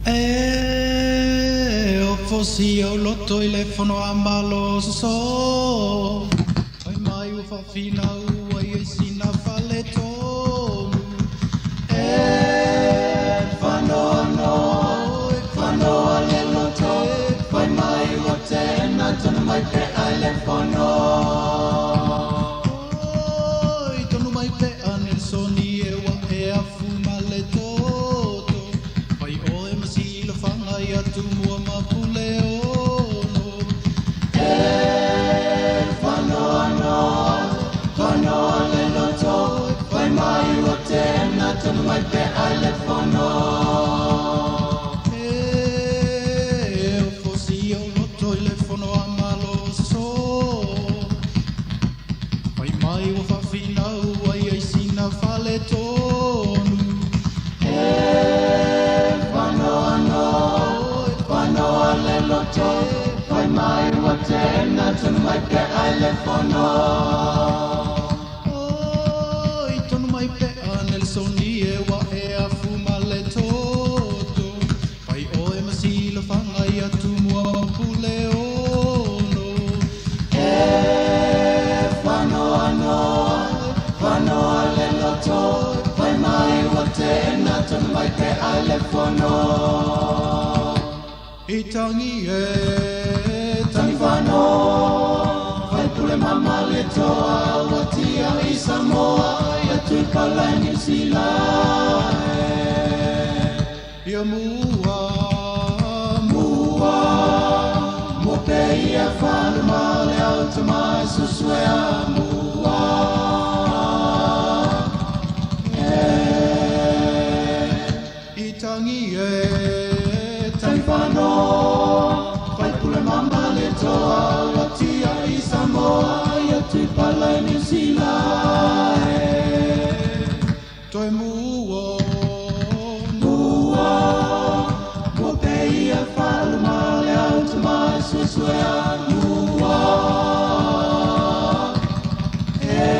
E ofosi ou loto i le fono a Malo soso Fai mai ua faafinau ua i ai sina faaletonu E faanoanoa faanoa le loto Fai mai ua teena tonu mai pea i le fono Oi tonu mai pea Nelsoni e ua e afu ma le toto Fai oe ma silafaga ia Tumua ma Puleono E faanoanoa faanoa le loto Fai mai ua teena tonu mai pea i le fono E ofosi ou loto i le fono a Malo soso Fai mai ua faafinau ua i ai sina faaletonu E faanoanoa faanoa le loto Fai mai ua teena tonu mai pea i le fono Oi tonu mai pea Nelsoni e ua e afu ma le toto Fai oe ma silafaga ia Tumua ma Puleono E faanoanoa faanoa le loto Fai mai ua teena tonu mai pea i le fono I tangi e tangi faanoa Fai pule ma le toa ua tiai Samoa Ia Tuipala i Niu Sila Ia mua mua Mua pea ia faaluma le au tama e susuea mua E I tangi e tangi faanoa Fai pule ma le toa ua tiai Samoa Ia Tuipala i Niu Sila e Toe mua mua Mua pea ia faaluma le au tama e susuea mua E.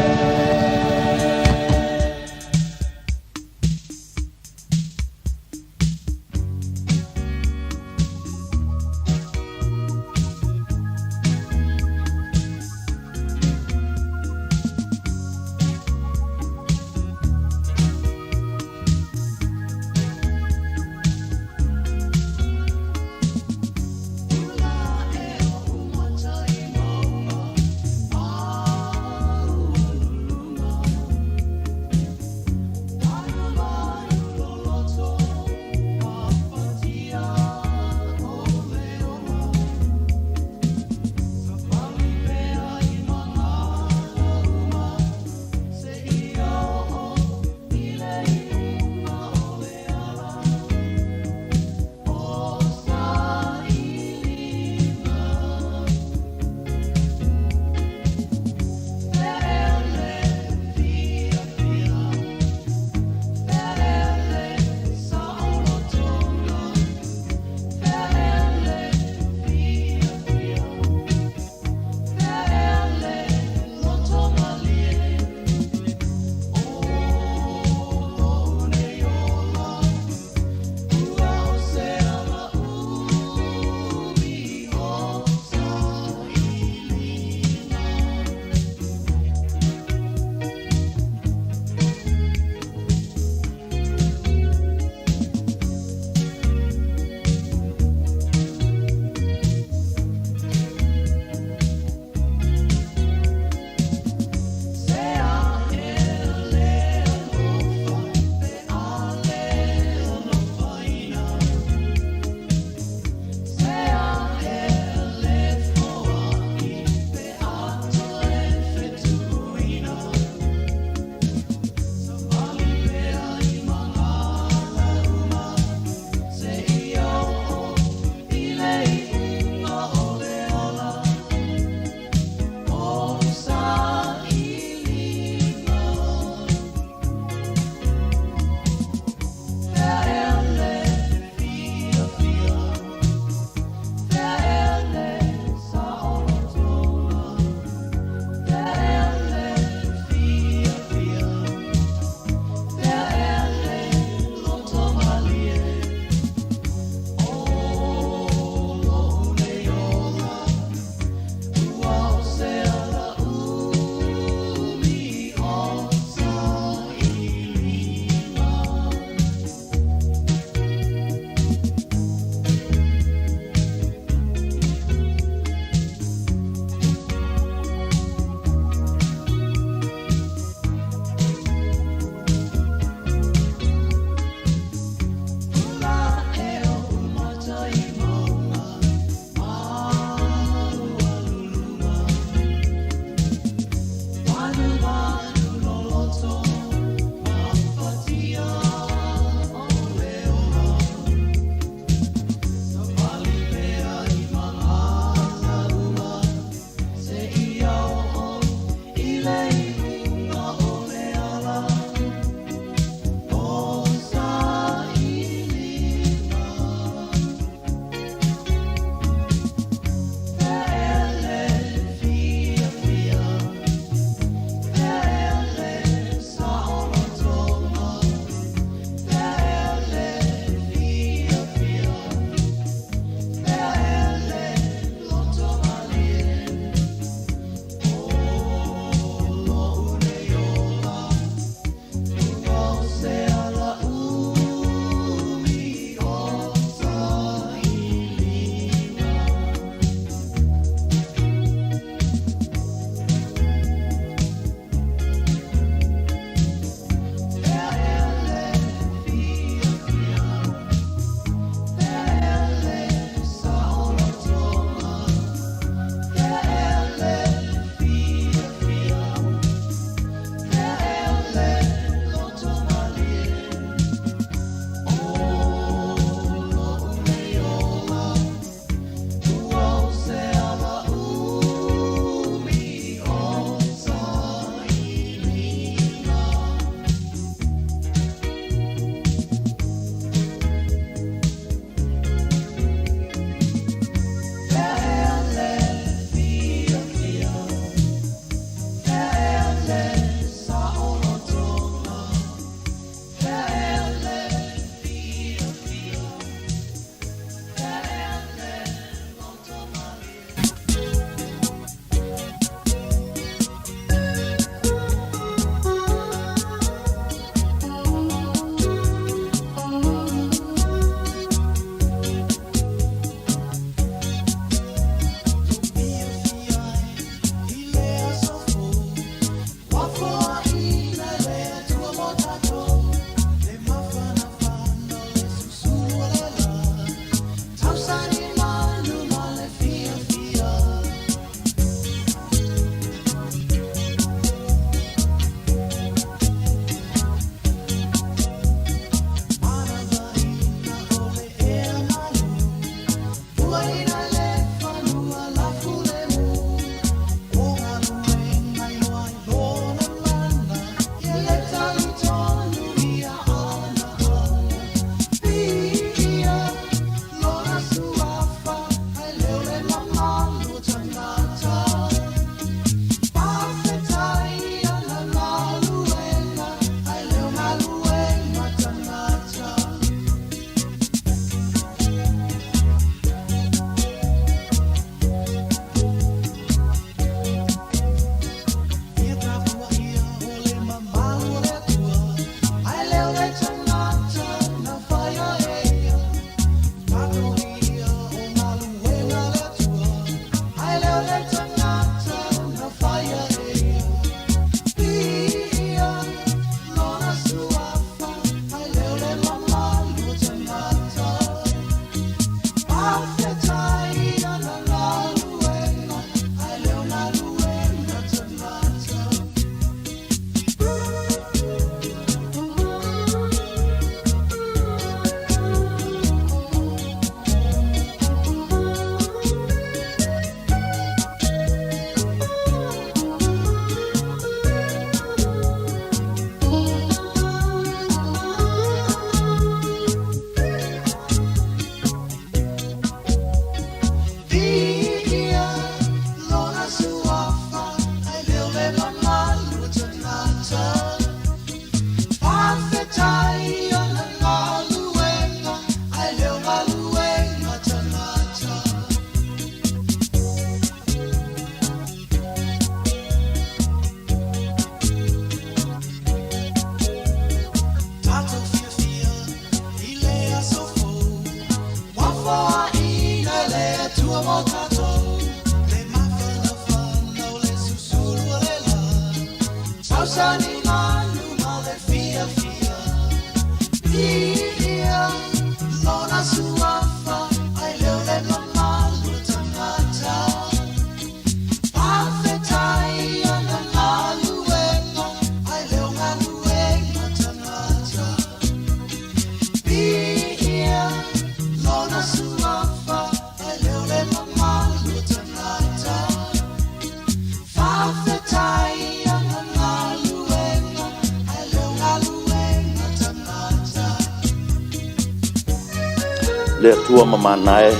Le Atua mamana e,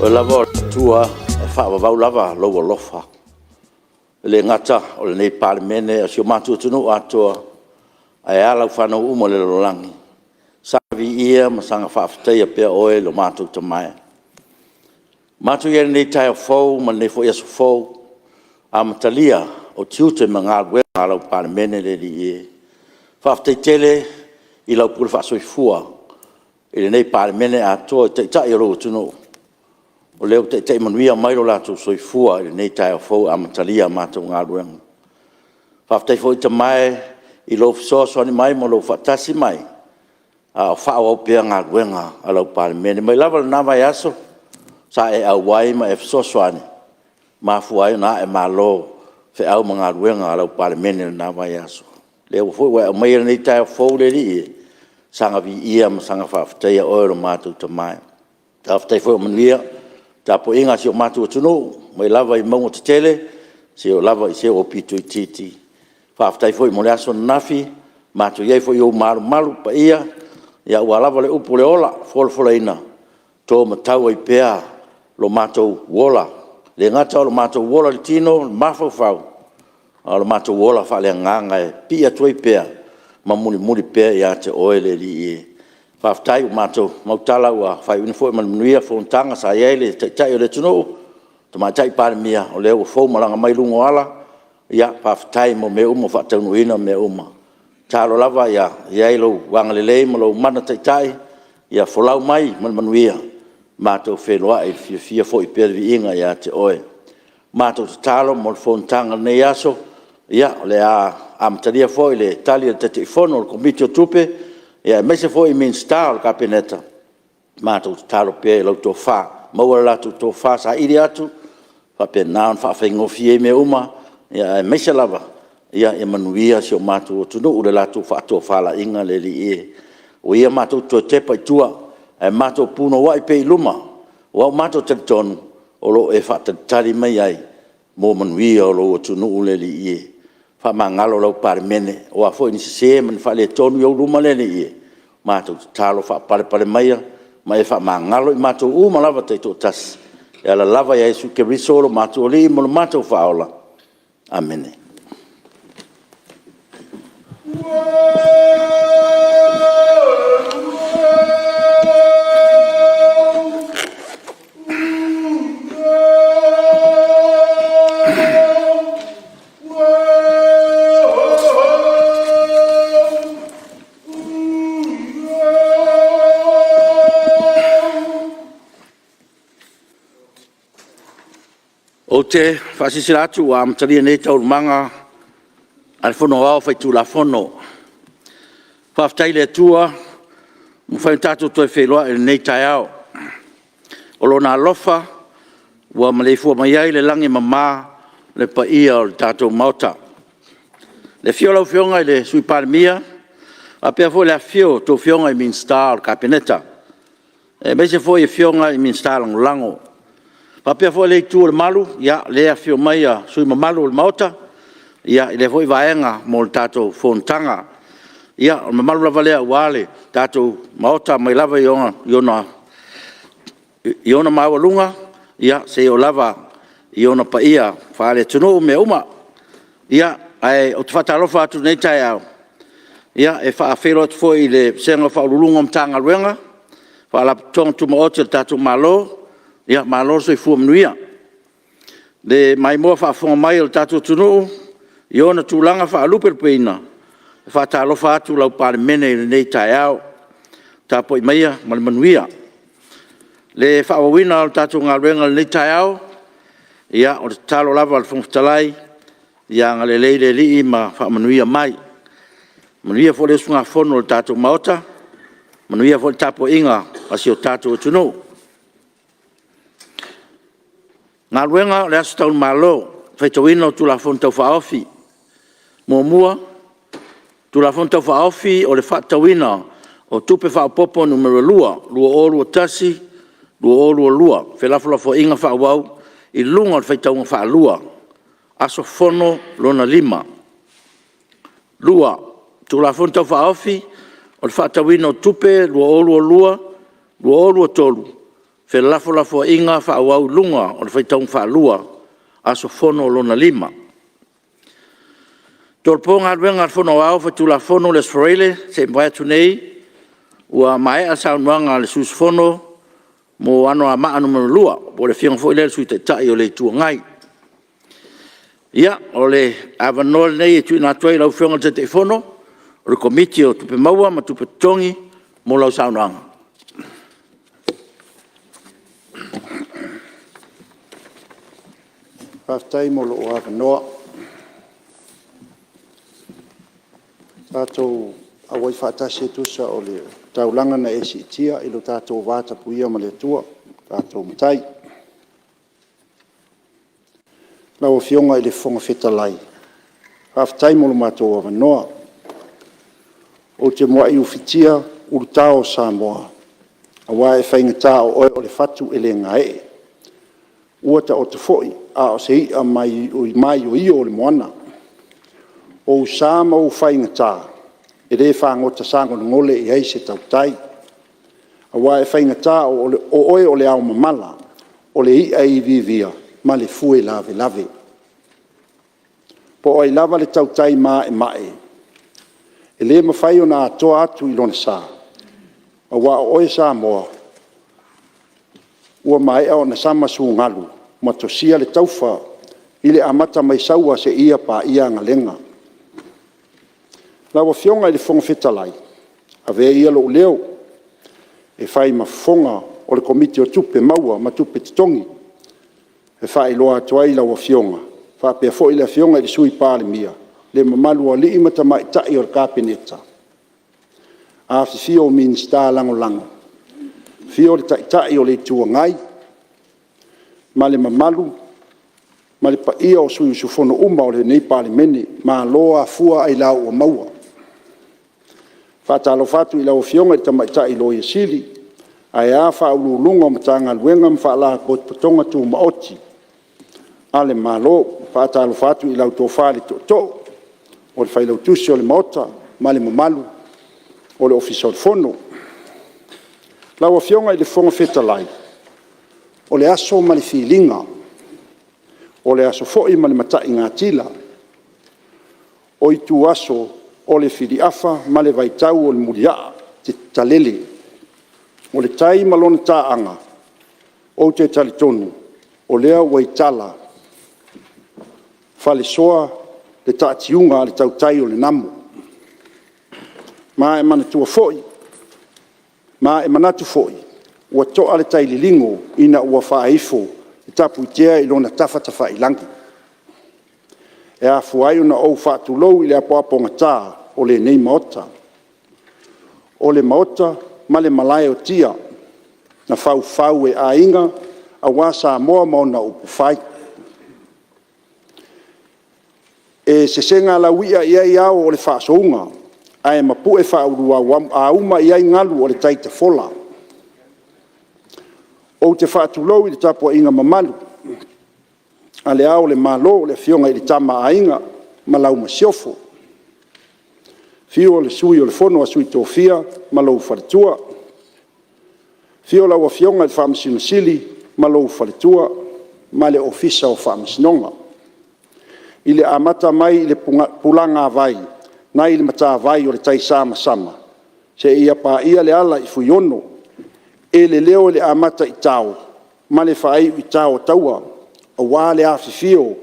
o Oe lava o le Atua e faavavau lava lou alofa. E le gata o lenei Palemene a o si o matou atunuu atoa, ae a lau fanau uma i le lalolagi, saga viia ma saga faafetaia pea Oe lo matou Tama e. Ua matou i ai i lenei taeao fou ma lenei foi aso fou, amatalia o tiute ma galuega a lau Palemene le Alii e. Faafetai tele i lau pule faasoifua i lenei Palemene atoa i Taitai o lou atunuu, o lea ua taitai manuia mai lo latou soifua i lenei taeao fou e amatalia a matou galuega. Faafetai foi Tama e i lou fesoasoani mai ma lou faatasi mai a o faaauau pea galuega a lau Palemene. Mai lava i lena vaiaso sa e auai ma e fesoasoani, ua mafua ai ona aemalo feau ma galuega a lau Palemene i lena vaiaso. O lea foi ua e aumaia lenei taeao fou le Alii e, saga viia ma saga faafetaia oe lo matou Tama e. Faafetai foi ua manuia le tapuaiga a si o matou atunuu mai lava i mauga tetele seia oo lava i se aupito itiiti. Faafetai foi mo le aso ananafi, ua matou i ai foi i ou malumalu paia aua lava le upu o le ola folafolaina, to matau ai pea lo matou ola. E le gata o lo matou ola i le tino ma le mafaufau, a o le matou ola faaleagaga e pipii atu ai pea ma mulimuli pea ia te Oe le Alii e. Faafetai ua matou mautala ua faaiuina foi ma le manuia fonotaga sa i ai le Taitai o le atunuu, le Tamaitai Palemia, o lea ua fou malaga mai luga o ala. Faafetai mo mea uma ua faataunuuina mea uma. Tatalo lava ia i ai lou agalelei ma lou mana taitai, ia folau mai ma le manuia, matou feiloai i le fiafia, foi pea le viiga ia te Oe. Matou tatalo mo le fonotaga o lenei aso, o le a amatalia foi le tali a le Taitaifono a le Komiti o Tupe, aemaise foi Minisita o le Kapeneta, matou tatalo pea i lau tofa, maua le latou tofa saili atu, faapena ona faafaigofie ai mea uma, aemaise lava ia manuia si o matou atunuu i le latou faatofalaiga le Alii e. Aua ia matou te toe tepa i tua, ae matou punouai pea i luma, aua ua matou talitonu o lo o e faatalitali mai ai mo manuia o lou atunuu le Alii e. Faamagalo lau Palemene, o a foi ni sese ma ni faaletonu i ou luma le Alii e, matou te tatalo, faapalepale maia ma e faamagalo i matou uma lava taitoatasi, e ala lava ia Iesu Keriso lo matou Alii ma lo matou Faaola. Amene. Ou te faasilasila atu ua amatalia nei Taualumaga a le Fono Aoao Faitulafono. Faafetai i le Atua ua mafai ona tatou toe feiloai i lenei taeao. O Lona alofa ua maleifua mai ai i le lagi e mama le paia o le tatou Maota. I le afio o lau Afioga i le Sui Palemia, faapea foi le afifio o a outou Afioga i Minisita o le Kapeneta, aemaise foi Afioga i Minisita Lagolago. E faapea foi lea Itu o le Malu, o lea e afifio mai sui usufono mamalu o le Maota i lea foi Vaega mo le tatou Fonotaga. Ia, o le mamalu lava lea aua le tatou Maota mai lava i ona maualuga seia oo lava i ona paia faale-atunuu ma mea uma. Ia, ae ou te faatalofa atu i lenei taeao, e faafeiloai atu foi i le vasega o Ofisa Sili o Pulega o Matagaluega ma Faalapotopotoga Tumaoti a le tatou Malo, malo le soifua manuia. Le maimoa faafofoga mai a le tatou atunuu i ona tulaga faalupelupeina, e faatalofa atu lau Palemene i lenei taeao. Tapuai maia ma le manuia. Le faaauauina o le tatou galuega i lenei taeao, ia o le tatalo lava a le Fofoga Fetalai, ia agalelei le Alii ma faamanuia mai. Manuia foi le usugafono a le tatou Maota, manuia foi le tapuaiga a si o tatou atunuu. Galuega o le Aso Tau i le Malo, le faitauina o Tulafono Tau Faaofi. 1. Tulafono Tau Faaofi o le Faatatauina o Tupe Faaopoopo Nu.2 2021/2022, felafolafoaiga faaauau i luga o le faitauga faalua – Aso Fono lona lima. 2. Tulafono Tau Faaofi o le Faatatauina o Tupe 2023, felafolafoaiga faaauau i luga o le faitauga faalua, aso fono lona 5. E tolopo Galuega a le Fono Aoao Faitulafono i le Aso Faraile na se i mavae atu nei, ua maea le saunoaga a le sui usufono mo Anoamaa 2, po o le Afioga foi lea i le Sui Taitai o le Itu Agai. Ia, o le avanoa lenei e tuuina atu ai i lau Afioga i le Taitaifono o le Komiti o Tupe Maua ma Tupe Totogi mo lau saunoaga. Faafetai mo lou avanoa. Tatou auai faatasi e tusa o le taulaga na e siitia i lo tatou vatapuia ma le Atua lo tatou Matai. Lau Afioga i le Fofoga Fetalai, faafetai mo lo matou avanoa. Ou te muai ufitia ulutao o Samoa, aua e faigata o oe o le fatu e le gaee, ua taoto foi a o se i'a maioio o le moana. O ou sa ma ou faigata, e le fagota sagolegole i ai se tautai, aua e faigata o oe o le aomamala, o le i'a e iviivia ma le fue lavelave. Po o ai lava le tautai maemae, e le mafai ona atoa atu i lona sa, aua o oe Samoa ua maea ona samasugalu ma tosia le taufa i le amata mai Saua seia paia Agalega. Lau Afioga i le Fofoga Fetalai, avea ia lou leo e fai ma fofoga o le Komiti o Tupe Maua ma Tupe Totogi e faailoa atu ai i lau Afioga faapea foi le Afioga i le Sui Palemia, le mamalu o alii ma tamaitai o le Kapeneta, afifio Minisita Lagolago, afio le Taitai o le Itu Agai ma le mamalu ma le paia o sui usufono uma o lenei Palemene. Malo afua ailao ua maua. E faatalofa atu i lau Afioga i le Tamaitai Loia Sili, ae a Ofisa Sili o Pulega o Matagaluega ma Faalapotopotoga Tumaoti a le Malo. E faatalofa atu i lau Tofa i le Tootoo po o le Failautusi o le Maota ma le mamalu o le Ofisa o le Fono. Lau Afioga i le Fofoga Fetalai, o le aso ma le filiga, o le aso foi ma le mataigatila, o ituaso o le filiafa ma le vaitau o le muliaa talele. O le tai ma lona taaga, ou te talitonu o lea ua i tala falesoa le taatiuga a le tautai o le namo. Ma e manatu foi, ua toa le taililigo ina ua faaifo le Tapuitema i lona tafatafailagi. E afua ai ona ou faatulou i le apoapogata o lenei Maota. O le Maota ma le malae o tia na faufau e aiga aua Samoa ma ona upufai. E sesega laui'a i ai ao o le faasouga ae mapu'e faaauluauma i ai galu o le tai tafola. Ou te faatulou i le tapuaiga mamalu a Le Ao o le Malo, le Afioga i le Tama a Aiga ma lau Masiofo. Afio le Sui o le Fono a Sui Tofia ma lou faletua. Afio lau Afioga i le Faamasino Sili ma lou faletua ma le Ofisa o Faamasinoga. I le amata mai i le pulagavai nai le matavai o le Taisamasama seia paia le ala i Fuiono e leleo i le amata itao ma le faaiu i tao o taua, aua le afifio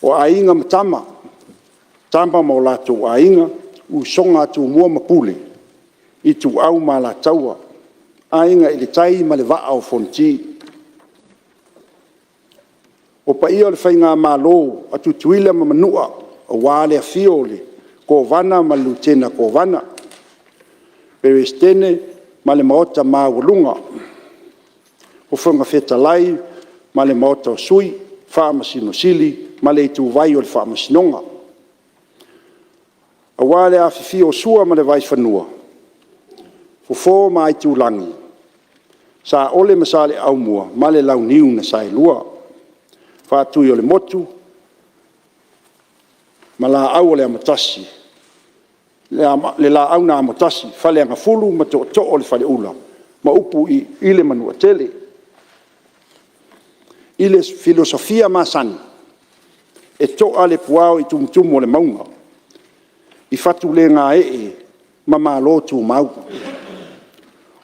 o Aiga ma Tama, Tama ma o latou Aiga, Usoga a Tumua ma Pule, Ituau ma Alataua, Aiga i le Tai ma le Vaa o Fonoti. O paia o le faigamalo a Tutuila ma Manua, aua le afio o le Kovana ma le Lutena Kovana, Peresetene ma le Maota Maualuga, o Fofoga Fetalai ma le Maota o Sui, Faamasino Sili ma le ituvai o le Faamasinoga. Aua le afifio o Sua ma le Vaifanua, Fofo ma Aitulagi, Saole ma Saleaaumua ma le Launiu na Saelua, Faatuiolemotu ma le Laau na Amotasi, Faleagafulu ma Tootoo o le Faleula ma upu i le Manuatele. I le filosofia masani, e toa le puao i tumutumu o le mauga, i fatu le gaee ma malotumau.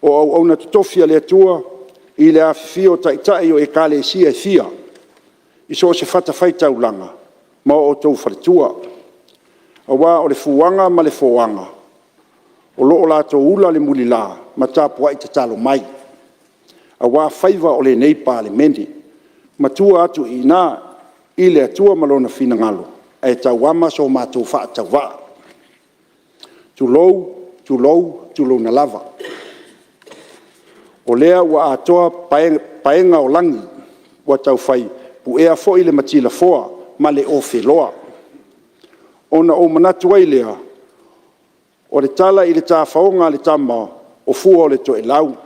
O auauna totofi a le Atua i le afifio o Taitai o Ekalesia e fia i so o se fatafaitaulaga ma o outou faletua, aua o le fuaga ma le foaga o lo o latou ula le mulila ma tapuai tatalo mai aua faiva o lenei Palemene. Matua atu i ina i le Atua ma Lona finagalo ae tauama so matou faatauvaa. Tulou, tulou, tulouna lava. O lea ua atoa paega o lagi, ua taufai puea foi le tilafoa ma le ofeloa. Ona ou manatu ai lea, o le tala i le tafaoga a le tama o Fua-o-le-Toelau,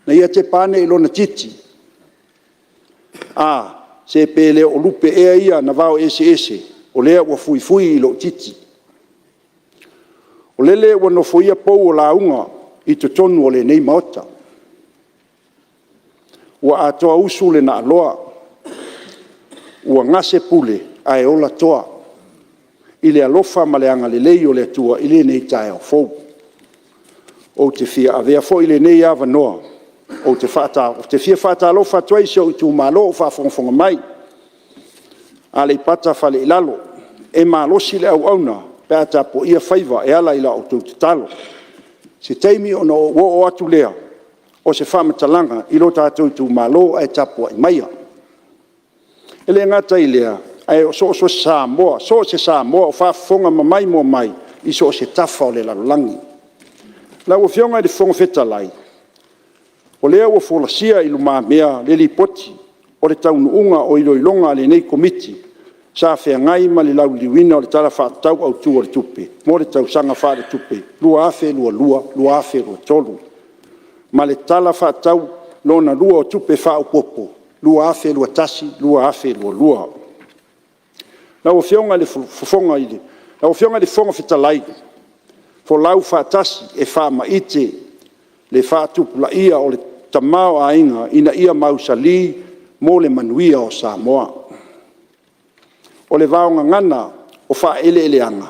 na ia tepa ane i lona titi, a, se pe le o lupe ea ia na vaoeseese o lea ua fuifui i lou titi. O lele ua nofoia pou o lauga i totonu o lenei Maota, ua atoa usu le naaloa, ua gase pule ae ola toa i le alofa ma le agalelei o le Atua i lenei taeao fou. Ou te fia avea foi lenei avanoa ou te fia faatalofa atu ai i si ou itumalo o faafogafoga mai, Aleipata Fale i Lalo, e malosi le auauna pe a tapuaia faiva e ala i la outou tatalo. Se taimi ona ou oo atu lea o se faamatalaga i lo tatou itumalo, ae tapuai maia. E le gata i lea, ae so o se Samoa o faafofoga ma maimoa mai i so o se tafa o le lalolagi. Lau Afioga i le Fofoga Fetalai, o lea ua folasia i lumamea le Lipoti o le taunuuga o iloiloga a lenei Komiti sa feagai ma le lauliliuina o le Tala Faatatau Autu o le Tupe mo le tausaga faaletupe 2022/2023 ma le Tala Faatatau Lona Lua o Tupe Faaopoopo 2021/2022. Lau Afioga i le Fofoga Fetalai, folau faatasi e faamaite le faatupulaia o le tamaoaiga ina ia mausali mo le manuia o Samoa. O le vaogagana o faaeleeleaga,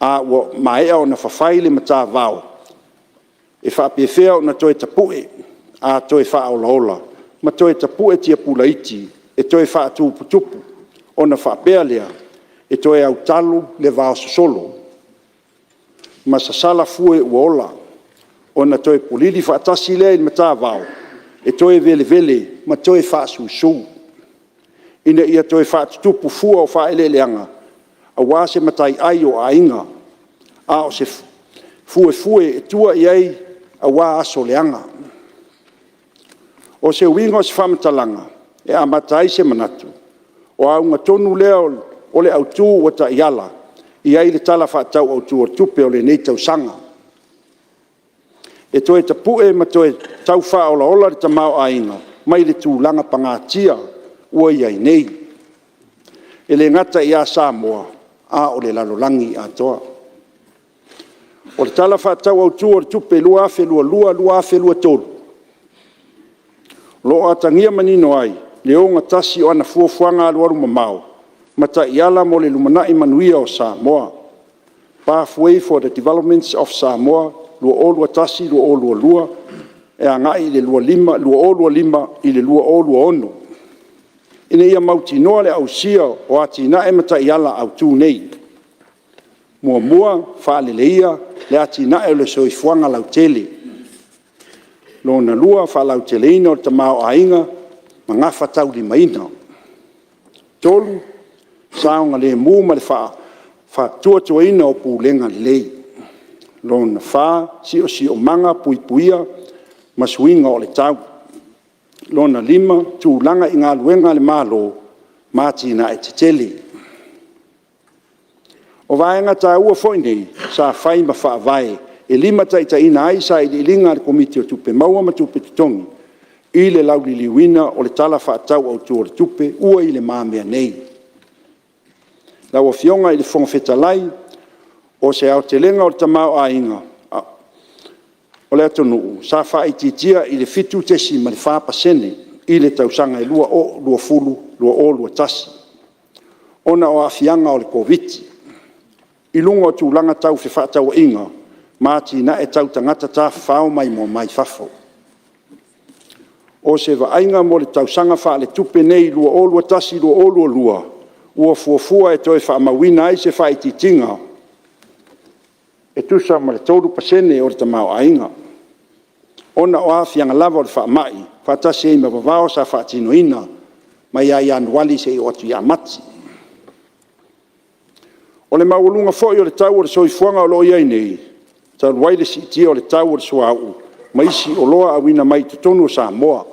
a ua maea ona fafai le matavao, e faapefea ona toe tapue, a toe faaolaola ma toe tapue tiapula iti e toe faatuputupu, ona faapea lea, e toe autalu le vao sosolo ma sasala fue ua ola, ona toe polili faatasi lea i le matavao e toe velevele ma toe faasusu, ina ia toe faatutupu fua o faaeleeleaga aua se mataiai o aiga, a o se fuefue e tua i ai aua aso leaga. O se uiga o se faamatalaga e amata ai se manatu, o le auga tonu lea o le autu ua taiala i ai le Tala Faatatau Autu o le Tupe o lenei tausaga, e toe tapue ma toe tau faaolaola le tamaoaiga mai le tulaga pagatia ua i ai nei, e le gata ia Samoa, a o le lalolagi atoa. O le Tala Faatatau Autu o le Tupe 2022/2023, o lo o atagia manino ai le ogatasi o ana fuafuaga alualumamao ma taiala mo le lumanai manuia o Samoa, Pathway for the Development of Samoa 2021/2022 e agai i le 2025 i le 2026, ina ia mautinoa le ausia o atinae ma taiala autu nei. Muamua, faaleleia le atinae o le soifuaga lautele. Lona lua, faalauteleina o le tamaoaiga ma gafataulimaina. Tolu, saogalemu ma le faatuatuaina o pulega lelei. Lona fa, siosiomaga puipuia ma suiga o le tau. Lona lima, tulaga i galuega a le Malo ma Atinae Tetele. O vaega taua foi nei sa fai ma faavae e limataitaiina ai sailiiliga a le Komiti o Tupe Maua ma Tupe Totogi i le lauliliuina o le Tala Faatatau Autu o le Tupe ua i lumamea nei. Lau Afioga i le Fofoga Fetalai, o se aotelega o le tamaoaiga o le atunuu sa faaitiitia i le 7.4% i le tausaga e 2020/2021, ona o aafiaga o le Koviti-19 i luga o tulaga tau fefaatauaiga ma atinae tau tagata tafafao maimoa mai fafo. O se vaaiga mo le tausaga faaletupe lenei 2021/2022, ua fuafua e toe faamauina ai se faaitiitiga e tusa ma le 3% o le tamaoaiga, ona o aafiaga lava o le faamai, faatasi ai ma vavao sa faatinoina mai ia Ianuari seia oo atu ia Mati. O le maualuga foi o le tau o le soifuaga o lo o i ai nei, talu ai le siitia o le tau o le suauu ma isi oloa auina mai totonu o Samoa,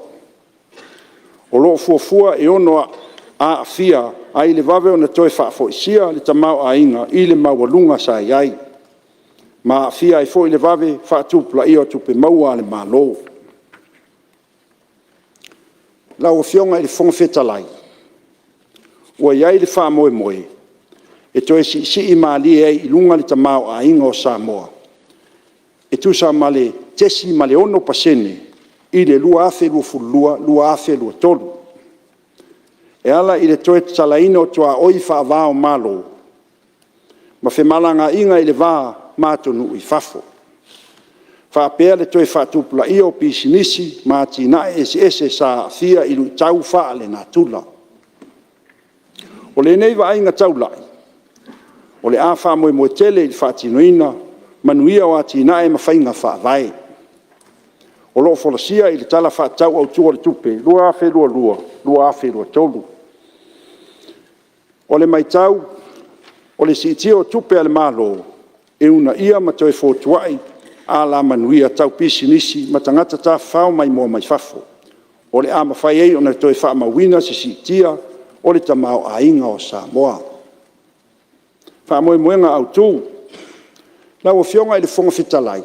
o lo o fuafua e ono aafia ai le vave ona toe faafoisia le tamaoaiga i le maualuga sa i ai, ma aafia ai foi le vave faatupulaia o tupe maua a le Malo. Lau Afioga i le Fofoga Fetalai, ua i ai le faamoemoe e toe siisii malie ai i luga le tamaoaiga o Samoa e tusa ma le 0.6% i le 2022/2023, e ala i le toe tatalaina o tuaoi faava-o-Malo ma femalagaaiga i le va ma atunuu i fafo, faapea le toe faatupulaia o pisinisi ma atinae eseese sa aafia i luitau faalenatura. O lenei vaaiga taulai, o le a faamoemoe tele i le faatinoina manuia o atinae ma faiga faavae o lo o folasia i le Tala Faatatau Autu o le Tupe 2022/2023. O le matau, o le siitia o tupe a le Malo e uunaia ma toe fotuai alamanuia tau pisinisi ma tagata tafafao maimoa mai fafo, o le a mafai ai ona toe faamauina se siitia o le tamaoaiga o Samoa. Faamoemoega autu. Lau Afioga i le Fofoga Fetalai,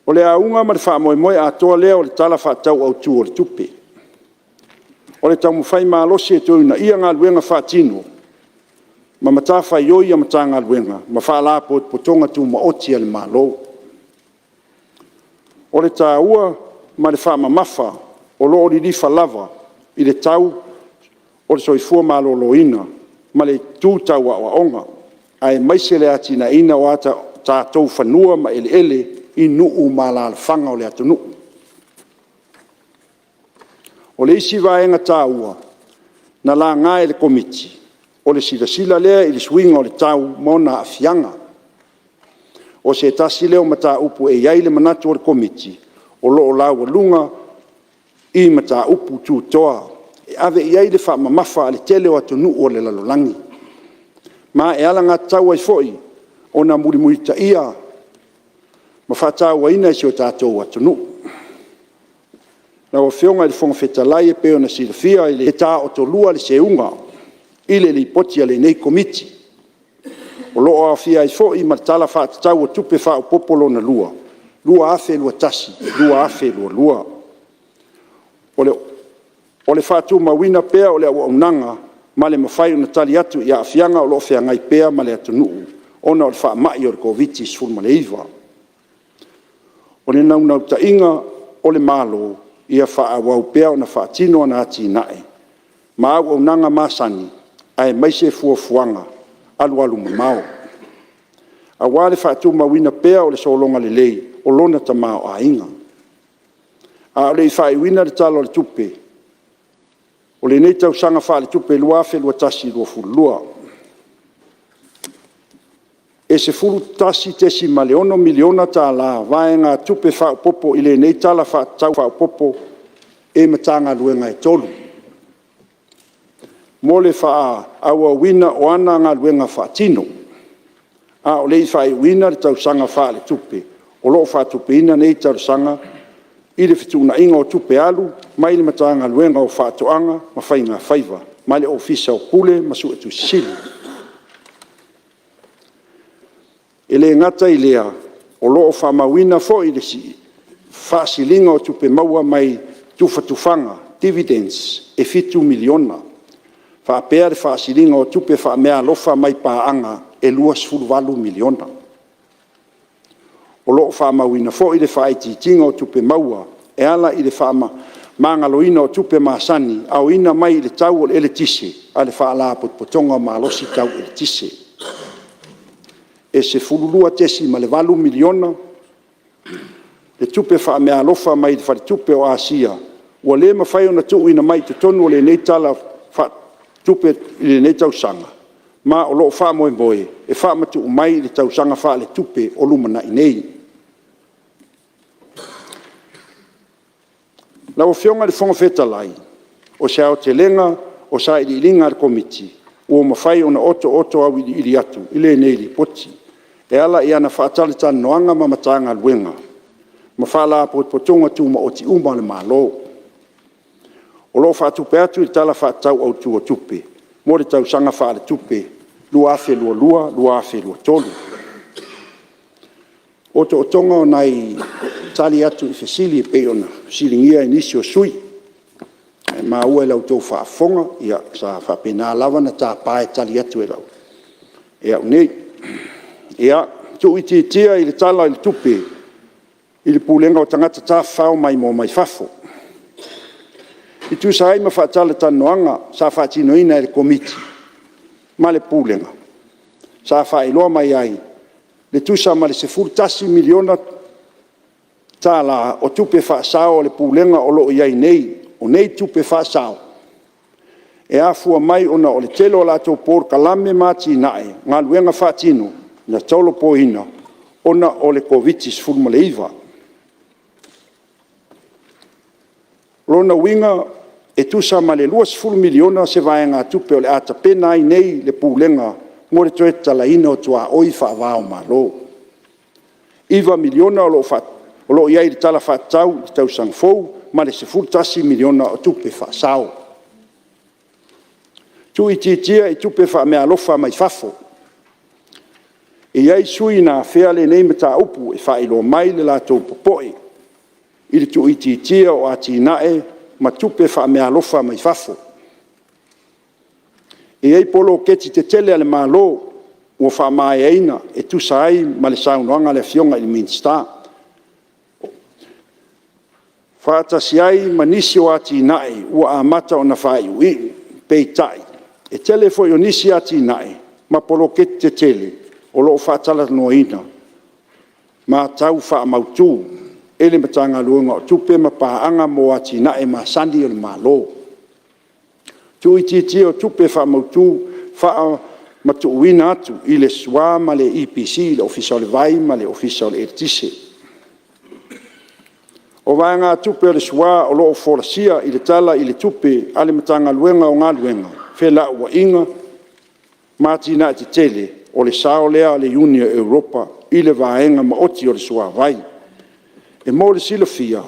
o le auga ma le faamoemoe atoa lea o le Tala Faatatau Autu o le Tupe, o le taumafai malosi e toe uunaia galuega faatino ma matafaioi a Matagaluega ma Faalapotopotoga Tumaoti a le Malo. O le taua ma le faamamafa o lo o lilifa lava i le tau o le soifua maloloina ma le itu tau aoaoga, aemaise le atinaeina o tatou fanua ma eleele i nuu ma alaalafaga o le atunuu. O le isi vaega taua na laga e le Komiti, o le silasila lea i le suiga o le tau ma ona aafiaga. O se tasi lea o mataupu e i ai le manatu o le Komiti, o lo o laualuga i mataupu tutoa e ave i ai le faamamafa a le tele o atunuu o le lalolagi, ma e alagatatau ai foi ona mulimulitaia ma faatauaina e si o tatou atunuu. Lau Afioga i le Fofoga Fetalai, e pei ona silafia e taotolua le seuga i le Lipoti a lenei Komiti, o lo o aofia ai foi ma le Tala Faatatau o Tupe Faaopoopo Lona Lua 2021/2022. O le faatumauina pea o le auaunaga ma le mafai ona tali atu i aafiaga o lo o feagai pea ma le atunuu ona o le faamai o le Koviti-19. O le naunautaiga o le Malo, ia faaauau pea ona faatino ana atinae ma auaunaga masani, aemaise fuafuaga alualumamao, aua le faatumauina pea o le sologa lelei o lona tamaoaiga. A o le i faaiuina le Tala o le Tupe o lenei tausaga faaletupe 2021/2022, e $11.6 miliona vaegatupe faaopoopo i lenei Tala Faatatau Faaopoopo i Matagaluega e 3 mo le faaauauina o ana galuega faatino, a o le i faaiuina le tausaga faaletupe. O lo o faatupeina nei talosaga i le fetuunaiga o tupe alu mai le Matagaluega o Faatoaga ma Faiga Faiva ma le Ofisa o Pule ma Suetusi Sili. E le gata i lea, o lo o faamauina foi le faasiliga o tupe maua mai tufatufaga dividends e $7 miliona, faapea le faasiliga o tupe faameaalofa mai paaga e $28 miliona. O lo o faamauina foi le faaitiitiga o tupe maua e ala i le faamagaloina o tupe masani aoina mai le tau o le eletise a le Faalapotopotoga o Malosi Tau Eletise. E $12.8 miliona le tupe faameaalofa mai le Faletupe o Asia ua le mafai ona tuuina mai i totonu o lenei Tala Faaletupe i lenei tausaga, ma o lo o faamoemoe e faamatuu mai i le tausaga faaletupe o lumanai nei. Lau Afioga i le Fofoga Fetalai, o se aotelega o sailiiliga a le Komiti ua mafai ona otooto auiliili atu i lenei Lipoti, e ala i ana faatalatalanoaga ma Matagaluega ma Faalapotopotoga Tumaoti uma a le Malo. O lo o faatupe atu i le Tala Faatatau Autu o Tupe mo le tausaga faaletupe 2022/2023. Otootoga o nai tali atu i fesili e pei ona fesiligia e nisi o sui usufono. Ae maua i la outou faafofoga, sa faapena lava ona tapa e tali atu e au nei. Ia, tuuitiitia i le Tala o le Tupe i le Pulega o Tagata Tafafao Maimoa Mai Fafo. E tusa ai ma faatalatalanoaga sa faatinoina e le Komiti ma le Pulega, sa faailoa mai ai, le tusa ma le $11 miliona o tupe faasao a le Pulega o lo o i ai nei. O nei tupe faasao, e afua mai ona o le tele o latou polokalame ma atinae o galuega faatino na tolopoina ona o le Koviti-19. O lona uiga, e tusa ma le $20 miliona se vaegatupe o le a tapena ai nei le Pulega mo le toe tatalaina o tuaoi faava-o-Malo. E $9 miliona o lo o i ai i le Tala Faatatau i le tausaga fou ma le $11 miliona o tupe faasao. Tuuitiitia i tupe faameaalofa mai fafo. E i ai sui usufono na afea lenei mataupu e faailoa mai le latou popoe i le tuuitiitia o atinae ma tupe faameaalofa mai fafo. E i ai poloketi tetele a le Malo ua faamaeaina e tusa ai ma le saunoaga a le Afioga i le Minisita, faatasi ai ma nisi o atinae ua amata ona faaiuiu. Peitai, e tele foi o nisi atinae ma poloketi tetele o lo o faatalanoaina ma tau faamautu e le Matagaluega o Tupe ma paaga mo atinae masani a le Malo. Tuuitiitia o tupe faamatuuina atu i le SWA ma le EPC, le Ofisa o le Vai ma le Ofisa o le Eletise. O vaegatupe a le SWA o lo o folasia i le Tala o le Tupe a le Matagaluega o Galuega, Felauaiga ma Atinae Tetele, o le sao lea a le Iuni a Europa i le vaega maoti o le suavai. E mo le silafia,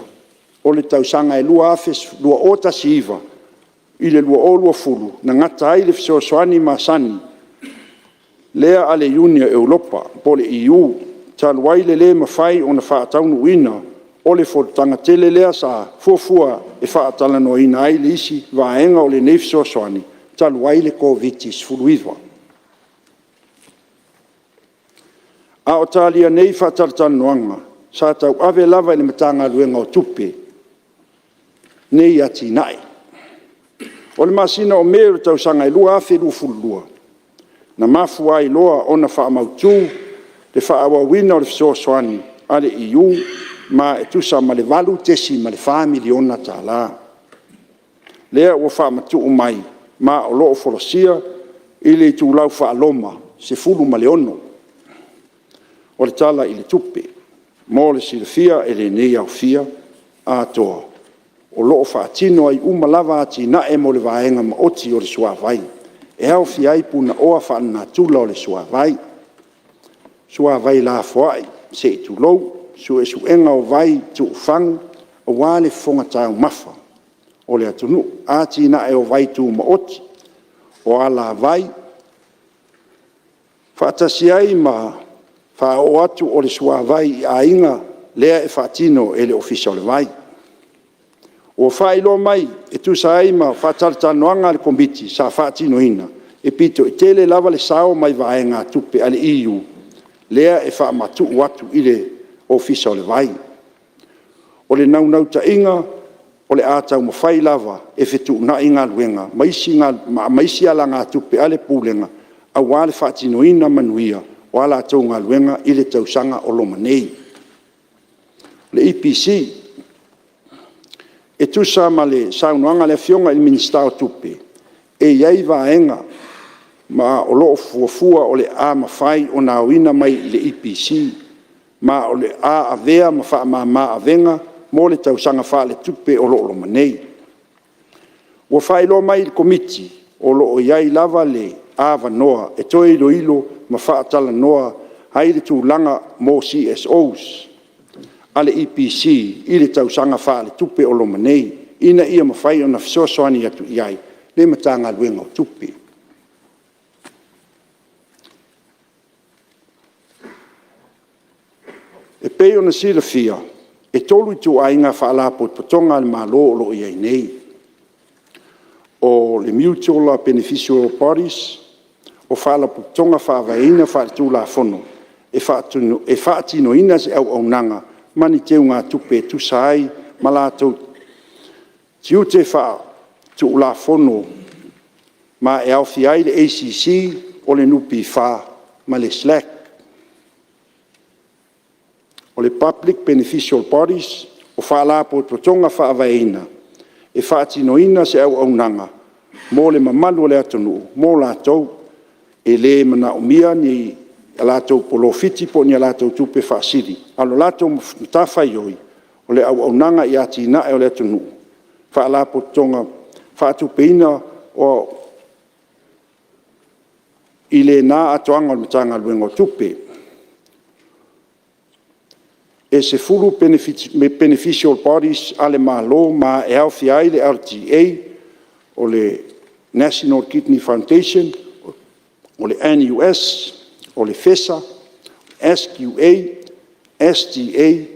o le tausaga e 2019 i le 2020, na gata ai le fesoasoani masani lea a le Iuni a Europa po o le EU, talu ai le le mafai ona faataunuuina o le fonotaga tele lea sa fuafua e faatalanoaina ai le isi vaega o lenei fesoasoani talu ai le Koviti-19. A o talia nei faatalatalanoaga, sa tauave lava e le Matagaluega o Tupe nei atinae. O le masina o Me tausaga e 2022, na mafua ai loa ona faamautu le faaauauina o le fesoasoani a le EU, ma e tusa ma le $8.4 miliona. Lea ua faamatuu mai ma o lo o folasia i le itulau faa-Roma 16 o le Tala i le Tupe. Mo le silafia e lenei aofia atoa, o lo o faatino ai uma lava atinae mo le vaega maoti o le suavai, e aofia ai punaoa faalenatura o le suavai, suavai lafoai se i tulou, suesuega o vai tuufagu aua le fofoga taumafa o le atunuu, atinae o vai tumaoti, o alavai, faatasi ai ma le faaoo atu o le suavai i aiga lea e faatino e le Ofisa o le Vai. Ua faailoa mai e tusa ai ma faatalatalanoaga a le Komiti sa faatinoina, e pito i tele lava le sao mai vaegatupe a le EU lea e faamatuu atu i le Ofisa o le Vai. O le naunautaiga, o le a taumafai lava e fetuunai galuega ma isi alagatupe a le Pulega aua le faatinoina manuia o a latou galuega i le tausaga o loma nei. O le EPC. E tusa ma le saunoaga a le Afioga i le Minisita o Tupe, e i ai vaega ma o lo o fuafua o le a mafai ona aoina mai i le EPC, ma o le a avea ma faamama-avega mo le tausaga faaletupe o lo o loma nei. Ua faailoa mai i le Komiti o lo o i ai lava le avanoa e toe iloilo ma faatalanoa ai le tulaga mo CSOs a le EPC i le tausaga faaletupe o loma nei, ina ia mafai ona fesoasoani atu i ai le Matagaluega o Tupe. E pei ona silafia, e 3 ituaiga Faalapotopotoga a le Malo o lo o i ai nei. O le Mutual Beneficial Bodies, o Faalapotopotoga faavaeina faale-Tulafono e faatinoina se auaunaga ma ni teugatupe e tusa ai ma latou tiute faatulafono, ma e aofia ai le ACC, o le NPF ma le SLAC. O le Public Beneficial Bodies, o Faalapotopotoga faavaeina e faatinoina se auaunaga mo le mamalu o le atunuu mo latou, e le manaomia ni a latou polofiti po o ni a latou tupe faasili, a o le latou matafaioi, o le auaunaga i atinae o le atunuu. Faalapotopotoga faatupeina i lena atoaga o le Matagaluega o Tupe. E 10 Beneficial Bodies a le Malo ma e aofia ai le LTA, o le National Kidney Foundation, o le NUS, o le FESA, SQA, STA,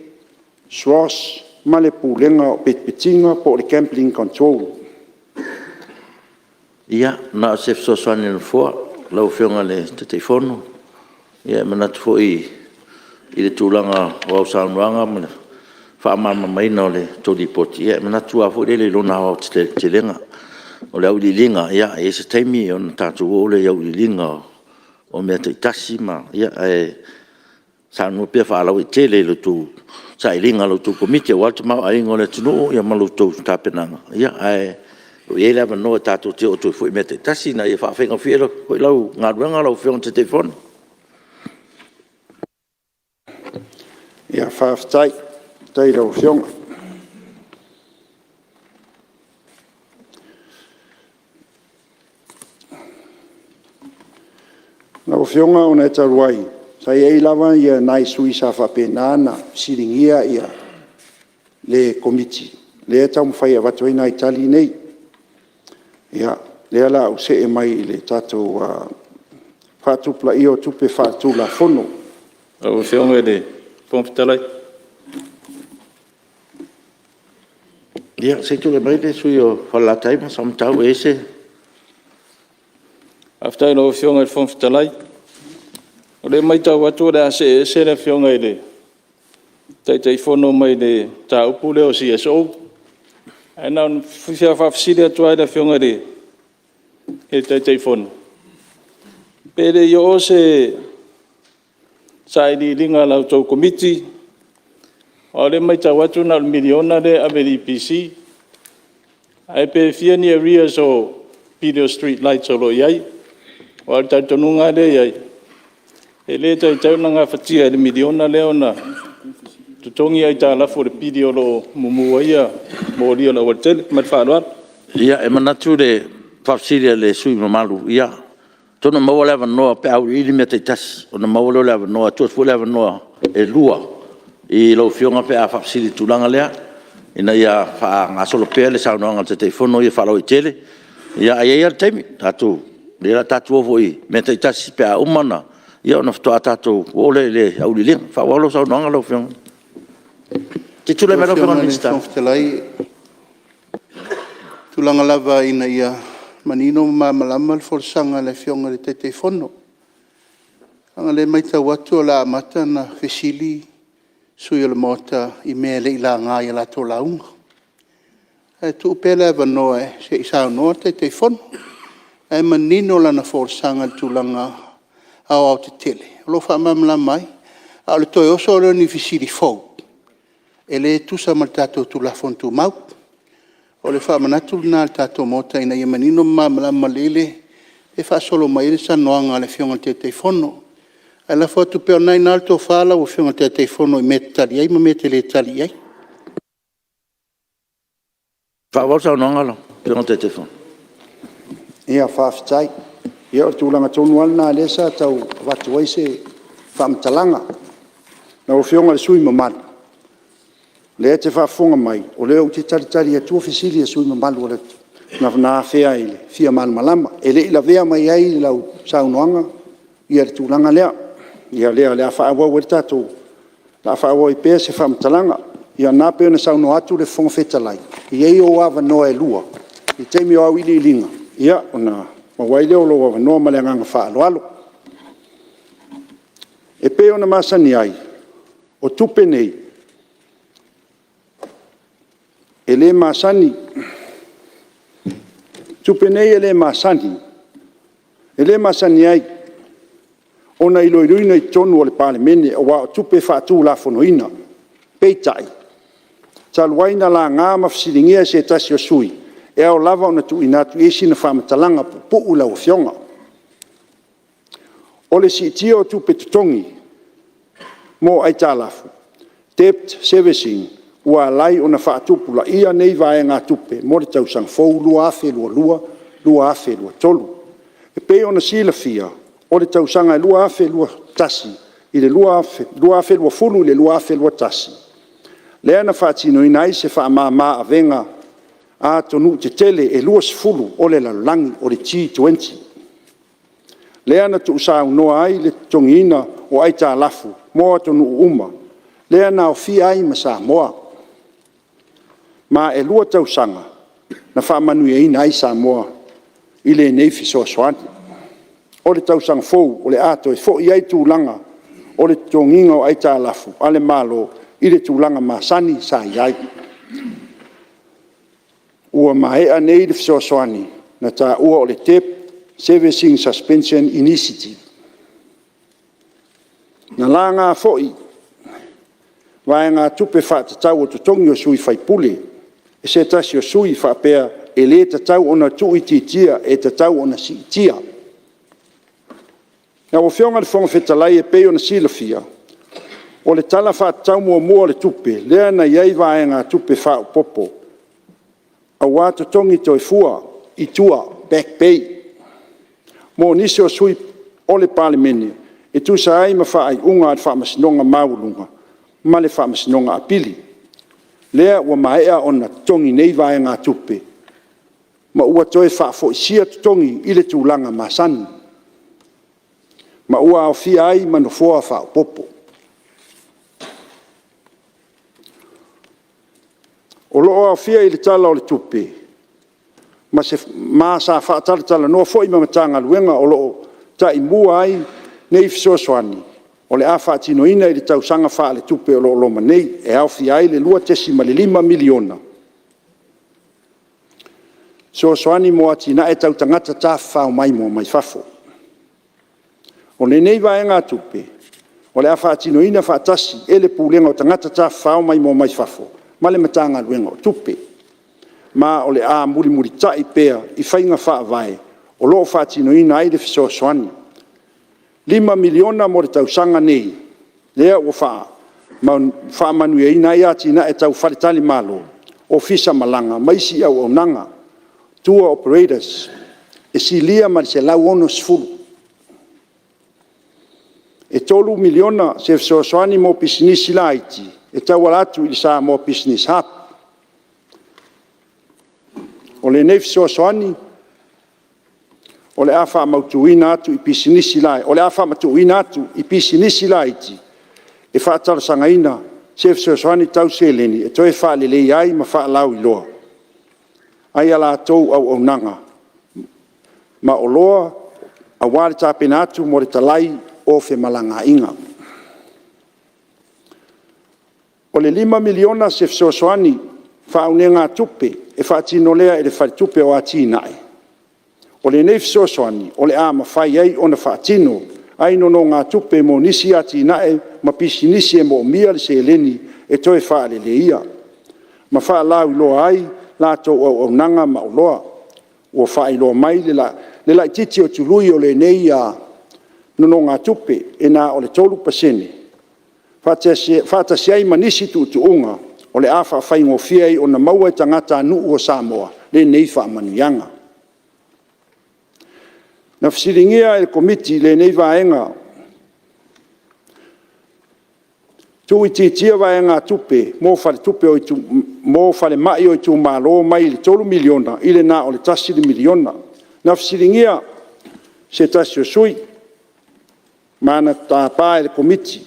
SROS ma le Pulega o Petipetiga po o le Gambling Control. Ia, na o se fesoasoani a le Nofoa i lau Afioga i le Taitaifono. E manatu foi i le tulaga o au saunoaga ma le faamalamalamaina o le tou Lipoti, e manatu lava foi lele i lona aoaotelega. O le auiliiliga, e i ai se taimi ona tatou oo lea i auiliiliga o mea taitasi, ae saunoa pea faalauaitele i le sailiga a la outou Komiti aua le tamaoaiga o le atunuu ma la outou tapenaga. Ae o lo o i ai le avanoa tatou te oo atu ai foi i mea taitasi ina ia faafaigofie ai foi lau galuega lau Afioga i le Taitaifono. Faafetai. Faafetai i lau Afioga. Lau Afioga ona e talu ai, sa i ai lava nai sui usufono sa faapena ona fesiligia le Komiti, lea e taumafai e avatu ai nai tali nei. Ia, lea o le a ou see mai i le tatou faatupulaia o tupe faaletulafono. Lau Afioga i le Fofoga Fetalai… Ia, se i tulai mai le sui usufono mo Falelatai ma Samatau. Faafetai i lau Afioga i le Fofoga Fetalai. O lea e matau atu o le a see ese le Afioga i le Taitaifono mai le mataupu lea o CSOs. Ae na ona fia faafesili atu lava i le Afioga i le Taitaifono, pe le i oo se sailiiliga a la outou Komiti, aua o lea e matau atu na o le $1 miliona lea e ave i le EPC, ae pe fia ni arrears o pili o street lights o lo o i ai? Aua o le talitonuga lava lea e i ai, e le taitai ona gafatia e le $1 miliona lea ona totogi aitalafu o le pili o lo o mumu ai moli o le aualatele. Ma le faaaloalo. Ia, e manatu i le faafesili a le sui usufono mamalu, ia, atonu e maua le avanoa pe a auiliili mea taitasi, ona maua lea o le avanoa. E tuu atu foi le avanoa e 2 i lau Afioga pe a faafesili i le tulaga lea, ina ia faagasolo pea le saunoaga a le Taitaifono ia faalauaitele. Ae i ai lava le taimi, o lea o le a tatou o foi i mea taitasi pe a uma ona faatoa tatou oo lea i le auiliiliga. Faaauau lau saunoaga lau Afioga. Se i tulai mai lau Afioga i le Minisita. Lau Afioga i le Fofoga Fetalai, o tulaga lava ina ia manino ma malamalama le folasaga a le Afioga i le Taitaifono, leaga o lea e matau atu o le a amata ona fesili sui usufono o le Maota i mea e le i laga i a latou lauga. Ae tuu pea le avanoa se i saunoa le Taitaifono. O la e manino lana folasaga i le tulaga aoaotetele o lo o faamalamalama ai. A o le toe oso lea o ni fesili fou, e le tusa ma le tatou Tulafono Tumau. O le faamanatu lena i le tatou Maota ina ia manino ma malamalama lelei le faasolo mai ai le saunoaga a le Afioga i le Taitaifono. Ae lafo atu pea o lena e i ina le tofa lau Afioga i le Taitaifono i mea e te tali i ai ma mea e te le tali i ai. Faaauau le saunoaga lau Afioga i le Taitaifono. Faafetai. Ia o le tulaga tonu lava lena o lea sa tau avatu ai se faamatalaga. Lau Afioga i le sui usufono mamalu, o lea e te faafofoga mai, o lea ou te talitali atua fesili a sui usufono mamalu na afea i le fia malamalama. E le i lavea mai ai i lau saunoaga le tulaga lea. Ia o lea o le a faaauau ai pea se faamatalaga. Ia o lena e pei ona saunoa atu le Fofoga Fetalai, e i ai ou avanoa e lua i taimi o auiliiliga, ona maua ai lea o lou avanoa. Ma le agaga faaaloalo. E pei ona masani ai, o tupe nei, e le masani ai ona iloiloina i totonu o le Palemene aua o tupe faatulafonoina. Peitai, talu ai na laga ma fesiligia e se tasi o sui usufono, e ao lava ona tuuina atu i ai sina faamatalaga puupuu lau Afioga. O le siitia o tupe totogi mo aitalafu, debt servicing ua ala ai ona faatupulaia nei vaegatupe mo le tausaga fou 2022/2023. E pei ona silafia, o le tausaga 2020/2021, lea na faatinoina ai se faamama avega a atunuu tetele e 20 o le lalolagi o le G20. Lea na tuusaunoa ai le totogiina o aitalafu mo atunuu uma, lea na aofia ai ma Samoa. Ma e 2 tausaga na faamanuiaina ai Samoa i lenei fesoasoani. O le tausaga fou o le a toe foi ai tulaga o le totogiina o aitalafu a le Malo i le tulaga masani sa i ai. Ua maea nei le fesoasoani na taua o le Debt Servicing Suspension Initiative. Na laga foi vaegatupe faatatau o totogi o sui usufono e se tasi o sui usufono e faapea e le tatau ona tuuitiitia, e tatau ona siitia. Lau Afioga i le Fofoga Fetalai e pei ona silafia, o le Tala Faatatau muamua o le Tupe lea na i ai vaegatupe faaopoopo aua totogi toe fua i tua, back pay mo nisi o sui usufono o le Palemene e tusa ai ma faaiuga a le Faamasinoga Maualuga ma le Faamasinoga Apili, lea ua maea ona totogi nei vaegatupe ma ua toe faafoisia totogi i le tulaga masani, ma ua aofia ai ma nofoa faaopoopo. O lo o aofia i le Tala o le Tupe, ma sa faatalatalanoa foi ma Matagaluega o lo o taimua ai nei fesoasoani, o le a faatinoina i le tausaga faaletupe o lo o loma nei, e aofia ai le $2.5 miliona e fesoasoani mo atinae tau tagata tafafao maimoa mai fafo. O lenei vaegatupe o le a faatinoina faatasi e le Pulega o Tagata Tafafao Maimoa mai Fafo ma le Matagaluega o Tupe, ma o le a mulimulitai pea i faiga faavae o lo o faatinoina ai le fesoasoani. E $5 miliona mo le tausaga nei, lea ua faamanuiaina ai atinae tau faletalimalo, ofisa malaga ma isi auaunaga, tour operators e silia ma le 160. E $3 miliona se fesoasoani mo pisinisi laiti e tauala atu i le Samoa Business Hub. O lenei fesoasoani o le a faamatuuina atu i pisinisi laiti e faatalosagaina se fesoasoani tau seleni e toe faaleleia ai ma faalauiloa ai a latou auaunaga ma oloa aua le tapena atu mo le talai o femalagaaiga. O le $5 miliona se fesoasoani faaunegatupe e faatino lea e le Faletupe o Atinae. O lenei fesoasoani o le a mafai ai ona faatino ai nonogatupe mo nisi atinae ma pisinisi e moomia le seleni e toe faaleleia ma faalauiloa ai latou auaunaga ma oloa. Ua faailoa mai le laitiiti o tului o lenei nonogatupe e na o le 3% faatasi ai ma nisi tuutuuga o le a faafaigofie ai ona maua e tagatanuu o Samoa lenei faamanuiaga. Na fesiligia e le Komiti lenei vaega tuuitiitia vaegatupe mo falemai o itumalo mai le $3 miliona i le na o le $1 miliona. Na fesiligia se tasi o sui usufono ma na tapa e le Komiti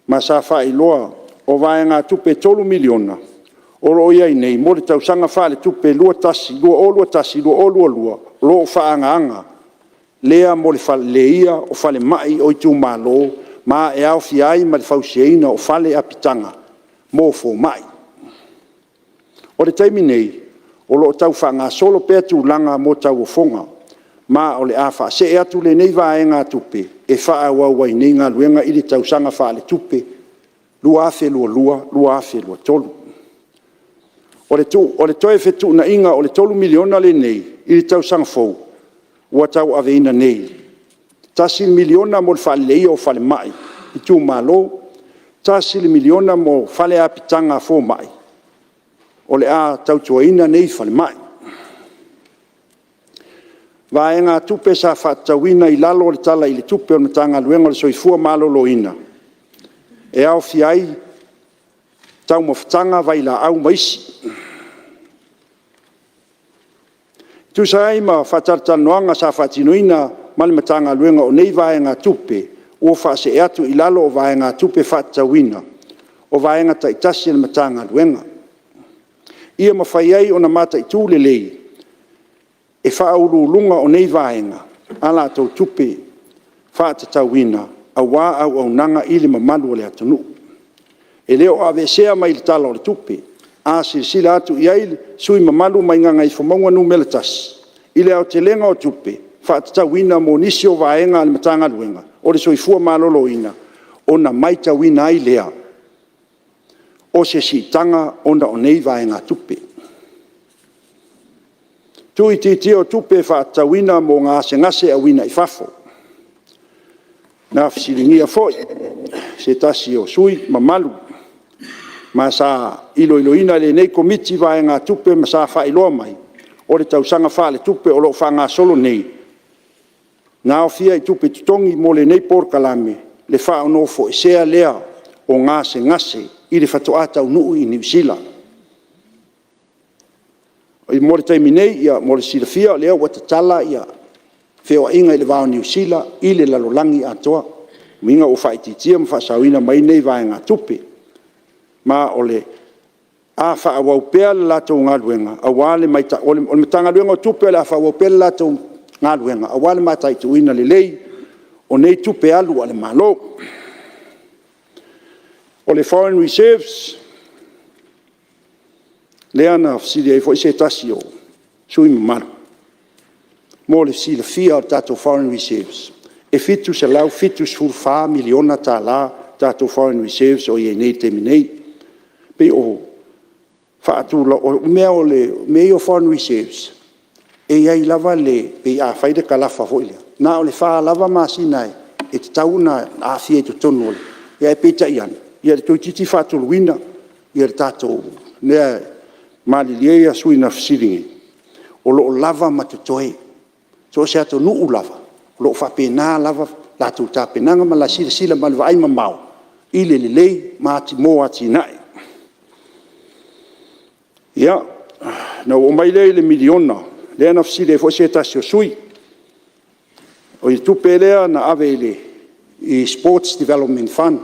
ma sa faailoa o vaegatupe e $3 miliona o lo o i ai nei mo le tausaga faaletupe 2021/2022, o lo o faaagaaga lea mo le faaleleia o falemai o itumalo, ma e aofia ai ma le fausiaina o fale apitaga mo fomai. O le taimi nei, o lo o tau faagasolo pea tulaga mo tauofoga, ma o le a faasee atu lenei vaegatupe e faaauau ai nei galuega i le tausaga faaletupe 2022/2023. O le toe fetuunaiga o le $3 miliona lenei i le tausaga fou ua tauaveina nei, $1 miliona mo le faaleleia o falemai itumalo, $1 miliona mo fale apitaga a fomai o le a tautuaina nei falemai. O vaegatupe sa faatatauina i lalo o le Tala o le Tupe a le Matagaluega o le Soifua Maloloina, e aofia ai taumafataga, vailaau ma isi. E tusa ai ma faatalatalanoaga sa faatinoina ma le Matagaluega, o nei vaegatupe ua faasee atu i lalo o vaegatupe faatatauina o vaega taitasi a le Matagaluega, ia mafai ai ona mataitu lelei e Faauluuluga o nei vaega a latou tupe faatatauina aua auaunaga i le mamalu o le atunuu. E le o aveesea mai le Tala o le Tupe. A silasila atu i ai le sui usufono mamalu mai Gagaifomauga 1 i le aotelega o tupe faatatauina mo nisi o vaega a le Matagaluega o le Soifua Maloloina, ona matauina ai lea o se siitaga ona o nei vaegatupe. Tuuitiitia o tupe faatatauina mo gasegase auina i fafo. Na fesiligia foi e se tasi o sui usufono mamalu, ma sa iloiloina e lenei Komiti vaegatupe ma sa faailoa mai, o le tausaga faaletupe o lo o faagasolo nei, na aofia i tupe totogi mo lenei polokalame le faanofoesea lea o gasegase i le faatoa taunuu i Niu Sila. Mo le taimi nei, mo le silafia o lea ua tatala feoaiga i le va o Niu Sila i le lalolagi atoa. O lona uiga ua faaitiitia ma faasaoina mai nei vaegatupe. Ma o le a faaauau pea le latou galuega, o le Matagaluega o Tupe o le a faaauau pea le latou galuega aua le mataituina lelei o nei tupe alu a le Malo. O le foreign reserves, lea na fesili ai foi se tasi o sui usufono mamalu. Mo le silafia o le tatou foreign reserves, e $774 miliona tatou foreign reserves o lo o i ai nei i le taimi nei. O mea ia o foreign reserves, e i ai lava le… pei a fai le kalafa foi lea, na o le 4 lava masina e tatau ona aafia i totonu, ae peitai ane, toeitiiti faatoluina le tatou mea. Malilie sui usufono na fesiligia, o lo o lava ma totoe. So o se atunuu lava, o lo o faapena lava a latou tapenaga ma le silasila ma le vaaimamao i le lelei mo atinae. Ia, ona ou oo mai lea i le $1miliona lea na fesili ai foi se tasi o sui usufono. O le tupe lea na ave i sports development fund.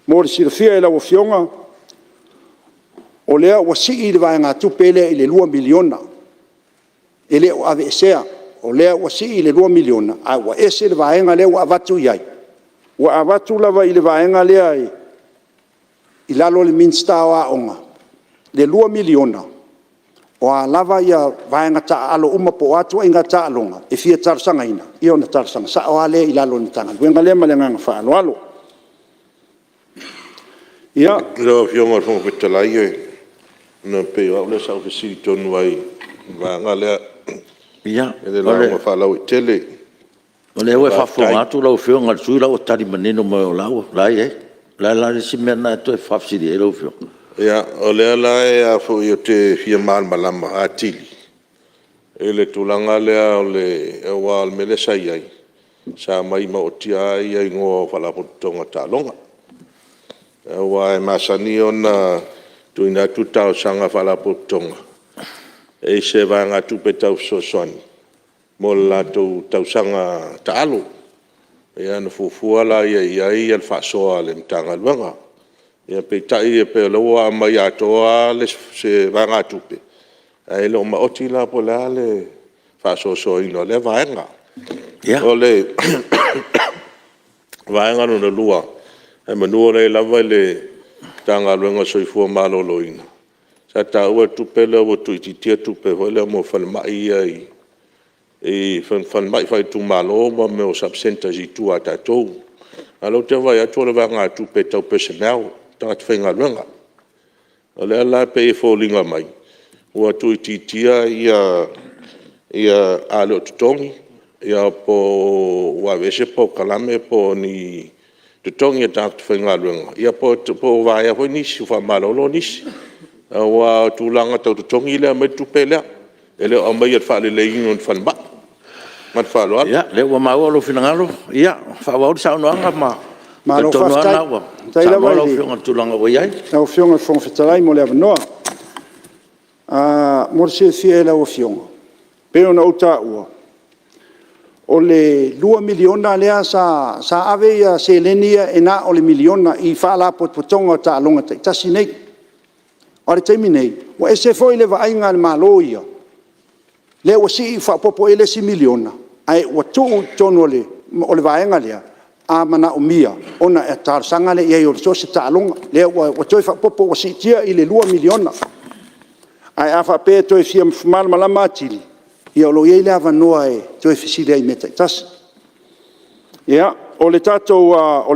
Mo le silafia e lau Afioga, o lea ua sii le vaegatupe lea i le $2 miliona, e le o aveesea. O lea ua sii i le $2 miliona, ae ua ese le vaega lea ua avatu i ai, ua avatu lava i le vaega lea i lalo o le Minisita o Aoga le $2 miliona, o a lava vaega taaalo uma po o a ituaiga taaloga e fia talosagaina, ia ona talosaga sao lava lea i lalo o le Matagaluega lea. Ma le agaga faaaloalo. Ia. Lau Afioga i le Fofoga Fetalai, ona e pei o au lea sa ou fesili tonu lava i le vaega lea i le lauga faalauaitele. O lea ua e faafofoga atu lau Afioga i le sui usufono o la e ua tali manino mai o la e i ai. O le a la le isi mea lena e toe faafesili ai lau Afioga? Ia, o lea la ou te fia malamalama atili i le tulaga lea aua o le mea lea sa i ai, sa aumai maoti lava igoa o faalapotopotoga o taaloga. Aua e masani ona tuuina atu talosaga a faalapotopotoga i se vaegatupe tau fesoasoani mo le latou tausaga taalo. Ia ona fuafua lea i ai le faasoa a le Matagaluega. Ia peitai e pei o lea ua aumai atoa lava se vaegatupe, ae le o maoti la po o le a le faasoasoaina o lea vaega. Ia. O le vaega lona lua, semeamanu o lea e lava le Matagaluega o le Soifua Maloloina, sa taua le tupe lea ua tuuitiitia tupe foi lea mo falemai ia i falemai faaitumalo ma mea o sub centres i tua a tatou. A o lea ou te vaai atu o le vaegatupe tau personnel, tagata faigaluega. O lea la e pei e foliga mai ua tuuitiitia a le o totogi po o ua aveese polokalame po o ni totogi o tagata faigaluega, ia po ua vaea foi nisi, ua faamalolo nisi. Aua o tulaga tau totogi lea e aumai ai le tupe lea, e le o aumaia i le faaleleiga o ni falemai. Ma le faaaloalo. Ia, o lea ua maua lou finagalo, faaauau le saunoaga. E talitonu lava o lena ua saunoa lau Afioga i le tulaga ua i ai. Malo faafetai. Faafetai lava i lau Afioga i le Fofoga Fetalai mo le avanoa. Mo le silafia e lau Afioga, e pei ona ou taua, o le $2 miliona lea sa ave seleni ia e na o le $1 miliona i Faalapotopotoga o taaloga taitasi nei. A o le taimi nei, ua ese foi le vaaiga a le Malo ia, lea ua sii faaopoopo i ai le isi $1 miliona, ae ua tuu i totonu o le vaega lea, a manaomia ona talosaga lea i ai o so o se taaloga. Lea ua toe faaopoopo ua siitia i le $2 miliona. Ae a faapea e toe fia malamalama atili, ia o lo o i ai le avanoa e toe fesili ai i mea taitasi. Ia, o le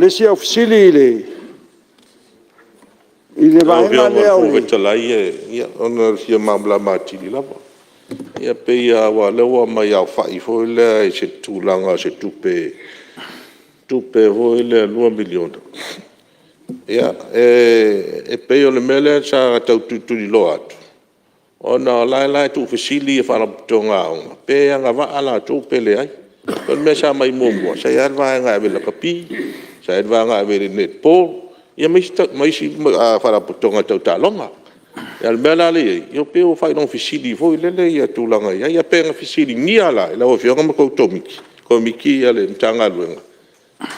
isi au fesili i le Lau vaega Afioga i le lea o Fofoga le… Fetalai, ona o le fia malamalama atili lava. Ia pei lava aua o lea ua aumai aofai foi lea i se tulaga o se tupe foi lea $2 miliona. Ia, e pei o le mea lea sa tau tulituliloa atu, ona o la e tuufesili Faalapotopotoga a aoga, pe agavaa latou pe leai. O le mea sa aumai muamua, sa i ai lava le vaega e ave i le lakapi, sa i ai le vaega e ave i le Netball, ia ma isi Faalapotopotoga tau taaloga. A o le mea la lea e i ai, e pei ua faailoga fesili foi lele le tulaga e i ai. Ia pe na fesiligia la e lau Afioga ma le tou Komiti le Matagaluega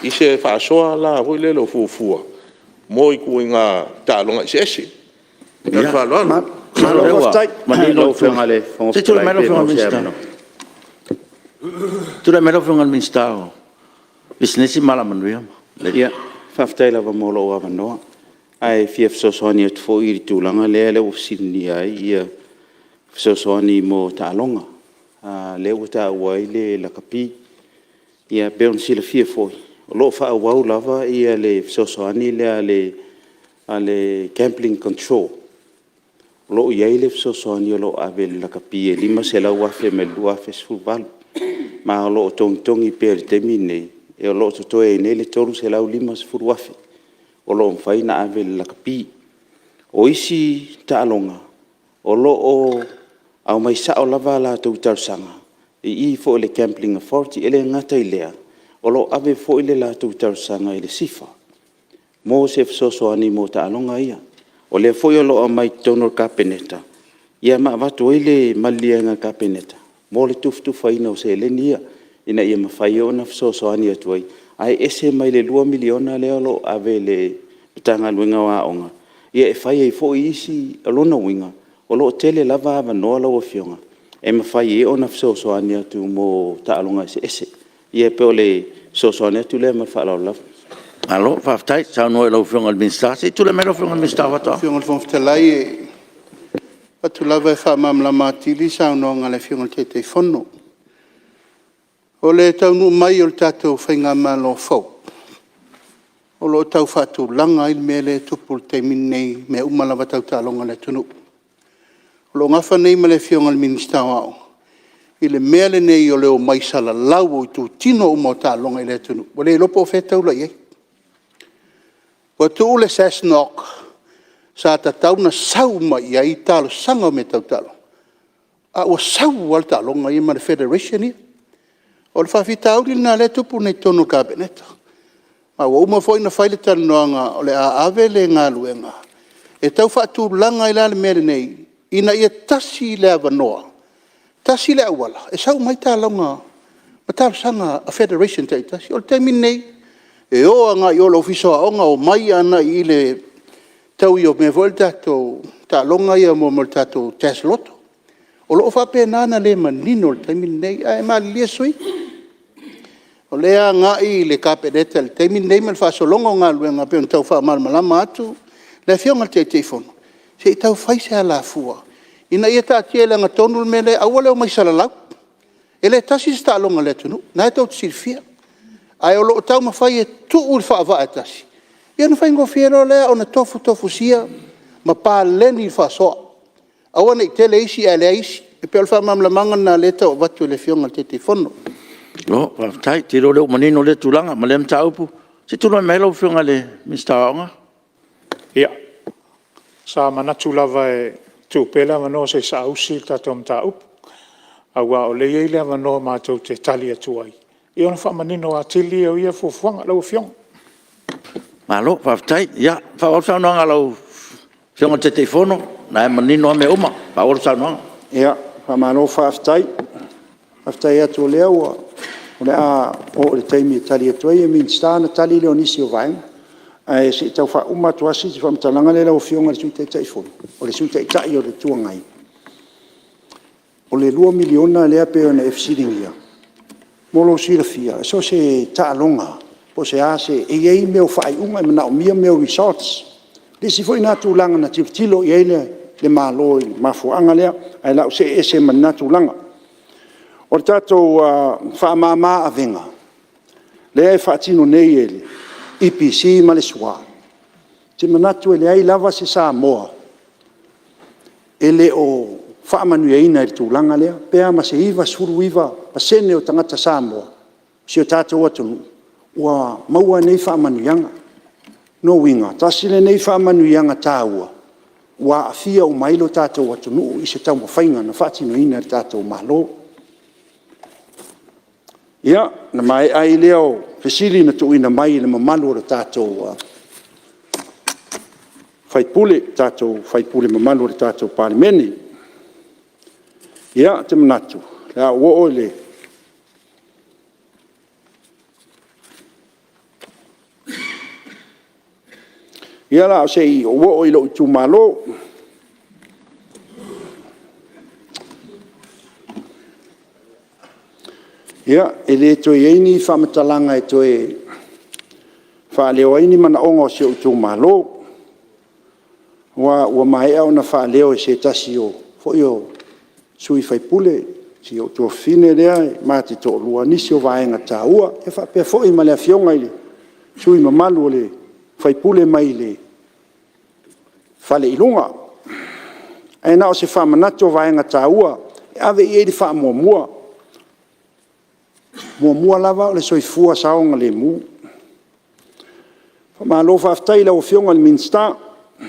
i se faasoa la foi lele o fuafua mo ituaiga taaloga eseese? Ma le faaaloalo. Malo faafetai. Se i tulai mai lau Afioga i le Minisita mo Pisinisi ma Alamanuia. Faafetai lava mo lou avanoa. Ae fia fesoasoani atu foi i le tulaga lea ua fesiligia ai fesoasoani mo taaloga, lea ua taua ai le lakapi. E pei ona silafia foi, o lo o faaauau lava le fesoasoani lea a le Gambling Control, o lo o i ai le fesoasoani o lo o ave i le lakapi e $500,000 mai le 2018, ma o lo o togitogi pea i le taimi lenei, o lo o totoe ai nei le $350,000 o lo o mafai ona ave i le lakapi. O isi taaloga, o lo o aumai sao lava a latou talosaga i i foi i le Gambling Authority. E le gata i lea, o lo o ave foi le latou talosaga i le SIFA mo se fesoasoani mo taaloga ia. O lea foi o lo o aumai i totonu o le Kapeneta ma avatu ai le maliliega a le Kapeneta mo le tufatufaina o seleni ia, ina ia mafai ona fesoasoani atu ai, ae ese mai le $2 miliona lea o lo o ave i le Matagaluega o Aoga, e fai ai foi isi... O lona uiga, o lo o tele lava avanoa lau Afioga e mafai ai ona fesoasoani atu mo taaloga eseese. Ia pei o le fesoasoani atu lea ma le faaaloalo lava. Malo faafetai saunoa i lau Afioga i le Minisita. Se i tulai mai lau Afioga i le Minisita o Faatoaga. Lau Afioga i le Fofoga Fetalai, e manatu lava e faamalamalama atili le saunoaga a le Afioga i le Taitaifono. O le taunuu mai o le tatou faigamalo fou, o lo o tau faatulaga ai le mea lea e tupu i le taimi lenei i mea uma lava tau taaloga a le atunuu. O lo o nafa nei ma le Afioga i le Minisita o Aoga i le mea lenei o le omai salalau o itutino uma o taaloga i le atunuu, ua le iloa po o fea e taula i ai. Ua tuu le SASNOC sa tatau ona sau uma i ai talosaga o mea tau taaloga, a ua sau lava le taaloga ia ma le federation ia. O le faafitauli lena o lea e tupu nei i totonu o le Kapeneta, ma ua uma foi ona fai le talanoaga o le a ave le galuega e tau faatulaga ai la le mea lenei, ina ia tasi le avanoa, tasi le auala e sau uma ai talosaga a federations taitasi. O le taimi lenei, e o agai i o i le Ofisa o Aoga, omai agai i le tau o mea foi ia o tatou taaloga ia o le tatou Tattslotto. O lo o faapena ona le manino i le taimi lenei, ae malilie sui usufono, o lea e agai le Kapeneta i le taimi lenei ma le faasologa o galuega e pei ona tau faamalamalama atu le Afioga i le Taitaifono, se i tau fai se alafua ina ia taatia i le lagatonu le mea lea, aua le omai salalau. E le tasi se taaloga a le atunuu, o lena tou te silafia. Ae o lo o taumafai e tuu le faavaa e tasi, ia ona faigofie loa lea ona tofutofusia ma paleni le faasoa. Aua ne i tele isi ae leai isi. E pei o le faamalamalamaga lena o lea e tau avatu e le Afioga i le Taitaifono. Malo faafetai. Ou te iloa o lea ua manino lea tulaga ma lea mataupu. Se i tulai mai lau Afioga i le Minisita o Aoga. Ia, sa manatu lava e tuu pea le avanoa se i saausi le tatou mataupu, aua o lea e i ai le avanoa matou te tali atu ai, ia ona faamanino atili lea o ia fuafuaga lau Afioga. Malo faafetai. Ia, faaauau le saunoaga a lau Afioga i le Taitaifono, o lena e manino lava mea uma. Faaauau le saunoaga. Faamalo faafetai. Faafetai atu o lea o le a oo i le taimi e tali atu ai Minisita ona tali lea o nisi o vaega. Ae se i tau faauma atu lava si faamatalaga lea lau Afioga i le Sui Taitaifono, o le Sui Taitai o le Itu Agai. O le $2 miliona lea pei ona e fesiligia, mo lou silafia, so o se taaloga lava po o se a se… e i ai mea o faaiuga, e manaomia mea o results. O le isi foi lena tulaga na tilotilo i ai le Malo i le mafuaaga lea, ae o le a ou see ese ma lena tulaga. O le tatou faamama avega lea e faatino nei e le EPC ma le SWA, ou te manatu e leai lava se Samoa e le o faamanuiaina i le tulaga lea, pe a ma se 99% o tagata Samoa o si o tatou atunuu ua maua nei faamanuiaga. O lona uiga, tasi lenei faamanuiaga taua ua aafia uma ai lo tatou atunuu i se taumafaiga na faatinoina e le tatou Malo. Ia, ona maea ai lea o fesili na tuuina mai e le mamalu o tatou sui usufono mamalu o le tatou Palemene. Ia, ou te manatu o le a ou oo i le… Ia o le a se i ou oo i lou itumalo. Ia, e le toe i ai ni faamatalaga e toe faaleo ai ni manaoga o si ou itumalo, aua ua maea ona faaleo e se tasi foi o sui usufono, si ou tuafafine lea ma te toalua, nisi o vaega taua, e faapea foi ma le Afioga i le sui usufono mamalu o le sui usufono mai le fale i luga. Ae na o se faamanatu o vaega taua e ave i ai le faamuamua. Muamua lava o le soifua saogalemu. Malo faafetai i lau Afioga i le Minisita i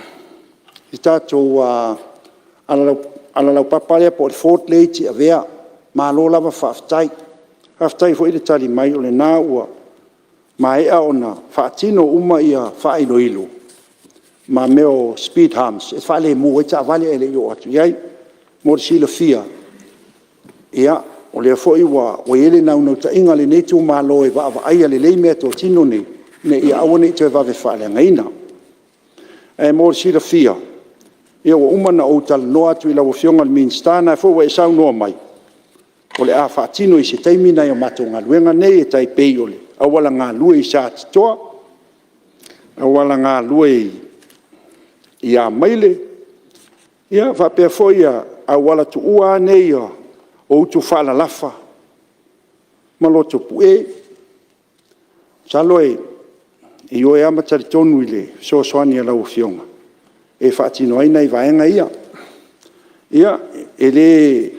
le tatou auala laupapa lea po o le ford lea e i Tiavea, malo lava faafetai. Faafetai foi le tali mai o lena ua maea ona faatino uma faailoilo ma mea o speed humps e faalemu ai taavale ae le i oo atu i ai. Mo le silafia, o lea foi ua i ai le naunautaiga o lenei itumalo e vaavaaia lelei meatotino nei, ina ia aua ne i toe vave faaleagaina. Ae mo le silafia, ia ua uma ona ou talanoa atu i lau Afioga i le Minisita, o lena foi ua e saunoa mai, o le a faatino i se taimi nai a matou galuega nei e tai pei o le auala galue i Satitoa. auala galue i Amaile, faapea foi auala tuua lava nei o Utufaalalafa ma Lotopue. Masalo e ioe lava ma talitonu i le fesoasoani a lau Afioga e faatino ai nai vaega ia. Ia, e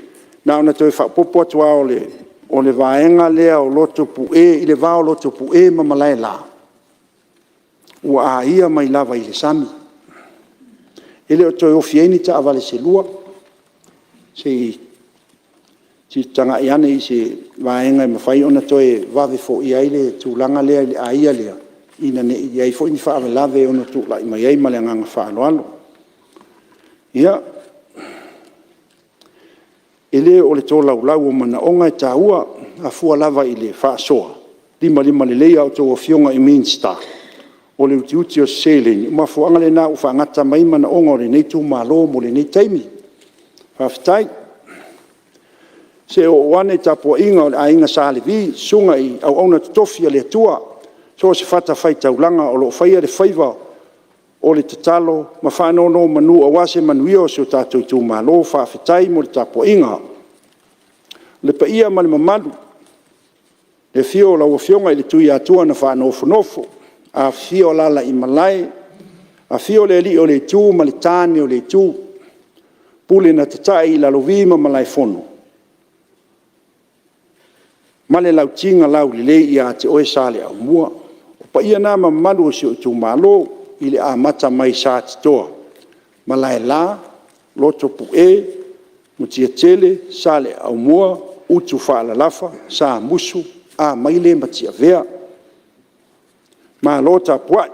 na ona toe faaopoopo atu lava o le vaega lea o Lotopue, i le va o Lotopue ma Malaela, ua aia mai lava i le sami, e le o toe ofi ai ni taavale se lua. Se i tagai ane i se vaega e mafai ona toe vave foia ai le tulaga lea i le aia lea, ina ne i i ai foi ni faalavelave e ono tulai mai ai. Ma le agaga faaaloalo. Ia, e le o le tolaulau o manaoga e taua, a fua lava i le faasoa limalima lelei a outou Afioga i Minisita, o le utiuti o le seleni, o le mafuaaga lena ua faagata mai ai manaoga o lenei itumalo mo lenei taimi. Faafetai. Se i ou oo ane i le tapuaiga a le Aiga Sa Levi, susuga i auauna totofi a le Atua i so o se fatafaitaulaga o lo o faia le faiva o le tatalo ma faanonomanu aua se manuia o si o tatou itumalo. Faafetai mo le tapuaiga. Le paia ma le mamalu i le afio o lau Afioga i le Tuiatua na faanofonofo, afifio alaalaimalae, afio le Alii o le Itu ma le Tane o le Itu, Pule na tatai i Lalovi ma Malaefono ma le Lauti na Laulelei ia te oe Saleaaumua. O paia na ma mamalu o si ou itumalo i le amata mai Satitoa, Malaela, Lotopue, Mutiatele, Saleaaumua, Utufaalalafa, Samusu, Amaile ma Tiavea. Malo tapuai.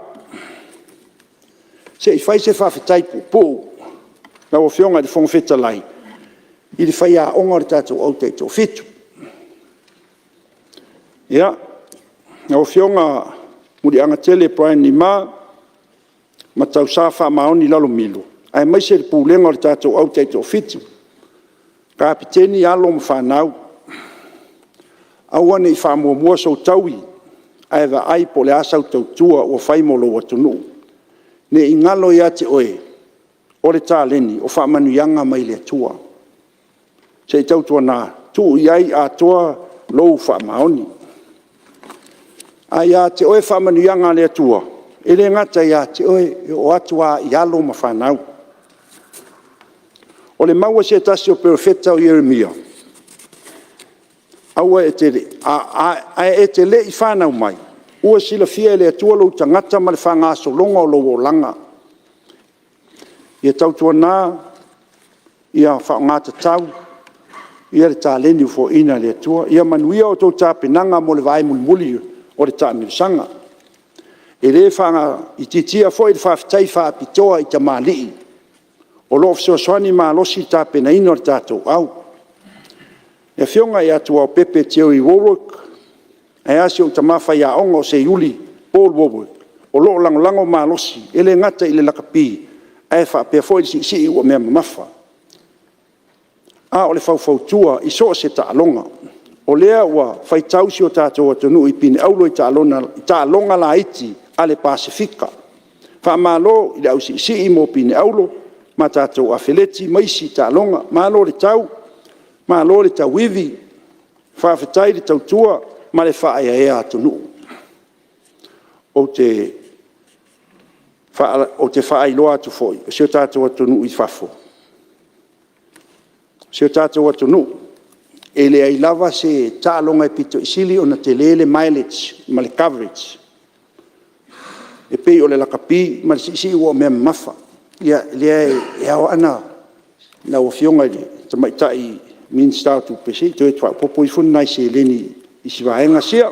Se i fai se faafetai puupuu lau Afioga i le Fofoga Fetalai i le faiaoga o le tatou Au Taitoafitu. Ia, lau Afioga Muliagatele Brian Lima ma Tausa Faamaoni Lalomilo, aemaise le pulega o le tatou Au Taitoafitu, kapeteni, alo ma fanau, aua ne i faamuamua sou taui ae vaai po o le a sau tautua ua fai mo lou atunuu. Ne i galo ia te oe, o le taleni o faamanuiaga mai le Atua. Se i tautuana tuu i ai atoa lou faamaoni. A ia te oe faamanuiaga a le Atua, e le gata ia te oe, e oo atu lava i alo ma fanau. O le mau a se tasi o perofeta o Ieremia, ae e te le i fanau mai, ua silafia e le Atua lou tagata ma le faagasologa o lou olaga. Ia tautuana ia faaaoga tatau le taleni ua foaina e le Atua. Ia manuia a outou tapenaga mo le vae mulimuli o le taamilosaga. E le faaitiitia foi le faafetai faapitoa i tamalii o lo o fesoasoani malosi i le tapenaina o le tatou au. Le Afioga ia Tuaopepe Jerry Wallwork, ae a si ou tama faiaoga o Seiuli Paul Wallwork, o lo o lagolago malosi, e le gata i le lakapi, ae faapea foi le siisii uamea mamafa, a o le faufautua i so o se taaloga. O lea ua faitau si o tatou atunuu i pine auro i taaloga laiti a le Pasefika. Faamalo i le au siisii mo pine auro ma tatou afeleti ma isi taaloga. Malo le tau, malo le tauivi, faafetai le tautua ma le faaeaea atunuu. Ou te faailoa atu foi, o si o tatou atunuu i fafo, e leai lava se taaloga e aupito sili ona tele le mileage ma le coverage e pei o le lakapi ma le siisii uamea mamafa. O lea e ao lava lau Afioga i le Tamaitai Minisita o Tupe, se i toe faaopoopo ifo ni nai seleni i si vaega sia.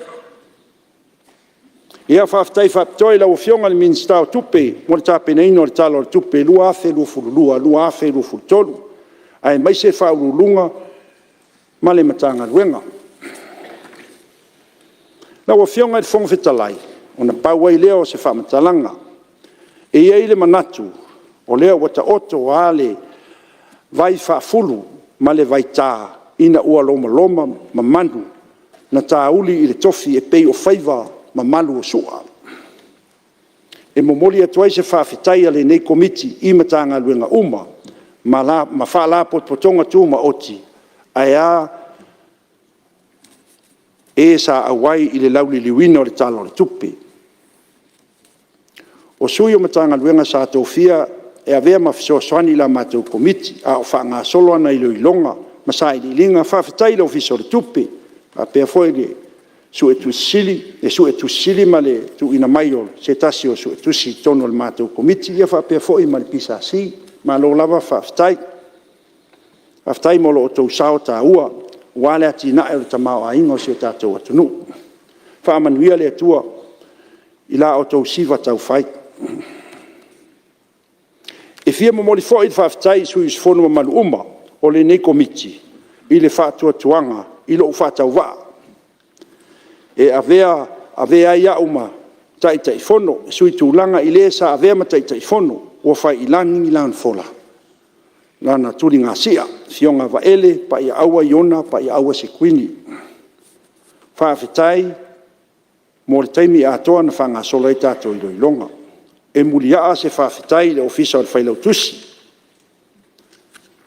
Ia, faafetai faapitoa i lau Afioga i le Minisita o Tupe mo le tapenaina o le Tala o le Tupe 2022/2023, aemaise le Ofisa Sili o Pulega ma le Matagaluega. Lau Afioga i le Fofoga Fetalai, ona pau ai lea o se faamatalaga. E i ai le manatu, o lea ua taoto lava le vai faafulu ma le vaita ina ua lomaloma mamalu na tauli i le tofi e pei o faiva mamalu o Sua. E momoli atu ai se faafetai a lenei Komiti i Matagaluega uma ma Faalapotopotoga Tumaoti, ae a e sa auai i le lauliliuina o le Tala o le Tupe. O sui o Matagaluega sa tofia e avea ma fesoasoani i la matou Komiti a o faagasolo ana iloiloga ma sailiiliga. Faafetai i le Ofisa o le Tupe, faapea foi le Suetusi Sili ma le tuuina mai o se tasi o Suetusi i totonu o le matou Komiti, ia faapea foi ma le PSC. Malo lava faafetai. Faafetai mo lo outou sao taua aua le atinae o le tamaoaiga o si o tatou atunuu. Faamanuia le Atua i la outou siva taufai. E fia momoli foi le faafetai i sui usufono mamalu uma o lenei Komiti i le faatuatuaga i lou faatauvaa e avea ai au ma Taitaifono, e suitulaga i le sa avea ma Taitaifono ua fai i lagi lana tuligasia, Afioga Vaele Paiaaua Iona Paiaaua Sekuini. Faafetai mo le taimi atoa na faagasolo ai tatou iloiloga. E muliaa se faafetai i le Ofisa o le Failautusi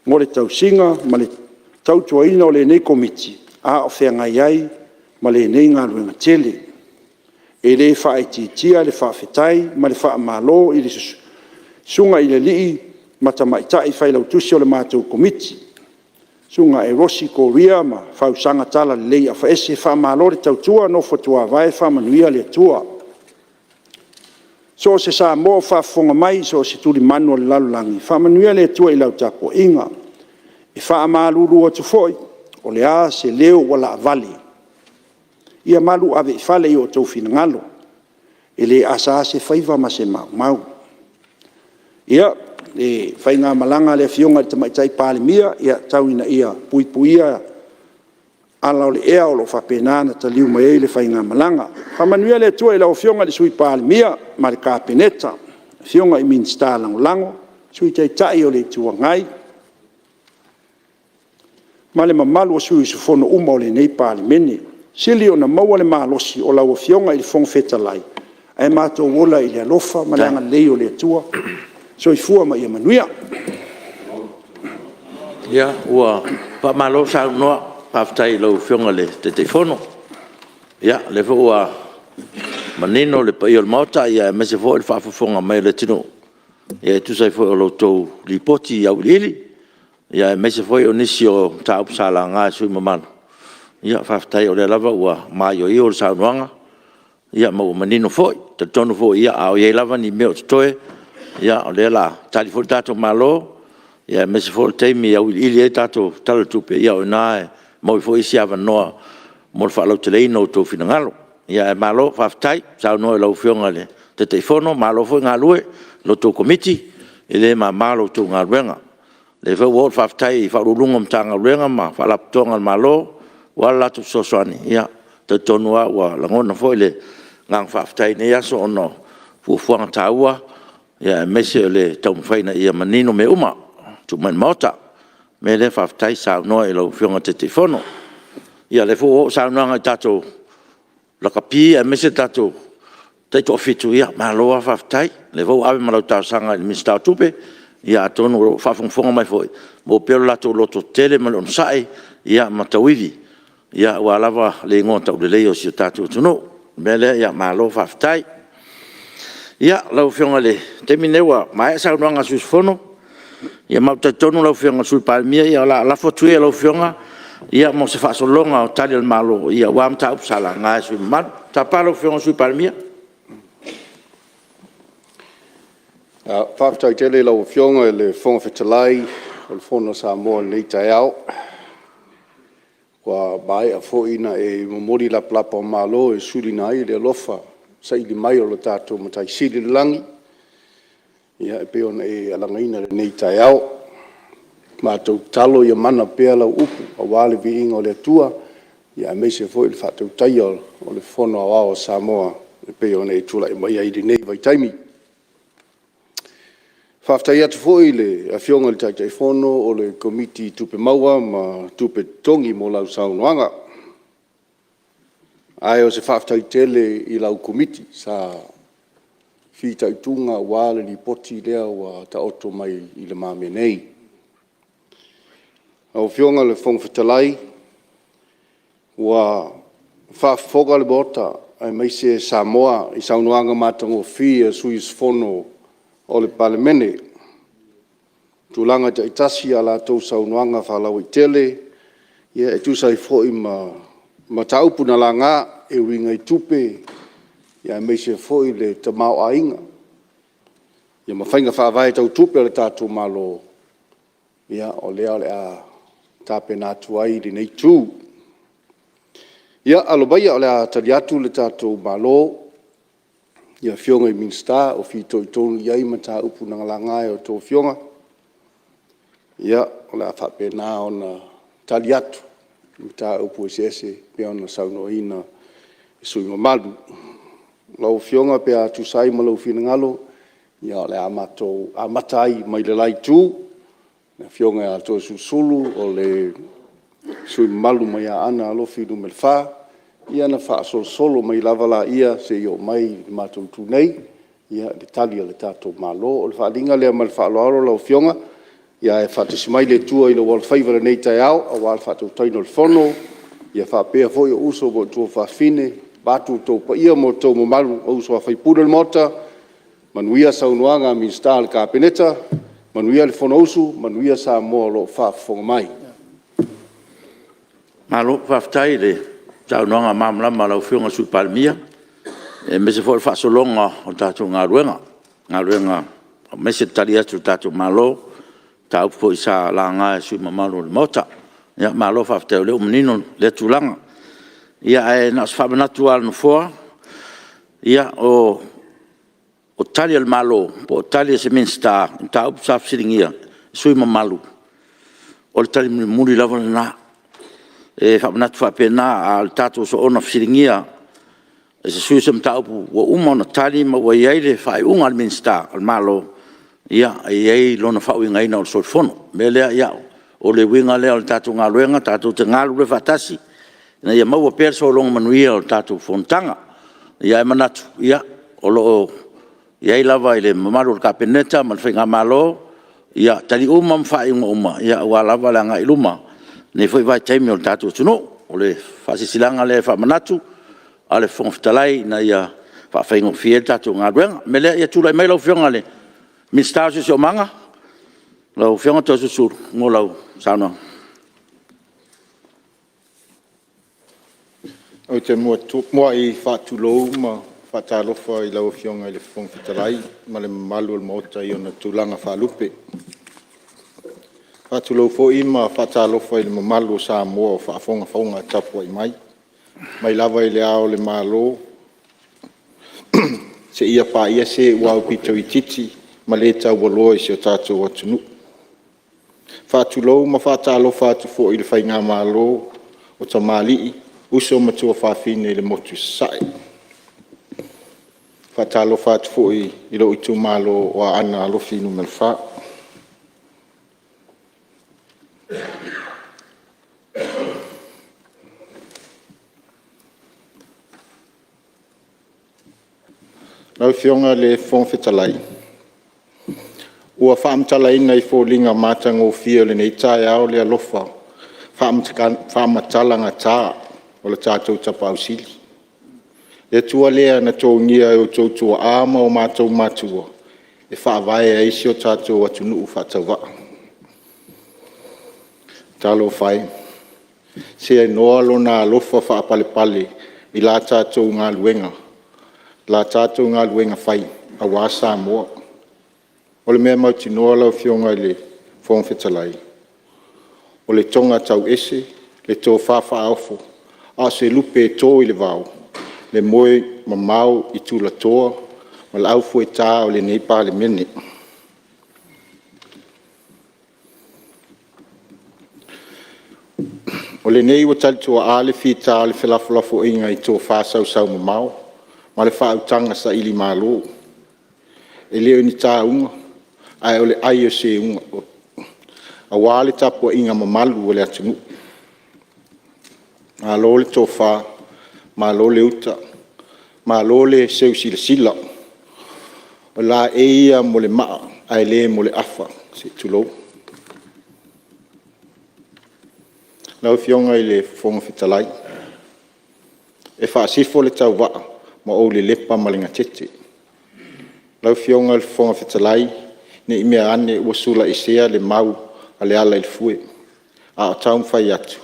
mo le tausiga ma le tautuaina o lenei Komiti a o feagai ai ma lenei galuega tele. E le faaitiitia le faafetai ma le faamalo i le susuga i alii ma tamaitai Failautusi o le matou Komiti, Susuga Erosi Korua ma Fausaga Talalelei Afaese. Faamalo le tautua nofo tuavae, faamanuia le Atua. So o se Samoa o faafofoga mai i so o se tulimanu o le lalolagi, faamanuia le Atua i lau tapuaiga. E faamalulu atu foi, o le a se leo ua lagavale, ia malu ave i fale i o outou finagalo, e le asa lava se faiva ma se maumau. Ia, le faigamalaga a le Afioga i le Tamaitai Palemia, ia tau ina ia puipuia ala o le ea o lo o faapena ona taliu mai ai le faigamalaga. Faamanuia le Atua i lau Afioga i le Sui Palemia ma le Kapeneta, Afioga i Minisita Lagolago, Sui Taitai o le Itu Agai ma le mamalu o sui usufono uma o lenei Palemene. Sili ona maua le malosi o lau Afioga i le Fofoga Fetalai, ae matou ola i le alofa ma le agalelei o le Atua. Soifua ma ia manuia. Ia, ua faamalo saunoa, faafetai i lau Afioga i le Taitaifono. Ia, o lea foi ua manino le paia o le Maota aemaise foi o le faafogafoga mai a le atunuu e tusa ai foi o la outou Lipoti auiliili, aemaise foi o nisi o mataupu sa laga e sui usufono mamalu. Faafetai o lea lava ua maioio le saunoaga ma ua manino foi. E talitonu foi, a o i ai lava ni mea o totoe, o lea o le a tali foi le tatou Malo, aemaise foi o le taimi e auiliili ai le tatou Tala o le Tupe, ia o i ina e maua ai foi isi avanoa mo le faalauteleina o outou finagalo. Ae malo faafetai saunoa i lau Afioga i le Taitaifono, malo foi galue i la outou Komiti, e le mama la outou galuega. O lea foi ua oo le faafetai i Ofisa Sili o Pulega o Matagaluega ma Faalapotopotoga a le Malo aua le latou fesoasoani. Ia, e talitonu lava ua lagona foi le agaga faafetai i lenei aso ona o fuafuaga taua, aemaise o le taumafai ina ia manino mea uma e tuu mai i le Maota. O le mea lea faafetai saunoa i lau Afioga i le Taitaifono. Ia o lea foi ua oo saunoaga i tatou lakapi aemaise le tatou Taitoafitu, ia malo lava faafetai. O lea foi ua ave ma lau talosaga i le Minisita o Tupe, ia atonu o lo o faafogafoga mai foi, maua pea lo latou lototetele ma le onosai ma tauivi aua lava le igoa tauleleia o si o tatou atunuu. O le mea lea, malo faafetai. Ia, lau Afioga i le... o le taimi lenei ua maea saunoaga a sui usufono, ma ou te talitonu lau Afioga i le Sui Palemia, ia o le a lafo atu ia i lau Afioga mo se faasologa o tali a le Malo aua mataupu sa laga e sui usufono mamalu. Ou te tapa lau Afioga i le Sui Palemia. Faafetai tele i lau Afioga i le Fofoga Fetalai o le Fono a Samoa i lenei taeao, ua maea foi ona e momoli lapalapa o malo e sulaina ai le alofa saili mai o lo tatou Matai Sili i le lagi e pei ona e alagaina i lenei taeao. Matou tatalo ia mana pea lau upu aua le viiga o le Atua aemaise foi o le faatautaia o le Fono Aoao a Samoa e pei ona e tulai mai ai i lenei vaitaimi. Faafetai atu foi i le Afioga i le Taitaifono o le Komiti o Tupe Maua ma Tupe Totogi mo lau saunoaga. Ae o se faafetai tele i lau Komiti sa fitaituga aua le Lipoti lea ua taoto mai i lumamea nei. Lau Afioga i le Fofoga Fetalai, ua faafofoga le Maota aemaise Samoa i saunoaga matagofie a sui usufono o le Palemene i tulaga taitasi i a latou saunoaga faalauaitele e tusa ai foi ma mataupu na laga e uiga i tupe, aemaise foi le tamaoaiga ma faiga faavae tau tupe a le tatou Malo, ia o lea o le a tapena atu ai lenei Itu. Ia, alo maia o le a tali atu le tatou Malo i Afioga i Minisita o fitoitonu i ai mataupu na laga e a outou Afioga. Ia, o le a faapena ona tali atu i mataupu eseese pei ona saunoaina e sui usufono mamalu. Lau Afioga pe a tusa ai ma lou finagalo, ia o le a matou amata ai mai le la Itu, le Afioga ia Toeolesulusulu o le sui usufono mamalu mai Aana Alofi 4, ia ona faasolosolo mai lava lea seia oo mai i le matou Itu nei le Tali a le tatou Malo. O le faaaliga lea ma le faaaloalo lau Afioga, ae faatasi mai le Atua i lou alofaiva i lenei taeao aua le faatautaiga o le Fono, ia faapea foi ou uso ma ou tuafafine, vaeatu outou paia ma outou mamalu o uso a sui usufono o le Maota, manuia saunoaga a Minisita o le Kapeneta, manuia le Fonousu, manuia Samoa o lo o faafofoga mai. Malo faafetai i le saunoaga malamalama a lau Afioga i le Sui Palemia, aemaise foi o le faasologa o le tatou galuega, aemaise le tali atu a le tatou Malo i mataupu foi sa laga e sui usufono mamalu o le Maota. Malo faafetai o lea ua manino lea tulaga. Ia ae na o se faamanatu lava a le Nofoa, ia o Tali a le Malo po o Tali a se Minisita i mataupu sa fesiligia e sui usufono mamalu, o le tali mulimuli lava lena. E faamanatu faapena, a o le tatou soona fesiligia e se sui usufono se mataupu ua uma ona tali ma ua i ai le faaiuga a le Minisita o le Malo, ia, e i ai lona faauigaina o le solifono. O le mea lea, o le uiga lea o le tatou galuega, tatou te galulue faatasi ina ia maua pea le sologa manuia o le tatou fonotaga. Ae manatu, o lo o i ai lava i le mamalu o le Kapeneta ma le faigamalo tali uma ma faaiuga uma aua lava le agai i luma i lenei foi vaitaimi o le tatou atunuu. O le faasilasilaga lea faamanatu a le Fofoga Fetalai ina ia faafaigofie ai le tatou galuega. O le mea lea, ia tulai mai lau Afioga i le Minisita o le Siosiomaga, lau Afioga Toeolesulusulu mo lau saunoaga. Ou te muai faatulou ma faatalofa i lau Afioga i le Fofoga Fetalai ma le mamalu o le Maota i ona tulaga faalupe. E faatulou foi ma faatalofa i le mamalu o Samoa o faafogafoga tapuai mai, mai lava i Le Ao o le Malo seia paia se ua aupito itiiti ma le taualoa i si o tatou atunuu. E faatulou ma faatalofa atu foi i le faigamalo o tamalii, uso ma tuafafine i le motu i Sasae. E faatalofa atu foi i lou itumalo o Aana Alofi Nu.4. Lau Afioga i le Fofoga Fetalai, ua faamatalaina i foliga matagofie o lenei taeao le alofa faamatalagata o le tatou Tapaau Sili, le Atua lea na togia e outou tuaa ma o matou matua e faavae ai si o tatou atunuu faatauvaa. Talofa e, seanoa Lona alofa faapalepale i la tatou galuega fai aua Samoa. O le mea mautinoa lau Afioga i le Fofoga Fetalai, o le toga tauese, le tofa faaofo, a o se lupe e to i le vao le moe mamao i tulatoa ma le aufueta o lenei Palemene. O lenei ua talituaa le fita o le felafolafoaiga i tofa sausaumamao ma le faautaga sailimalo. E le o ni tauga, ae o le ai o seuga aua le tapuaiga mamalu a le atunuu. Malo le tofa, malo le uta, malo le seusilasila. O laei ia mo le maa ae le mo le afa, se i tulou. Lau Afioga i le Fofoga Fetalai, e faasifo le tauvaa ma ou lelepa ma le gatete. Lau Afioga i le Fofoga Fetalai, ne i meaane ua sulaesea le mau a Lealailefue, a o taumafai atu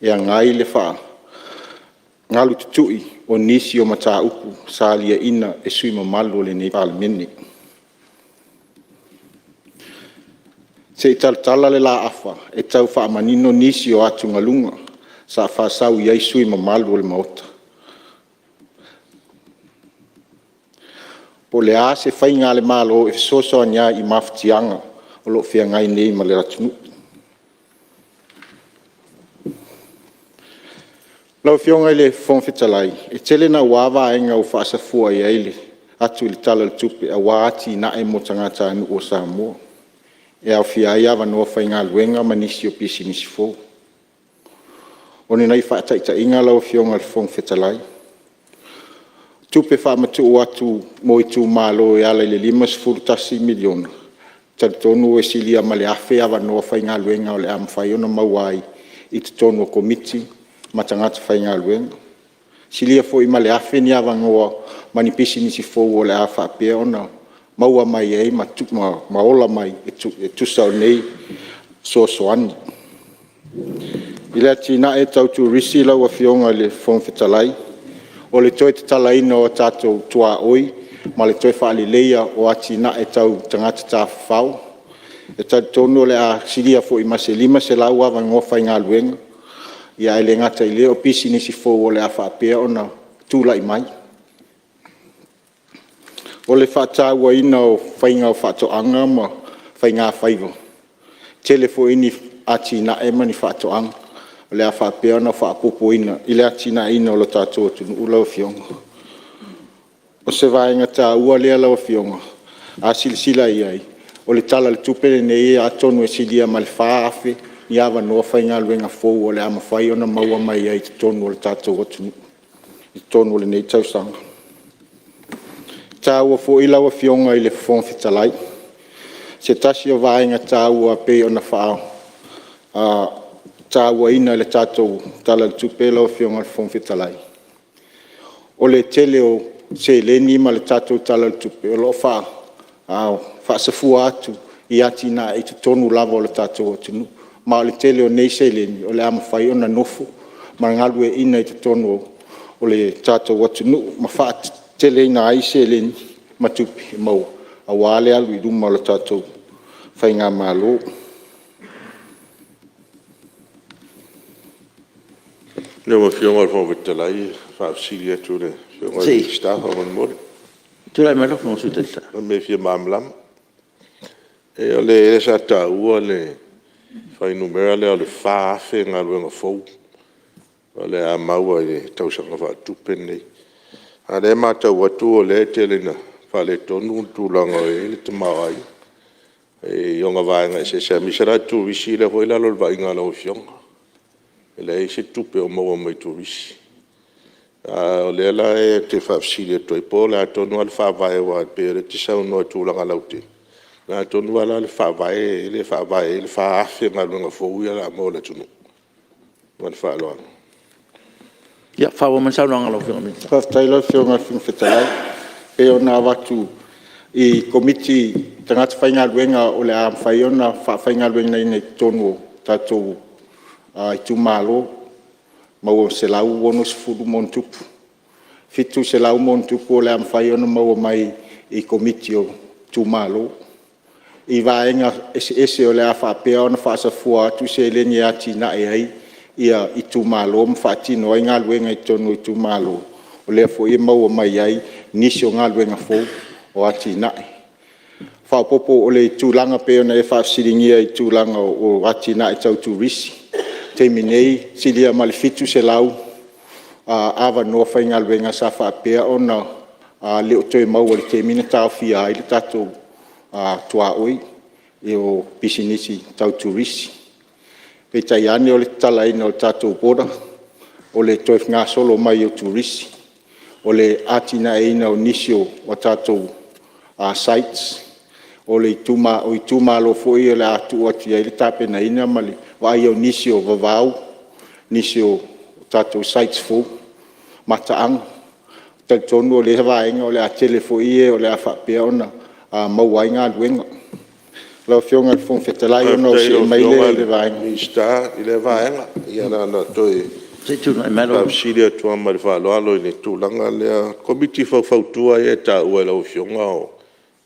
e agai le faagalututui o nisi o mataupu sa liaina e sui usufono mamalu o lenei Palemene. Se i talatala le laafa e tau faamanino nisi o atugaluga sa faasau i ai sui usufono mamalu o le Maota. Po o le a se faiga a le Malo e fesoasoani ai i mafatiaga o lo o feagai nei ma le atunuu. Lau Afioga i le Fofoga Fetalai, e tele naua vaega ua faasafua atu i le Tala o le Tupe aua atinae mo tagatanuu o Samoa, e aofia ai avanoa faigaluega ma nisi o pisinisi fou. O ni nai faataitaiga lau Afioga i le Fofoga Fetalai, o tupe faamatuu atu mo itumalo e ala i le $51 miliona, e talitonu e silia ma le 1,000 avanoa faigaluega o le a mafai ona maua ai i totonu o Komiti ma tagata faigaluega. E silia foi ma le 1,000 ni avanoa ma ni pisinisi fou o le a faapea ona maua mai ai ma ola mai e tusa o nei fesoasoani. I le atinae tau turisi lau Afioga i le Fofoga Fetalai, o le toe tatalaina o tatou tuaoi ma le toe faaleleia o atinae tau tagata tafafao. E talitonu o le a silia foi ma se 500 avanoa faigaluega, ae le gata i lea o pisinisi fou o le a faapea ona tulai mai. O le faatauaina o le faiga o faatoaga ma faigafaiva, e tele foi ni atinae ma ni faatoaga o le a faapea ona faaopoopoina i le atinaeina o le tatou atunuu lau Afioga. O se vaega taua lea lau Afioga, a silasila i ai, o le Tala o le Tupe lenei atonu e silia ma le 4,000 ni avanoa faigaluega fou o le a mafai ona maua mai ai i totonu o le tatou atunuu i totonu o lenei tausaga. E taua foi lau Afioga i le Fofoga Fetalai se tasi o vaega taua pei ona faatauaina i le tatou Tala o le Tupe lau Afioga i le Fofoga Fetalai, o le tele o seleni ma le tatou Tala o le Tupe o lo o faasafua atu i atinae i totonu lava o le tatou atunuu. Ma o le tele o nei seleni o le a mafai ona nofo ma galueaiina i totonu o le tatou atunuu ma faateleina ai seleni ma tupe maua aua le alu i luma o le tatou faigamalo. Lau Afioga i le Fofoga Fetalai e faafesili atu i le Afioga i le Minisita faamolemole. Se i tulai mai lau Afioga i le Sui Taitai. O le mea e fia malamalama. O lea sa taua le fuainumera lea o le 4,000 galuega fou o le a maua i le tausaga faaletupe lenei. A o lea e matau atu o lea e tele ina faaletonu le tulaga o i ai le tamaoaiga i ona vaega eseese, aemaise la le turisi lea foi e i lalo o le vaaiga a lau Afioga, e leai se tupe o maua mai turisi. A o lea la ou te faafesili atu ai, po o le a tonu lava le faavae aua pei o lea e te saunoa i tulaga lautele. O le a tonu lava la le faavae lea e faavae ai le 4,000 galuega fou ia o le a maua e le atunuu? Ma le faaaloalo. Ia, faaauau mai le saunoaga a lau Afioga i le Minisita. Faafetai lau Afioga i le Fofoga Fetalai. E pei ona avatu i Komiti tagata faigaluega o le a mafai ona faafaigaluegaina i totonu o tatou itumalo, e 160+. E 700+ o le a mafai ona maua mai i Komiti o itumalo i vaega eseese o le a faapea ona faasafua atu seleni e atiae ai itumalo ma faatino ai galuega i totonu o itumalo, o lea foi e maua mai ai nisi o galuega fou o atinae. Faaopoopo, o le tulaga pei ona e faafesiligia i le tulaga o atinae tau turisi, o le taimi nei, e silia ma le 700 avanoa faigaluega sa faapea ona le o toe maua i le taimi na taofia ai le tatou tuaoi i pisinisi tau turisi. Peitai ane o le tatalaina o tatou border, o le toe gasolo mai o turisi, o le atinaeina o nisi o tatou sites. O itumalo foi ia o le a tuu atu i ai le tapenaina ma le vaaia o nisi o vavau, nisi o tatou sites fou, mataaga. E talitonu o lea vaega o le a tele foi e o le a faapea ona maua ai galuega. Lau Afioga i le Fofoga Fetalai, ona ou see mai lea i le vaega… Faafetai i lau Afioga i le Minisita i lea vaega. Ia na ona toe faafesili atu lava ma le faaaloalo i le tulaga lea. Komiti Faufautua ia e taua e lau Afioga, o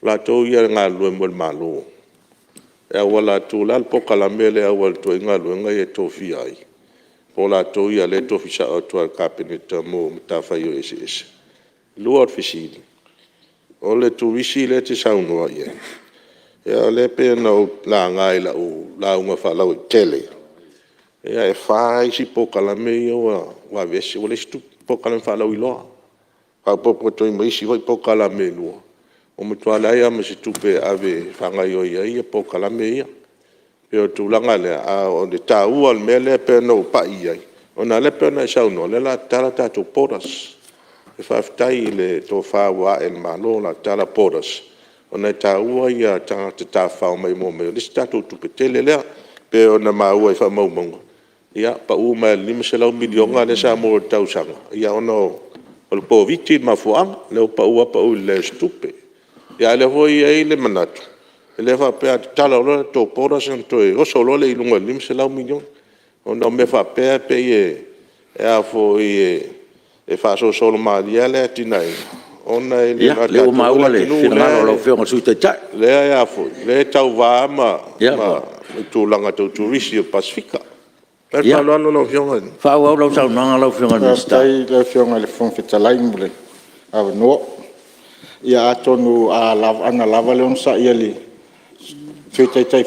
latou ia e galulue mo le Malo e auala atu… O le a le polokalame lea e auala atu ai galuega ia e tofia ai? Po o latou ia o lea e tofi sao atu lava e le Kapeneta mo matafaioi eseese? Lua o fesili, o le Turisi lea e te saunoa i ai, o lea e pei ona ou laga i lau lauga faalauaitele, e 4 isi polokalame ia ua aveese ua leai se tupe, polokalame faalauiloa, faaopoopo atu ai ma isi foi polokalame e 2, ua matua leai lava ma se tupe e ave e faagaoioi ai polokalame ia. E pei o le tulaga lea, a o le taua o le mea lea pei ona ou pai i ai, ona o lea e pei ona e saunoa, o lea o le a tatala tatou borders. Faafetai i le tofa ua ae i le Malo o le a tatala borders, ona e taua tagata tafafao maimoa mai, o le isi tatou tupe tele lea. E pei ona maua i faamaumauga, ia pau mai lava i le $500 miliona lea sa maua i le tausaga, ona o le Koviti-19 le mafuaaga, lea ua pau lava pau i le leai o se tupe. A o lea foi e i ai le manatu, e le faapea a tatala loa tatou borders ona toe oso loa lea i luga i le $500 miliona. Ona o mea faapea e pei e faasolosolo malie lava le atinaeina, ona e le o Ia, o lea ua maua le finagalo o lau Afioga i le Sui Taitai. Lea e tauva lava ma tulaga tau turisi o le Pasefika. Ma le faaaloalo lau Afioga. Ia, faaauau lau saunoaga lau Afioga i le Minisita. Faafetai i lau Afioga i le Fofoga Fetalai mo le avanoa. Ia atonu ana lava le onosai a le Sui Taitai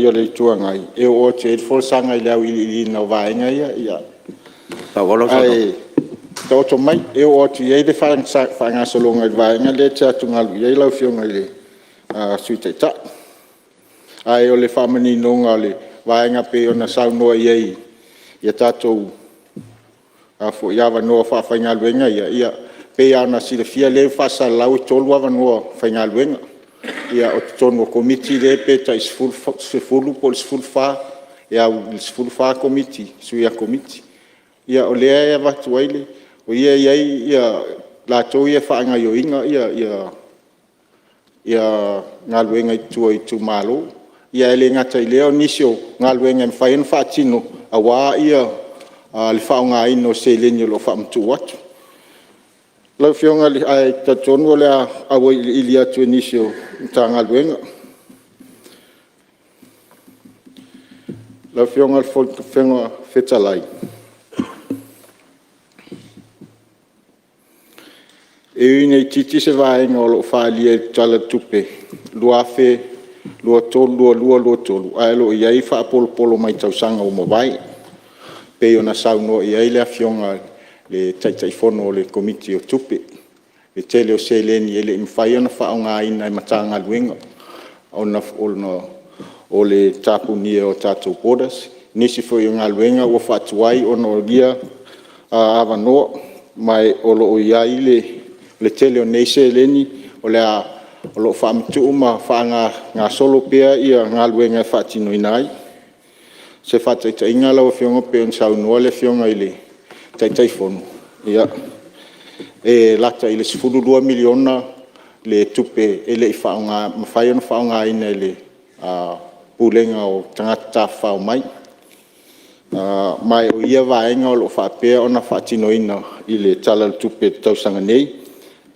o le Itu Agai e oo atu i ai le folasaga i le auiliiliina o vaega ia, ae taoto mai, e oo atu i ai le faagasologa i le vaega lea e te atugalu i ai lau Afioga i le Sui Taitai. Ae o le faamaninoga o le vaega pei ona saunoa i ai i tatou avanoa faafaigaluega ia, pei lava ona silafia o lea ua faasalalau e 3 avanoa faigaluega. Ia o totonu o Komiti ia pe tai 10 po o le 14, e au i le 14 sui a Komiti. Ia o lea e avatu ai le… o i e i ai latou ia e faagaoioiina galuega i tua i itumalo. Ae le gata i lea o nisi o galuega e mafai ona faatino aua le faaaogaina o seleni o lo o faamatuu atu. Lau Afioga, ae talitonu o le a auiliili atu e nisi o Matagaluega. Lau Afioga i le Fofoga Fetalai, e ui ina itiiti se vaega o lo o faaalua i le Tala o le Tupe 2022/2023, ae o lo o i ai faapolopolo mai tausaga ua mavae, e pei ona saunoa i ai le Afioga i le Taitaifono o le Komiti o Tupe, i le tele o seleni e le i mafai ona faaaogaina e Matagaluega ona o le tapunia o tatou borders, o nisi foi o galuega ua faatuai ona o ia avanoa. Ma o lo o i ai le tele o nei seleni o lo o faamatuu ma faagasolo pea galuega e faatinoina ai. O se faataitaiga lau Afioga pei ona saunoa le Afioga i le Taitaifono, e lata i le $12 miliona le tupe e le i mafai ona faaaogaina e le Pulega o Tagata Tafafao mai. Ma o ia vaega o lo o faapea ona faatinoina i le Tala o le Tupe i le tausaga nei,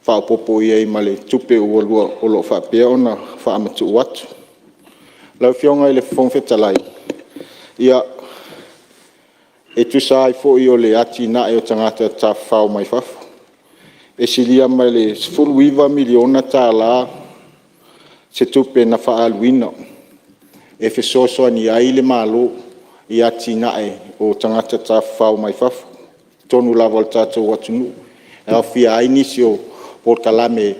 faaopoopo i ai ma le tupe o lo o faapea ona faamatuu atu. Lau Afioga i le Fofoga Fetalai, e tusa ai foi o le atinae o tagata tafafao mai fafo, e silia ma le $19 miliona se tupe na faaaluina e fesoasoani ai le Malo i atinae o tagata tafafao mai fafo i totonu lava o le tatou atunuu, e aofia ai nisi o polokalame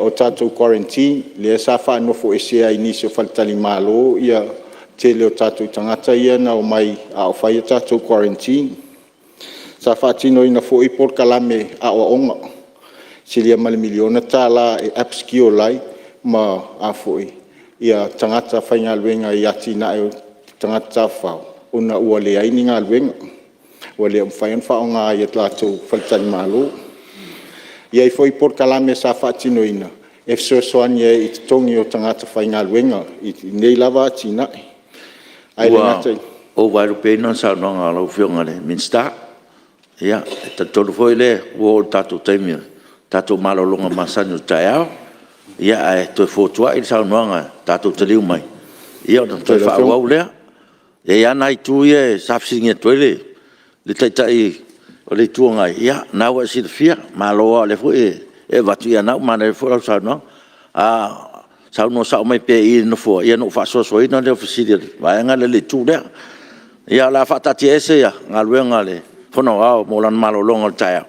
o tatou quarantine, lea sa faanofoesea ai i nisi o faletalimalo le tele o tatou tagata ia na omai a o fai a tatou quarantine. Sa faatinoina foi polokalame aoaoga. Silia ma le $1 miliona e upskill ai tagata faigaluega i atinae o tagata tafafao ona ua leai ni galuega, ua le mafai ona faaaoga i a latou faletalimalo. E i ai foi polokalame sa faatinoina e fesoasoani ai i totogi o tagata faigaluega i nei lava atinae. Ae le gata i lea... Ua ou vaelupeina le saunoaga a lau Afioga i le Minisita. Ia, e talitonu foi o lea ua oo i le tatou taimi o le tatou malologa masani o le taeao, ae toe fotuai le saunoaga tatou taliu mai ona toe faaauau lea. E i ai lava nai itu ia sa fesiligia atu ai le Taitai o le Itu Agai, ia o lena ua e silafia. Malo lava o lea foi e avatu, a o lena ua manaia foi lau saunoaga. Saunoa sao mai pea i le Nofoa ona ou faasoasoaina lea o fesili a le vaega lea i le itu lea. Ia, o le a faataatiaese Galuega a le Fono Aoao mo lana malologa o le taeao.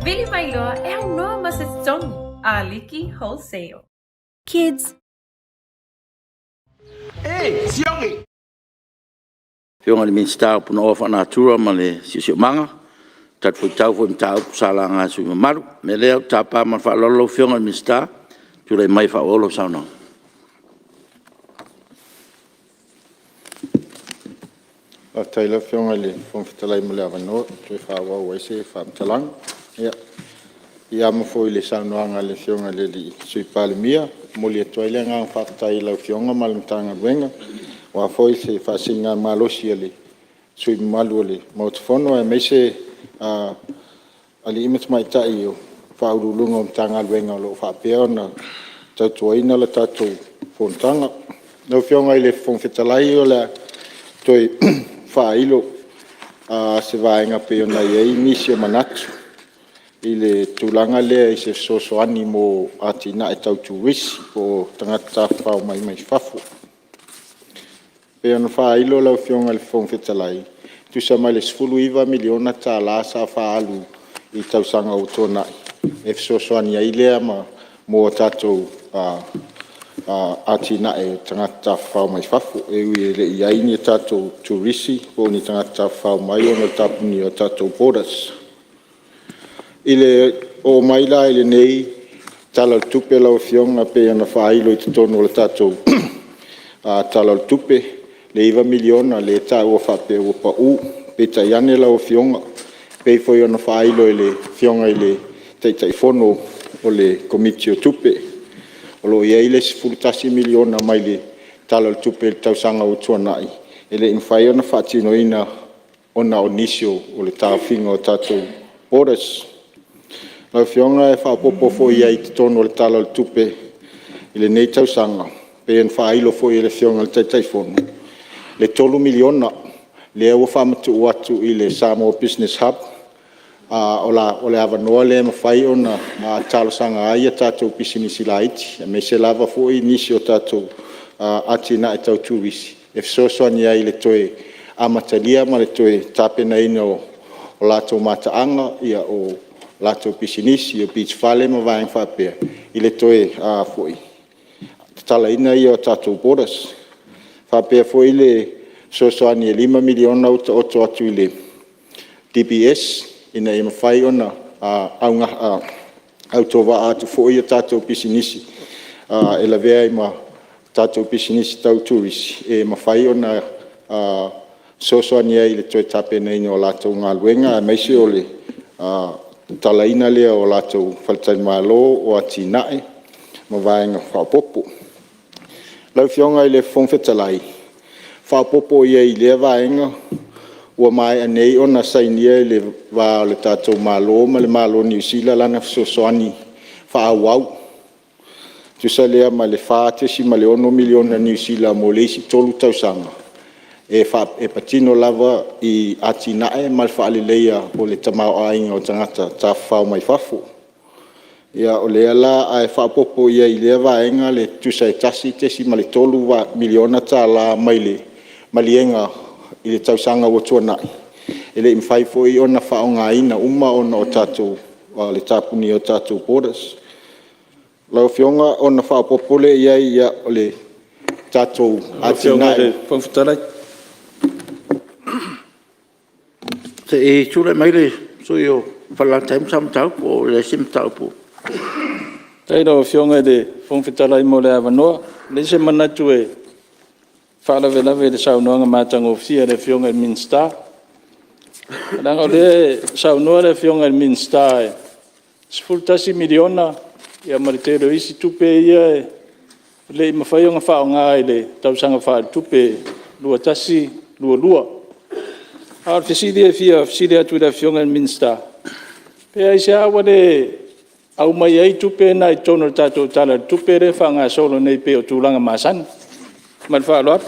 Vili mai loa e aunoa ma se totogi. Aliki Wholesale. Kids. Afioga i le Minisita o Punaoa Faalenatura ma le Siosiomaga, talifuaitau foi i mataupu sa laga e sui usufono mamalu. O le mea lea ou te tapa ma le faaaloalo lau Afioga i le Minisita e tulai mai e faaauau lau saunoaga. Faafetai lau Afioga i le Fofoga Fetalai mo le avanoa e toe faaauau ai se faamatalaga. Ia, e piiama foi i le saunoaga a le Afioga i le Sui Palemia, e momoli atu ai le agaga faafetai i lau Afioga ma le Matagaluega aua foi se faasiligamalosi a sui usufono mamalu o le Maota Fono aemaise alii ma tamaitai o Ofisa Sili o Pulega o Matagaluega o lo o faapea ona tautuaina le tatou fonotaga. Lau Afioga i le Fofoga Fetalai, o le a toe faailo se vaega e pei ona i ai nisi o manatu i le tulaga lea i se fesoasoani mo atinae tau turisi po o tagata tafafao mai fafo. E pei ona faailo lau Afioga i le Fofoga Fetalai, e tusa ma le $19 miliona sa faaalu i le tausaga ua tuanai e fesoasoani ai lea mo tatou atinae o tagata tafafao mai fafo. E ui e le i i ai ni tatou turisi po o ni tagata tafafao mai ona o le tapunia o tatou borders. I le oo mai la i lenei Tala o le Tupe lau Afioga pei ona faailo i totonu o le tatou Tala o le Tupe le $9 miliona lea e taua faapea ua pau. Peitai ane lau Afioga, e pei foi ona faailo e le Afioga i le Taitaifono o le Komiti o Tupe, o lo o i ai le $11 miliona mai le Tala o le Tupe i le tausaga ua tuanai, e le i mafai ona faatinoina ona o nisi o le taofiga o tatou borders. Lau Afioga e faaopoopo foi i ai i totonu o le Tala o le Tupe i lenei tausaga, pei ona faailo foi e le Afioga i le Taitaifono, le $3 miliona lea ua faamatuu atu i le Samoa Business Hub, o le avanoa lea e mafai ona talosaga ai tatou pisinisi laiti, aemaise lava foi nisi o tatou atinae tau turisi e fesoasoani ai i le toe amatalia ma le toe tapenaina o latou mataaga, o latou pisinisi, o beach fales ma vaega faapea, i le toe tatalaina lea o tatou borders. E faapea foi le fesoasoani e $5 miliona ua taoto atu i le DBS ina ia mafai ona autovaa atu foi a tatou pisinisi e lavea ai ma tatou pisinisi tau turisi, e mafai ona fesoasoani ai i le toe tapenaina o latou galuega aemaise o le tatalaina lea o latou faletalimalo, o atinae ma vaega faaopoopo. Lau Afioga i le Fofoga Fetalai, faaopoopo i ai i lea vaega, ua maea nei ona sainia i le va o le tatou Malo ma le Malo o Niu Sila lana fesoasoani faaauau, e tusa lea ma le $4.6 miliona Niu Sila mo le isi 3 tausaga, E patino lava i atinae ma le faaleleia o le tamaoaiga o tagata tafafao mai fafo. Ia o lea la ae faaopoopo i ai i lea vaega tusa e $1.3 miliona mai le maliega i le tausaga ua tuanai, e le i mafai foi ona faaaogaina uma ona o le tapunia o tatou borders. Lau Afioga ona faaopoopo lea i ai o le tatou atinae. Lau Afioga i le Fofoga Fetalai… Se i tulai mai le sui usufono mo Falelatai ma Samatau po o i ai se mataupu. Faafetai i lau Afioga i le Fofoga Fetalai mo le avanoa. E leai se manatu e faalavelave i le saunoaga matagofie a le Afioga i le Minisita. Leaga o lea e saunoa le Afioga i le Minisita e $11 miliona ma le tele o isi tupe ia e le i mafai ona faaaoga i le tausaga faaletupe 2021/2022. A o le fesili e fia fesili atu i le Afioga i le Minisita, pe aisea ua le aumaia ai tupe na i totonu o le tatou Tala o le Tupe lea e faagasolo nei pei o tulaga masani? Ma le faaaloalo.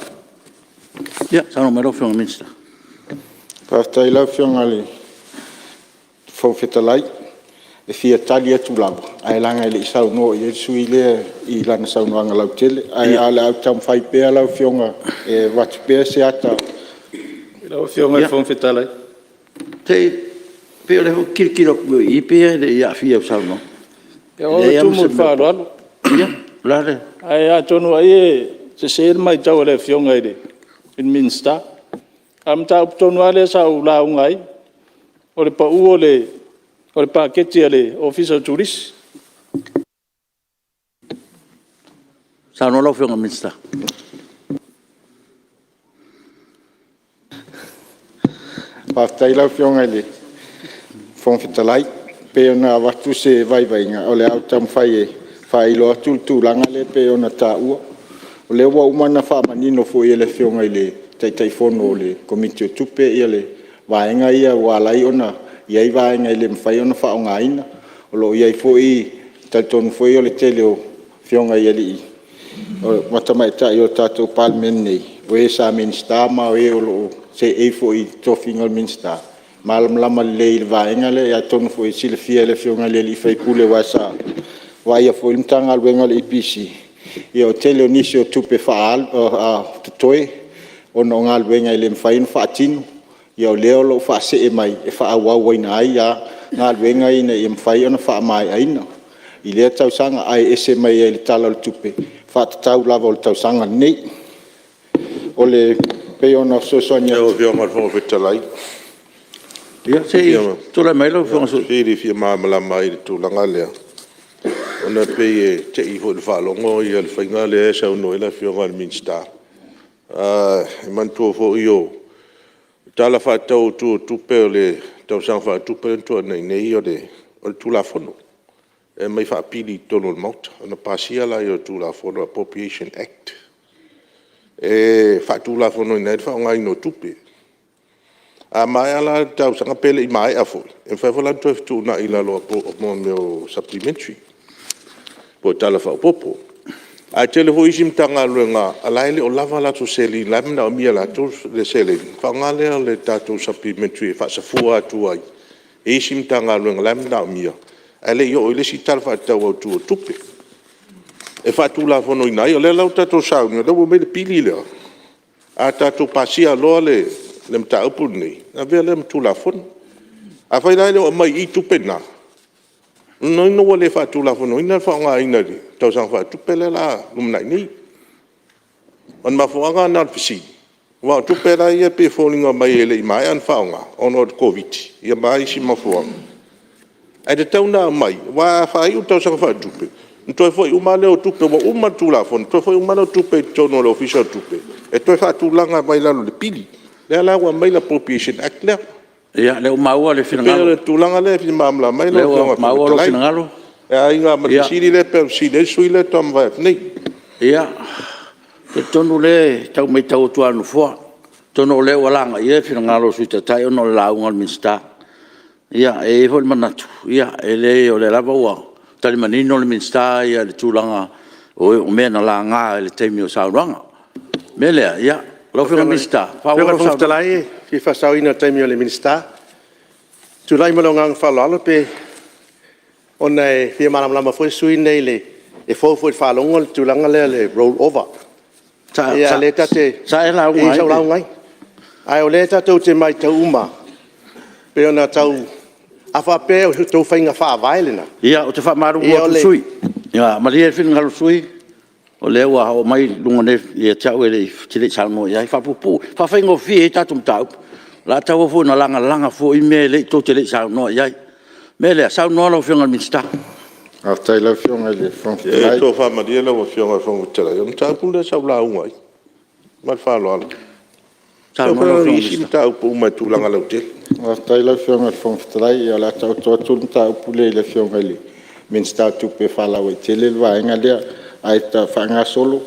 Ia, saunoa mai lau Afioga i le Minisita. Faafetai i lau Afioga i le Fofoga Fetalai. E fia tali atu lava, ae leaga e le i saunoa i ai le sui usufono lea i lana saunoaga lautele. Ae o le a ou taumafai pea lau Afioga e avatu pea se ata… Lau Afioga i le Fofoga Fetalai… Se pei o lea ou te tilotilo atu i i pei lava e le i aafia i lau saunoaga. O au e tumu i le faaaloalo. Ae atonu ai e sese le matau a le Afioga i le Minisita. A o le mataupu tonu lava lea sa ou lauga ai, o le pau o le paketi a le Ofisa o Turisi. Saunoa lau Afioga i le Minisita. Faafetai lau Afioga i le Fofoga Fetalai. E pei ona avatu se vaivaiga, o le a ou taumafai e faailoa atu le tulaga lea e pei ona taua. O lea ua uma ona faamanino foi e le Afioga i le Taitaifono o le Komiti o Tupe vaega ia ua ala ai ona i ai vaega e le mafai ona faaaogaina. O lo o i ai foi, e talitonu foi o le tele o Afioga i alii ma tamaitai o le tatou Palemene nei, o e sa Minisita ma e o lo o seei foi i le tofiga o le Minisita, e malamalama lelei i le vaega lea. Atonu foi e silafia e le Afioga i le sui usufono aua sa vaaia foi le Matagaluega o le EPC, ia o le tele o nisi o tupe totoe ona o galuega e le mafai ona faatino, ia o lea o lo o faasee mai e faaauauina ai lava galuega ina ia mafai ona faamaeaina i lea tausaga, ae ese mai ai i le Tala o le Tupe faatatau lava o le tausaga lenei. E pei ona fesoasoani atu… Lau Afioga i le Fofoga Fetalai… Ia se i tulai mai lau Afioga i le… E fia malamalama ai i le tulaga lea, ona e pei e te i foi i le faalogo le faiga lea e saunoa i ai le Afioga i le Minisita. E manatua foi o le Tala Faatatau Autu o Tupe o le Tausaga Faaletupe lea na tuanai nei, o le Tulafono e aumai faapili i totonu o le Maota, ona pasia lea o le Tulafono Appropriation Act, e faatulafonoina ai le faaaogaina o tupe. A maea la le tausaga pe le i maea foi, e mafai foi la ona toe fetuunai i lalo o mea o Supplementary po o Tala Faaopoopo. Ae tele foi isi Matagaluega o la e le o lava a latou seleni o la e manaomia e latou le seleni, ona faaaoga lea o le tatou Supplementary e faasafua atu ai i isi Matagaluega o la e manaomia, ae le i oo i le isi Tala Faatatau Autu o le Tupe e faatulafonoina ai. O lea la ua tatou sauni, o lea ua aumai le pili lea, a tatou pasia loa le mataupu lenei, ona avea lea ma Tulafono. Afai la e le o aumaia i i tupe na, o lona uiga ua le faatulafonoina le faaaogaina i le tausaga faaletupe lea o le a lumanai nei. O le mafuaaga lena o le fesili, aua o tupe la ia e pei e foliga mai e le i maea ona faaaoga ona o le Koviti-19 ma a isi mafuaaga, ae tatau ona aumai, aua a faaiu le tausaga faaletupe, ona toe foi uma lava lea o tupe ua uma le Tulafono, toe foi uma lea o tupe i totonu o le Ofisa o Tupe e toe faatulaga mai lalo o le pili, lea la ua aumai le Appropriation Act lea. Ia, o lea ua maua le finagalo. E pei o le tulaga lea e fia malamalama ai lau Afioga i le Fofoga Fetalai, e aiga ma le fesili lea pei ona fesili ai le sui usufono lea faatoa mavae atu nei. Ia, e talitonu o lea e tau matau atu lava e le Nofoa, atonu o lea ua lagaia le finagalo o le Sui Taitai ona o le lauga a le Minisita. E i ai foi le manatu, e leai o lea lava ua tali manino le Minisita ia i le tulaga o mea na laga i le taimi o saunoaga. O le mea lea, Fetalai e fia faasaoina o le taimi o le Minisita. E tulai ma le agaga faaaloalo pe… ona e fia malamalama foi le sui usufono lenei, e fou foi i le faalogo le tulaga lea o le roll over. Sa e lauga ai? Sa ou lauga ai. A o lea tatou te matau uma lava, e pei ona tau… a faapea o a outou faiga faavae lena… Ia, ou te faamalulu atu i le sui usufono, malie le finagalo o le sui usufono, o lea ua oo mai i luga nei ia te au e te le i saunoa i ai. Faapuupuu, e faafaigofie ai tatou mataupu. O le a tauau foi ina lagalaga foi mea tou te le i saunoa i ai. O le mea lea, saunoa lau Afioga i le Minisita. Faafetai i lau Afioga i le Fofoga Fetalai. Se tofa malie lau Afioga i le Fofoga Fetalai, o le mataupu lea sa ou lauga ai. Ma le faaaloalo. I isi mataupu uma i le tulaga lautele. Faafetai lau Afioga i le Fofoga Fetalai. Ia o le a taoto atu le mataupu lea i le Afioga i le Minisita o Tupe e faalauaitele le vaega lea. Ae faagasolo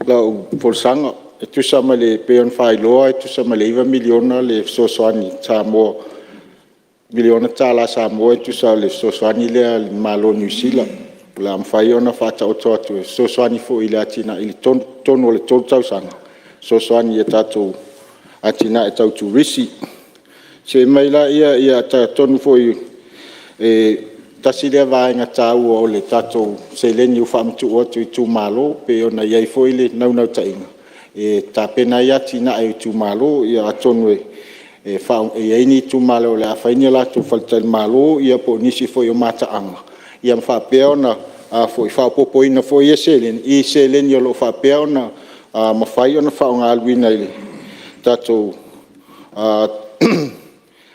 lau folasaga, e pei ona faailoa e tusa ma le $9 miliona le fesoasoani tala Samoa e tusa o le fesoasoani lea a le Malo o Niu Sila o le a mafai ona faataoto atu e fesoasoani foi i le atinae i totonu o le 3 tausaga, e fesoasoani i a tatou atinae tau turisi. See mai lea, e talitonu foi tasi lea vaega taua o le tatou seleni ua faamatuu atu i itumalo, e pei ona i ai foi le naunautaiga e tapena ai atinae o itumalo. Ia atonu e i ai ni itumalo o le a fai ni a latou faletalimalo ia po o nisi foi o mataaga, ia ma faapea ona faaopoopoina foi ia seleni i seleni o lo o faapea ona mafai ona faaaluina i le tatou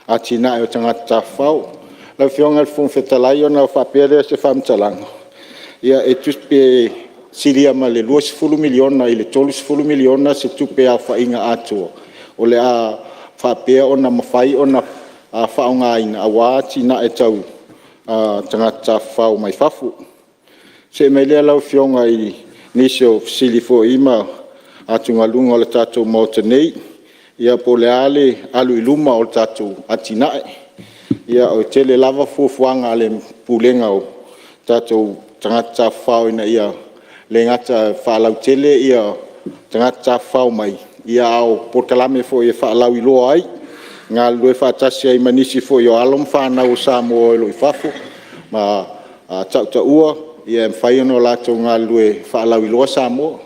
atinae o tagata tafafao. Lau Afioga i le Fofoga Fetalai ona faapea lea o se faamatalaga, pe silia ma le $20 miliona i le $30 miliona se tupe aofaiga atoa o le a faapea ona mafai ona faaaogaina aua atinae tau tagata tafafao mai fafo. See mai lea lau Afioga i nisi o fesili foi ma atugaluga o le tatou Maota nei, ia po o le a le alu i luma o le tatou atinae. Ia e tele lava fuafuaga a le Pulega o tatou tagata tafafao ina ia le gata faalautele tagata tafafao mai, a o polokalame foi e faalauiloa ai, e galulue faatasi ai ma nisi foi o alo ma fanau a Samoa o lo o i fafo ma tautaua e mafai ona latou galulue e faalauiloa Samoa. E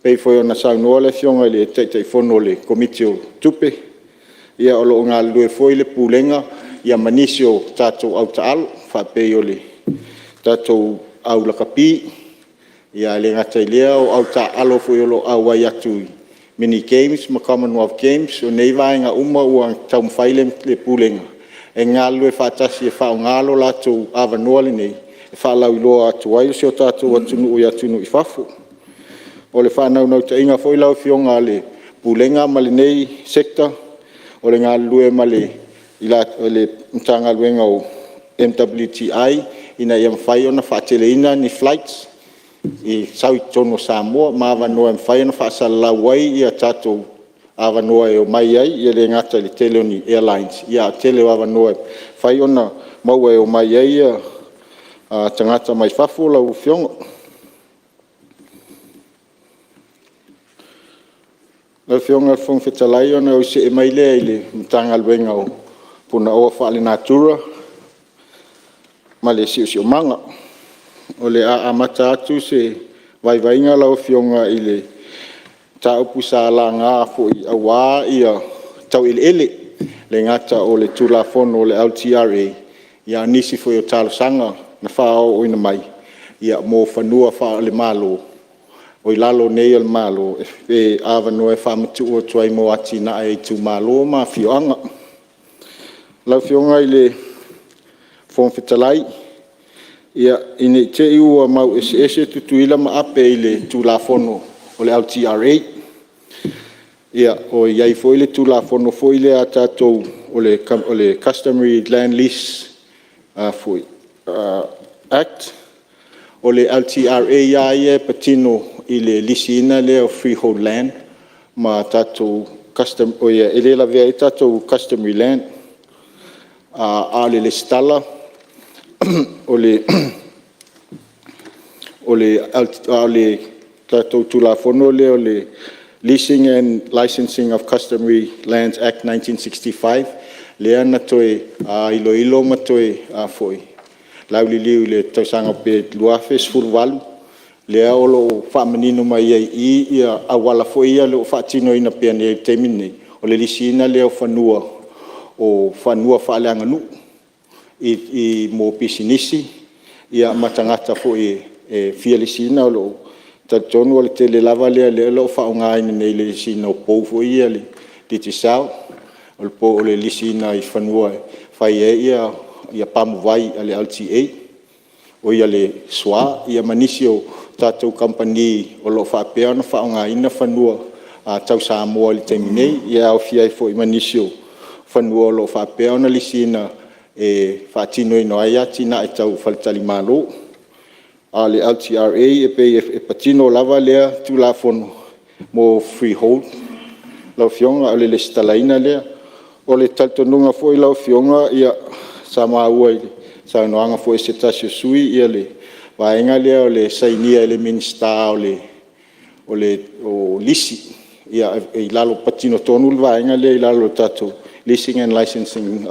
pei foi ona saunoa le Afioga i le Taitaifono o le Komiti o Tupe, ia o lo o galulue foi le Pulega ma nisi o tatou au taaalo e faapei o le tatou au lakapi, ae le gata i lea o au taaalo foi o lo o auai atu i Mini Games ma Commonwealth Games. O nei vaega uma ua taumafai le Pulega e galulue faatasi e faaaoga lo latou avanoa lenei e faalauiloa atu ai si o tatou atunuu i atunuu i fafo. O le faanaunautaiga foi lau Afioga a le Pulega ma lenei Sector, o le galulue ma le Matagaluega o le MWTI ina ia mafai ona faateleina ni flights e sau i totonu o Samoa ma avanoa e mafai ona faasalalau ai tatou avanoa e omai ai, e le gata i le tele o ni airlines, a o le tele o avanoa e mafai ona maua e omai ai tagata mai fafo lau Afioga. Lau Afioga i le Fofoga Fetalai ona ou see mai lea i le Matagaluega o Punaoa Faalenatura ma le Siosiomaga. O le a amata atu se vaivaiga lau Afioga i le mataupu sa laga aua tau eleele, e le gata o le Tulafono o le LTRA, a o nisi foi o talosaga na faaooina mai mo fanua faale-Malo o i lalo nei o le Malo e avanoa e faamatuu atu ai mo atinae a itumalo ma afioaga. Lau Afioga i le Fofoga Fetalai, ina ne i te i ua mau eseese Tutuila ma Ape i le Tulafono o le LTRA, po o i ai foi le Tulafono foi lea a tatou o le Customary Land Lease Act. O le LTRA lava ia e patino i le lisiina lea o freehold land ma tatou e le lavea ai tatou customary land. A o le resitala o le tatou Tulafono lea o le Leasing and Licensing of Customary Lands Act 1965, lea na toe iloilo ma toe lauliliu i le tausaga pe 2018, lea o lo o faamanino mai ai i i auala foi ia o lo o faatinoina pea nei i le taimi lenei, o le lisiina lea o fanua faaleaganuu mo pisinisi ma tagata foi e fia lisiina. E talitonu o le tele lava lea o lea o lo o faaaogaina nei i le lisiina o pou foi ia a le Digicel, o le lisiina o fanua e fai ai pamuvai a le LTA, oi le SWA, ia ma nisi o tatou kamupani o lo o faapea ona faaaogaina fanua tau Samoa i le taimi nei, e aofia ai foi ma nisi o fanua o lo o faapea ona lisiina e faatinoina ai atinae tau faletalimalo. A o le LTRA e pei e patino lava lea Tulafono mo freehold lau Afioga, o le resitalaina lea. O le talitonuga foi lau Afioga sa maua i le saunoaga foi a se tasi o sui usufono le vaega lea o le sainia e le Minisita o lisi. E patino tonu le vaega lea i lalo o le tatou Leasing and Licensing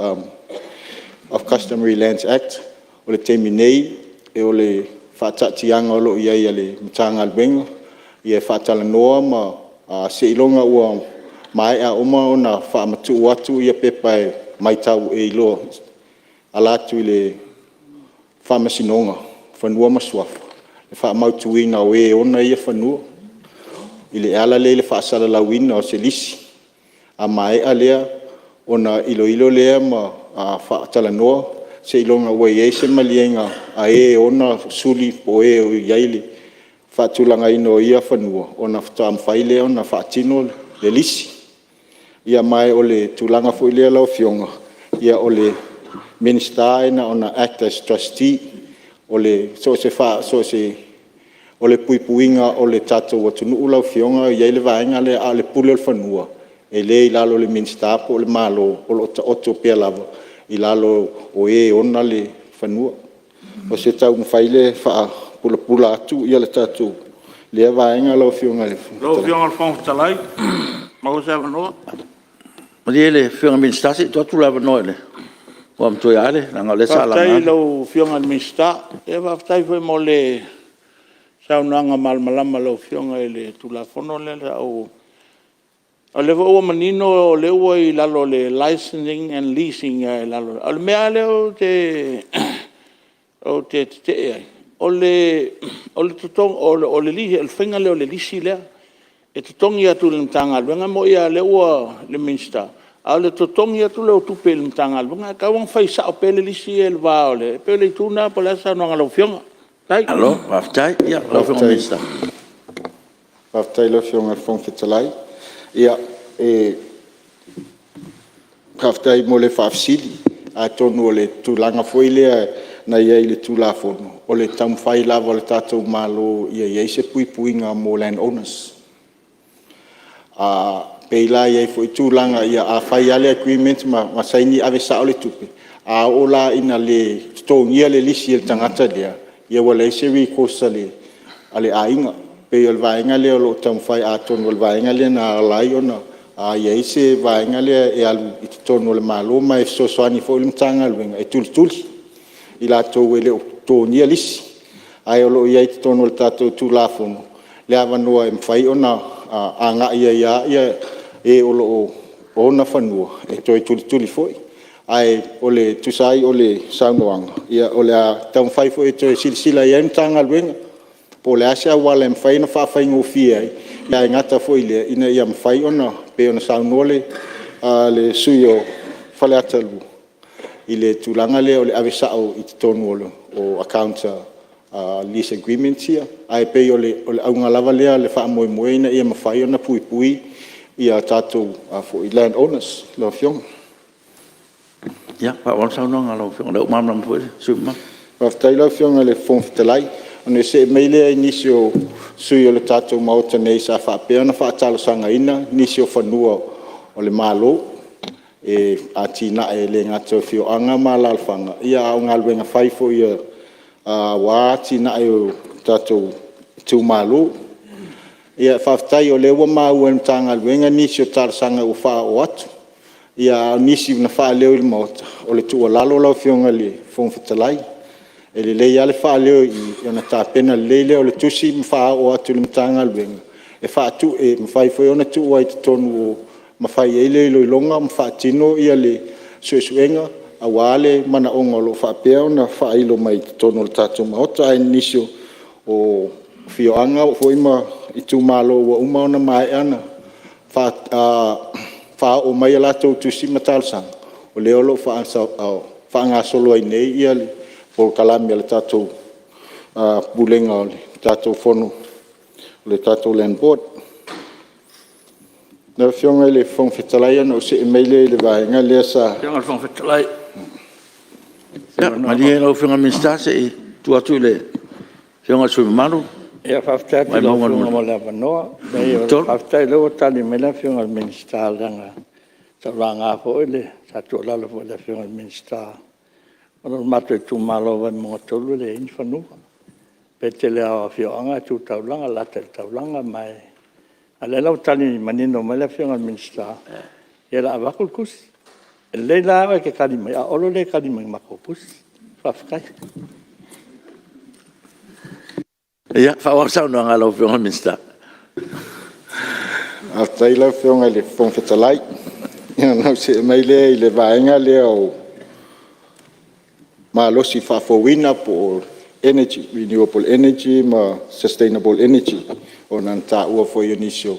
of Customary Lands Act. O le taimi nei, o le faataatiaga o lo o i ai a le Matagaluega, ia faatalanoa ma seiloga ua maea uma ona faamatuu atu pepa e matau e iloa e ala atu i le Faamasinoga o Fanua ma Suafa le faamautuina o e ona ia fanua, e ala lea i le faasalalauina o se lisi. A maea lea ona iloilo lea ma faatalanoa seiloga ua i ai se maliega a e ona suli po o e o i ai le faatulagaina o ia fanua, ona faatoa mafai lea ona faatino le lisi. Ia ma o le tulaga foi lea lau Afioga, o le Minisita na ona act as Trustee. O le puipuiga o le tatou atunuu lau Afioga e i ai le vaega lea, a o le pule o le fanua, e le i lalo o le Minisita po o le Malo, o lo o taoto pea lava i lalo o e ona le fanua. O se taumafai lea e faapulapula atu lea vaega lau Afioga i le Fofoga Fetalai. Lau Afioga i le Fofoga Fetalai pe maua se avanoa? Malie lau Afioga i le Minisita se i tuu atu le avanoa i le Igoamatua ia Ale leaga o lea sa laga. Faafetai i lau Afioga i le Minisita, faafetai foi mo le saunoaga malamalama a lau Afioga i le Tulafono lea sa ou… O lea foi ua manino o lea ua i lalo o le Licensing and Leasing. A o le mea lava lea ou te tetee ai, o le faiga lea o le lisi lea, e totogi atu i le Matagaluega. E moni lava o lea ua i le Minisita, a o le totogi atu lea o tupe i le Matagaluega, ae tatau ona fai sao pea le lisi ia i le va o le… E pei o le itu lena po o le a se saunoaga a lau Afioga. Faafetai. Malo faafetai. Lau Afioga i le Minisita. Faafetai i lau Afioga i le Fofoga Fetalai. Faafetai mo le faafesili. Atonu o le tulaga foi lea na i ai i le Tulafono, o le taumafai lava o le tatou Malo ia i ai se puipuiga mo land owners. E pei la e i ai foi tulaga ia, a fai lava le agreement ma saini ave sao le tupe, a oo la ina le totogia le lisi e le tagata lea, ia ua leai se recourse a le aiga. E pei o le vaega lea o lo o taumafai, atonu o le vaega lea na ala ai ona i ai se vaega lea e alu i totonu o le Malo, ma e fesoasoani foi le Matagaluega e tulituli i latou e le o totogia lisi. Ae o lo o i ai i totonu o le tatou Tulafono le avanoa e mafai ona agai ai lava e o lo o ona fanua e toe tulituli foi. Ae tusa ai o le saunoaga, ia o le a taumafai foi e toe silasila i ai le Matagaluega po o le a se auala e mafai ona faafaigofie ai, ae le gata foi i lea, ina ia mafai ona pei ona saunoa le sui usufono mo Faleata 2 i le tulaga lea o le ave sao i totonu o accounts a lease agreements ia. Ae pei o le auga lava lea o le faamoemoe ina ia mafai ona puipui tatou land owners lau Afioga. Ia, faaauau le saunoaga a lau Afioga o lea ua malamalama foi le sui usufono mamalu. Faafetai lau Afioga i le Fofoga Fetalai. Ona see mai lea i nisi o sui usufono o le tatou Maota nei sa faapea ona faatalosagaina nisi o fanua o le Malo e atinae e le gata i afioaga ma alaalafaga, a o galuega fai foi aua atinae o tatou itumalo. Faafetai o lea ua maua e le Matagaluega nisi o talosaga ua faaoo atu, a o nisi na faaleo i le Maota, o le tuualalo lau Afioga i le Fofoga Fetalai. E lelei lava le faaleo i i ona tapena lelei lea o le tusi ma faaoo atu i le Matagaluega e mafai foi ona tuu ai i totonu ma fai ai le iloiloga ma faatino le suesuega aua le manaoga o lo o faapea ona faailo mai totonu o le tatou Maota. Ae i nisi o afioaga foi ma itumalo ua uma ona maea ona faaoo mai a latou tusi ma talosaga, o lea o lo o faagasolo ai nei le polokalame a le tatou Pulega o le tatou Fono le tatou Land Board. Lau Afioga i le Fofoga Fetalai ona ou see mai lea i le vaega lea sa… Ia malie lau Afioga i le Minisita se i tuu atu i le Afioga i le sui usufono mamalu Ia, faafetai atu i lau Afioga mo le avanoa. Leai, faafetai o lea ua tali mai le Afioga i le Minisita, leaga sa ou laga foi, sa tuualalo foi i le Afioga i le Minisita, ona o le matou itumalo o Vaimauga 3 e leai ni fanua. Pe tele lava o afioaga e tu taulaga, e lalata i le taulaga, a o lea la ua tali manino mai le Afioga i le Minisita, ia o le a avatu le tusi. E lelei la au e te tali mai, a o Olo lea e tali mai i le matou tusi. Faafetai. Ia, faaauau le saunoaga a lau Afioga i le Minisita. Faafetai lau Afioga i le Fofoga Fetalai. Ia ona ou see mai lea i le vaega lea o le malosi faafouina po o le renewable energy ma le sustainable energy, ona na taua foi e nisi o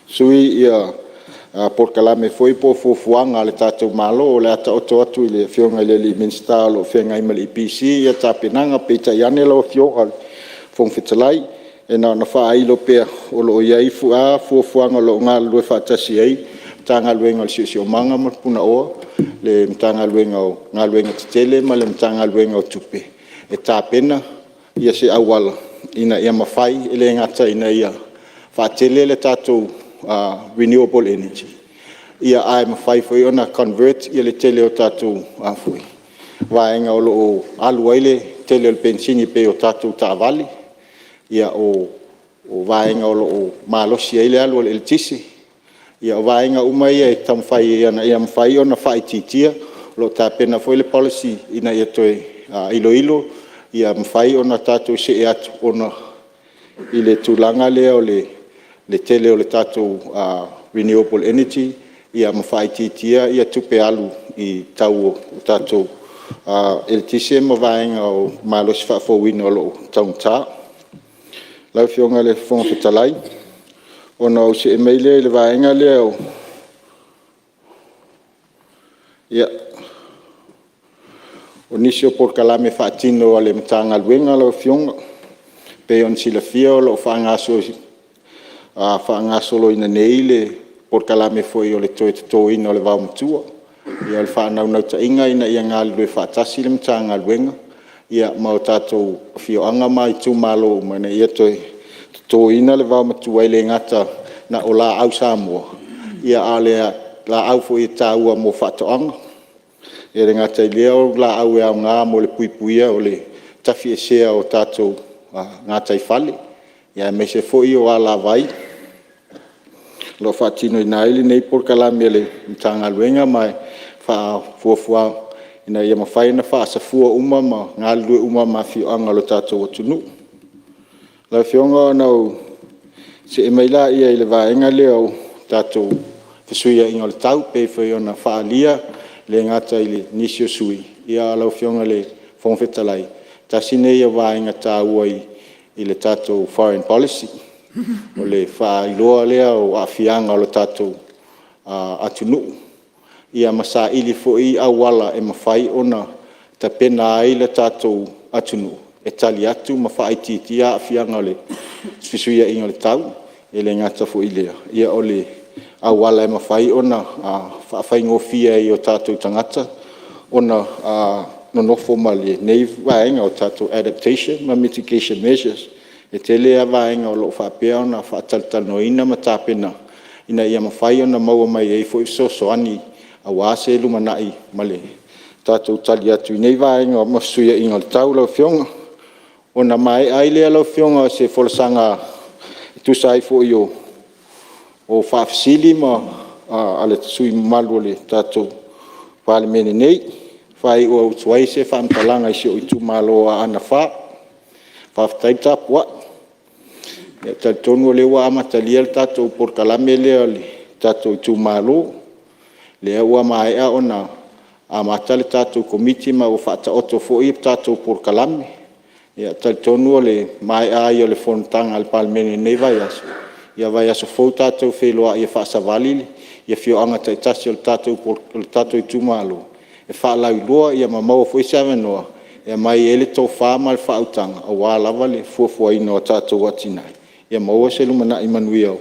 sui usufono polokalame foi po o fuafuaga a le tatou Malo. O le a taoto atu i le Afioga i le Minisita o lo o feagai ma le EPC tapenaga. Peitai ane lau Afioga i le Fofoga Fetalai, e na ona faailo pea, o lo o i ai lava fuafuaga o lo o galulue faatasi ai le Matagaluega o le Siosiomaga ma le Punaoa, le Matagaluega o Galuega Tetele ma le Matagaluega o Tupe e tapena se auala ina ia mafai, e le gata ina ia faatele le tatou renewable energy, ae mafai foi ona convert le tele o tatou vaega o lo o alu ai le tele o le penisini e pei o tatou taavale, o vaega o lo o malosi ai le alu o le eletise. Ia o vaega uma ia e taumafai ina ia mafai ona faaitiitia. O lo o tapena foi le policy ina ia toe iloilo ia mafai ona tatou see atu i le tulaga lea o le tele o le tatou renewable energy ma faaitiitia tupe alu i le tau o tatou eletise ma vaega o malosi faafouina o lo o taugata. Lau Afioga i le Fofoga Fetalai, ona ou see mai lea i le vaega lea o… Ia, o nisi o polokalame faatino a le Matagaluega lau Afioga, e pei ona silafia o lo o faagasoloina nei le polokalame foi o le toe totoina o le vaomatua. Ia o le faanaunautaiga ina ia galulue faatasi le Matagaluega ma tatou afioaga ma itumalo uma ina ia toe totoina le vaomatua, e le gata na o laau Samoa, a o laau foi e taua mo faatoaga. E le gata i lea o laau e aoga mo le puipuia o le tafiesea o tatou gataifale, aemaise foi o alavai. O lo o faatinoina ai lenei polokalame a le Matagaluega ma e fuafua ina ia mafai ona faasafua uma ma galulue uma ma afioaga o le tatou atunuu. Lau Afioga ona ou see mai lea i le vaega lea o le tatou fesuiaiga o le tau, pei foi ona faaalia e le gata i nisi o sui usufono, a o lau Afioga i le Fofoga Fetalai, tasi lenei o vaega taua i le tatou foreign policy, o le faailoa lea o aafiaga o le tatou atunuu, ma saili foi auala e mafai ona tapena ai le tatou atunuu e tali atu ma faaitiitia aafiaga o le fesuiaiga o le tau. E le gata foi i lea, o le auala e mafai ona faafaigofie ai i o tatou tagata ona nonofo ma lenei vaega o tatou adaptation ma mitigation measures. E tele lava vaega o lo o faapea ona faatalatalanoaina ma tapena ina ia mafai ona maua mai ai foi fesoasoani aua se lumanai ma le tatou tali atu i nei vaega ma fesuiaiga o le tau lau Afioga. Ona maea ai lea lau Afioga o se folasaga E tusa ai foi o faafesili a sui usufono mamalu o le tatou Palemene nei, e faaiu atu ai se faamatalaga i si ou itumalo o Aana 4, faafetai tapuai. E talitonu o lea ua amatalia le tatou polokalame lea o le tatou itumalo, o lea ua maea ona amata le tatou Komiti ma ua faataoto foi le tatou polokalame. E talitonu o le maea ai o le fonotaga a le Palemene i lenei vaiaso, ia vaiaso fou tatou feiloai e faasavali afioaga taitasi o le tatou itumalo e faalauiloa ma maua foi se avanoa e aumai ai le tofa ma le faautaga aua lava le fuafuaina o tatou atinae, ia maua se lumanai manuia o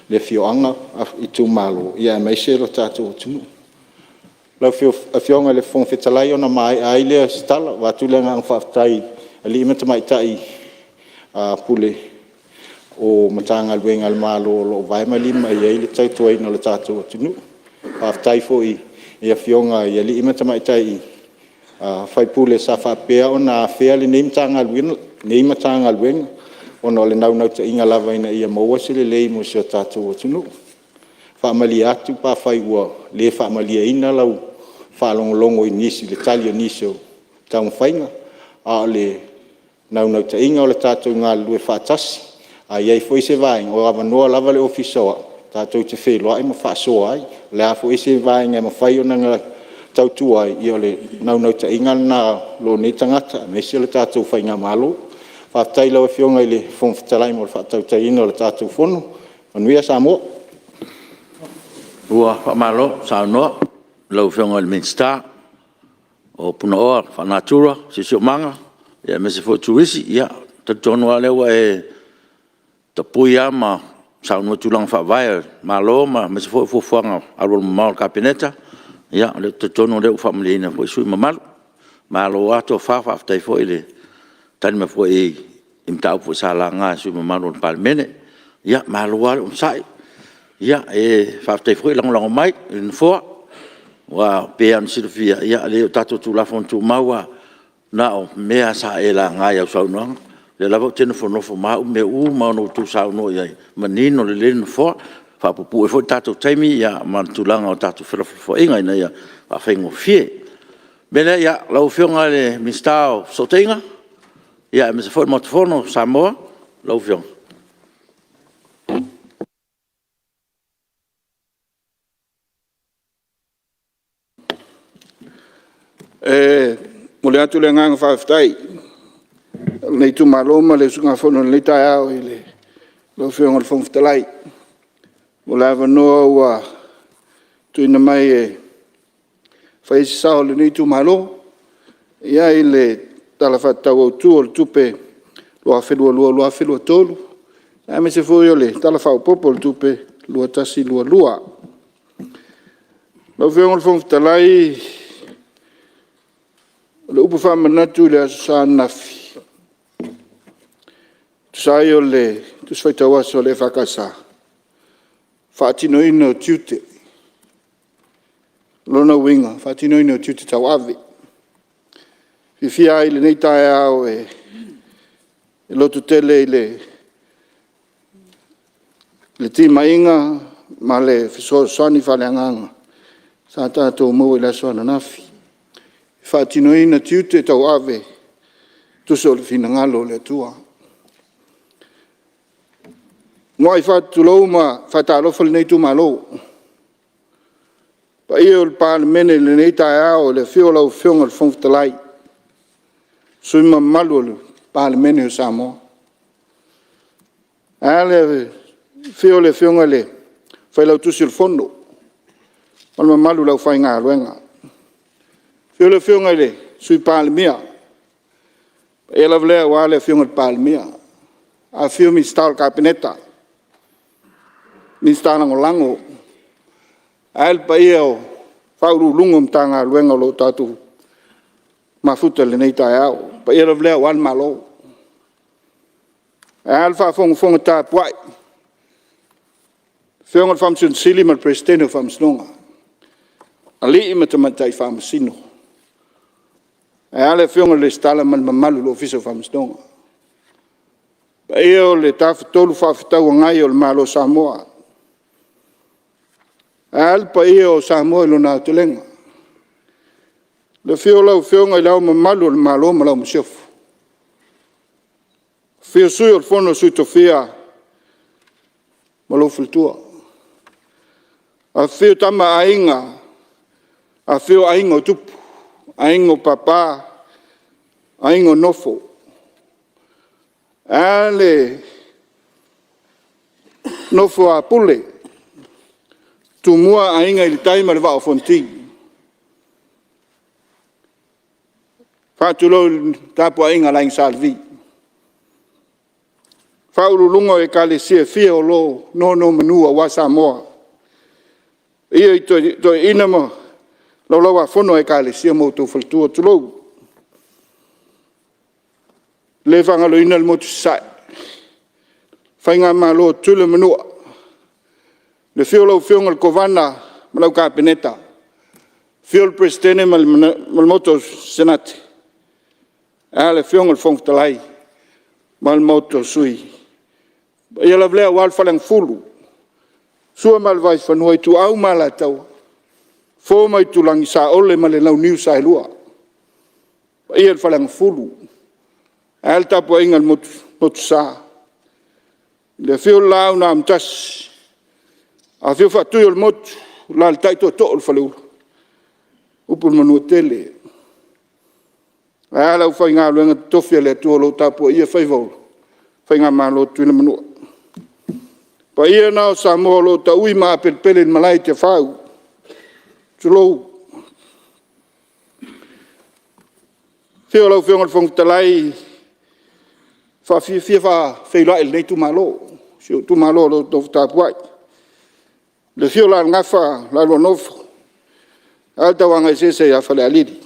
le afioaga, itumalo, aemaise le tatou atunuu. Lau Afioga i le Fofoga Fetalai, ona maea ai lea o se tala, e avatu le agaga faafetai i alii ma tamaitai Ofisa Sili o Matagaluega a le Malo o lo o vae ma lima i ai le tautuaina o le tatou atunuu. Faafetai foi i Afioga i alii ma tamaitai sui usufono sa faapea ona afea lenei Matagaluega, ona o le naunautaiga lava ina ia maua se lelei mo si o tatou atunuu. E faamalie atu pe afai ua le faamalieina lau faalogologo i le tali i nisi o taumafaiga, a o le naunautaiga o le tatou galulue faatasi. A i ai foi se vaega, o lo o avanoa lava le Ofisa o au tatou te feiloai ma faasoa ai. O le a foi se vaega e mafai ona tautua ai, ia o le naunautaiga lena o lou nei tagata aemaise o le tatou faigamalo. Faafetai i lau Afioga i le Fofoga Fetalai mo le faatautaiga o le tatou Fono. Manuia Samoa. Ua faamalo saunoa i lau Afioga i le Minisita o Punaoa Faalenatura, Siosiomaga aemaise foi o Turisi. Ia, e talitonu lava o lea ua e tapui lava ma saunoa i tulaga faavae a le Malo aemaise foi o fuafuaga alualumamao a le Kapeneta. Ia ou te talitonu o lea ua faamalieina foi sui usufono mamalu. Malo lava tofa, faafetai foi le tali mai foi i mataupu sa laga e sui usufono mamalu o le Palemene. Ia, malo lava le onosai, faafetai foi lagolago mai i le Nofoa. Aua e pei lava ona silafia, leai o tatou Tulafono Tumau lava, na o mea lava sa e laga i au saunoaga. O lea lava ou te nofonofo ma au mea uma lava na outou saunoa i ai, e manino lelei le Nofoa, e faapuupuu ai foi le tatou taimi ma le tulaga o tatou felafolafoaiga ina ia faafaigofie. O le mea lea, lau Afioga i le Minisita o Fesootaiga, aemaise foi le Maota Fono o Samoa, lau Afioga. E momoli atu le agaga faafetai o lenei itumalo ma le usugafono i lenei taeao i lau Afioga i le Fofoga Fetalai mo le avanoa ua tuuina mai e fai ai se sao o lenei itumalo i le Tala Faatatau Autu o le Tupe 2022/2023, aemaise foi o le Tala Faaopoopo o le Tupe 2021/2022. Lau Afioga i le Fofoga Fetalai, o le upu faamanatu i le Aso Sa ananafi e tusa ai o le Tusi Faitau Aso a le EFKS, faatinoina o tiute. O lona uiga, faatinoina o tiute tauave. E fiafia ai i lenei taeao e lototele i le timaiga ma le fesoasoani faaleagaga sa tatou maua i le aso ananafi e faatinoina tiute tauave e tusa o le finagalo o le Atua. E muai faatulou ma faatalofa lenei itumalo i le paia o le Palemene i lenei taeao i le afio o lau Afioga i le Fofoga Fetalai, sui usufono mamalu o le Palemene o Samoa. Ae a le afio o le Afioga i le Failautusi o le Fono ma le mamalu o le aufaigaluega. Afio lau Afioga i le Sui Palemia, o le paia lava lea aua le Afioga i le Palemia, afifio Minisita o le Kapeneta, Minisita Lagolago, ae a le paia o Ofisa Sili o Pulega o Matagaluega o lo o tatou mafuta i lenei taeao. O le paia lava lea aua le Malo. Ae a le faafogafoga tapuai a le Afioga i le Faamasino Sili ma le Peresetene o le Faamasinoga, Alii ma Tamaitai Faamasino. Ae a le Afioga i le Resitala ma le mamalu o le Ofisa o Faamasinoga. Paia o le Tafatolu Fefaatauagai o le Malo o Samoa. Ae a le paia o Samoa i lona aotelega. Le afio o lau Afioga i Le Ao Mamalu o le Malo ma lau Masiofo. Afio le Sui o le Fono a Sui Tofia ma lou faletua. Afifio Tama a Aiga, afifio Aiga o Tupu, Aiga o Papa, Aiga o Nofo. Ae a le nofo a Pule, Tumua Aiga i le Tai ma le Vaa o Fonoti. Faatulou i le tapuaiga a le Aiga Sa Levi, Faauluuluga o Ekalesia e fia o lo o nonomanu aua Samoa. Le paia i toeaiina ma laulau-a-fono a Ekalesia ma outou faletua, tulou. E le faagaloina le motu i Sasae, Faigamalo a Tutuila ma Manua. Le afio o lau Afioga i le Kovana ma lau Kapeneta, afio le Peresetene ma le Maota o Senate, ae a le Afioga i le Fofoga Fetalai ma le Maota o Sui. O le paia lava lea aua le Faleagafulu, Sua ma le Vaifanua, Ituau ma Alataua, Fofo ma Aitulagi, Saole ma le Launiu Saelua. Le paia i le Faleagafulu, ae a le tapuaiga a le Motusa, le afio o le Laau na Amotasi, afio Faatuiolemotu, alaalatai tootoo o le Faleula, upu i le Manuatele. Ae a le aufaigaluega totofi a le Atua o lo o tapuaia faiva o le Faigamalo a Tutuila ma Manua. O paia na o Samoa o lo o tau'i ma apelepele i le malae i Tiafau, tulou. Afio lau Afioga i le Fofoga Fetalai, e fia faafeiloai i lenei itumalo, si ou itumalo o lo o nofo tapuai. I le afio o Alalagafa ma la oulua Nofo, ae a le Tauagaeseese ia Falealili.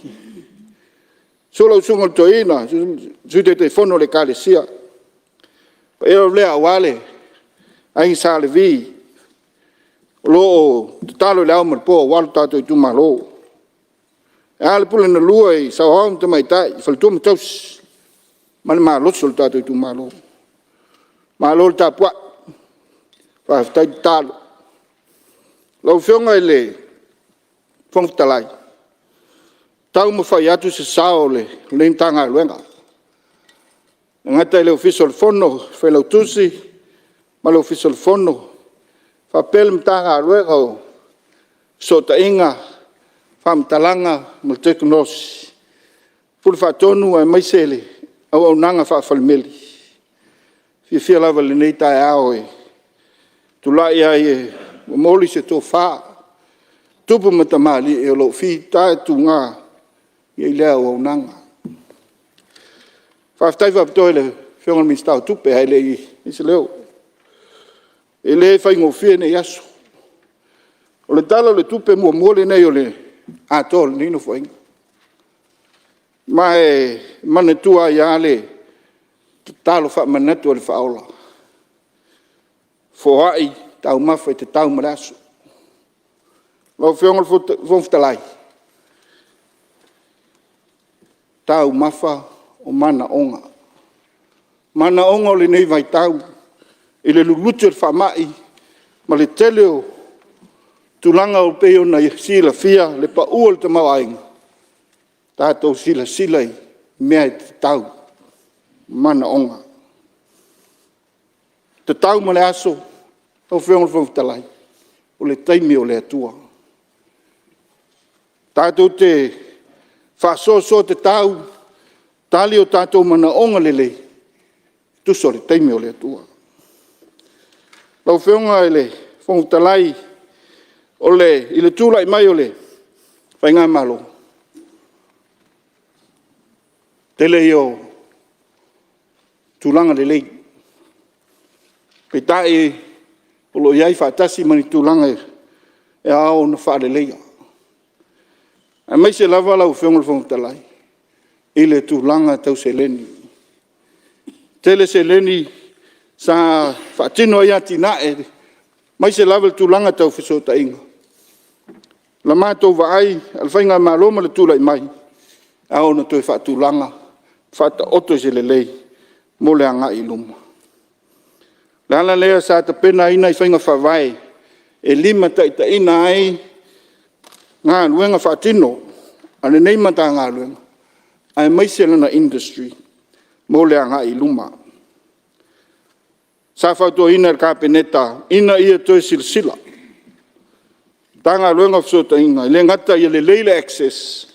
Susu lau Susuga i le Toeaina, Sui Taitaifono o le Ekalesia. O le paia lea aua le Aiga Sa Levi o lo o tatalo i le ao ma le po aua le tatou itumalo. Ae a le pule na lua i saoao ma tamaitai, faletua ma tausi ma le malosi o le tatou itumalo. Malo le tapuai, faafetai tatalo. Lau Afioga i le Fofoga Fetalai, taumafai atu se sao o lenei Matagaluega, e le gata i le Ofisa o le Fono, Failautusi ma le Ofisa o le Fono, faapea le Matagaluega o Fesootaiga, Faamatalaga ma Tekonolosi, Pule Faatonu aemaise le auaunaga faafale-Meli. E fiafia lava i lenei taeao e tulai ai e momoli se tofa, o tupu ma tamalii o lo o fitaituga i lea auaunaga. Faafetai faapitoa i le Afioga i le Minisita o Tupe ae le i faia se leo. E le faigofie nei aso. O le Tala o le Tupe muamua lenei atoa o lenei Nofoaiga. Ma e manatua ai lava le tatalo faamanatu a le Faaola, foai taumafa e tatau ma le aso. Lau Afioga i le Fofoga Fetalai, taumafa o manaoga, manaoga o lenei vaitau i le luluti o le faamai ma le tele o tulaga e pei ona silafia le pau o le tamaoaiga, tatou silasila i mea e tatau, manaoga. E tatau ma le aso, lau Afioga i le Fofoga Fetalai, o le taimi o le Atua. Tatou te faasoasoa tatau, tali o tatou manaoga lelei, e tusa o le taimi o le Atua. Lau Afioga i le Fofoga Fetalai, i le tulai mai o le Faigamalo, tele ia o tulaga lelei, peitai o lo o i ai faatasi ma ni tulaga e ao ona faaleleia, aemaise lava lau Afioga i le Fofoga Fetalai i le tulaga tau seleni. E tele seleni sa faatino ai atinae, aemaise lava i tulaga tau fesootaiga. O le matou vaai a le Faigamalo ma le tulai mai, e ao ona toe faatulaga, faataoto i se lelei mo le agai i luma. le ala lea sa tapenaina ai faiga faavae e limataitaiina ai galuega faatino a lenei Matagaluega aemaise lona Industry mo le agai i luma. Sa fautuaina e le Kapeneta ina ia toe silasila le Matagaluega o Fesootaiga, e le gata ia lelei le access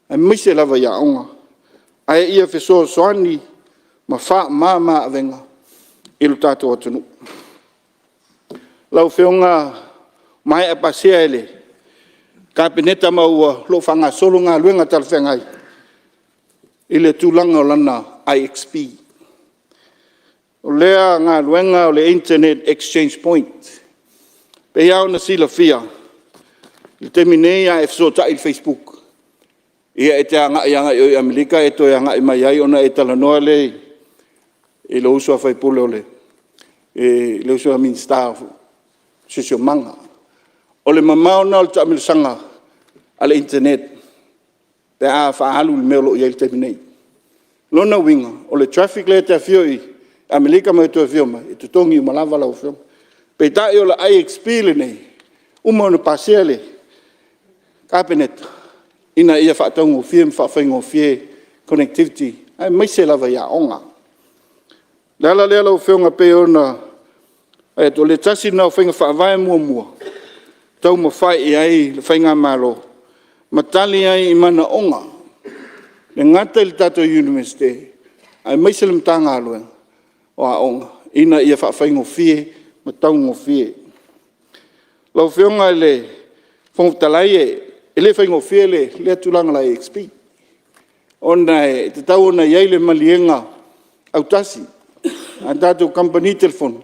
aemaise lava i aoga, ae ia fesoasoani ma faamama avega i lo tatou atunuu. Lau Afioga ua maea pasia e le Kapeneta ma o lo o faagasolo galuega talafeagai i le tulaga o lana IXP. O lea galuega o le Internet Exchange Point. E pei lava ona silafia, o le taimi nei a e fesootai i le facebook, e te agai lava i Amerika e toe agai mai ai ona e talanoa lea i lou uso a sui usufono le uso a Minisita o le Siosiomaga. O le mamao lena o le taamilosaga a le internet pe a faaalu i le mea o lo o i ai i le taimi nei. O lona uiga, o le traffic lea e te afio i Amerika ma e toe afio mai, e totogi uma lava lau Afioga. Peitai o le IXP lenei, ua uma ona pasia e le Kapeneta ina ia faataugofie ma faafaigofie connectivity aemaise lava i aoga. O le ala lea lau Afioga e pei ona fai atu, o le tasi lena o faiga faavae muamua e taumafai i ai le Faigamalo ma tali ai i manaoga, e le gata i le tatou Iunivesite, aemaise le Matagaluega o Aoga, ina ia faafaigofie ma taugofie. Lau Afioga i le Fofoga Fetalai, e le faigofie lea tulaga o le IXP, ona e tatau ona i ai le maliega autasi a tatou Kamupani Telefoni,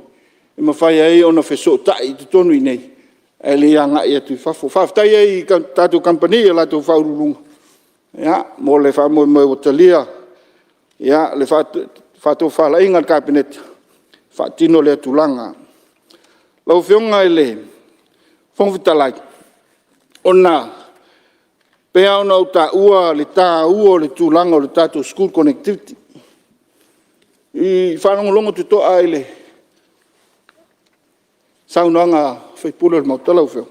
e mafai ai ona fesootai i totonu i inei, ae le agai atu i fafo. E faafetai ai i tatou Kamupani i o latou Faauluuluga mo le faamoemoe ua talia le faatofalaiga a le Kapeneta e faatino lea tulaga. Lau Afioga i le Fofoga Fetalai, e pei lava ona ou taua le taua o le tulaga o le tatou school connectivity. I le faalogologo totoa i saunoaga a sui usufono o le Maota lau Afioga,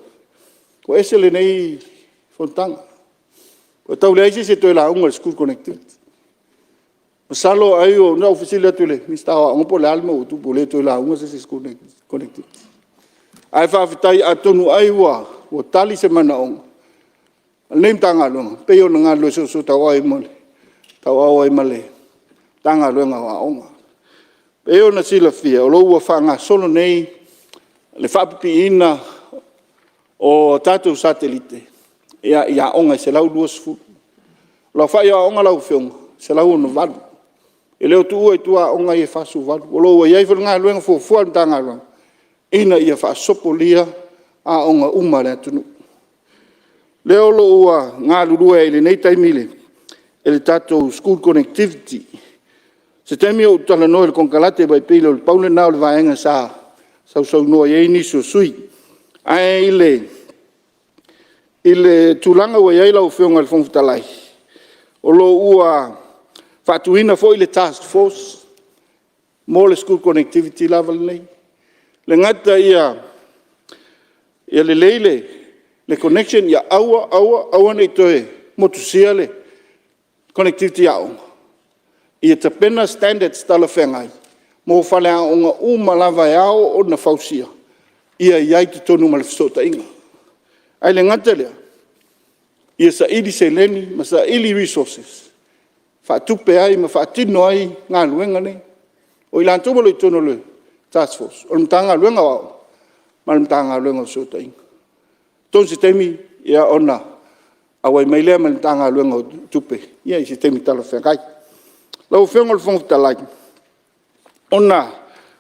ua ese lenei fonotaga, ua tau leai se isi e toe lauga i le school connectivity. Masalo ai, na ou fesili atu i le Minisita o Aoga po o le a le mea ua tupu ua le toe lauga se isi i le school connectivity. Ae faafetai atonu ai ua tali se manaoga o lenei Matagaluega, e pei ona galulue soosootauau ai ma le Matagaluega o Aoga. E pei ona silafia, o lo o ua faagasolo nei le faapipiina o tatou satelite i aoga e 120. O le aofai o aoga lau Afioga, e 168. E le o tuua i tua aoga ia e 48. O lo o ua i ai foi le galuega fuafua a le Matagaluega, ina ia faasopolia aoga uma a le atunuu. O lea o lo o ua galulue ai i lenei taimi le tatou school connectivity. O se taimi ou talanoa i le konekarate, aua pei na pau lena o le vaega sa sausaunoa i ai nisi o sui usufono. Ae i le tulaga ua i ai lau Afioga i le Fofoga Fetalai, o lo o ua faatuina foi le task force mo le school connectivity lava lenei. E le gata ia lelei le connection, ia aua aua ne i toe motusia le connectivity a aoga, ia tapena standards talafeagai mo faleaoga uma lava e ao ona fausia, ia i ai i totonu ma le fesootaiga. Ae le gata i lea, ia saili seleni ma saili resources e faatupe ai ma faatino ai galuega nei. O i latou o lo o i totonu o le task force, o le Matagaluega o Aoga ma le Matagaluega o Fesootaiga. Atonu o se taimi ona auai mai lea ma le Matagaluega o Tupe i se taimi talafeagai. Lau Afioga i le Fofoga Fetalai, ona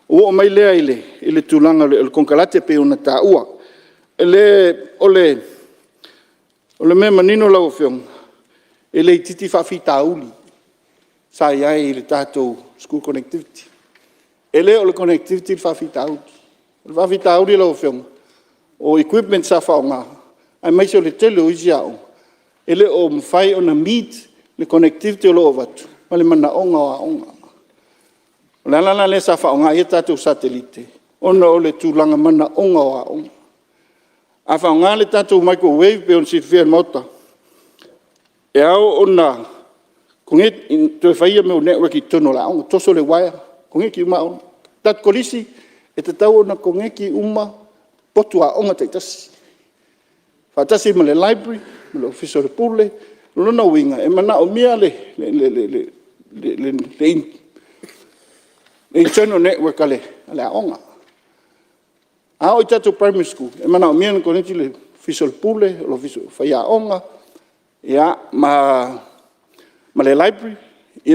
ou oo mai lea i le tulaga o le konekarate e pei ona taua. O le mea manino lau Afioga, e le itiiti faafitauli sa i ai i le tatou school connectivity. E le o le connectivity le faafitauli. O le faafitauli lau Afioga, o equipment sa faaaoga, aemaise o le tele o isi aoga, e le o mafai ona meet le connectivity o lo o avatu ma le manaoga o aoga. O le ala la lea sa faaaoga ai a tatou satelite ona o le tulaga manaoga o aoga. A faaaoga le tatou microwave e pei ona silafia e le Maota, e ao ona toe fai ia network i totonu o aoga, toso le uaea koneti uma aoga. O le tatou Kolisi e tatau ona koneti uma potu aoga taitasi, faatasi ai ma le library ma le Ofisa o le Pule. O lona uiga e manaomia le internal network a le aoga. A oo i tatou Primary Schools e manaomia ona koneti le Ofisa o le Pule, Ofisa o Faiaoga ma le library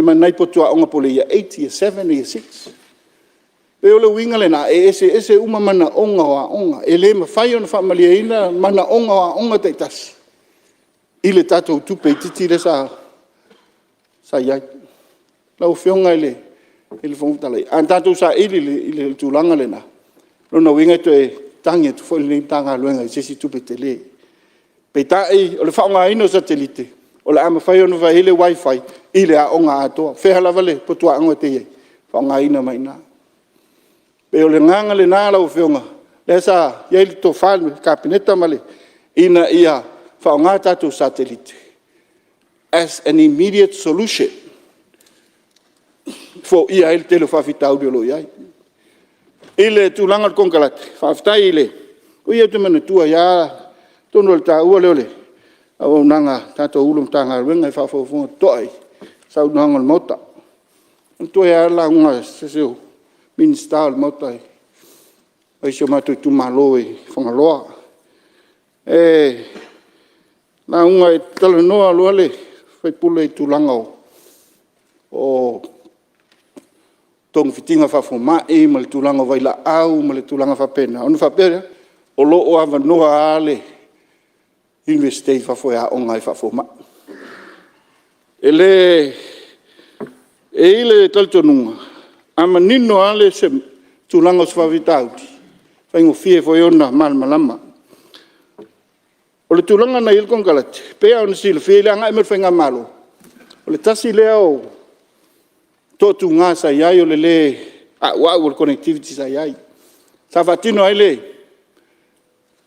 ma nai potu aoga po o le Yr 8, Yr 7, Yr 6. E pei o le uiga lena e eseese uma manaoga o aoga. E le mafai ona faamalieina manaoga o aoga taitasi i le tatou tupe itiiti lea sa i ai. Lau Afioga i le Fofoga Fetalai, a tatou saili i le tulaga lena, o lona uiga e toe tagi atu foi lenei Matagaluega i se isi tupe tele. Peitai o le faaaogaina o satelite o le a mafai ona fai ai le wifi i le aoga atoa. O fea lava le potu aoga e te i ai, e faaaogaina mai i ina. E pei o le agaga lena lau Afioga lea sa i ai le tofa i le Kapeneta ina ia faaaoga tatou satelite as an immediate solution e foia ai le tele o faafitauli o lo o i ai. I le tulaga o le konekarate, faafetai i le… O i ou te manatua ai lava, atonu o le taua lea o le auaunaga a tatou Ofisa Sili o Matagaluega i faafogafoga totoa i saunoaga a le Maota. E manatua ai lava le lauga a se tasi o Minisita o le Maota mai si o matou itumalo i Fagaloa. E lauga, talanoa loa le sui usufono i le tulaga o togafitiga faafomai ma le tulaga o vailaau ma tulaga faapena, ona faapea lea, o lo o avanoa lava le Iunivesite i fafo e aoga ai faafomai. E i ai le talitonuga, a manino lava le tulaga o se faafitauli, e faigofie foi ona malamalama. O le tulaga na i ai le konekarate, e pei lava ona silafia i le agai mai o le Faigamalo, o le tasi lea o toatuga sa i ai o le le auau o le connectivity sa i ai. Sa faatino ai le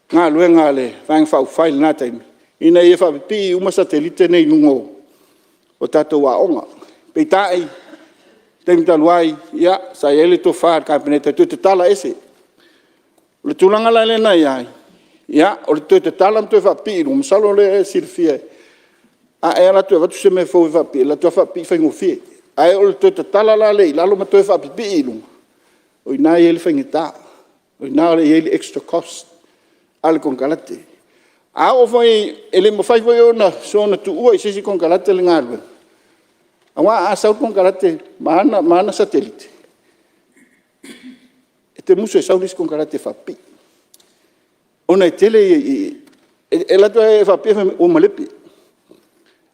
galuega a le Vaega Faaupufai i lena taimi, ina ia faapipii uma satelite nei i luga o tatou aoga. Peitai o le taimi talu ai, sa i ai le tofa a le Kapeneta e toe tatala ese. O le tulaga la lea na i ai, o le toe tatala ma toe faapipii i luga, masalo o lea e silafia, a e alu atu e avatu se mea fou e faapipii, e alu atu lava faapipii faigofie. Ae o le toe tatala la lea i lalo ma toe faapipii i luga, o i ina e i ai le faigata, o i ina e i ai le extra cost a le konekarate. A oo foi, e le mafai foi ona soona tuua i se isi konekarate le galuega, aua a sau le konekarate ma ana satelite, e te musu e sau le isi konekarate e faapipii, ona e tele ia… E alu atu lava faapipii ae fai mai ua malepe. O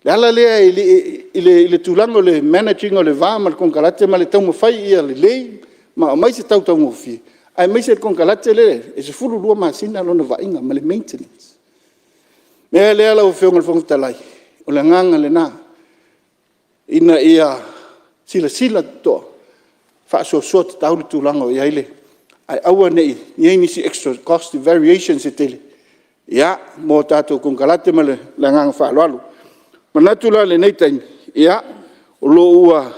le ala lea i le tulaga o le manage ina o le va ma le konekarate ma le taumafai ia lelei ma aumai se tau taugofie, aemaise le konekarate lea e 12 masina lona vaaiga ma le maintenance. O le mea lea lau Afioga i le Fofoga Fetalai, o le agaga lena, ina ia silasila totoa, faasoasoa tatau le tulaga o i ai le… ae aua ne i i ai nisi extra cost variations e tele mo tatou konekarate ma le agaga faaaloalo. E manatu la i lenei taimi, o lo o ua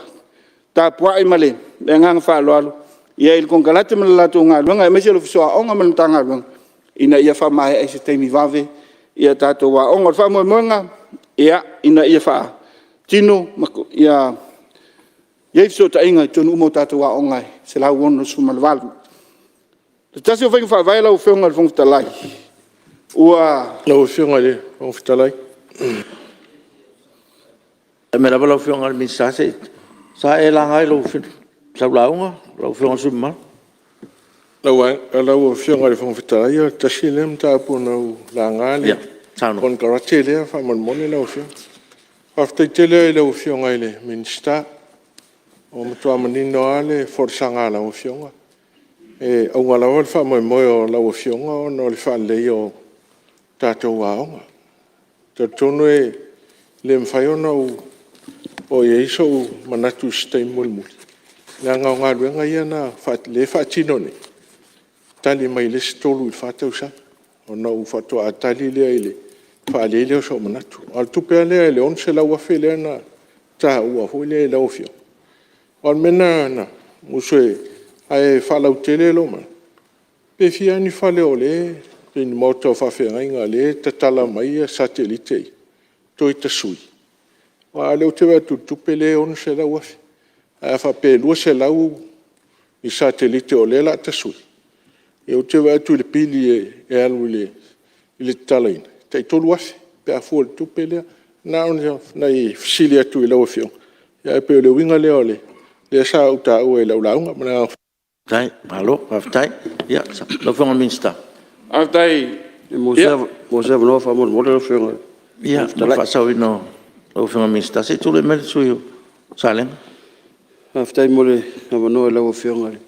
tapuai ma le agaga faaaloalo i le konekarate ma le latou galuega aemaise o le Ofisa o Aoga ma le Matagaluega ina ia faamaea i se taimi vave tatou aoga. O le faamoemoega ina ia faatino ia i ai fesootaiga i totonu uma o tatou aoga e 168. O se tasi o faiga faavae lau Afioga i le Fofoga Fetalai, ua… Lau Afioga i le Fofoga Fetalai… Tulai mai lava lau Afioga i le Minisita se i… Sa e laga i sau lauga lau Afioga i le sui usufono mamalu? Lau Afioga i le Fofoga Fetalai, e tasi lea mataupu na ou laga le konekarate lea faamolemole lau Afioga. Faafetai tele lava i lau Afioga i le Minisita, ua matua manino lava le folasaga a lau Afioga, e auga lava le faamoemoe o lau Afioga ona o le faaleleia o tatou aoga. E talitonu e le mafai ona ou oo i ai sou manatu i se taimi mulimuli, Leaga o galuega ia lea e faatino nei, e tali mai i le isi 3 i le 4 tausaga ona faatoa tali lea faaali ai lea o sou manatu. A o le tupe lava lea le $600,000 lea na taua foi lea e lau Afioga, aua o le mea lena na ou musu ai, ae faalautele lou manatu, pe fia ni fale o lea pe ni maota o faafeagaiga o lea e tatala mai satelite ia toe tasui? Aua o lea ou te vaai atu i le tupe lea e $600,000. Ae a faapea e 200 ni satelite o lea o le a tasui, ia ou te vaai atu i le pili e alu i le tatalaina, e tai $3,000 pe a fua i le tupe lea. Na ona fesili atu i lau Afioga, ae pei o le uiga lea o lea sa ou taua i lau lauga. Ma le agaga faaaloalo. Malo faafetai. Ia, lau Afioga i le Minisita. Faafetai. Maua se avanoa faamolemole lau Afioga i le Fofoga Fetalai? Ia, mo le faasaoina o lau Afioga i le Minisita, se i tulai mai le sui usufono mo Salega. Faafetai mo le avanoa i lau Afioga i le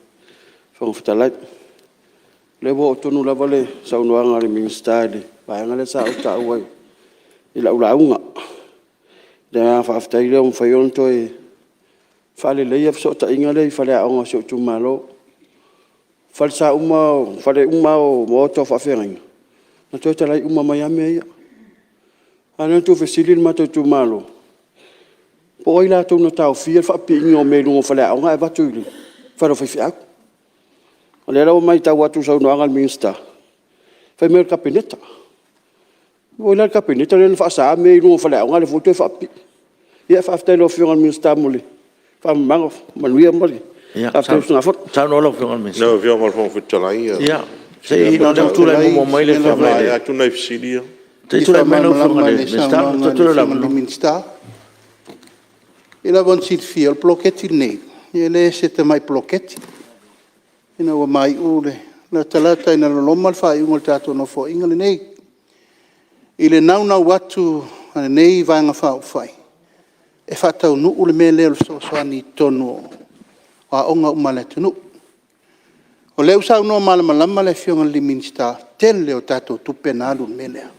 Fofoga Fetalai. O lea ua oo tonu lava le saunoaga a le Minisita i le vaega lea sa ou taua i lau lauga. O le agaga faafetai lea ua mafai ona toe faaleleia fesootaiga lea i faleaoga o si ou itumalo. O falesa uma, o fale uma lava o maota o faafeagaiga, na toe talai uma mai lava mea ia. A lea na tuufesili le matou itumalo, po o ai latou na taofia le faapipiina o mea i luga o faleaoga ae avatu i fale o faifeau. O lea la ua matau atu i le saunoaga a le Minisita, fai mai o le Kapeneta. O ai la le Kapeneta lea na faasaina mea ia i luga o faleaoga a o lea foi ua toe faapipii. Ia faafetai i lau Afioga i le Minisita mo le faamalamalamaga. Manuia le usugafono. Ia, saunoa lau Afioga i le Minisita. Lau Afioga i le Fofoga Fetalai, E pei lava ona silafia, o le poloketi lenei, e le o se tamai poloketi. Ina ua maea, latalata ina loloma le faaiuga o le tatou Nofoaiga lenei, i le naunau atu a lenei Vaega Faaupufai e faataunuu le mea lea o le fesoasoani i totonu o aoga uma a le atunuu. O lea ua saunoa malamalama le Afioga i le Minisita, tele o tatou tupe na alu i le mea lea.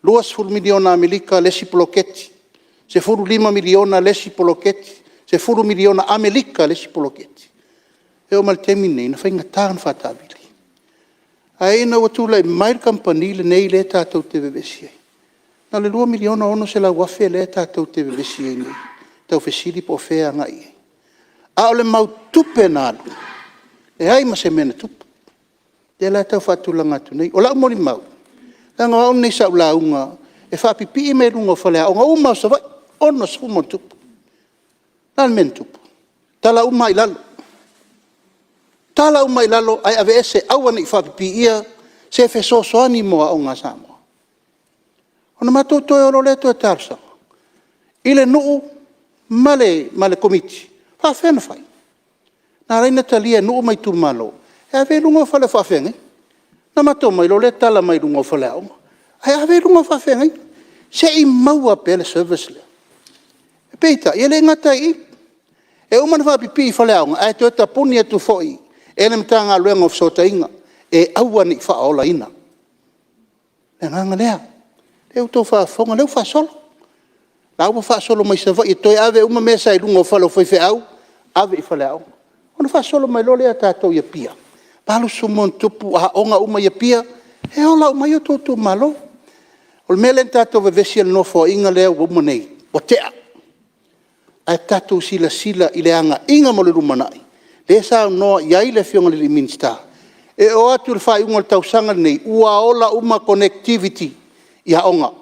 $20 miliona Amerika le isi poloketi, $15 miliona le isi poloketi, $10 miliona Amerika le isi poloketi. E oo mai i le taimi lenei, na faigata ona faataavili. Ae ina ua tulai mai le kamupani lenei lea tatou te vevesi ai, na o le $2,600,000 lea tatou te vevesi ai nei, tau fesili po o fea e agai i ai. A o le mau tupe na alu, leai ma se mea na tupu. O lea la e tau faatulaga atu nei. O lau molimau, leaga o au lenei sa ou lauga e faapipii mea i luga o faleaoga uma lava o Savaii, e 60+. O le a le mea na tupu? Tala uma lava i lalo, tala uma i lalo ae aveese, aua ne i faapipiia se fesoasoani mo aoga a Samoa. Ona matou toe o loa lea toe talosaga i le nuu ma le Komiti, e faapefea ona fai? Na ala ai ona talia e nuu ma itumalo e ave i luga o fale o faafeagaiga. Ona matou omai loa lea tala mai luga o faleaoga, ae ave i luga o faafeagaiga, se i maua pea le service lea. Peitai, e le gata ai i i, e uma ona faapipii i faleaoga, ae toe tapuni atu foi e le Matagaluega o Fesootaiga e aua ne i faaolaina. O le agaga lea. O lea ua outou faafofoga o lea ua faasolo. O la ua faasolo mai Savaii e toe ave uma mea sa i luga o fale o faifeau, ave i faleaoga. Ona faasolo mai loa lea i tatou i Apia, 80+ aoga uma i Apia, e ola uma ai outou itumalo. O le mea lea na tatou vevesi ai i le Nofoaiga lea ua uma nei, ua tea, ae tatou silasila i le agaiga mo le lumanai, lea e saunoa i ai le Afioga i le Minisita, e oo atu i le faaiuga o le tausaga lenei, ua ola uma connectivity i aoga.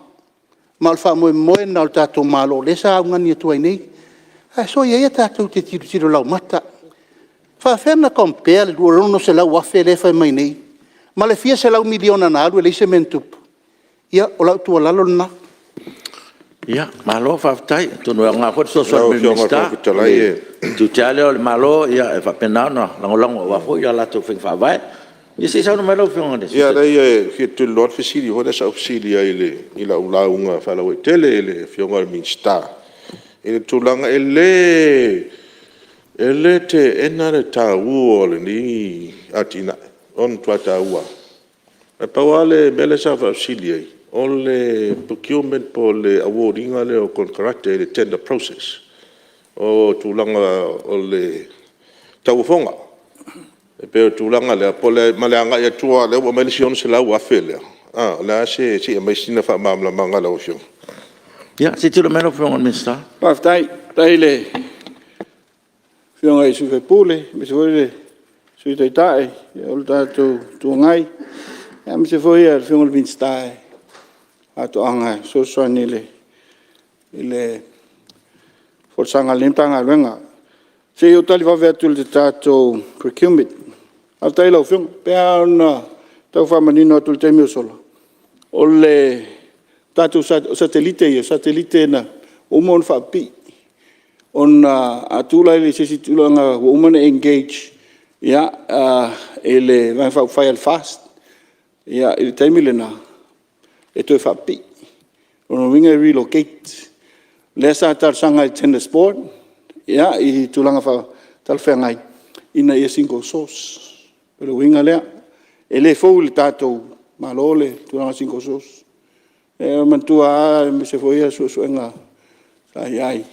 Ma o le faamoemoe lena o le tatou Malo lea sa augani atu ai nei. Ae soia ia tatou te tilotilo laumata. E faapefea ona compare le $600,000 lea e fai mai nei ma le fia selau miliona na alu e leai se mea na tupu? Ia, o lau tuualalo lena. Malo faafetai. Atonu e aoga foi le fesoasoani mai i le Minisita. O le tiute lava lea o le Malo e faapena ona lagolago aua foi a latou faiga faavae. Ia se i saunoa mai lau Afioga i le Sui Taitai. Ia leai e fia tuliloa le fesili foi lea sa ou fesili ai i lau lauga faalauaitele i le Afioga i le Minisita i le tulaga… E le teena le taua o lenei atinae, o le matua taua lava. Ae pau lava le mea lea sa faafesili ai, o le procurement po o le award ina lea o konekarate i le tender process. o tulaga o le tauofoga. E pei o le tulaga lea ma le agai atu lea ua aumai le isi $600,000 lea, o le a se… se i aumai sina faamalamalamaga a lau Afioga. Ia se i tulai mai lau Afioga i le Minisita. Faafetai. Faafetai i le Afioga i le sui usufono aemaise foi le Sui Taitai o le tatou Itu Agai, aemaise foi le Afioga i le Minisita o Faatoaga e fesoasoani i le folasaga a lenei Matagaluega. Se i ou tali vave atu i le tatou procurement. Faafetai i lau Afioga. E pei lava ona tau faamanino atu i le taimi ua sola, o tatou satellite ia, o satellite ua uma ona faapipii. Ona a tuu la i se isi tulaga ua uma ona engage i le Vaega Faaupufai a le FAST i le taimi lena e toe faapipii. O lona uiga e relocate. O lea sa talosaga ai i le tenders board i tulaga talafeagai ina ia single source. O le uiga lea. E le fou i le tatou Malo le tulaga o le single source. E manatua lava aemaise foi suesuega sa i ai,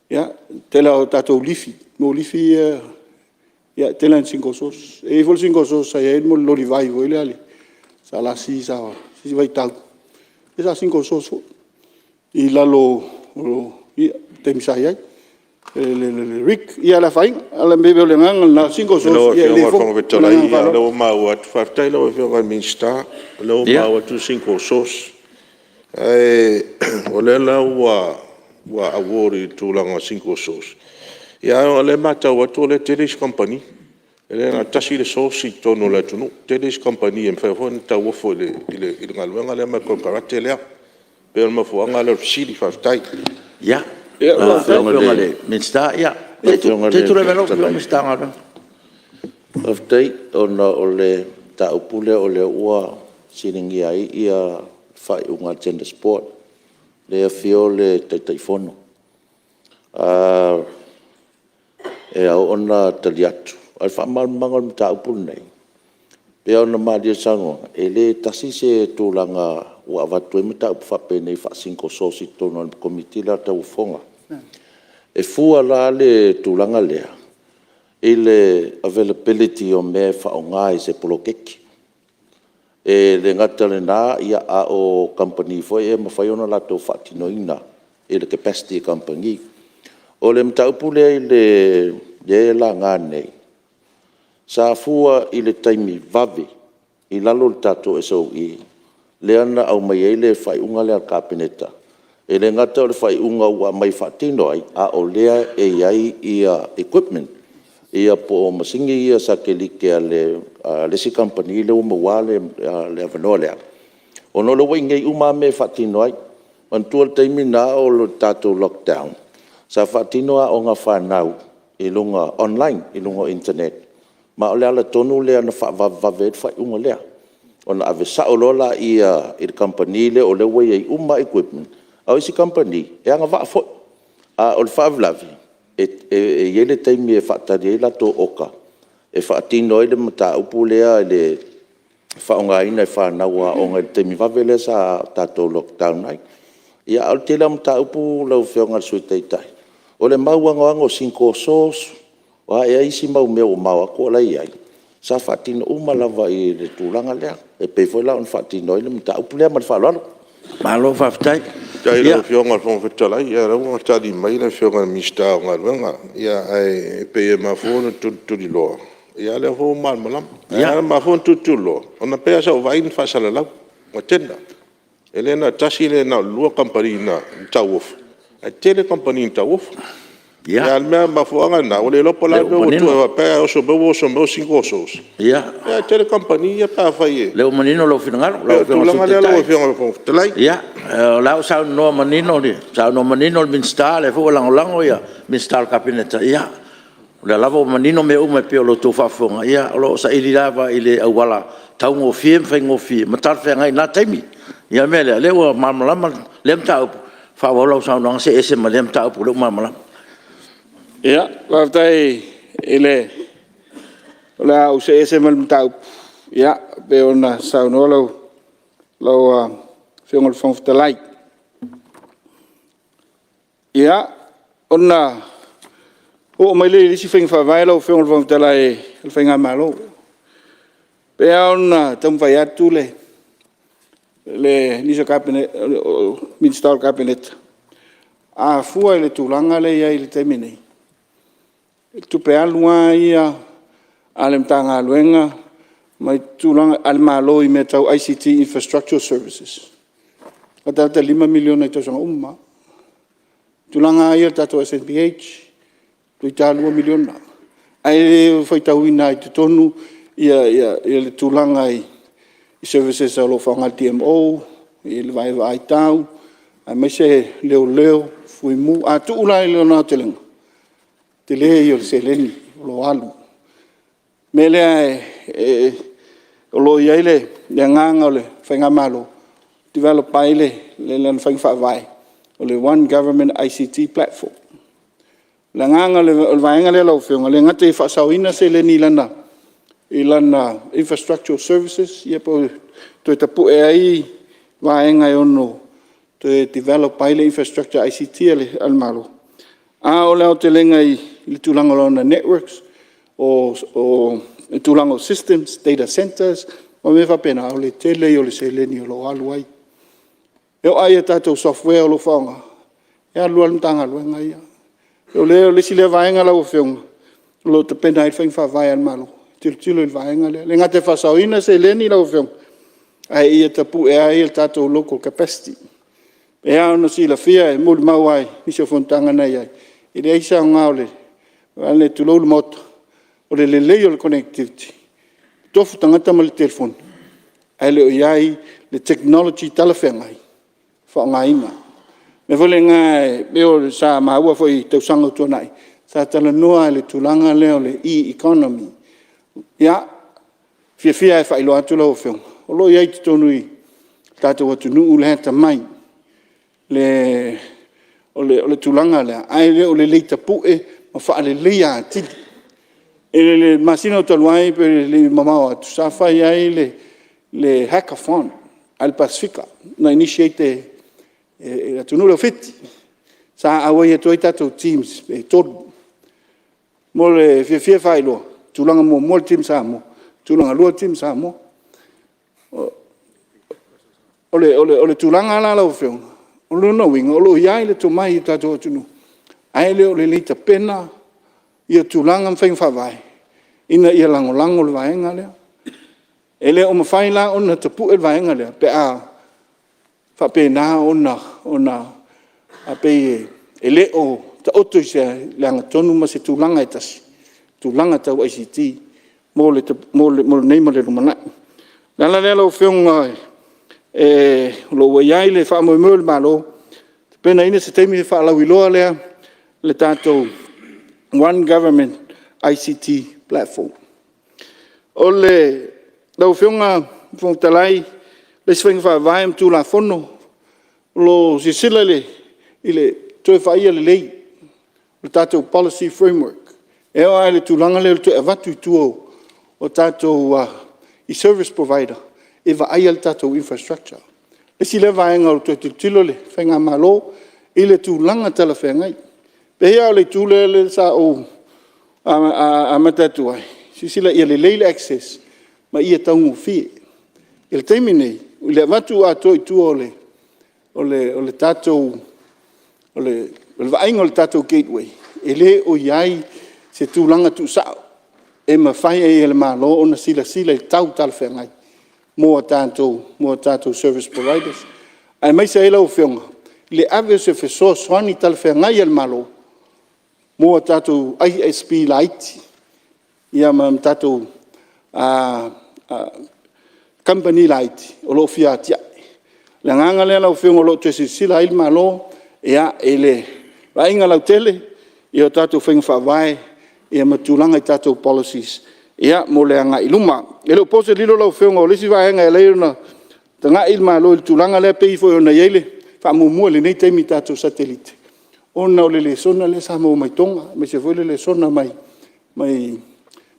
ia, le tele lava o tatou lifi, mo lifi ia, e tele lava ina single source. E i ai foi le single source sa i ai le moli vai foi lea a le SLC i se isi vaitau, ia sa single source foi i lalo o le taimi sa i ai i le RIC. Ia ae le afaina. O le agaga lena single source e le Lau Afioga i le fou. Fofoga Ma le Fetalai, agaga o lea faaaloalo. ua maua atu. Faafetai i lau Afioga i le Minisita, o lea ua maua atu le single source. Ae o lea la ua award i le tulaga o le single source, ae o lea e matau atu o lea e tele isi kamupani. E le na o le tasi le source i totonu o le atunuu, e tele isi kamupani e mafai foi ona tauofo i le galuega lea ma le konekarate lea. E pei o le mafuaaga lea o le fesili. Faafetai. Ia, lau Afioga i le Minisita o Galuega. Faafetai. Ona o le mataupu lea o lea ua fesiligia ai faaiuga a le tenders board, lea e afio le Taitaifono. E ao ona tali atu, a o le faamalamalamaga o le mataupu lenei, e pei ona malie i saunoaga, e le tasi se tulaga ua avatu ai mataupu faapenei faa-single source i totonu o le Komiti lea o Tauofoga. E fua la le tulaga lea i le availability o mea e faaaoga i se poloketi. E le gata i lena a o kamupani foi e mafai ona latou faatinoina i le capacity o kamupani. O le mataupu lea e laga nei, sa fua i le taimi vave i lalo o le tatou SOE lea na aumai ai le faaiuga lea a le Kapeneta. E le gata o le faaiuga ua aumai e faatino ai, a o lea e i ai equipment po o masini ia satelite a le isi kamupani lea ua mauaina le avanoa lea, ona o lea ua i inei uma lava mea e faatino ai. Manatua le taimi lena o le tatou lockdown, sa faatino aoga a fanau i luga online, i luga o internet, ma o le ala tonu lea na faavavevave ai le faaiuga lea, ona ave sao loa lea i le kamupani lea o lea ua i ai uma lava equipment. A o isi kamupani, e agavaa foi, a o le faalavelave, e i ai le taimi e faatali ai latou oka e faatino ai le mataupu lea i le faaaogaina e fanau a aoga i le taimi vave lea sa tatou lockdown ai. A o le tele lava o mataupu lau Afioga i le Sui Taitai, o le mau anoano o single source, o a ea isi mau mea ua ma o atu o la e i ai, sa faatino uma lava i le tulaga lea, e pei foi la ona faatino ai le mataupu lea. Ma le faaaloalo. Malo faafetai. Faafetai i lau Afioga i le Fofoga Fetalai, ia o lea ua tali mai le Afioga i le Minisita o Galuega. Ae pei e mafua ona tulituliloa, ia o lea foi ua malamalama. E ala ona mafua ona tulituliloa, ona e pei lava sa ou vaai na faasalalau na tender. E le na o le tasi le na o le lua kamupani na tauofo, ae tele kamupani na tauofo. A o le mafuaaga lena, ua le iloa po o le a le mea ua tuu ai faapea, ae oso mai ua oso mai ua single source. Ae tele kamupani ia pe afai e… Ia, o lea ua manino lou finagalo E pei o le tulaga lea lau Afioga i le Fofoga Fetalai. Ia, o la e ua saunoa manino le Minisita, o lea foi ua lagolago Minisita o le Kapeneta, ia, o lea lava ua manino mea uma e pei o la outou faafofoga, ia o lo o saili lava i le auala taugofie ma faigofie ma talafeagai i na taimi. O le mea lea, o lea ua malamalama lea mataupu, faaauau lau saunoaga, see ese ma lea mataupu o lea ua malamalama. Ia, faafetai o le a ou see ese ma le mataupu e pei ona saunoa lau Afioga i le Fofoga Fetalai. Ia, ona Oo mai lea i isi faiga faavae lau Afioga i le Fofoga Fetalai a le Faigamalo. E pei lava ona taumafai atu nisi o Minisita o le Kapeneta, a fua i le tulaga lea e i ai i le taimi lenei, o tupe alu lava ia a le Matagaluega a le Malo i mea tau ICT Infrastructure Services, e latalata i le $5 miliona i tausaga uma lava. O tulaga lava ia i le tatou SNBH, toeitiiti lava $2 miliona, ae le faitauina ai i totonu le tulaga i services o lo o faaaoga e le DMO i le vaai tau, aemaise leoleo, fuimu. A tuu la i lona aotelega, o le tele ia o le seleni o lo o alu. O le mea lea o lo o i ai le agaga o le Faigamalo e develop ai lana faiga faavae o le One Government ICT Platform. O le agaga o le vaega lea lau Afioga, e le gata ia faasaoina seleni i lana infrastructure services ia pe toe tapue ai vaega e ono toe develop ai le infrastructure ICT a le Malo, a o le aotelega i le tulaga o lana networks, o le tulaga o systems, data centres ma mea faapena, o le tele ia o le seleni o lo o alu ai. E oo lava i tatou software o lo o faaaoga, e alu lava le Matagaluega ia. O le isi lea vaega lau Afioga o lo o tapena ai faiga faavae a le Malo e tilotilo i le vaega lea. E le gata e faasaoina seleni lau Afioga, ae ia tapue ai a tatou local capacity. E pei lava ona silafia e molimau lava i nisi o fonotaga na i ai, e leai se aoga tulou le Maota, o le lelei o le connectivity, e tofu le tagata ma le telefoni, ae le o i ai le technology talafeagai e faaaogaina. O le mea foi lena e pei ona sa maua foi i tausaga ua tuanai, sa talanoa lava i le tulaga lea o le e-economy. Ia, e fiafia lava e faailoa atu lau Afioga, o lo o i ai i totonu o le tatou atunuu le atamai o le tulaga lea, ae le o lelei tapue ma faaleleia atili. I le masina talu ai pe le i mamao atu, sa fai ai le Hackathon a le Pasefika na initiate e le atunuu lea o Fiti, sa auai atu ai tatou teams e 3. Mo le fiafia e faailoa, tulaga muamua le team Samoa, tulaga lua le team Samoa. O le tulaga la lau Afioga, o lona uiga o lo o i ai le tomai i le tatou atunuu, ae le o lelei tapena tulaga ma faiga faavae ina ia lagolago le vaega lea. E le o mafai la ona tapue le vaega lea pe a faapena ona pei e le o taoto i se amiotonu ma se tulaga e tasi tulaga tau ICT mo lenei ma le lumanai. O le ala lea lau Afioga o lo o ua i ai le faamoemoe o le Malo e tapenaina se taimi ona faalauiloa lea o le tatou One Government ICT Platform. Lau Afioga i le Fofoga Fetalai, o le isi faiga faavae ma Tulafono o lo o silasila i le toe vaaia lelei o le tatou Policy Framework, e oo lava i le tulaga lea o le toe avatu i tua o tatou i service provider e vaaia le tatou infrastructure. O le isi lea vaega ua toe tilotilo le Faigamalo i le tulaga talafeagai. E pei lava o le itu lea sa ou amata atu ai, silasila ia lelei le access ma ia taugofie. I le taimi lenei i le avatu atoa i tua o le tatou vaaiga o le tatou gateway, e le o i ai se tulaga tuusao e mafai ai e le Malo ona silasila i tau talafeagai mo a tatou service providers, aemaise ai lau Afioga i le ave o se fesoasoani talafeagai a le Malo mo a tatou ISP laiti ma tatou kamupani laiti o lo o fia atiae. O le agaga lea lau Afioga o lo o toe silasila ai le Malo i le vaaiga lautele i tatou faiga faavae ma tulaga i tatou policies mo le agai i luma. E le o po se lilo lau Afioga, o le isi vaega e ala ai ona tagai le Malo i le tulaga lea pei foi ona i ai le faamuamua i lenei taimi i tatou satellite, ona o le lesona lea sa maua mai Toga, aemaise foi le lesona mai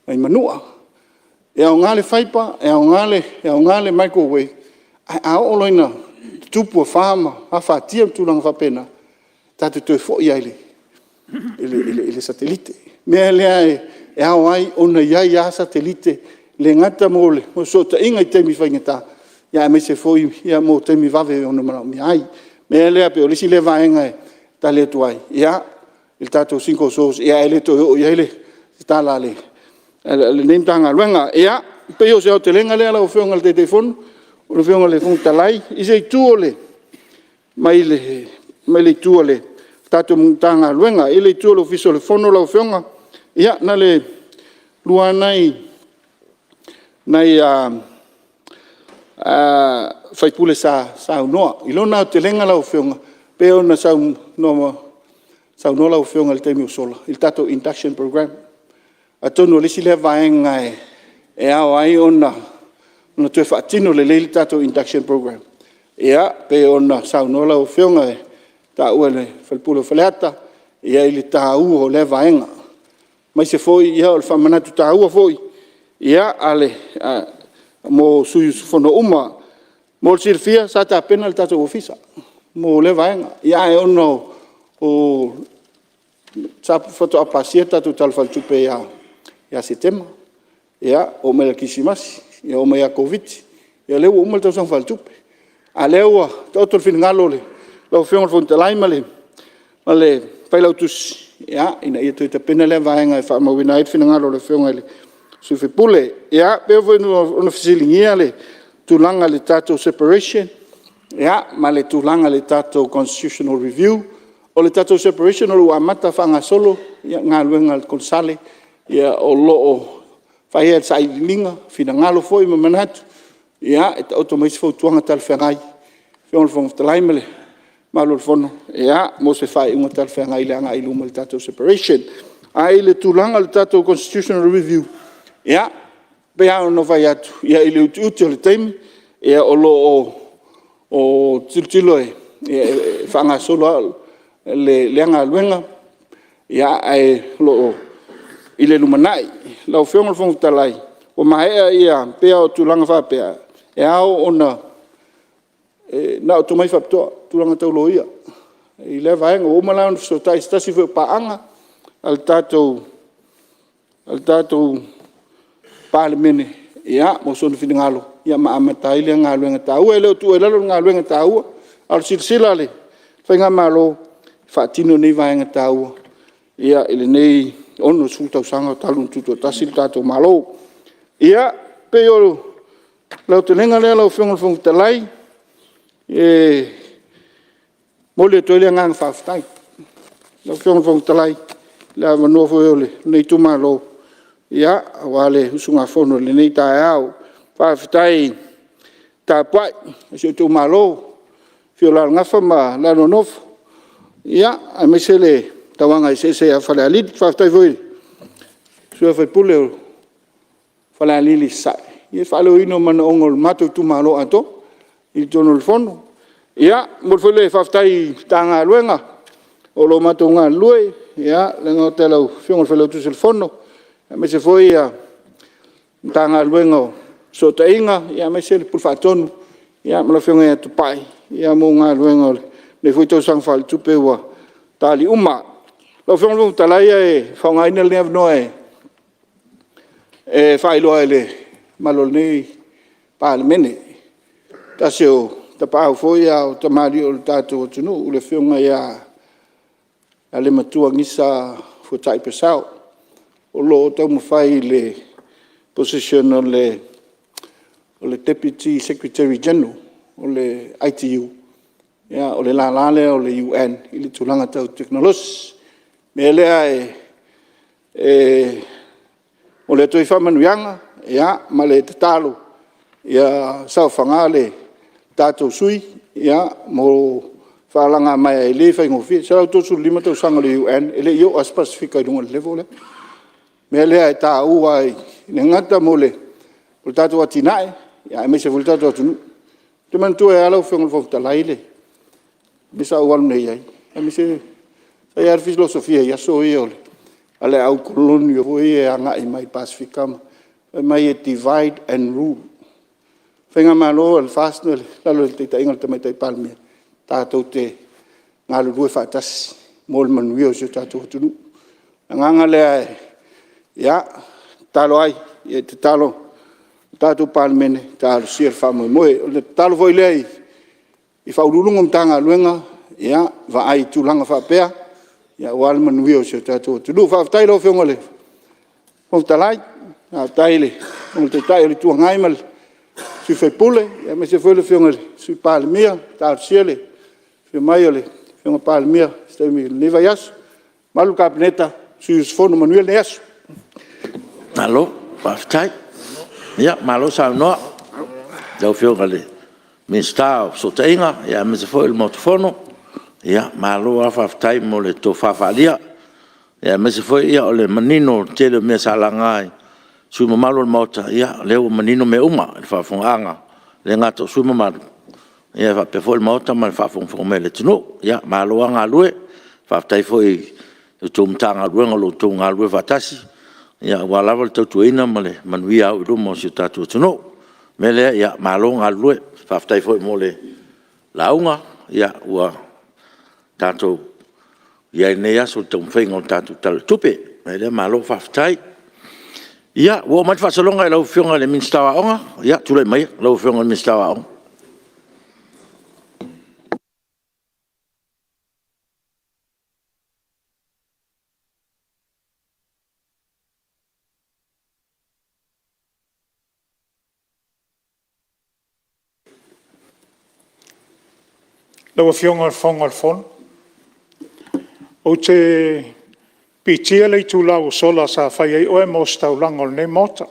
Manua. E aoga le fiber, e aoga le microwave, ae a oo loa ina tutupu afa ma afatia ma tulaga faapena, tatou te toe foi lava i le satellite. mea lea e ao ai ona i ai lava satelite, e le gata mo fesootaiga i taimi faigata, aemaise foi mo taimi vave e ono manaomia ai. O le mea lea e pei o le isi lea vaega e tali atu ai i le tatou single source, ae le toe oo i ai se tala a lenei Matagaluega. Ia, e pei o se aotelega lea lau Afioga i le Taitaifono, lau Afioga i le Fofoga Fetalai i se itu mai le itu a le tatou Matagaluega. I le itu o le Ofisa o le Fono lau Afioga, ia na o le lua lava nai sui usufono sa saunoa. I lona aotelega lau Afioga, pei ona saunoa lau Afioga i le taimi ua sola i le tatou Induction Programme. Atonu o le isi lea vaega e ao ai ona toe faatino lelei le tatou Induction Programme pei ona saunoa lau Afioga e taua e le sui usufono o Faleata i le taua o lea vaega. Aemaise foi o le faamanatu taua foi mo sui usufono uma. Mo le silafia sa tapena le tatou Ofisa mo lea vaega, ae ona faatoa pasia le tatou Tala Faaletupe ia Setema, oo mai ia Kerisimasi, oo mai ia Koviti, ia lea ua uma le tausaga faaletupe. A o lea ua taoto le finagalo o lau Afioga i le Fofoga Fetalai ma le Failautusi, ina ia toe tapena lea vaega e faamauina ai le finagalo o le Afioga i le sui usufono. Ia, e pei foi ona fesiligia le tulaga i le tatou separation ma le tulaga i le tatou Constitutional Review. O le tatou separation o lo o ua amata faagasolo galuega a le Konesale o lo o fai sailiiliga, finagalo foi ma manatu e taoto mai se fautuaga talafeagai lau Afioga i le Fofoga Fetalai ma le mamalu o le Fono mo se faaiuga talafeagai i le agai i luma o le tatou separation. Ae i le tulaga o le tatou Constitutional Review, e pei lava ona ou fai atu, i le utiuti o le taimi, o lo o tilotilo e faagasolo lava lea galuega, ae o lo o i le lumanai. Lau Afioga i le Fofoga Fetalai, ua maea ia, e pei lava o tulaga faapea, e ao ona… na o tomai faapitoa i tulaga tau loia i lea vaega. Ua uma la ona fesootai i se tasi foi o paaga a le tatou Palemene mo sona finagalo ma amata ai lea galuega taua. E le o tuua i lalo le galuega taua, a o le silasila a le faigamalo, e faatino nei vaega taua i lenei 60 tausaga talu ona tutoatasi le tatou Malo. Ia, e pei o le aotelega lea lau Afioga i le Fofoga Fetalai, e momoli atu ai le agaga faafetai. Lau Afioga i le Fofoga Fetalai i le avanoa foi o lenei itumalo aua le usugafono i lenei taeao. Faafetai tapuai a si ou itumalo, i le afio o Alalagafa ma Lealaonofu, aemaise le Tauagaeseese ia Falealili. Faafetai foi i le sui usufono o Falealili Sasae i le faaleoina o manaoga o le matou itumalo atoa i totonu o le Fono. E momoli foi le faafetai i Matagaluega o lo o matou galulue, e le gata i lau Afioga i le Failautusi o le Fono, aemaise foi le Matagaluega o Fesootaiga, aemaise le Pule Faatonu ma lau Afioga ia Tupai mo galuega o lenei foi tausaga faaletupe ua tali uma. Lau Afioga i le Fofoga Fetalai e faaaogaina lenei avanoa e faailoa ai i le mamalu o lenei Palemene, se tasi o tapaau foi a o tamalii o le tatou atunuu, le Afioga ia Lematua Gisa Fuatai Purcell, o lo o taumafai i le position o le Deputy Secretary General o le ITU, o le lala lea o le UN i le tulaga tau tekonolosi. O le mea lea e momoli atu ai faamanuiaga ma le tatalo ia saofaga le tatou sui mo faaalagamaea e le faigofie. E 135 tausaga o le UN e le i oo lava se Pasefika i luga o le level lea. O le mea lea e taua ai, e le gata mo le tatou atinae, aemaise foi le tatou atunuu. Ou te manatua ai lava lau Afioga i le Fofoga Fetalai le mea sa ou alu nei ai, sa i ai lava le filosofia i aso ia a le au kolone foi ia e agai mai i le Pasefika, fai mai e divide and rule. O le faigamalo a le FAST i lalo o le taitaiga a le Tamaitai Palemia, tatou te galulue faatasi mo le manuia o si o tatou atunuu. agaga lea e tatalo ai, tatalo le tatou Palemene, talosia le faamoemoe. O le tatalo foi lea i Ofisa Sili o Pulega o Matagaluega, ia vaai i tulaga faapea aua le manuia o si o tatou atunuu. Faafetai i lau Afioga i le Fofoga Fetalai, faafetai i le Taitai o le Itu Agai ma le sui usufono, aemaise foi le Afioga i le Sui Palemia. Talosia le afio mai o le Afioga i le Palemia i se taimi o lenei vaiaso. Le mamalu i le Kapeneta ma sui usufono. Manuia lenei aso. Malo faafetai, malo saunoa i lau Afioga i le Minisita o Fesootaiga aemaise foi o le Maota Fono. Malo lava faafetai mo le tofa faaalia, aemaise foi o le manino o le tele o mea sa laga e sui usufono mamalu o le Maota. Ia o lea ua manino mea uma i le faafofogaaga, e le gata o sui usufono mamalu, ae faapea foi le Maota ma le faafogafoga mai a le atunuu. Malo lava galue, faafetai foi i la outou Matagaluega o lo o outou galulue faatasi aua lava le tautuaina ma le manuia auiluma o si o tatou atunuu. O le mea lea, malo galulue, faafetai foi mo le lauga ua tatou i ai i lenei aso i le taumafaiga o le tatou Tala o le Tupe. O le mea lea, malo faafetai. Ia, ua oo mai le faasologa i lau Afioga i le Minisita o Aoga. Ia, tulai maia lau Afioga i le Minisita o Aoga. Lau Afioga i le Fofoga Fetalai, ou te piitia le itula ua sola sa fai ai oe ma ositaulaga o lenei Maota,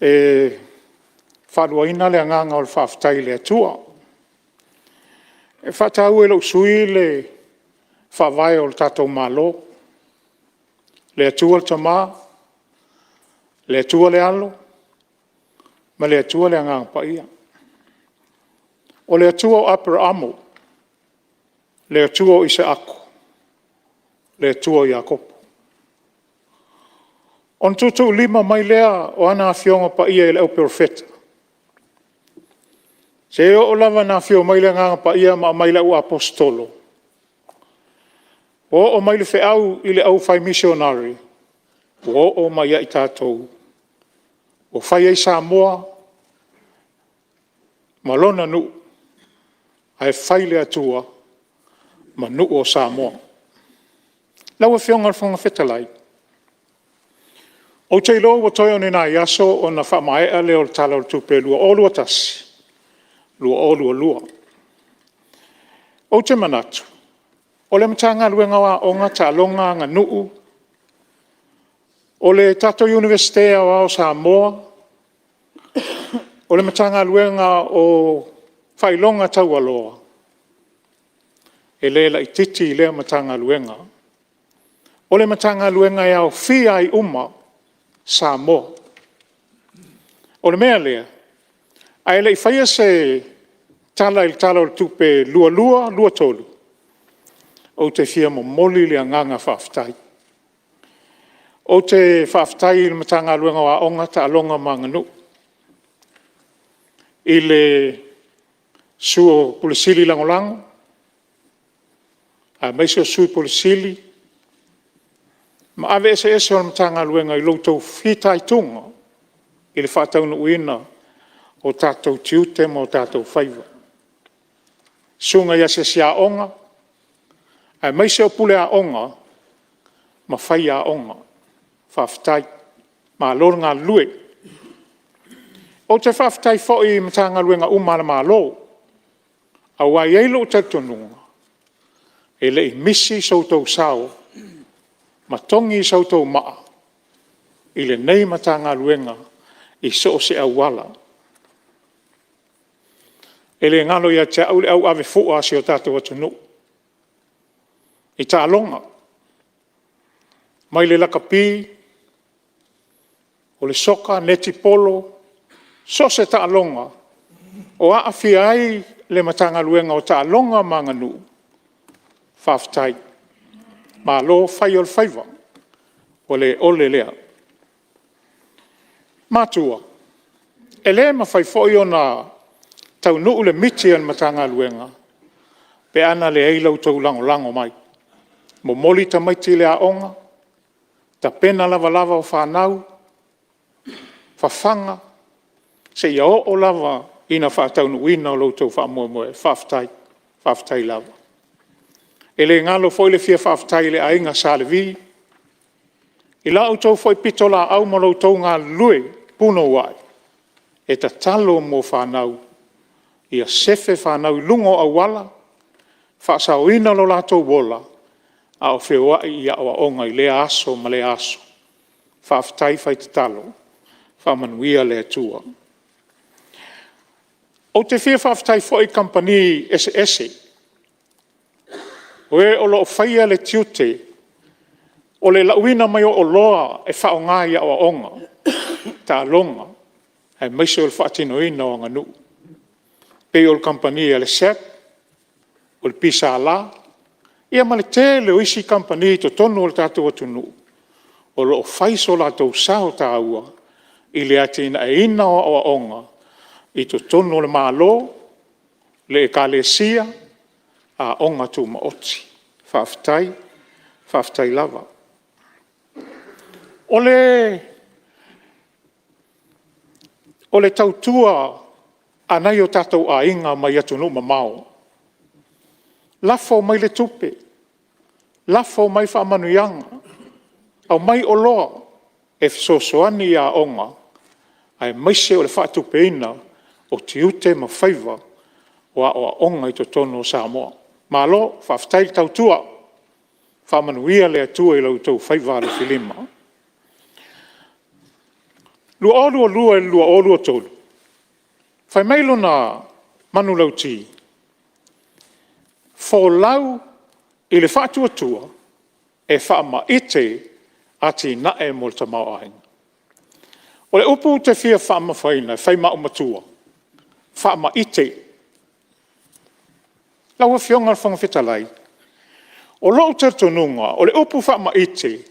e faaluaina le agaga o le faafetai i le Atua. E faataua e lou sui usufono le Faavae o le tatou Malo, le Atua le Tama, le Atua le Alo ma le Atua le Agaga Paia. O le Atua o Aperamo, le Atua o Isaako, le Atua o Iakopo. Ona tuutuulima mai lea o ana Afioga Paia i le au Perofeta, seia oo lava ina afio mai le Agaga Paia ma aumai i le au Aposetolo, ua oo mai le feau i le aufai misionare, ua oo mai ia i tatou, ua fai ai Samoa ma lona nuu, ae fai le Atua ma nuu o Samoa. Lau Afioga i le Fofoga Fetalai, ou te iloa ua toe o ni nai aso ona faamaea lea o le Tala o le Tupe 2021/2022. Ou te manatu, o le Matagaluega o Aoga, Taaloga ma Aganuu, o le tatou Iunivesite Aoao o Samoa, o le Matagaluega o Faailoga Taualoa, e le laitiiti lea Matagaluega. O le Matagaluega e aofia ai uma Samoa. O le mea lea, ae le i faia se tala i le Tala o le Tupe 2022/2023, ou te fia momoli le agaga faafetai. Ou te faafetai i le Matagaluega o Aoga, Taaloga ma Aganuu, i le susu o Ofisa Sili Lagolago, aemaise o Sui Pule Sili ma ave eseese o le Matagaluega i lo outou fitaituga i le faataunuuina o tatou tiute ma o tatou faiva. Susuga i asiasi aoga, aemaise o Pule Aoga ma faiaoga, faafetai. Malo le galulue. Ou te faafetai foi i Matagaluega uma a le Malo, aua e i ai lou talitonuga, e le i misi so outou sao ma togi sa outou maa i lenei Matagaluega i so o se auala. E le galo ia te au le au avefua a si o tatou atunuu i taaloga, mai le lakapi, o le soka, netipolo, so o se taaloga o aafia ai le Matagaluega o Taaloga ma Aganuu, faafetai. Malo fai o le faiva, ua le ole lea. Matua, e le mafai foi ona taunuu le miti a le Matagaluega pe ana leai lo outou lagolago mai. Momoli tamaiti i le aoga, tapena lavalava o fanau, fafaga, seia oo lava ina faataunuuina lo outou faamoemoe. Faafetai, faafetai lava. E le galo foi le fia faafetai i le Aiga Sa Levi, i la outou foi pitolaau ma lo outou galulue punouai, e tatalo mo fanau, ia sefe fanau i luga o auala, faasaoina lo latou ola, a o feoai i aoaoga i lea aso ma lea aso. Faafetai fai tatalo, faamanuia le Atua. Ou te fia faafetai foi i kamupani eseese, o e o lo o faia le tiute o le lauina mai o oloa e faaaoga i aoaoga, taaloga, aemaise o le faatinoina o aganuu. E pei o le kamupani a le SABB, o le PSL ia ma le tele o isi kamupani i totonu o le tatou atunuu o lo o fai so latou sao taua i le atinaeina o aoaoga i totonu o le Malo, le Ekalesia, aoga tumaoti. Faafetai, faafetai lava. O le tautua a nai o tatou aiga mai atunuu mamao, lafo mai le tupe, lafo mai faamanuiaga, aumai oloa e fesoasoani i aoga aemaise o le faatupeina o tiute ma faiva o aoaoga i totonu o Samoa. Malo faafetai le tautua, faamanuia le Atua i lo outou faiva alofilima. 2022/2023, fai mai lona manulauti, folau i le faatuatua e faamaite atinae mo le tamaoaiga. O le upu ou te fia faamamafaina e fai ma au matua, faamaite. Lau Afioga i le Fofoga Fetalai, o lou talitonuga o le upu faamaite,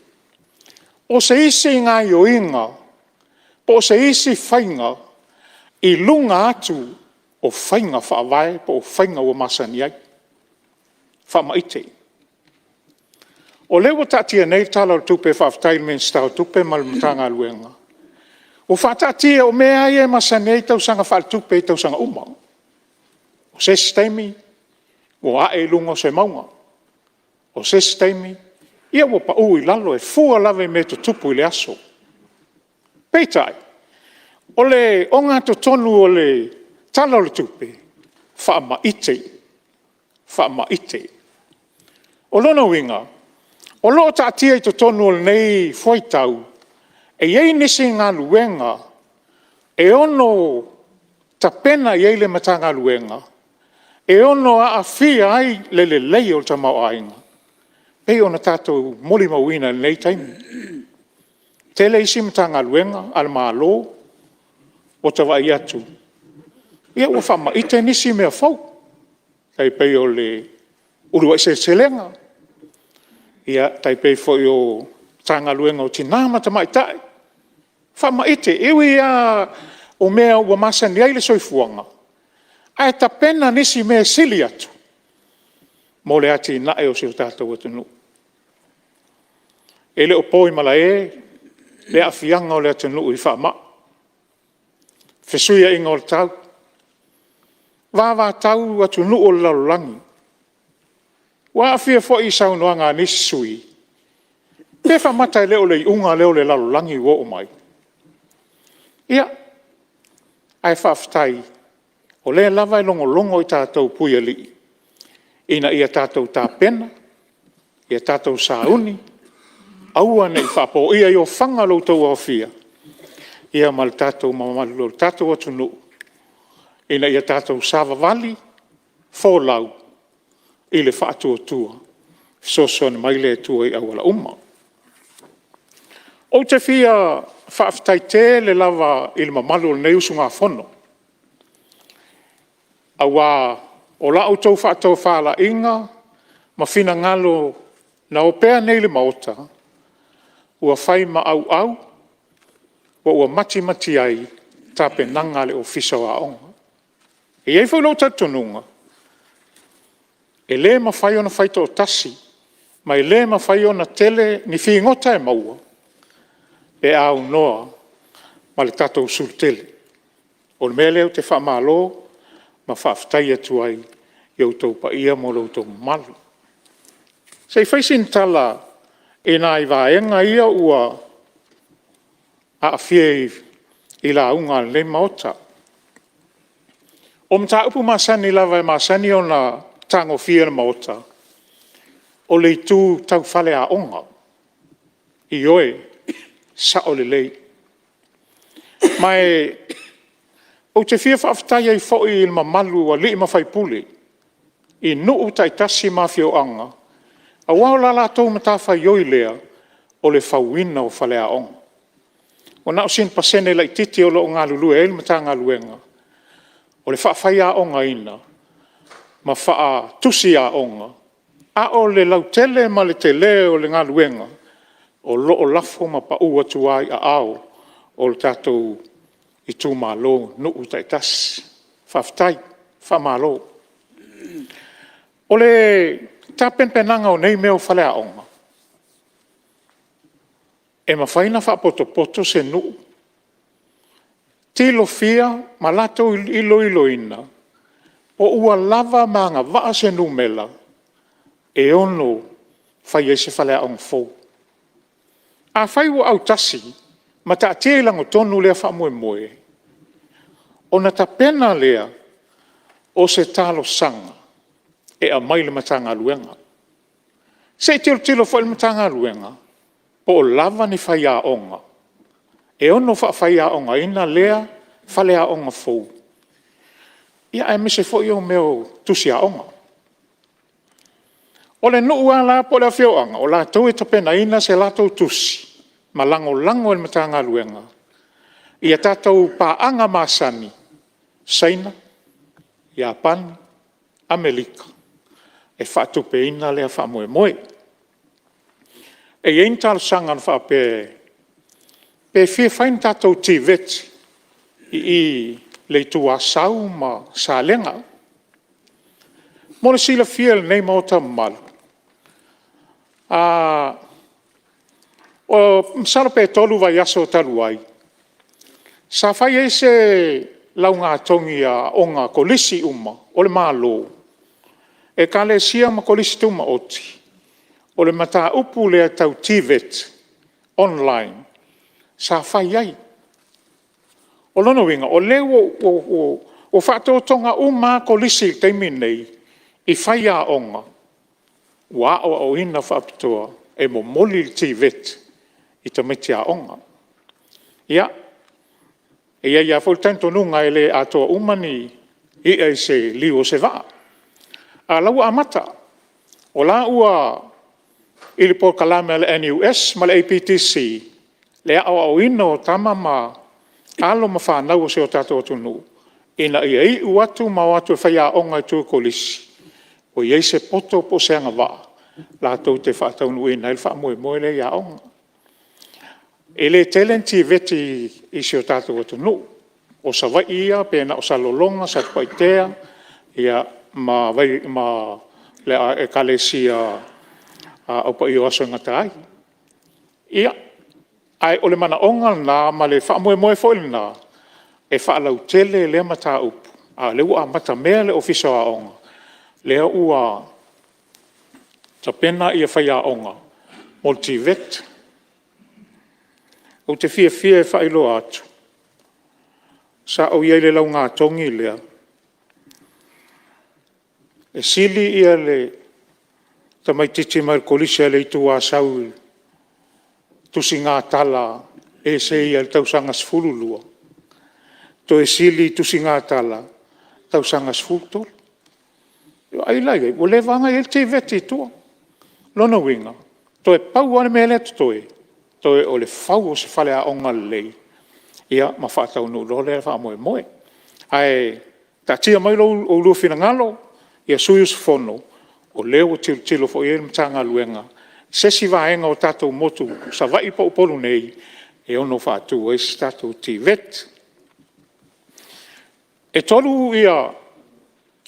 o se isi gaoioiga po o se isi faiga i luga atu o faiga faavae po o faiga ua masani ai. Faamaite. O lea ua taatia nei le Tala o le Tupe, faafetai i le Minisita o Tupe ma le Matagaluega, ua faataatia o mea lava ia e masani ai tausaga faaletupe i tausaga uma. O se isi taimi ua ae i luga o se mauga, o se isi taimi ia ua pau i lalo e fua lava i mea e tutupu i le aso. Peitai, o le ogatotonu o le Tala o le Tupe, faamaite, faamaite. O lona uiga, o lo o taatia i totonu o lenei fuaitau, e i ai nisi galuega e ono tapena i ai le Matagaluega e ono aafia ai le lelei o le tamaoaiga, pei ona tatou molimauina i lenei taimi. E tele isi Matagaluega a le Malo ua ta vaai atu ua faamaite nisi mea fou, tai pei o le Uluai Seleselega, tai pei foi o le Matagaluega o Tina ma Tamaitai, faamaite. E ui lava o mea ua masani ai le soifuaga, ae tapena nisi mea e sili atu mo le atinae o si o tatou atunuu. E le o po i malae le aafiaga o le atunuu i faamai, fesuiaiga o le tau, vavatau atunuu o le lalolagi, ua aafia foi i saunoaga a nisi sui usufono, pe faamata e le o le iuga lea o le lalolagi ua oo mai? Ia, ae faafetai o lea lava e logologo i tatou puialii ina ia tatou tapena, ia tatou sauni, aua ne i faapoia i ofaga lo outou aofia ma le mamalu o le tatou atunuu ina ia tatou savavali, folau i le faatuatua, fesoasoani mai le Atua i auala uma. Ou te fia faafetai tele lava i le mamalu o lenei usugafono, aua o la outou faatofalaiga ma finagalo na opea nei i le Maota, ua fai ma auau ma ua matimati ai tapenaga a le Ofisa o Aoga. E i ai foi lou talitonuga, e le mafai ona fai toatasi Ma e le mafai ona tele ni figota e maua pe a aunoa ma le tatou sulu tele. O le mea lea ou te faamalo ma faafetai atu ai i outou paia ma lo outou mamalu. Se i fai sina tala i nai vaega ia ua aafia i lauga a lenei Maota. O mataupu masani lava e masani ona tagofia e le Maota, o le itu tau faleaoga. Ioe, e sao lelei. Ma e ou te fia faafetai ai foi i le mamalu o alii ma faipule i nuu taitasi ma afioaga, aua o le latou matafaioi lea, o le fauina o faleaoga. Ua na o sina pasene laitiiti o lo o galulue ai le Matagaluega, o le faafaiaogaina ma faatusi aoga, a o le lautele ma le tele o le galuega, o lo o lafo ma pau atu lava i aao o tatou itumalo, nuu taitasi. Faafetai, faamalo. O le tapenapenaga o nei mea o faleaoga, e mafai ona faapotopoto se nuu, tilofia ma latou iloiloina po ua lava ma agavaa se numera e ono fai ai se faleaoga fou. Afai ua autasi ma taatia i lagatonu lea faamoemoe, ona tapena lea o se talosaga e aumai i le Matagaluega. Se i tilotilo foi le Matagaluega po o lava ni faiaoga e ono faafaiaogaina lea faleaoga fou, aemaise foi o mea o tusi aoga. O le nuu lava la po o le afioaga, o latou e tapenaina se latou tusi ma lagolago e le Matagaluega ia tatou paaga masani, Saina, Iapani, Amerika, e faatupeina lea faamoemoe. E i ai ni talosaga na faapea pe fia fai ni tatou TVET i i i le itu Asau ma Salega. Mo le silafia e lenei Maota mamalu, masalo pe 3 vaiaso talu ai, sa fai ai se laugatogi a aoga kolisi uma o le Malo, Ekalesia ma Kolisi Tumaoti, o le mataupu lea tau TVET online, sa fai ai. O lona uiga, o lea ua faatotoga uma lava Kolisi i le taimi lenei i faiaoga ua aoaoina faapitoa e momoli le TVET i tamaiti aoga. Ia, e i ai lava foi le talitonuga e le atoa uma ni i'a i se liu o se vaa, a o la ua amata. O la ua i le polokalame a le NUS ma le APTC le aoaoina o tama ma alo ma fanau a si o tatou atunuu ina ia iu atu ma o atu e faiaoga i tua i kolisi, ua i ai se poto po o se agavaa latou te faataunuuina ai le faamoemoe lea i aoga. E le tele ni TVET i si o tatou atunuu. O Savaii ia pe na o Salelologa, Satupaitea ia ma le Ekalesia Aupaia o Aso e Gata ai. Ia, ae o le manaoga lena ma le faamoemoe foi lena e faalautele lea mataupu, a o lea ua amatamea le Ofisa o Aoga, lea ua tapena faiaoga mo le TVET. Ou te fiafia e faailoa atu, sa ou i ai i le laugatogi lea, e sili le tamaitiiti mai le Kolisi a le Itu Asau i le tusigatala essay i le tausaga 12, toe sili i tusigatala i le tausaga 13. Vaai la i ai, ua leva lava ona i ai le TVET i tua. O lona uiga, toe pau lava le mea lea e totoe, toe o le fau o se faleaoga lelei ia ma faataunuu loa lea faamoemoe. Ae taatia mai lo oulua finagalo sui usufono, o lea ua tilotilo foi i ai le Matagaluega i se isi vaega o tatou motu i Savaii po o Upolu nei e ono faatu ai se tatou TVET. E 3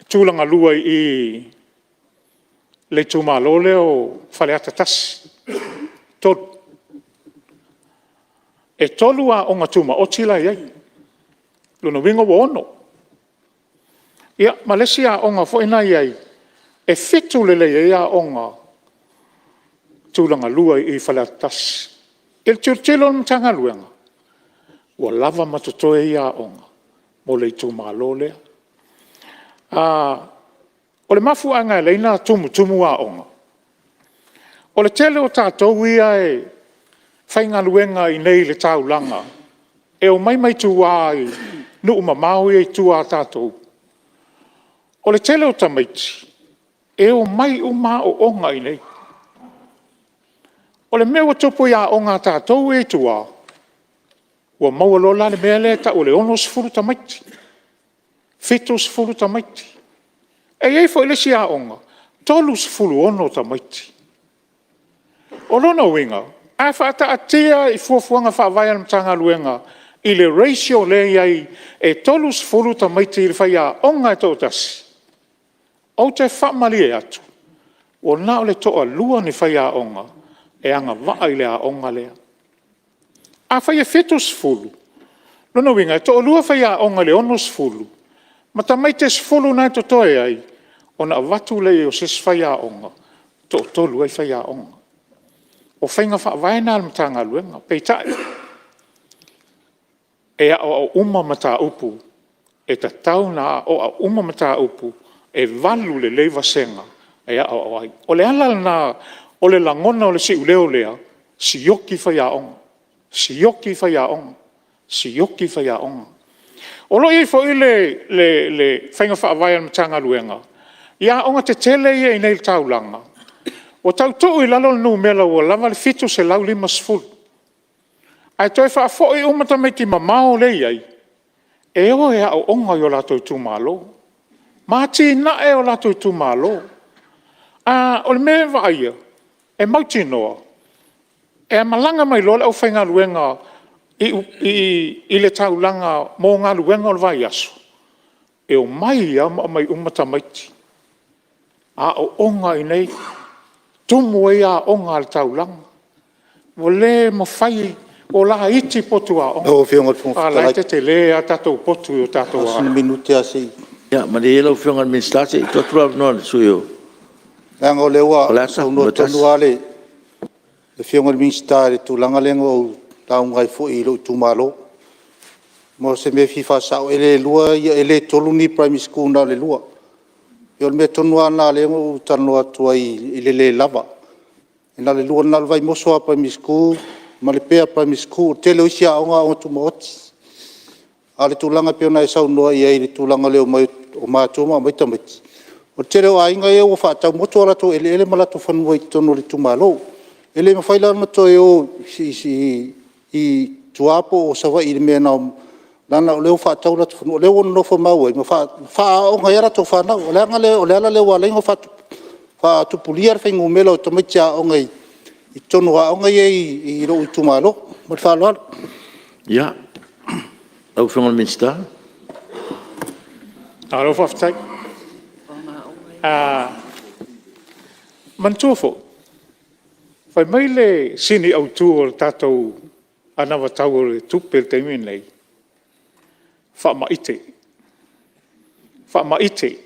Tulagalua i i le itumalo lea o Faleata 1, 3. E 3 aoga tumaoti la e i ai, o lona uiga ua 6. Ia ma le isi aoga foi lena e i ai, e 7 lelei ai aoga tulagalua i Faleata 1. I le tilotilo a le Matagaluega, ua lava ma totoe ia aoga mo le itumalo lea. O le mafuaaga e ala ai ona tumutumu aoga, o le tele o tatou ia e faigaluega i inei i le taulaga, e omai mai tua i nuu mamao ia e i tua a tatou. O le tele o tamaiti, e omai uma aoaoga i inei. O le mea ua tupu i aoga a tatou ia i tua, ua maua loa la le mea lea e tau o le 60 tamaiti, 70 tamaiti. E i ai foi le isi aoga, e 36 tamaiti. O lona uiga, a faataatia i fuafuaga faavae a le Matagaluega i le ratio lea e i ai e 30 tamaiti i le faiaoga e toatasi, ou te faamalie atu, ua na o le toalua ni faiaoga e agavaa i le aoga lea. Afai e 70, o lona uiga e toalua faiaoga i le 60 ma tamaiti e 10 na e totoe ai, ona avatu lea i ai o se isi faiaoga, toatolu ai faiaoga. O faiga faavae na a le Matagaluega, peitai, e aoao uma mataupu, e tatau ona aoao uma mataupu, e 8 lelei vasega e aoao ai. O le ala lena o le lagona o le siuleo lea, sioki faiaoga, sioki faiaoga, sioki faiaoga. O lo o i ai foi le faiga faavae a le Matagaluega i aoga tetele ia i inei i le taulaga, ua tau tuu i lalo le numera ua lava le 750, ae toe faafoi uma tamaiti mamao lea e i ai, e o e aooga i o latou itumalo ma atinae o latou itumalo. O le mea e vaaia, e mautinoa e malaga mai loa le aufaigaluega i le taulaga mo galuega o le vaiaso, e omai lava ma aumai uma tamaiti, aooga i inei, tumu ai aoga a le taulaga. Ua le mafai, ua laiti potu aoga, Lau Afioga i le Fofoga a o la e Fetalai, tetele lava tatou potu i o tatou na o aoga. sina minute lava se i… Ia malie ia lau Afioga i le Minisita se i tuu atu le avanoa i le sui usufono mo Leaga o lea ua Faleata saunoa 1. tonu lava le Afioga i le Minisita i le tulaga lea na ou lauga ai foi i lou itumalo. Ma o se mea e fia faasao, e le 3 ni primary schools na o le 2. O le mea tonu lava lena lea na ou talanoa atu ai i le le lava. E na o le 2, na o le Vaimoso Primary School ma Lepea Primary School. O le tele o isi aoga o aoga tumaoti. A o le tulaga e pei ona e saunoa i ai i le tulaga o le omai o matua ma aumai tamaiti, o le tele o aiga ia ua faatau motu o latou eleele ma latou fanua i totonu o le itumalo. E le mafai la ona toe o i tua po o Savaii i le mea na… leaga o lea ua faatau latou fanua. O lea ua nonofomau ai ma faaaooga ai a latou fanau. O le ala lea ua ala ai ona faatupulaia le fuainumera o tamaiti aoga i totonu o aoga ia i lou itumalo. Ma le faaaloalo. Ia, lau Afioga i le Minisita. Malo faafetai. Manatua foi, fai mai le sini autu o le tatou anavatau o le tupe i le taimi lenei, faamaite, faamaite,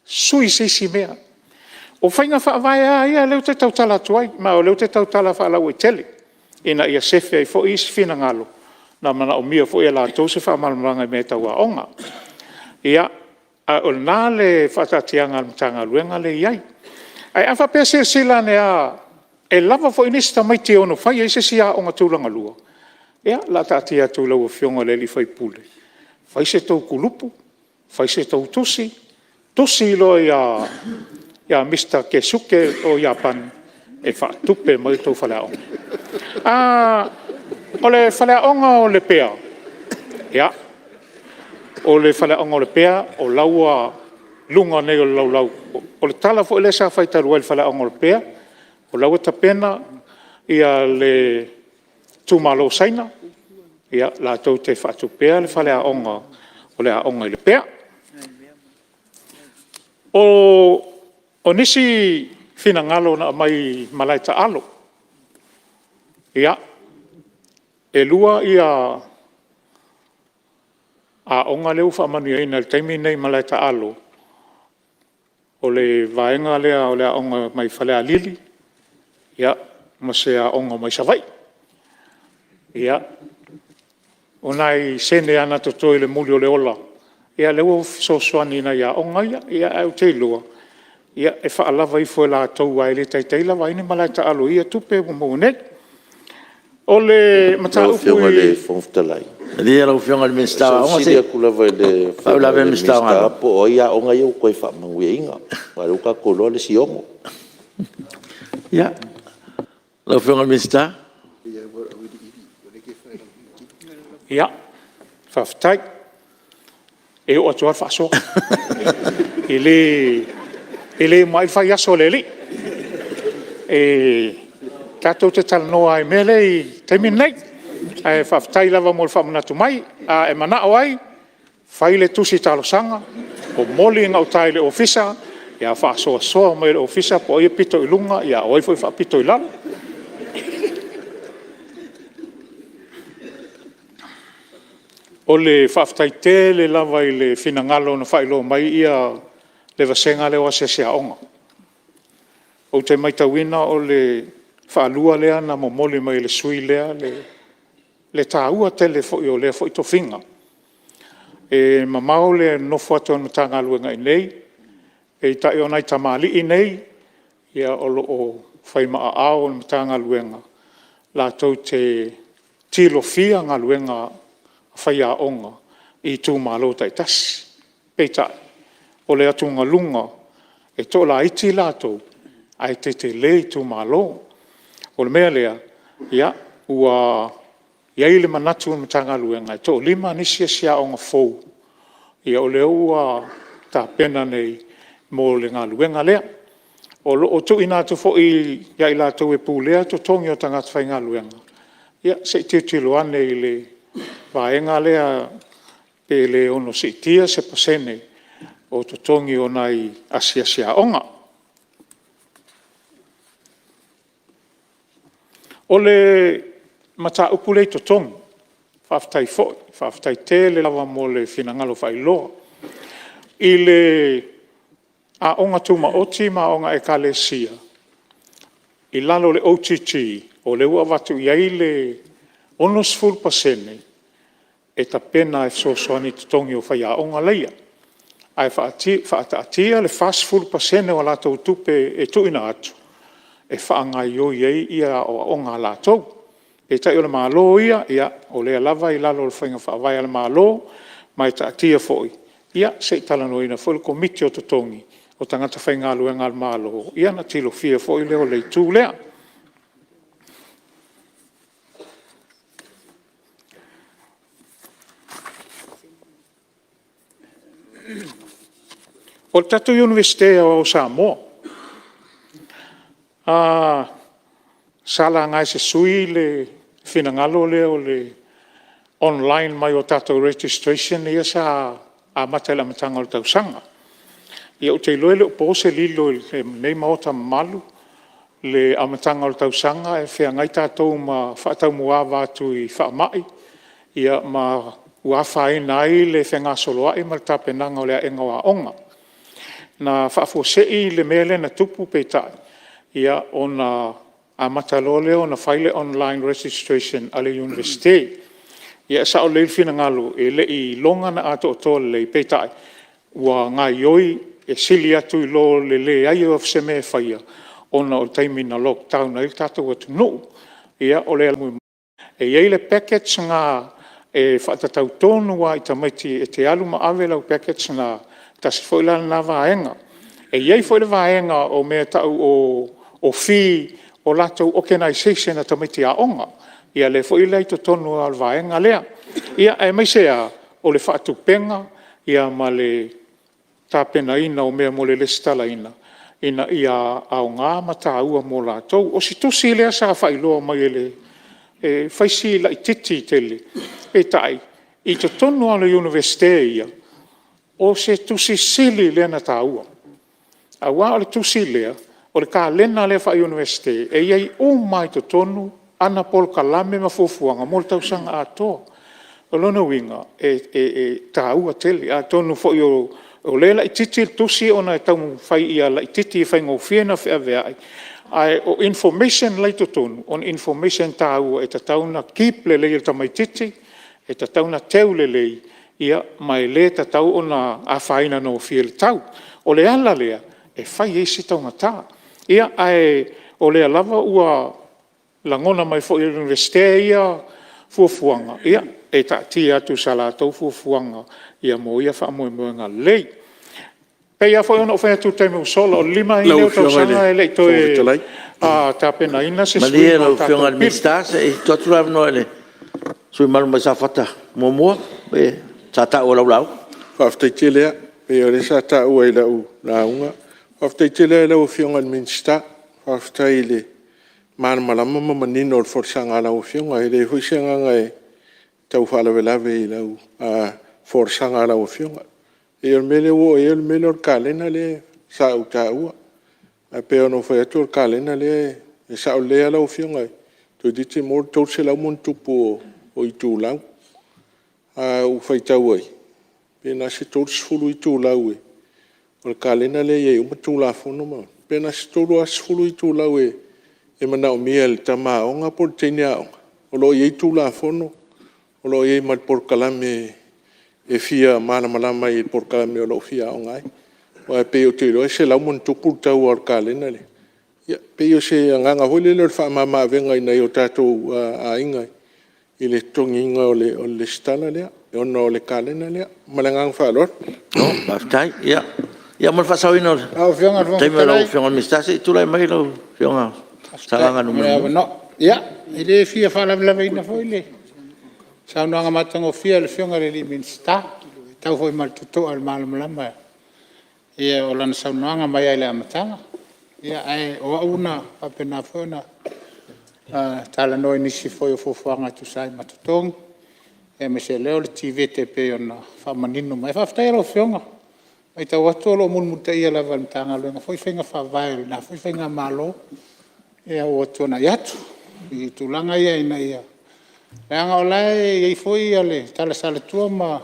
sui se isi mea. O faiga faavae lava ia lea ou te tautala atu ai, ma o lea ou te tautala faalauaitele ina ia sefe ai foi isi finagalo na manaomia foi e latou se faamalamalamaga i mea tau aoga. Ia, a o lena le faataatiaga a le Matagaluega lea e i ai. Ae a faapea e silasila ane lava e lava foi nisi tamaiti e ono fai ai se isi aoga tulagalua, ia o le a taatia atu i lau Afioga i le sui usufono, fai se tou kulupu, fai se tou tusi, tusi loa ia Mr Keisuke o Iapani e faatupe mai le tou faleaoga. O le faleaoga o Lepea, ia, o le faleaoga o Lepea, o la e ua i luga nei o le laulau. O le tala foi lea sa fai talu ai i le faleaoga o Lepea, o la e ua tapena le itumalo o Saina latou te faatupeina le faleaoga o le aoga i Lepea. O O nisi finagalo na aumai i malae taalo, ia, e 2 aoga lea ua faamanuiaina i le taimi lenei i malae taalo, o le vaega lea o le aoga mai Falealili ma se aoga mai Savaii. Ia, o nai sene lava na totoe i le muli o le ola, ia lea ua fesoasoani i nai aoga ia. Ae ou te iloa, e faalava ifo e latou aua e le taitai lava ai ni malae taalo i ia tupe ua maua nei. O le Lau mataupu Afioga i le i... Fofoga Fetalai, Malie lau Afioga i le Minisita o se i Aoga, ou se fesili i atu lava i le faauilavea le Minisita o Minisita po o ai aoga ia ua toe faamanuiaina, aua o lea ua tatou iloa le isi 6. Ia, lau Afioga i le Minisita. Ia, faafetai. E oo atu lava le faasoa. E le uma ai le fai aso a le Alii. E tatou te talanoa lava i mea lea i le taimi lenei. Ae faafetai lava mo le faamanatu mai. A e manao ai, fai le tusi talosaga, momoli i gauta i le Ofisa, ia faasoasoa mai e le Ofisa po o ai e pito i luga a o ai foi e faapito i lalo. O le faafetai tele lava i le finagalo na faailoa mai le vasega lea o asiasi aoga. Ou te matauina o le faalua lea ona momoli mai e le sui usufono lea le taua tele foi o lea foi tofiga. E mamao le nonofo atu a le Matagaluega i inei, peitai o nai tamalii nei o lo o fai ma aao o le Matagaluega latou te tilofia galuega a faiaoga i itumalo taitasi. Peitai, o le atugaluga, e toalaiti latou ae tetele itumalo. O le mea lea, ua i ai le manatu o le Matagaluega e toalima nisi Asiasi Aoga fou o lea ua tapena nei mo le galuega lea. O lo o tuuina atu foi ia i latou e pulea totogi o tagata faigaluega, ia se i tilotilo ane i le vaega lea pe le ono siitia se pasene o totogi o nai asiasi aoga. O le mataupu lea i totogi, faafetai foi, faafetai tele lava mo le finagalo faailoa. I le Aoga Tumaoti ma Aoga a Ekalesia, i lalo o le OGG, o lea ua avatu i ai le 60% e tapena e fesoasoani i totogi o faiaoga ia, ae faataatia le 40% o a latou tupe e tuuina atu e faagaoioi ai aoaoga a latou. Peitai o le Malo ia, o lea lava e i lalo o faiga faavae a le Malo, ma e taatia foi se i talanoaina foi e le Komiti o Totogi o tagata faigaluega a le Malo, ia ona tilofia foi lea o le itu lea. O le tatou Iunivesite Aoao o Samoa, sa laga e se sui usufono le finagalo lea o le online mai o tatou registration ia sa amata i le amataga o le tausaga. Ia ou te iloa e le o po se lilo i lenei Maota mamalu le amataga o le tausaga e feagai tatou ma faataumuaava atu i faamai ma ua afaina ai le fegasoloai ma le tapenaga o le aega o aoga. Na faafuasei le mea lea na tupu peitai, ona amata loa lea ona fai le online registration a le Iunivesite. Ia e sao lelei le finagalo e le i iloga ona atoatoa lelei, peitai, ua gaoioi, e sili atu i lo le leai o se mea e faia ona o le taimi na lockdown ai le tatou atunuu. E i ai le package lena e faatatau tonu lava i tamaiti e te alu ma ave lau package lena, tasi foi la lena vaega. E i ai foi le vaega o mea e tau o fee o latou organization a tamaiti aoga, ia lea foi la e i totonu o le vaega lea. Aemaise lava o le faatupega ma le tapenaina o mea mo le resitalaina ina ia aoga ma taua mo latou. O si tusi lea sa faailoa mai e fai si laitiiti tele, peitai, i totonu lava o le Iunivesite ia, o se tusi sili lea ona taua. Aua o le tusi lea, o le kalena lea faa-Iunivesite e i ai uma lava i totonu ana polokalame ma fuafuaga mo le tausaga atoa. O lona uiga, e taua tele. Atonu foi o lea e laitiiti le tusi ona e taumafai ia laitiiti e faigofie ona feaveai, ae o information la e i totonu, o ni information taua e tatau ona keep lelei e le tamaitiiti, e tatau ona teu lelei, ma e le tatau ona afaina gofie i le tau. O le ala lea e fai ai si taugata. Ia, ae o lea lava ua lagona mai foi e le Iunivesite ia fuafuaga, ia, e taatia atu i sa latou fuafuaga mo ia faamoemoega lelei. E pei lava foi ona ou fai atu i le taimi ua sola, o le 5 ai lea o tausaga e le i toe tapenaina se Malie suiga o lau le tatou Afioga i le pili. Minisita, se i tuu atu le avanoa i le sui usufono mamalu mai Safata 1, sa taua i lau lauga. Faafetai tele lava. Pei o lea sa taua i lau lauga. Faafetai tele lava i lau Afioga i le Minisita, faafetai i le malamalama ma manino o le folasaga a lau Afioga. E leai foi se agaga e tau faalavelave i lau folasaga a lau Afioga. E pei o le mea lea ua oo i ai o le mea lea o le kalena lea sa ou taua. Ae pei ona ou fai atu o le kalena lea e sao lelei lava lau Afioga, toeitiiti maua le 300+ o itulau. A ou faitau ai, pe na o se 30 itulau o le kalena lea e i ai uma Tulafono ma… pe na o se 30 itulau e manaomia e le tama aoga po o le teine aoga o lo o i ai Tulafono, o lo o i ai ma le polokalame e fia malamalama ai i le polokalame o lo o fia aoga ai. Aua e pei ou te iloa e 100+ le tau o le kalena lea. Ia pei o se agaga foi lele o le faamama avega i nai o tatou aiga i le totogiina o le resitala lea ona o le kalena lea. Ma le agaga faaaloalo. Malo faafetai. Ia mo le faasaoina o le taimi o lau Afioga i le Minisita, se i tulai mai lau Afioga Sagaga 1. Ia, e le fia faalavelaveina foi le saunoaga matagofie a le Afioga i le Minisita, e matau foi ma le totoa i le malamalama o lana saunoaga mai lava i le amataga. Ae o au na faapena foi ona talanoa i nisi foi o fuafuaga e tusa ai ma totogi, aemaise o lea o le TVET e pei ona faamanino mai. Ae faafetai lava i lau Afioga, e matau atu o lo o mulimulitaia lava e le Matagaluega foi faiga faavae a lena foi faigamalo ua tuanai atu i tulaga ia ina ia… Leaga o la e i ai foi le tala salatua ma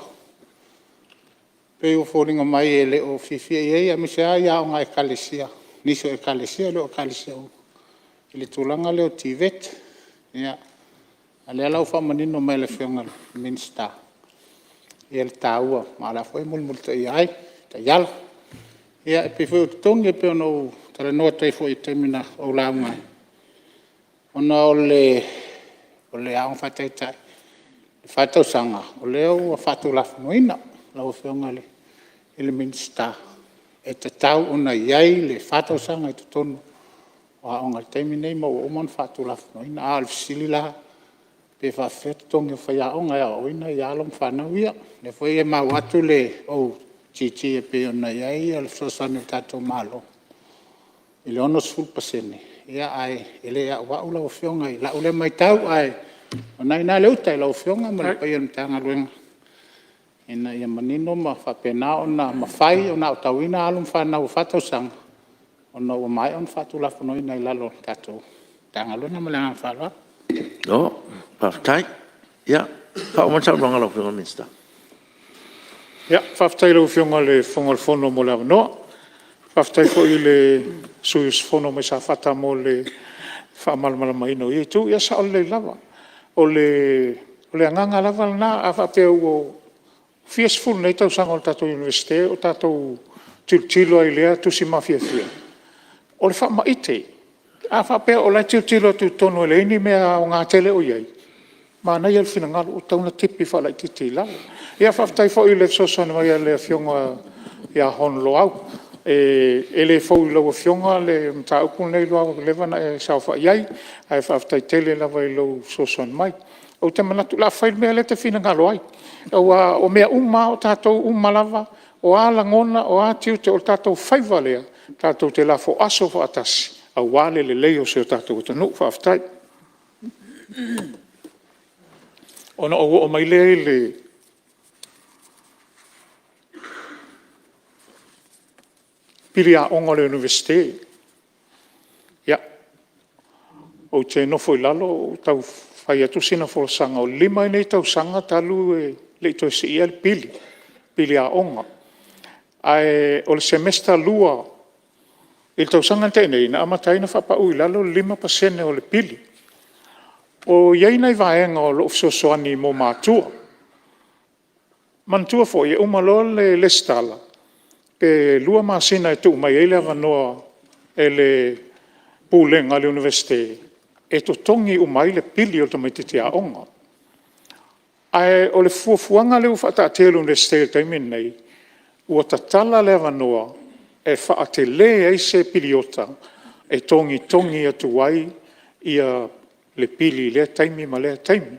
pei ua foliga mai e le o fiafia i ai, aemaise lava aoga a Ekalesia, nisi o Ekalesia e le o Ekalesia uma i le tulaga lea o TVET. A o lea la ua faamanino mai e le Afioga i le Minisita le taua, ma o la e foi e mulimulitaia ai taiala. Ia e pei foi o totogi e pei ona ou talanoa atu ai foi i le taimi na ou lauga ai, ona o le aoga faataitai fa tausaga, o lea ua faatulafonoina lau Afioga i le Minisita, e tatau ona i ai le fa tausaga i totonu o aoga i le taimi lenei ma ua uma ona faatulafonoina. A o le fesili la, pe faapefea totogi o faiaoga e aoaoina alo ma fanau ia? O lea foi e maua atu le OGG e pei ona i ai le fesoasoani a le tatou Malo i le 60%, ae le auau lau Afioga i lau lea matau, ae o lena e i ina le uta i lau Afioga ma le paia o le Matagaluega ina ia manino ma faapena ona mafai ona aotauina alo ma fanau e fa tausaga ona ua maea ona faatulafonoina i lalo o le tatou Matagaluega. Ma le agaga faaaloalo. Malo faafetai. Ia, faaauau mai le saunoaga a lau Afioga i le Minisita. Faafetai i lau Afioga i le Fofoga Fetalai mo le avanoa. Faafetai foi i le sui usufono mai Safata mo le faamalamalamaina o ia itu. Ia e sao lelei lava. O le agaga lava lena, a faapea ua fia sefulu nei tausaga o le tatou Iunivesite o tatou tilotilo lava i lea tusi mafiafia, o le faamaite. A faapea o la e tilotilo atu i totonu e leai ni mea aoga tele o i ai, manaia le finagalo ua tatau ona tipi faalaitiiti i lalo. Ia faafetai foi i le fesoasoani mai a le Afioga ia Hon Loau. E le fou i lau Afioga le mataupu lenei Loau ua leva ona e saofai ai, ae faafetai tele lava i lou fesoasoani mai. Ou te manatu o le a fai le mea lea e te finagalo ai, aua o mea uma lava, o tatou uma lava, o a lagona, o a tiute, o le tatou faiva lea tatou te lafo aso faatasi aua le lelei o si o tatou atunuu. Faafetai. Ona ou oo mai lea i le pili aoga o le Iunivesite. Ia, ou te nofo i lalo o tau fai atu sina folasaga, o le 5 ai lenei tausaga talu e le i toe siia le pili, pili aoga. Ae o le Semester 2 i le tausaga na tea nei na amata ai ona faapau i lalo le 5% o le pili. O i ai nai vaega o lo o fesoasoani mo matua. Manatua foi e uma loa le resitala, pe 2 masina e tuu mai ai le avanoa e le Pulega a le Iunivesite e totogi uma ai le pili o le tamaitiiti aoga. Ae o le fuafuaga lea ua faataatia e le Iunivesite i le taimi lenei, ua tatala le avanoa e faatele ai se piliota e togitogi atu ai le pili i lea taimi ma lea taimi.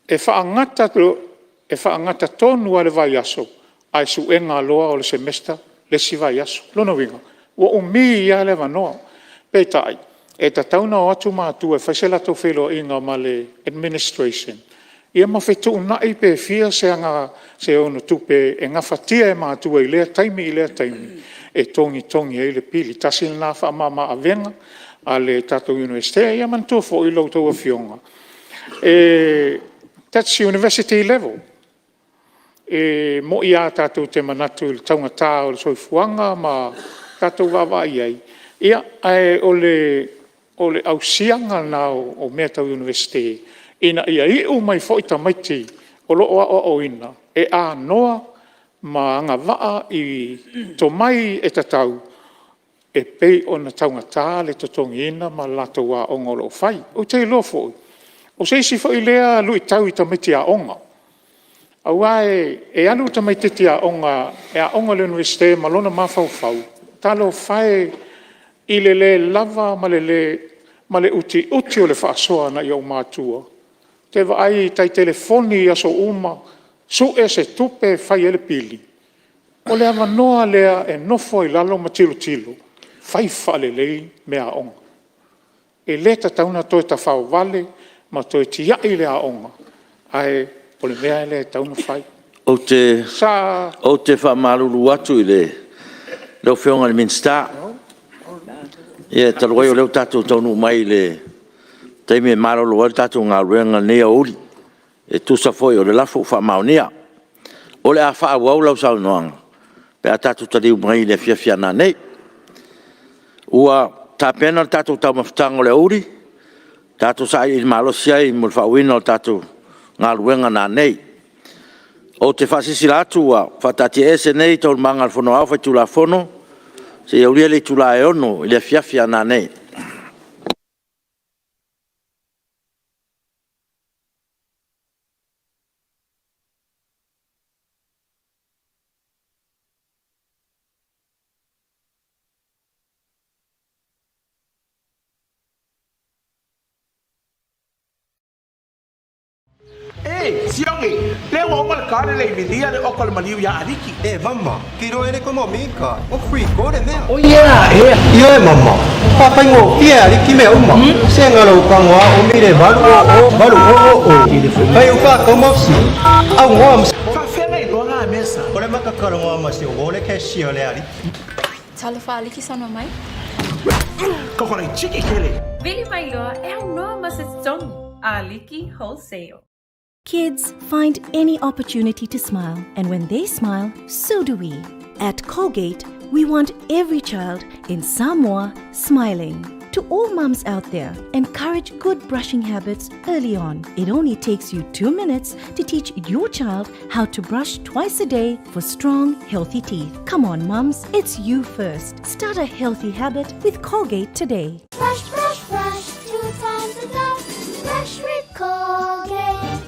E faagata tonu lava i le vaiaso, ae suega loa o le Semester le isi vaiaso. O lona uiga, ua umi lava le avanoa. Peitai, e tatau ona o atu matua e fai se latou feiloaiga ma le administration ia ma fetuunai pe fia se tupe e gafatia e matua i lea taimi i lea taimi e togitogi ai le pili. Tasi lena faamama-avega a le tatou Iunivesite. Ia manatua foi a outou Afioga, that's university level. E moni lava tatou te manatu i le taugata o le soifuaga ma tatou vaavaai i ai, ae o le ausiaga lena o mea tau Iunivesite, ina ia iu mai foi tamaiti o lo o aoaoina e anoa ma agavaa i tomai e tatau e pei ona taugata le totogiina ma le latou aoga o lo o fai. Ou te iloa foi, o se isi foi lea luitau i tamaiti aoga, aua e alu le tamaitiiti aoga e aoga i le Iunivesite ma lona mafaufau, talofa e i le le lava ma le utiuti o le faasoa a nai ou matua, ou te vaai e tai telefoni i aso uma, sue se tupe e fai ai le pili. O le avanoa lea e nofo ai i lalo ma tilotilo, fai faalelei meaaoga. E le tatau ona toe tafaovale ma toe tiai le aoga, ae o le mea lea e tatau ona fai. Sa… Ou te faamalulu atu i lau Afioga i le Minisita, ia talu ai o lea ua tatou taunuu mai i le taimi e malolo ai le tatou galuega i lenei aoauli e tusa foi o le lafo ua faamaonia. O le a faaauau lau saunoaga pe a tatou taliu mai i le afiafi a nanei. Ua tapena le tatou taumafataga o le aoauli, tatou sailiili malosi ai mo le faaauauina o le tatou galuega nanei. Ou te faasilasila atu ua faataatiaese nei Taualumaga a le Fono Aoao Faitulafono seia aulia le itula e 6:00 i le afiafi a nanei. E! Sioki, lea ua uma le car le i milia le oka o le maliu ia Aliki. E mama, ke iloa e le koe mau mika, o free go le mea. O yeah ea. Ioe mama, faafaigofie e Aliki mea uma. Se galo ua tago a umi le 800 800. Fai ou faatau ma fesili, aunoa ma se. Faafefea na iloa na mea sa? O le mata talanoa ma si ou uo le cashier o le Aliki. Talofa Aliki saunoa mai. Koko laitiiti tele. Vili mai loa e aunoa ma se totogi. Aliki Wholesale. Kids find any opportunity to smile, and when they smile, so do we. At Colgate, we want every child in Samoa smiling. To all mums out there, encourage good brushing habits early on. It only takes you 2 minutes to teach your child how to brush twice a day for strong, healthy teeth. Come on, mums, it's you first. Start a healthy habit with Colgate today. Brush, brush, brush, 2 times a day. Brush with Colgate.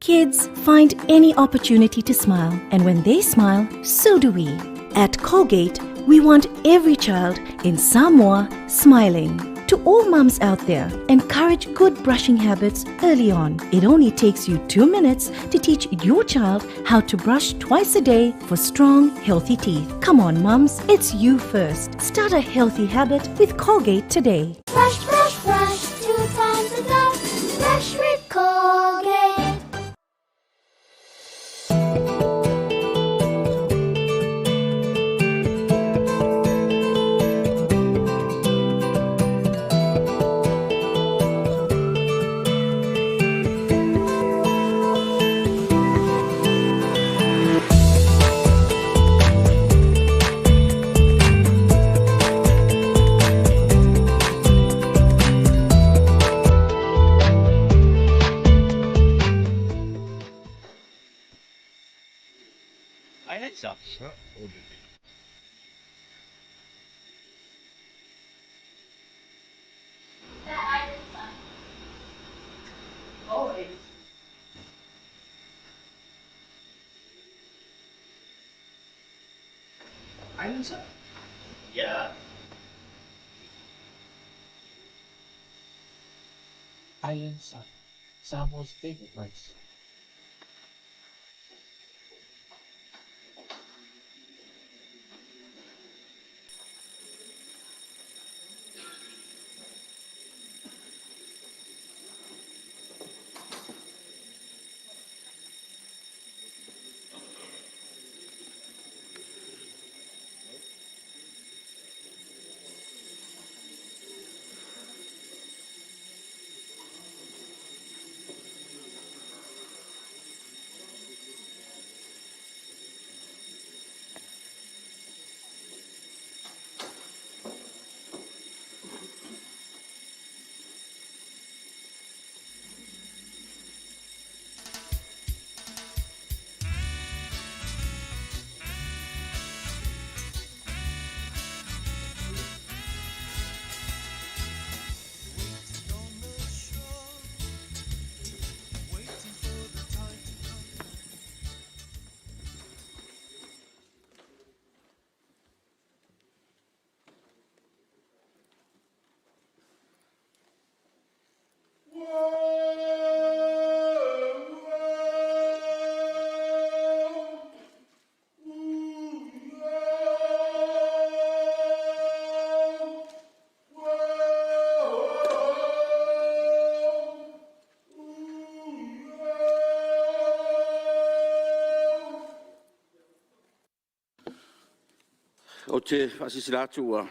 Kids find any opportunity to smile, and when they smile, so do we. At Colgate, we want every child in Samoa smiling. To all mums out there, encourage good brushing habits early on. It only takes you 2 minutes to teach your child how to brush twice a day for strong, healthy teeth. Come on, mums, it's you first. Start a healthy habit with Colgate today. Brush, brush, brush, 2 times a day. Brush with Colgate. Island Sun, Samoa's favorite rice. Ou te faasilasila atu ua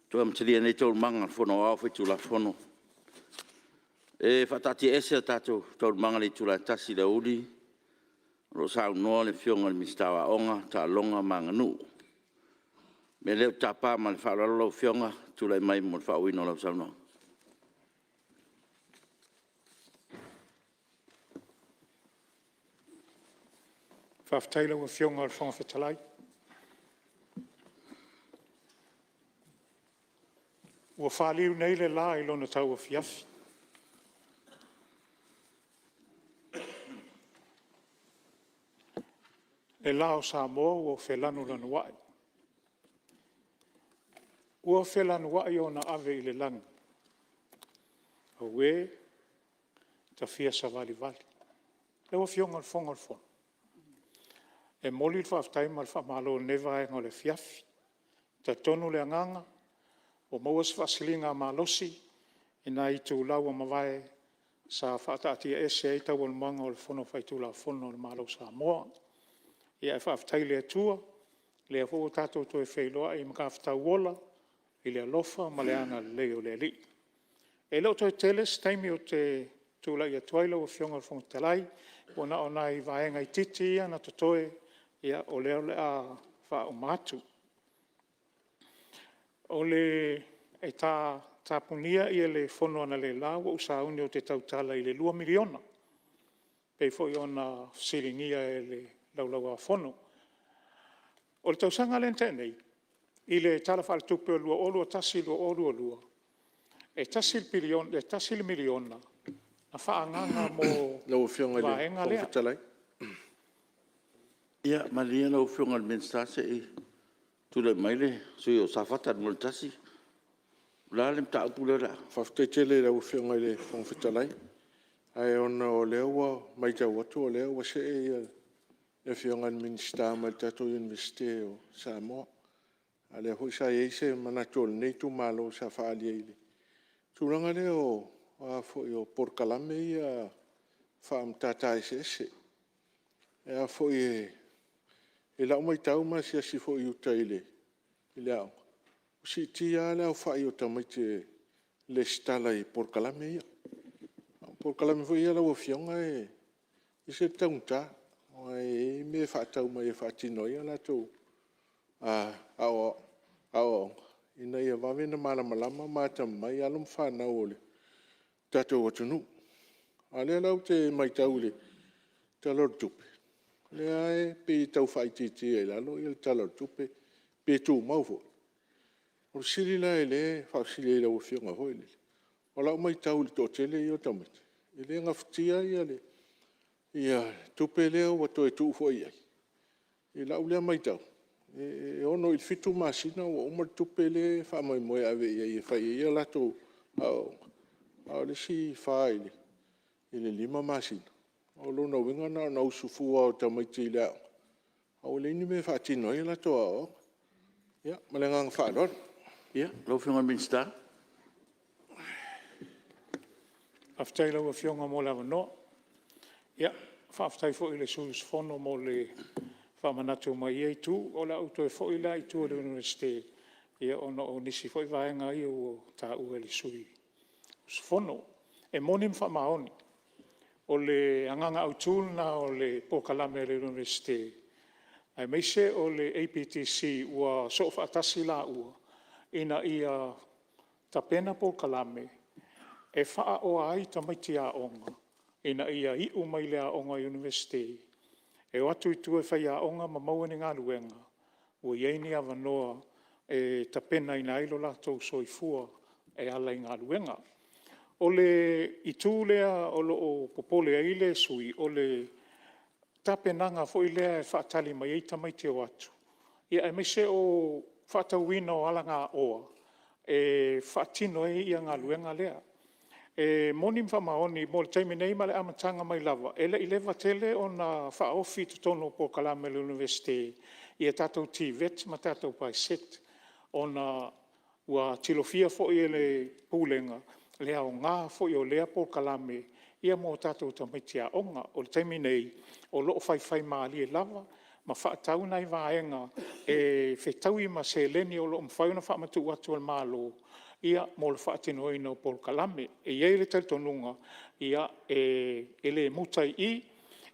toe amatalia nei Taualumaga a le Fono Aoao Faitulafono. E faataatiaese a tatou Taualumaga i le itula e 1:00 i le aoauli o lo o saunoa le Afioga i le Minisita o Aoga, Taaloga ma Aganuu. O le mea lea ou te tapa ma le faaaloalo lau Afioga e te tulai mai mo le faaauauina o lau saunoaga. Faafetai i lau Afioga i le Fofoga Fetalai. Ua faliu nei le la i lona tauafiafi, le la o Samoa ua felanulanuai, ua felanuai ona ave i le lagi, aue ta fia savalivali. Lau Afioga i le Fofoga o le Fono, e momoli le faafetai ma le faamalo i lenei vaega o le afiafi. E talitonu le agaga ua maua se faasiligamalosi i nai itula ua mavae sa faataatiaese ai Taualumaga o le Fono Faitulafono a le Malo o Samoa. Ae faafetai i le Atua o lea foi ua tatou toe feiloai i magafetau ola i le alofa ma le agalelei o le Alii. E le o toe tele se taimi ou te tulai atu ai lau Afioga i le Fofoga Fetalai, ua na o nai vaega itiiti ia na totoe, o lea o le a faauma atu. E tapunia le Fono analeila ua ou sauni ou te tautala i le $2 miliona e pei foi ona fesiligia e le Laulau-a-Fono. O le tausaga lea na tea nei i le Tala Faaletupe 2021/2022, e $1 miliona na faaagaaga mo Lau Afioga i le vaega Fofoga lea. Fetalai… Ia malie lau Afioga i le Minisita se i tulai mai le sui usufono mo Safata 1. O le a le mataupu lea o le a… Faafetai tele i lau Afioga i le Fofoga Fetalai, ae ona o lea ua matau atu o lea ua see le Afioga i le Minisita mai le tatou Iunivesite o Samoa, a o lea foi sa i ai se manatu o lenei itumalo sa faaalia i le tulaga lea o polokalame ia faa-Matata Eseese. I lau matau ma asiasi foi i uta i le aoga, ua siitia lava le aofai o tamaiti e resitala i polokalame ia. O polokalame foi ia lau Afioga e ese le taugata, aua e i ai mea e faatau mai e faatino ai a latou aoaoga ina ia vave ona malamalama ma atamamai alo ma fanau a le tatou atunuu. A o lea la ou te matau i le Tala o le Tupe, o lea lava e pei e tau faaitiitia i lalo le Tala o le Tupe, pe tumau foi. O le fesili la lea e faafesili ai i lau Afioga foi lele, o lau matau i le toatele ia o tamaiti, e le gafatia le tupe lea ua toe tuu foi i ai i lau lea matau, e 6 i le 7 masina ua uma le tupe lea e faamoemoe e ave i ai e fai ai a latou aoaoga, a o le isi 4 i le 5 masina, o lona uiga na ona usu fua lava o tamaiti i le aoga, a ua leai ni mea e faatino ai a latou aoaoga. Ia, ma le agaga faaaloalo. Ia, lau Afioga i le Minisita. Faafetai i lau Afioga mo le avanoa. Faafetai foi i le sui usufono mo le faamanatu mai o ia itu. O le a ou toe foi la i tua i le Iunivesite ona o nisi foi vaega ia ua taua e le sui usufono. E moni ma faamaoni, o le agaga autu lena o le polokalame a le Iunivesite aemaise o le APTC ua soofaatasi i laua ina ia tapena polokalame e faaoa ai tamaiti aoga ina ia iu mai le aoga Iunivesite, e o atu i tua e faiaoga ma maua ni galuega, ua i ai ni avanoa e tapenaina ai lo latou soifua e ala i galuega. O le itu lea o lo o popole ai le sui usufono, o le tapenaga foi lea e faatali mai ai tamaiti e o atu, aemaise o le faatauina o alagaoa e faatino ai galuega lea. E moni ma faamaoni mo le taimi nei mai le amataga mai lava, e le i leva tele ona faaofi i totonu o polokalame a le Iunivesite ia tatou TVET ma tatou BISET ona ua tilofia foi e le Pulega le aoga foi o lea polokalame mo tatou tamaiti aoga. O le taimi nei, o lo o faifaimalie lava ma faatau nai vaega e fetaui ma seleni o lo o mafai ona faamatuu atu e le Malo mo le faatinoina o polokalame. E i ai le talitonuga, e le muta i i,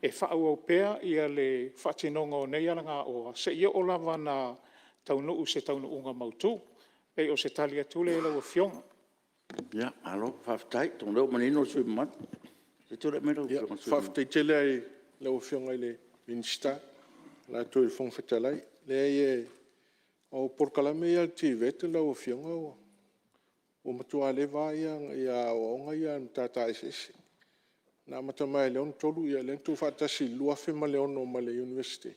e faaauau pea le faatinoga o nei alagaoa seia oo lava ina taunuu i se taunuuga mautu. E pei o se tali atu lea i lau Afioga. Malo faafetai. Atonu o lea ua manino le sui usufono mamalu. Se i tulai mai lau Afioga i le sui usufono mamalu. Faafetai tele lava i lau Afioga i le Minisita e ala atu i le Fofoga Fetalai. Leai o polokalame ia a le TVET lau Afioga ua matua leva lava aoaoga ia a le Matata Eseese. Na amata mai lava i le 1963, ia lea na tuufaatasi i le 2006 ma le Iunivesite.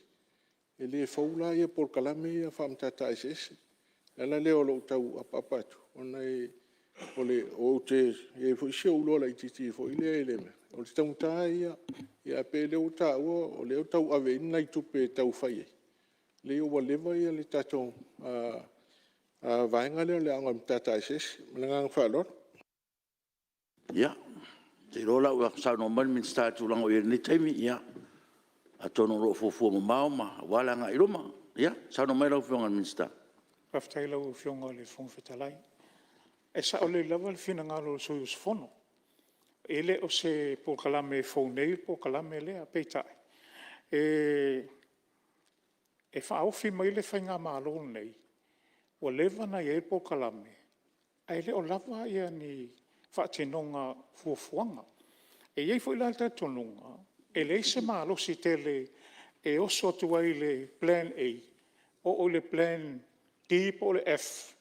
E le fou la polokalame ia faa-Matata Eseese. O le ala lea o lou tau apaapa atu, ona e i ai foi si ou iloa laitiiti foi lea i le mea, o le taugata ia. Ae pei o lea ua taua o lea ua tau ave i ai ni nai tupe e tau fai ai, leai ua leva le tatou vaega lea o le Aoga o Matata Eseese. Ma le agaga faaaloalo. Ia, ou te iloa o la e ua saunoa mai le Minisita i le tulaga o i ai i lenei taimi, ia, atonu o lo o fuafua mamao aua le agai i luma. Ia, saunoa mai lau Afioga i le Minisita. Faafetai i lau Afioga i le Fofoga Fetalai. E sao lelei lava le finagalo o le sui usufono, e le o se polokalame e fou nei le polokalame lea. Peitai, e faaofi mai le faigamalo lenei ua leva ona i ai le polokalame, ae le o lava ni faatinoga o fuafuaga. E i ai foi la le talitonuga, e leai se malosi tele e oso atu ai i le Plan A oo i le Plan D po o le F,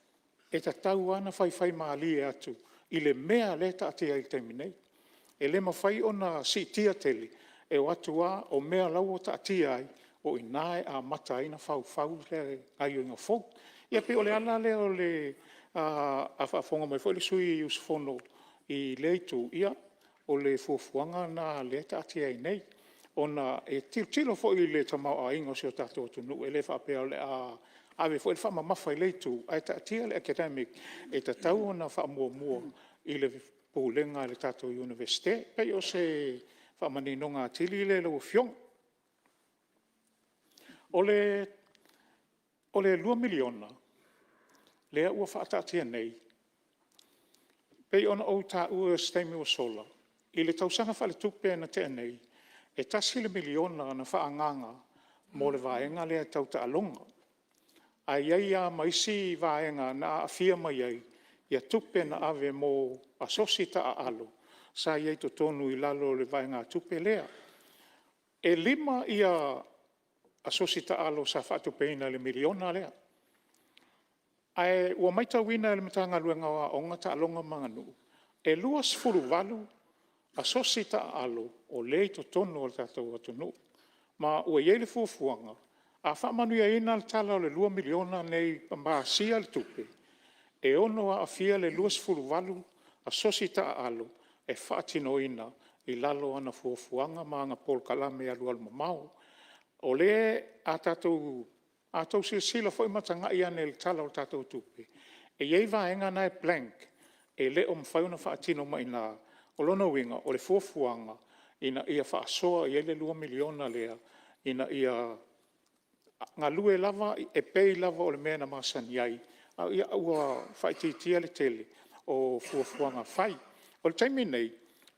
e tatau lava ona faifaimalie atu i le mea lea e taatia ai i le taimi nei. E le mafai ona siitia tele, e o atu lava o mea o la ua taatia ai, o i ina e amata ai ona faufau le gaoioiga fou. Ia e pei o le ala lea o le... a faafofoga mai foi le sui usufono i lea itu, ia o le fuafuaga lena o lea e taatia ai nei, ona e tilotilo foi i le tamaoaiga o si o tatou atunuu, e le faapea o le a ave foi le faamamafa i lea itu, ae taatia le academic e tatau ona faamuamua i le pulega a le tatou Iunivesite. E pei o se faamaninoga atili lea i lau Afioga. O le $2 miliona lea ua faataatia nei, e pei ona ou taua i se taimi ua sola, i le tausaga faaletupe na tea nei, e $1 le miliona na faaagaaga mo le vaega lea tau taaloga. Ae i ai lava ma isi vaega na aafia mai ai tupe na ave mo asosi taaalo sa i ai i totonu i lalo o le vaegatupe lea. E 5 asosi taalo sa faatupeina i le $1 miliona lea. Ae ua matauina e le Matagaluega o Aoga, Taaloga ma Aganuu, e 28 asosi taaalo o lea e i totonu o le tatou atunuu. Ma ua i ai le fuafuaga, a faamanuiaina le tala o le $2 miliona lenei ma pasia le tupe, e ono aofia le 28 asosi taaalo e faatinoina i lalo o ana fuafuaga ma ana polokalame alualumamao. A outou silasila foi ma tagai ane i le Tala o le tatou Tupe, e i ai vaega na e blank, e le o mafai ona faatino mai i ina. O lona uiga, o le fuafuaga ina ia faasoa i ai le $2 miliona lea ina ia galue lava e pei lava o le mea na masani ai, a ua faaitiitia le tele o fuafuaga fai. O le taimi lenei,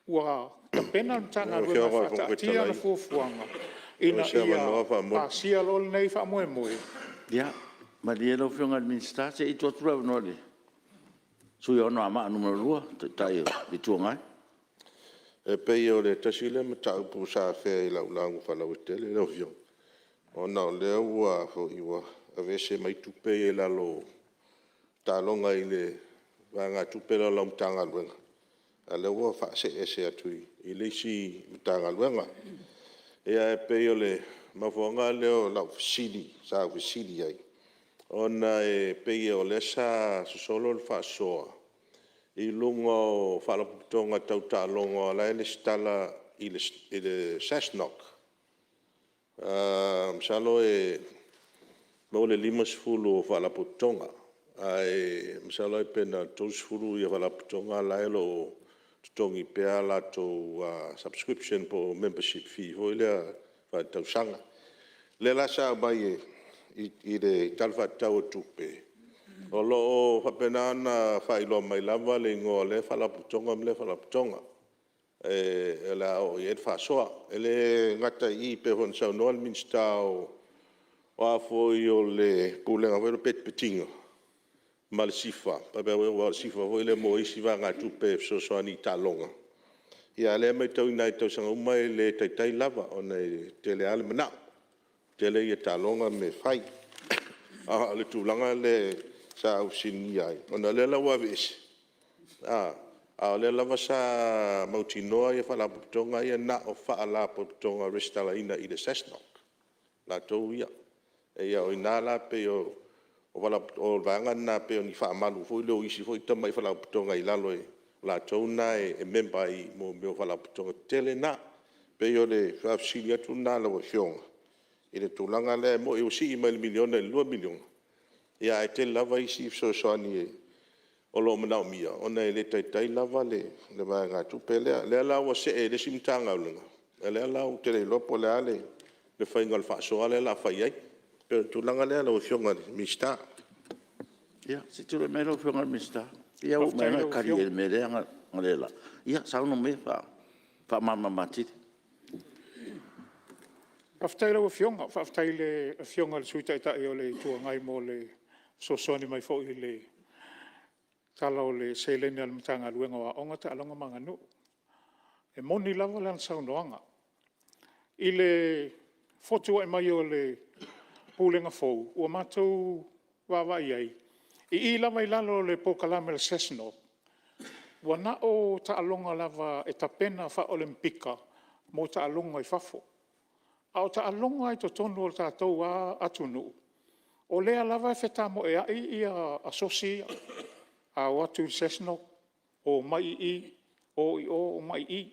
ua tapena le Matagaluega e faataatia ana fuafuaga ina ia pasia loa lenei faamoemoe... Ia, malie lau Afioga i le Minisita, se i tuu atu le avanoa i le sui usufono mo Anoamaa 2, le Taitai o le Itu Agai. E pei o le tasi lea mataupu sa afea i lau lauga faalauaitele lau Afioga, ona o lea ua aveese mai tupe ia i lalo o taaloga i le vaegatupe lea a lau Matagaluega, a o lea ua faasee ese atu i le isi Matagaluega. Ia e pei o le mafuaaga lea o lau fesili sa ou fesili ai, ona e pei o lea sa sosolo le faasoa i luga o Faalapotopotoga tau taaloga o la e resitala i le SASNOC. Masalo e maua le 50 o Faalapotopotoga, ae masalo pe na o le 30 Faalapotopotoga la e o lo o totogi pea a latou subscription po o membership fee foi lea faaletausaga. O lea la sa aumai i le Tala Faatatau o le Tupe, o lo o faapena ona faailoa mai lava le igoa o lea Faalapotopotoga ma lea Faalapotopotoga o le a oo i ai le faasoa. E le gata i i pei foi ona saunoa le Minisita o le Pulega foi lea o Petipetiga ma le SIFA, aua o le SIFA foi lea e maua ai isi vaegatupe e fesoasoani i taaloga, a o lea e matauina lava i tausaga uma e le taitai lava ona e tele lava le manao, e tele taaloga ma mea e fai. A o le tulaga lea sa ou fesiligia ai, ona o lea la ua aveese, a o lea lava sa mautinoa Faalapotopotoga ia na o Faalapotopotoga resitalaina i le SASNOC latou ia. O i ina la, pei o le vaega lena pei o ni faamalu foi lea o isi foi tamai Faalapotopotoga i lalo o latou na e member ai i mea o Faalapotopotoga tetele na. E pei o le faafesili atu lena i lau Afioga i le tulaga lea. E moni ua sii mai le $1 miliona i le $2 miliona, ae tele lava isi fesoasoani o lo o manaomia ona e le taitai lava le vaegatupe lea. O lea la ua see i le isi Matagaluega, o lea la ou te le iloa po o le a le faiga o le faasoa lea o le a fai i ai. E pei o le tulaga lea lau Afioga i le Minisita. Ia, se i tulai mai lau Afioga i le Minisita. Ia ua uma ona e tali i le mea lea analeila. Ia saunoa maia e faamalamalama atili. Faafetai i lau Afioga, faafetai i le Afioga i le Sui Taitai o le Itu Agai mo le fesoasoani mai foi i le tala o le seleni a le Matagaluega o Aoga, Taaloga ma Aganuu. E moni lava lana saunoaga, i le fotuai mai o le Pulega fou, ua matou vaavaai i ai, i i lava i lalo o le polokalame a le SASNOC. Ua na o taaloga lava e tapena faa-Olimipeka mo taaloga i fafo. A o taaloga i totonu o le tatou lava atunuu, o lea lava e fetamoeai ia asosi ia. A o atu i le Sessional, omai i i, o i o omai i i.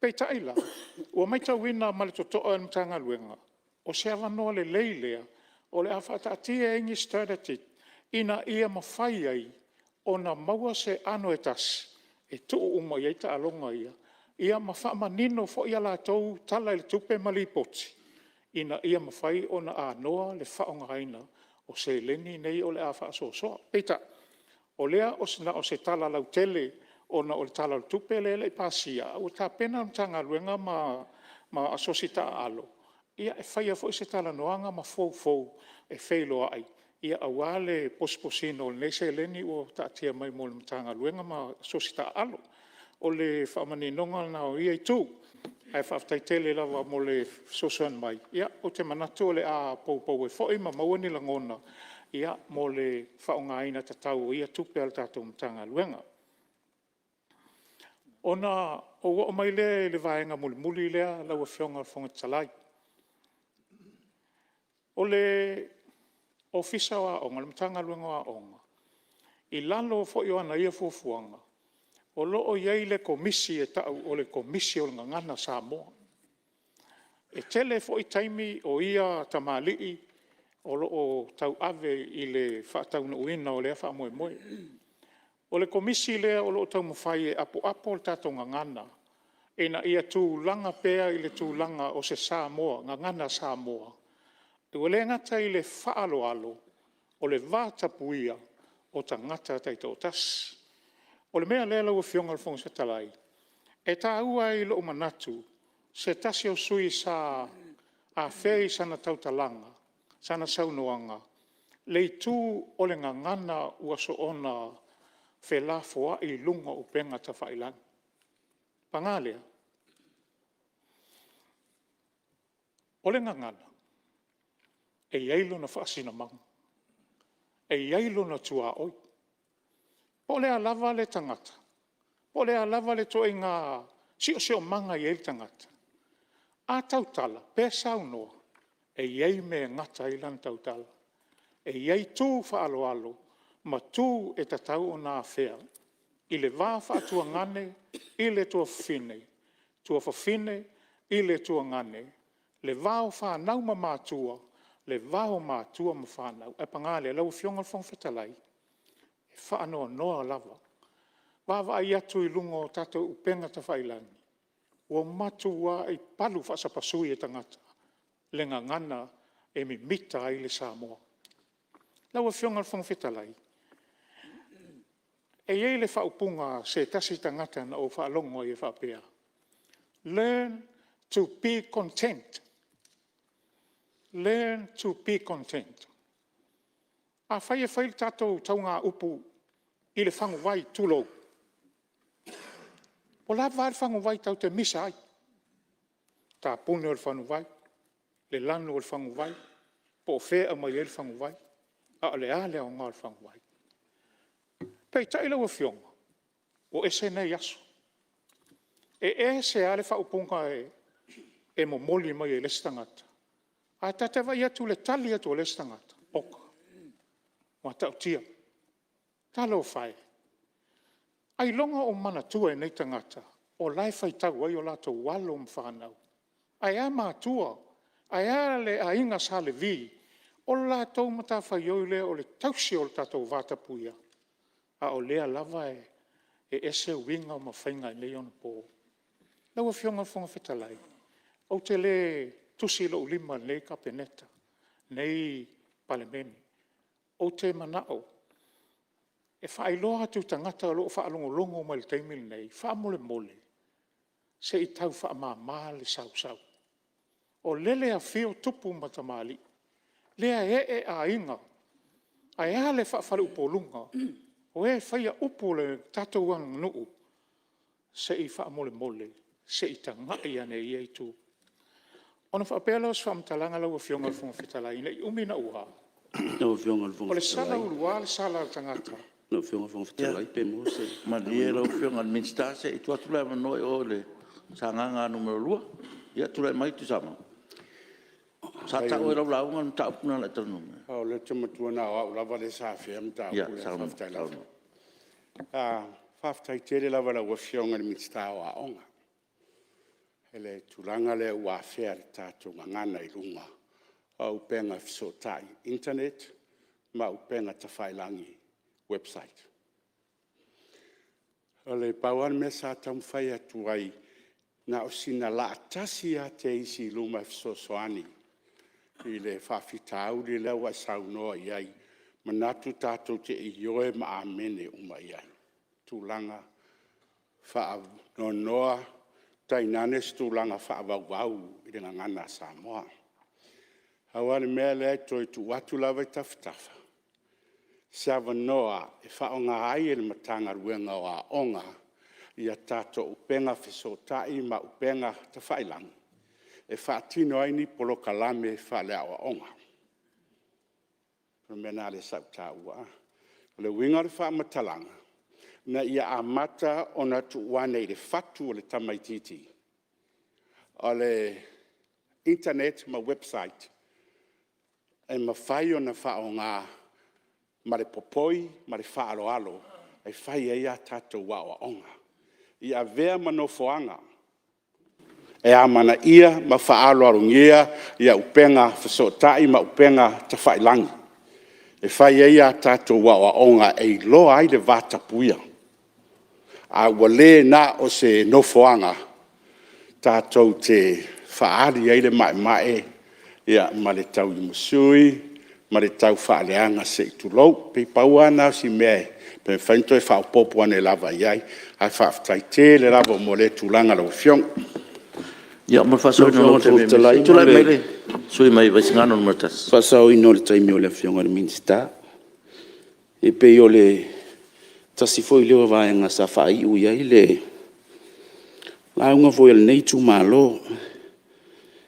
Peitai la, ua matauina ma le totoa e le Matagaluega, o se avanoa lelei lea o le a faataatia ai ni strategy ina ia mafai ai ona maua se ano e tasi e tuu uma i ai taaloga ia ma faamanino foi a latou Tala o le Tupe ma Lipoti, ina ia mafai ona anoa le faaaogaina o seleni nei o le a faasoasoa. Peitai, o lea na o se tala lautele ona o le Tala o le Tupe lea e le i pasia, a ua tapena le Matagaluega ma asosi taaalo e faia foi se talanoaga ma foufou e feiloai aua le posiposiina o lenei seleni ua taatia mai mo le Matagaluega ma asosi taaalo. O le faamaninoga lena o ia itu, ae faafetai tele lava mo le fesoasoani mai. Ou te manatu o le a poupou ai foi ma maua ni lagona mo le faaaogaina tatau o ia tupe a le tatou Matagaluega. Ona ou oo mai lea i le vaega mulimuli lea lau Afioga i le Fofoga Fetalai. O le Ofisa o Aoga, le Matagaluega o Aoga, i lalo foi o ana ia fuafuaga, o lo o i ai le Komisi e tau o le Komisi o le Gagana Samoa. E tele foi taimi o ia tamalii o lo o tauave i le faataunuuina o lea faamoemoe. O le Komisi lea o lo o taumafai e apoapo le tatou gagana ina ia tulaga pea i le tulaga o se gagana Samoa, ua le gata i le faaaloalo, o le vatapuia o tagata taitoatasi. O le mea lea lau Afioga i le Fofoga Fetalai, e taua ai i lou manatu se tasi o sui usufono sa afea i sana saunoaga le itu o le gagana ua soona felafoai i luga o upega tafailagi. Paga lea, o le gagana, e i ai lona faasinomaga, e i ai lona tuaoi. Po o le a lava le tagata, po o le a lava le ituaiga siosiomaga e i ai le tagata, a tautala pe saunoa, e i ai le mea e gata ai lana tautala, e i ai tu faaaloalo ma tu e tatau ona afea i le va faatuagane i le tuafafine, tuafafine i le tuagane, le va o fanau ma matua, le va o matua ma fanau. Ae paga lea lau Afioga i le Fofoga Fetalai, e faanoanoa lava i le vaavaai atu i luga o tatou upega tafailagi, ua matuai palu faasapasui e tagata le gagana e mimita ai le Samoa. Lau Afioga i le Fofoga Fetalai, e i ai le faaupuga a se tasi tagata na ou faalogo ai e faapea, learn to be content, learn to be content. Afai e fai le tatou taugapu i le faguvai tulou, ua lava a le faguvai tatou te misa ai, tapune o le faguvai, le lanu o le faguvai, po o fea e aumai ai le faguvai, a o le a le aoga o le faguvai? Peitai lau Afioga, ua ese nei aso. E ese lava le faaupuga e momoli mai e le isi tagata, ae ta te vaai atu i le tali atu a le isi tagata, oka, e matautia. Talofa e, ailoga o manatua e nei tagata o la e faitau ai o latou alo ma fanau? Ae a matua? Ae a le aiga Sa Levi? O le latou matafaioi lea o le tausi o le tatou vatapuia, a o lea lava e ese uiga ma faiga i nei onapo. Lau Afioga i le Fofoga Fetalai, ou te le tusi lou lima i lenei Kapeneta, lenei Palemene. Ou te manao e faailoa atu i tagata o lo o faalogologo mai i le taimi lenei, faamolemole, se i tau faamama le sausau. O lele e afio tupu ma tamalii, lea e ee aiga, ae a le faafaleupoluga o e faia upu o le tatou aganuu, se i faamolemole, se i tagai ane i ia itu. Ona faapea lea o se faamatalaga lau Afioga i le Fofoga Fetalai, ne i umi naua, o le sala ulua le sala a le tagata. Malie lau Afioga i le Minisita se i tuu atu le avanoa i o i Sagaga 2. Ia tulai mai Tuisamau. Sa taua i lau lauga le mataupu lena na e talanoa mai ai? O lea ou te manatua na o au lava lea sa afea le mataupu lea. Faafetai lava. Faafetai tele lava i lau Afioga i le Minisita o Aoga i le tulaga lea ua afea e le tatou gagana i luga o upega fesootai internet ma upega tafailagi website. E pau lava le mea sa taumafai atu ai, na o sina laa tasi lava teisi i luma e fesoasoani i le faafitauli lea ua e saunoa i ai, e manatu tatou te ioe ma amene uma i ai, tulaga faanoanoa tainane se tulaga faavauvau i le gagana Samoa. Pau lava le mea lea e toe tuu atu lava i tafatafa, se avanoa e faaaoga ai e le Matagaluega o Aoga ia tatou upega fesootai ma upega tafailagi e faatino ai ni polokalame faaleaoaoga. O le mea lena lea sa ou taua. O le uiga o le faamatalaga, ina ia amata ona tuu ane i le fatu o le tamaitiiti o le internet ma website e mafai ona faaaoga ma le popoi ma le faaaloalo e fai ai a tatou aoaoga. Ia avea ma nofoaga e amanaia ma faaaloalogia upega fesootai ma upega tafailagi e fai ai a tatou aoaoga e iloa ai le vatapuia, ae ua le na o se nofoaga tatou te faaali ai le maemae ma le tauimasui ma le taufaaleaga se i tulou. E pei pau lava lena o si mea pe mafai ona toe faaopoopo ane lava i ai, ae faafetai tele lava mo lea tulaga lau Afioga. Ia mo le faasaoina o le taimi o le sui usufono. Tulai mai le sui usufono mai Vaisigano 1. Faasaoina o le taimi o le Afioga i le Minisita. E pei o le tasi foi lea o vaega sa faaiu i ai le lauga foi a lenei itumalo.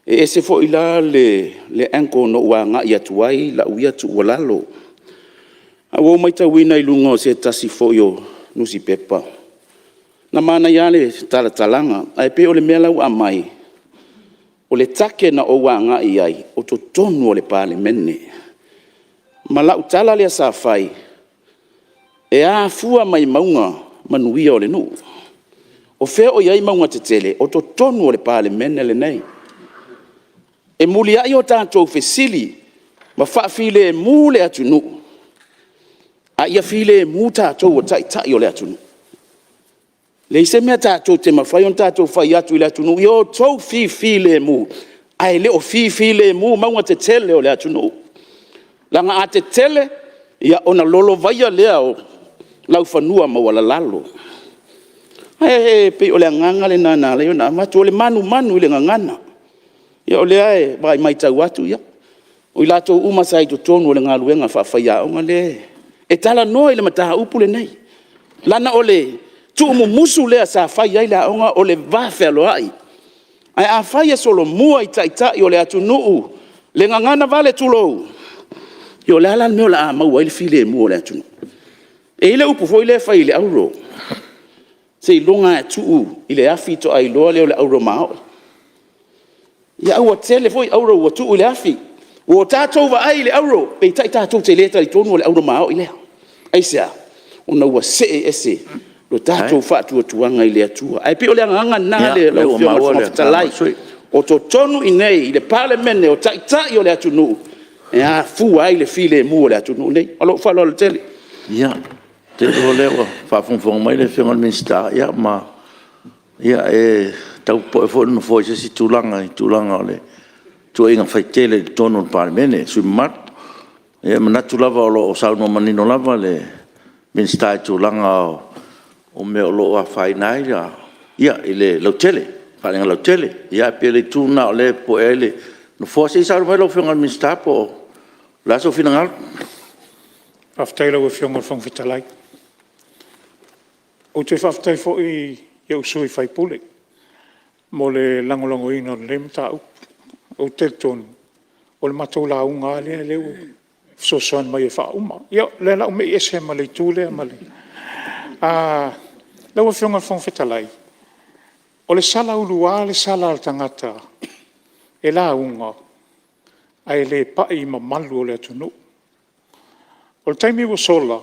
E ese foi la le ankle na ou agai atu ai lau ia tuualalo. Ae ua ou matauina i luga o se tasi foi o nusipepa, na manaia lava le talatalaga, ae pei o le mea la ua aumai, o le target na ou agai i ai, o totonu o le Palemene. Ma lau tala lea sa fai, e afua mai mauga manuia o le nuu. O fea o i ai mauga tetele? O totonu o le Palemene lenei. E muliai o tatou fesili ma faafilemu le atunuu, a ia filemu tatou o Taitai o le atunuu. E leai se mea tatou te mafai ona tatou fai atu i le atunuu, ia outou fifilemu, ae le o fifilemu mauga tetele o le atunuu. Leaga a tetele, ona lolovaia lea o laufanua maualalalo. Ae pei o le agaga lena na ala ai ona avatu, o le manumanu i le gagana. Ia o lea e matau atu, o i latou uma sa i totonu o le galuega faafaioga lea e talanoa i le mataupu lenei, leaga o le tuumumusu lea sa fai ai le aoga o le vafealoai. Ae afai e solomua i Taitai o le atunuu le gagana vale tulou, ia o le a la le mea o le a maua ai le filemu o le atunuu? E i ai le upu foi lea e fai i le auro, seiloga lava e tuu i le afi ona faatoa iloa lea o le auro maoli. Ia ae ua tele foi auro ua tuu i le afi, ua tatou vaai i le auro, peitai tatou te le talitonu o le auro maoli lea. Aisea? Ona ua see ese lo tatou faatuatuaga i le Atua. Ae pei o le agaga lena lau Afioga i le Fofoga Fetalai, o totonu i inei i le Palemene o Taitai o le atunuu, e afua ai le filemu o le atunuu lenei. Ma lou faaaloalo tele. Ia, ou te iloa o lea ua faafogafoga mai le Afioga i le Minisita, ma e tau popoe foi le Nofoa i se isi tulaga i le tulaga o le tuuaiga faitele i totonu o le Palemene e sui usufono mamalu. E manatu lava o lo o saunoa manino lava le Minisita i tulaga o mea o lo o afaina ai le lautele, faaaliga lautele. Ae pei o le itu lena o lea e popoe ai le Nofoa. Se i saunoa mai lau Afioga i le Minisita po o le a sou finagalo. Faafetai i lau Afioga i le Fofoga Fetalai. Ou te faafetai foi i ou sui usufono mo le lagolagoina o lenei mataupu. Ou te talitonu, o le matou lauga lava lea ua fesoasoani mai e faauma. Ia o lea o le a ou mei ese ma le itu lea. Lau Afioga i le Fofoga Fetalai, o le sala ulua le sala a le tagata e lauga ae le pai i mamalu o le atunuu. O le taimi ua sola,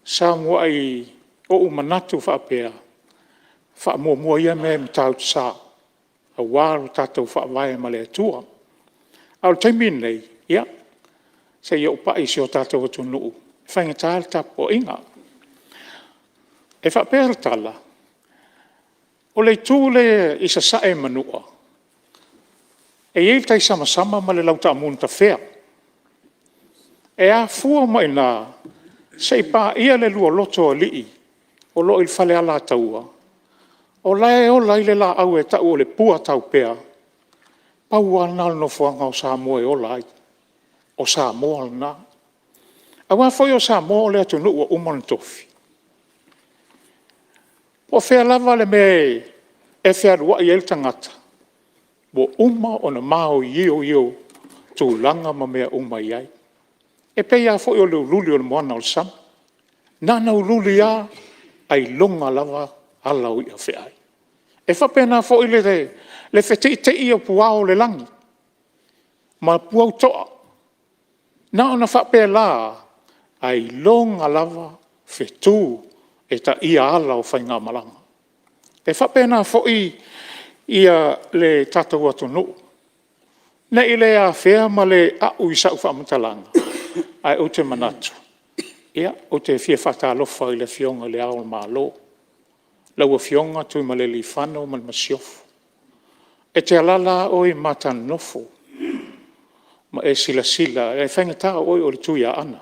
sa muai ou manatu faapea, faamuamua ia mea i Matautu Sa aua lo tatou faavae ma le Atua. A o le taimi lenei, ia, se i ou pai i si o tatou atunuu, e faigata le tapuaiga. E faapea le tala, o le itu lea i sasae i Manua, e i ai le taisamasama ma le lautaamu na tafea. E afua mai i ina seia paia le lualoto o alii o lo o i le fale Alataua, o la e ola ai le laau e tau o le puataupea, pau lava lena o le nofoaga o Samoa e ola ai, o Samoa lena. Aua foi o Samoa o le atunuu ua uma ona tofi. Po o fea lava le mea e fealuai ai le tagata, ua uma ona maioio tulaga ma mea uma e i ai. E pei lava foi o le uliuli o le moana o le sami, na ona uliuli lava ailoga lava ala o i'a feai. E faapena foi le feteitei o puao o le lagi ma puaotoa. Na ona faapela lava, ailoga lava fetu e taia ala o faigamalaga. E faapena foi le tatou atunuu, ne i le afea ma le a'u i sau faamatalaga, ae ou te manatu, ou te fia faatalofa i le Afioga i Le Ao o le Malo, lau Afioga Tuimalealiifano ma le Masiofo. E te alaala lava oe i Matanonofa ma e silasila, e faigata o oe o le Tuiaana.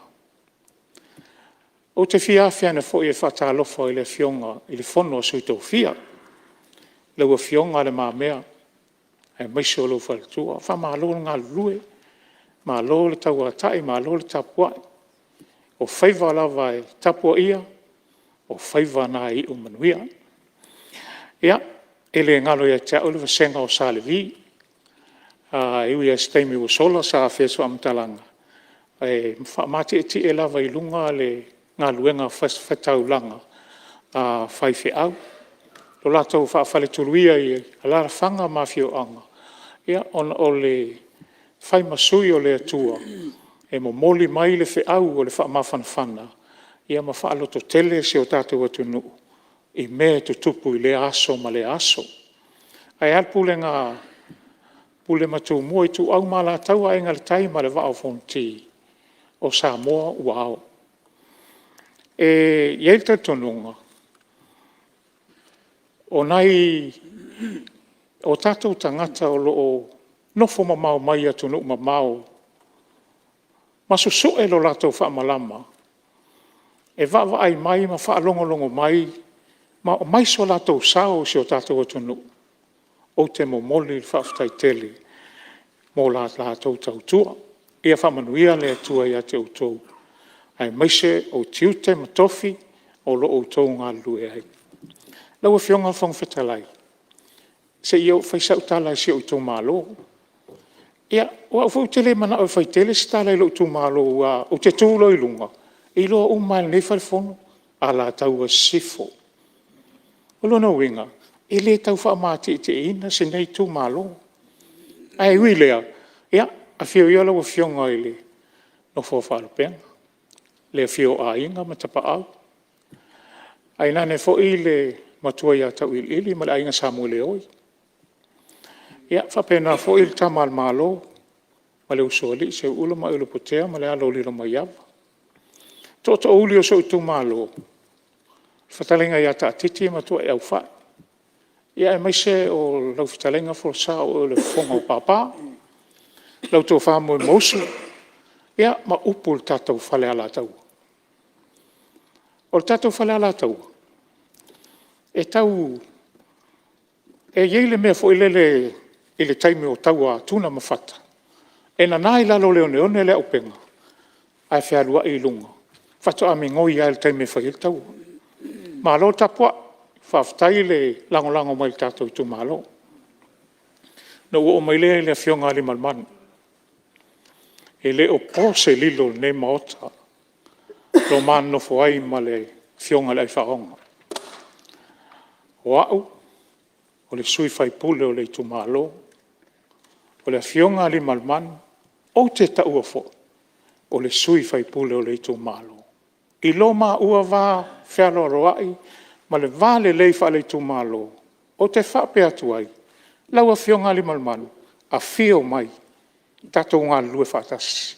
Ou te fia ane foi e faatalofa i le Afioga i le Fono a Sui Tofia, lau Afioga Le Mamea aemaise o lou faletua. Faamalo le galulue, malo le tauatai malo le tapuai. O faiva lava e tapuaia, o faiva na e iu manuia. Ia, e le galo ia te au le vasega o Sa Levi, e ui lava i se taimi ua sola sa afea i se faamatalaga, ae faamatietie lava i luga le galuega faitaulaga a faifeau, lo latou faafaletuluia i alaalafaga ma afioaga, ona o le fai ma sui o le Atua e momoli mai le feau o le faamafanafanaga ma faalototele si o tatou atunuu i mea e tutupu i lea aso ma lea aso. Ae a le pulega a Pule ma Tumua Ituau ma Alataua, Aiga i le Tai ma le Vaa o Fonoti, o Samoa ua ao. E i ai le talitonuga, o nai o tatou tagata o lo o nofo mamao mai atunuu mamao ma susue lo latou faamalama e vaavaai mai ma faalogologo mai ma aumai so latou sao i si o tatou atunuu, ou te momoli le faafetai tele mo la latou tautua. Ia faamanuia le Atua ia te outou, aemaise o tiute ma tofi o lo o outou galulue ai. Lau Afioga i le Fofoga Fetalai, se i oo e fai sau tala i si ou itumalo. Ia, o au foi ou te le manao e fai tele se tala i lou itumalo, aua ou te tu loa i luga, e iloa uma lava e lenei Fale Fono, Alataua Sisifo. O lona uiga, e le tau faamatietieina si nei itumalo. Ae ui i lea, ia, afio ia lau Afioga i le Nofo a Faalupega, le afio o Aiga ma Tapaau, tainane foi le Matua ia Tauiliili ma le Aiga Samoeleoi, e faapena foi le Tama a le Malo ma le Usoalii, Seuula ma Aiolupotea ma le alo o Lilomaiava. Tootoouli o si ou itumalo, le fetalaiga ia Taatiti ma Tuaiaufai, aemaise o lau fetalaiga Folasa o oe o le fofoga o Papa, lau Tofa Momoemausu, ia ma upu i le tatou Fale Alataua. O le tatou Fale Alataua, e i ai le mea foi lele i le taimi o taua a Tuna ma Fata, e nana i lalo o le oneone le aupega ae fealuai i luga, faatoa migoi lava i le taimi e fai ai le taua. Malo le tapuai, faafetai le lagolago mai i le tatou itumalo. Ona ou oo mai lea i le Afioga ia Aliimalemanu. E le o po se lilo i lenei Maota i lo ma nonofo ai ma le Afioga i le Aifaoga. O au, o le sui usufono o le itumalo, o le Afioga ia Aliimalemanu ou te taua foi o le sui usufono o le itumalo. I lo maua va fealoaloai ma le va lelei faale-itumalo, ou te faapea atu ai, lau Afioga Aliimalemanu, afio mai tatou galulue faatasi.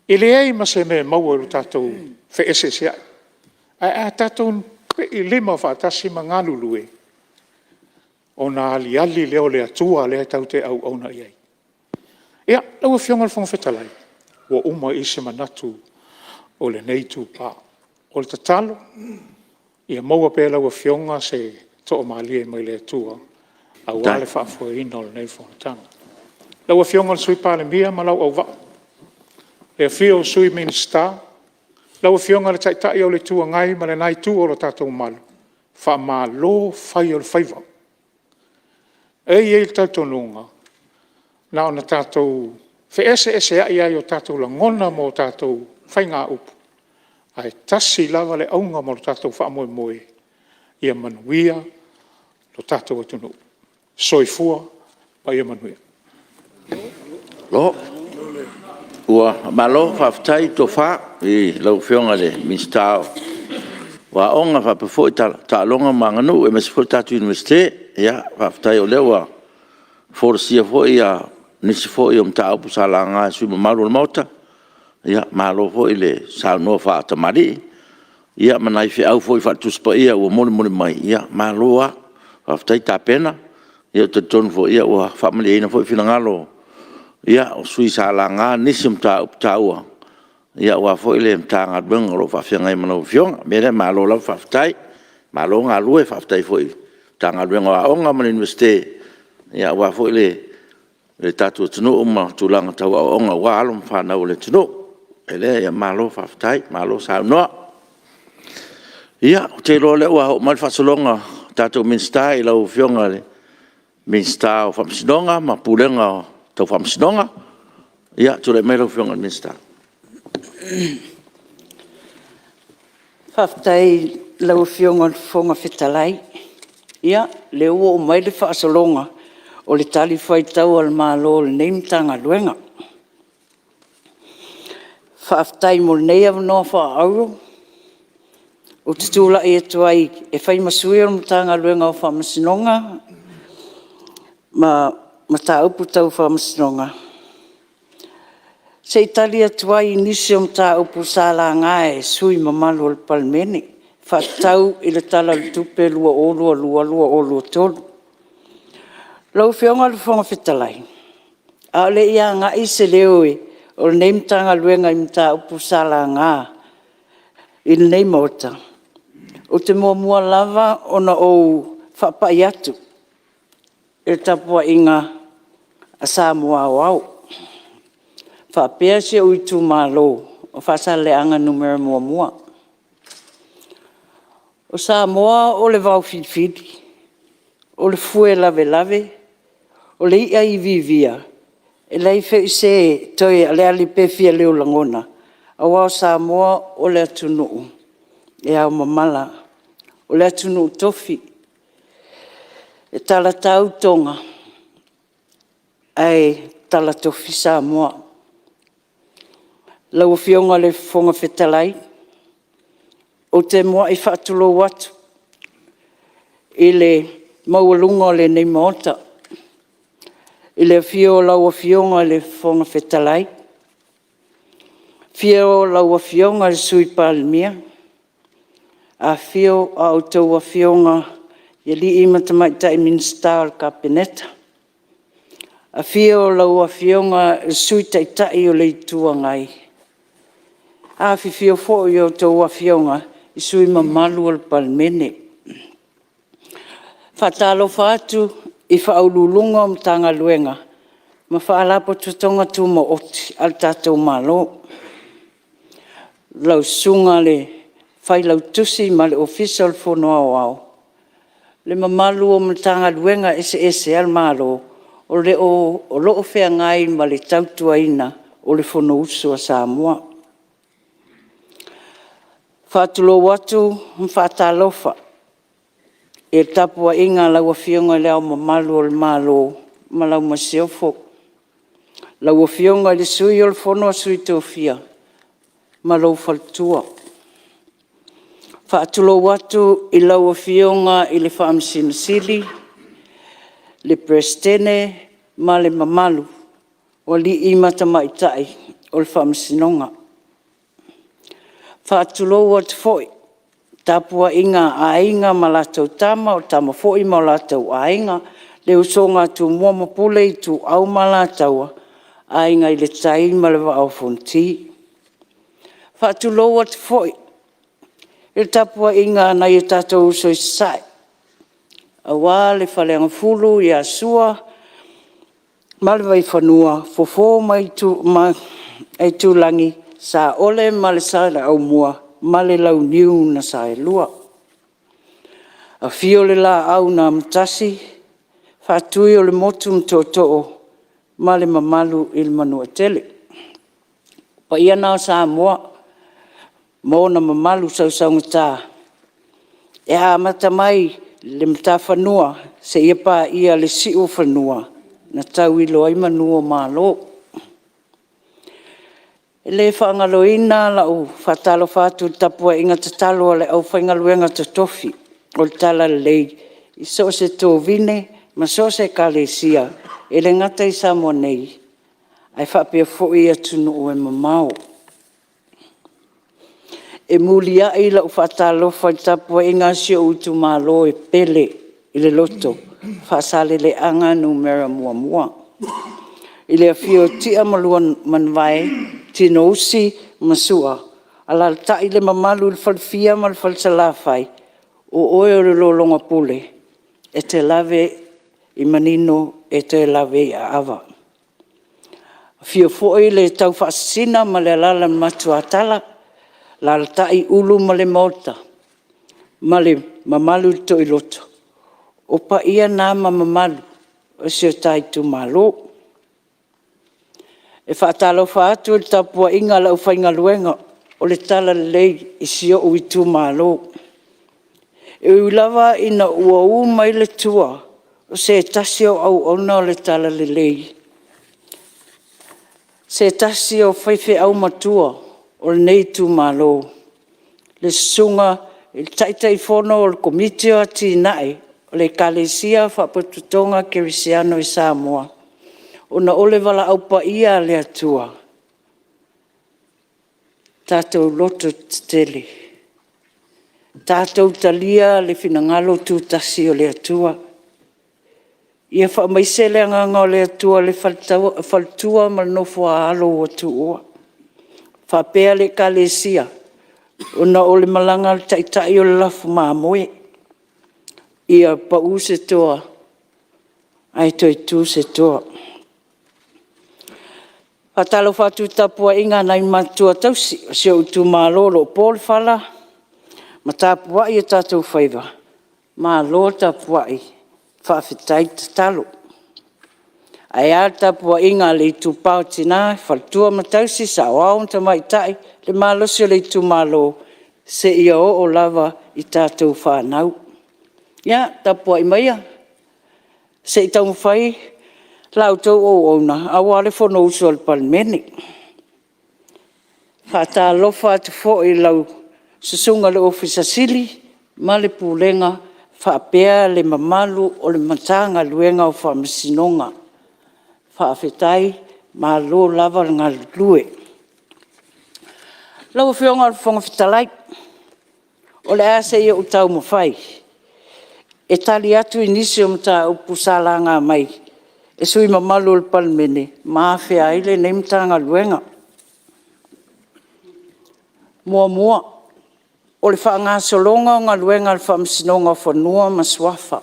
E leai ma se mea e maua i lo tatou feeseeseai, ae a tatou piilima faatasi ma galulue, ona aliali lea o le Atua lea tatou te auauna i ai. Ia, lau Afioga i le Fofoga Fetalai, ua uma i i se manatu o lenei itupa. O le tatalo, ia maua pea e lau Afioga se toamalie mai le Atua aua le faafoeina o lenei Fonotaga. Lau Afioga i le Sui Palemia ma lou auvaa, le afifio o Sui Minisita, lau Afioga i le Taitai o le Itu Agai ma lena Itu o le tatou Malu, faamalo fai o le faiva. E i ai le talitonuga, na ona tatou feeseeseai lava i o tatou lagona ma o tatou faigaupu, ae tasi lava le auga ma le tatou faamoemoe, ia manuia lo tatou atunuu. Soifua ma ia manuia. Ua faamalo faafetai tofa i lau Afioga i le Minisita o Aoga faapea foi Taaloga ma Aganuu aemaise foi le tatou Iunivesite. Faafetai o lea ua folasia foi nisi foi o mataupu sa laga e sui usufono mamalu o le Maota. Malo foi le saunoa faatamalii, ia ma nai feau foi faale-Tusi Paia ua molimoli mai, malo lava. Faafetai tapena. Ou te talitonu foi ua faamalieina foi finagalo o sui usufono sa laga nisi o mataupu taua aua foi le Matagaluega o lo o faafeagai ma lau Afioga. O le mea lea, malo lava faafetai, malo galue, faafetai foi i le Matagaluega o Aoga ma le Iunivesite aua foi le tatou atunuu ma tulaga tau aoaoga aua alo ma fanau a le atunuu. O le mea lea, malo faafetai, malo saunoa. Ia, ou te iloa o lea ua oo mai le faasologa i tatou Minisita i lau Afioga i le Minisita o Faamasinoga ma Pulega Tau Faamasinoga. Ia, tulai mai lau Afioga i le Minisita. Faafetai i lau Afioga i le Fofoga Fetalai. Ia, o lea ua oo mai le faasologa o le talifuaitau a le Malo i lenei Matagaluega. Faafetai mo lenei avanoa faaauro ou te tulai atu ai e fai ma sui o le Matagaluega o Faamasinoga ma Mataupu Tau Faamasinoga, se i tali atu ai i nisi o mataupu sa laga e sui usufono mamalu o le Palemene e faatatau i le Tala o le Tupe 2022/2023. Lau Afioga i le Fofoga Fetalai, a o le i agai se leo o lenei Matagaluega i mataupu sa laga i lenei Maota, ou te muamua lava ona ou faapai atu i le tapuaiga a Samoa aoao, faapea si ou itumalo o Faasaleleaga 1. O Samoa o le vaofilifili, o le fue lavelave, o le i'a iviivia, e leai foi se toe aliali pe fia lagona, aua o Samoa o le atunuu e ao mamala, o le atunuu tofi, e talatau Toga ae talatofi Samoa. Lau Afioga i le Fofoga Fetalai, ou te muai faatulou atu i le maualuga o lenei Maota, i le afio o lau Afioga i le Fofoga Fetalai, afio lau Afioga i le Sui Palemia, afifio a outou Afioga i alii ma tamaitai Minisita o le Kapeneta, afio lau Afioga i le Sui Taitai o le Itu Agai, afifio foi a outou Afioga i sui usufono mamalu o le Palemene. E faatalofa atu i Ofisa Sili o Pulega o Matagaluega ma Faalapotopotoga Tumaoti a le tatou Malo. Lau Susuga i le Failautusi ma le Ofisa o le Fono Aoao, le mamalu o Matagaluega eseese a le Malo o lo o feagai ma le tautuaina o le Fonousu a Samoa. E faatulou atu ma faatalofa i le tapuaiga a lau Afioga i Le Ao Mamalu o le Malo ma lau Masiofo, lau Afioga i le Sui o le Fono a Sui Tofia ma lou faletua. E faatulou atu i lau Afioga i le Faamasino Sili, le Peresetene ma le mamalu o alii ma tamaitai o le Faamasinoga. E faatulou atu foi i le tapuaiga a Aiga ma latou Tama, o Tama foi ma o latou Aiga, le usoga a Tumua ma Pule, Ituau ma Alataua, Aiga i le Tai ma le Vaa o Fonoti. E faatulou atu foi i le tapuaiga a nai o tatou uso i Sasae, aua le Faleagafulu ia Sua ma le Vaifanua, Fofo ma Aitulagi, Saole ma le Saleaaumua ma le Launiu na Saelua. Afio le Laau na Amotasi, Faatui o le Motu ma Tootoo ma le mamalu i le Manuatele. O paia na o Samoa ma ona mamalu sausaugata e amata mai i le matafanua seia paia le siuofanua na tauilo ai manu o Malo. E le faagaloina lau faatalofa atu i le tapuaiga tatalo a le aufaigaluega totofi o le Talalelei i so o se tovine ma so o se Ekalesia, e le gata i Samoa nei, ae faapea foi atunuu e mamao. E muliai lau faatalofa i le tapuaiga a si ou itumalo e pele i le loto, Faasaleleaga 1, i le afio o Tia ma Luamanuvae, Tinousi ma Sua, alaalatai le mamalu i le Falefia ma le Falesalafai, o oe o le lologapule, e te lave i manino e toe lave i aava. Afio foi le Taufaasisina ma le Alaala o Matuatala, alaalatai Ulu ma Lemaota ma le mamalu i le Toiloto. O paia na ma mamalu o si o ta itumalo. E faatalofa atu i le tapuaiga a le aufaigaluega o le Talalelei i si ou itumalo. E ui lava ina ua u mai le tua o se tasi o auauna o le Talalelei, se tasi o faifeau matua o lenei itumalo, le Susuga i le Taitaifono o le Komiti o Atinae o le Ekalesia Faapotopotoga Kerisiano i Samoa, ona o le valaau paia a le Atua, tatou lototetele, tatou talia le finagalo tutasi o le Atua. Ia faamaise le agaga o le Atua i le faletua ma le nofo-a-alo ua tuua, faapea le Ekalesia, ona o le malaga a le Taitai o le lafu mamoe. Ia pau se toa ae toe tu se toa. E faatalofa atu i le tapuaiga a nai matua tausii o si ou itumalo o lo o po le fala ma tapuai o tatou faiva, malo tapuai, faafetai tatalo. Ae a le tapuaiga a le itupa o tina, faletua ma tausi, saoao ma tamaitai, le malosi o le itumalo, seia oo lava i tatou fanau. Ia tapuai maia se i taumafai la outou auauna aua le Fonousu a le Palemene. E faatalofa atu foi i lau Susuga i le Ofisa Sili o Pulega ma le Pulega faapea le mamalu o le Matagaluega o Faamasinoga. Faafetai, malo lava le galulue. Lau Afioga i le Fofoga Fetalai, o le a se i ou taumafai e tali atu i nisi o mataupu sa laga mai e sui usufono mamalu o le Palemene ma afea ai lenei Matagaluega. Muamua, o le faagasologa o galuega a le Faamasinoga o Fanua ma Suafa.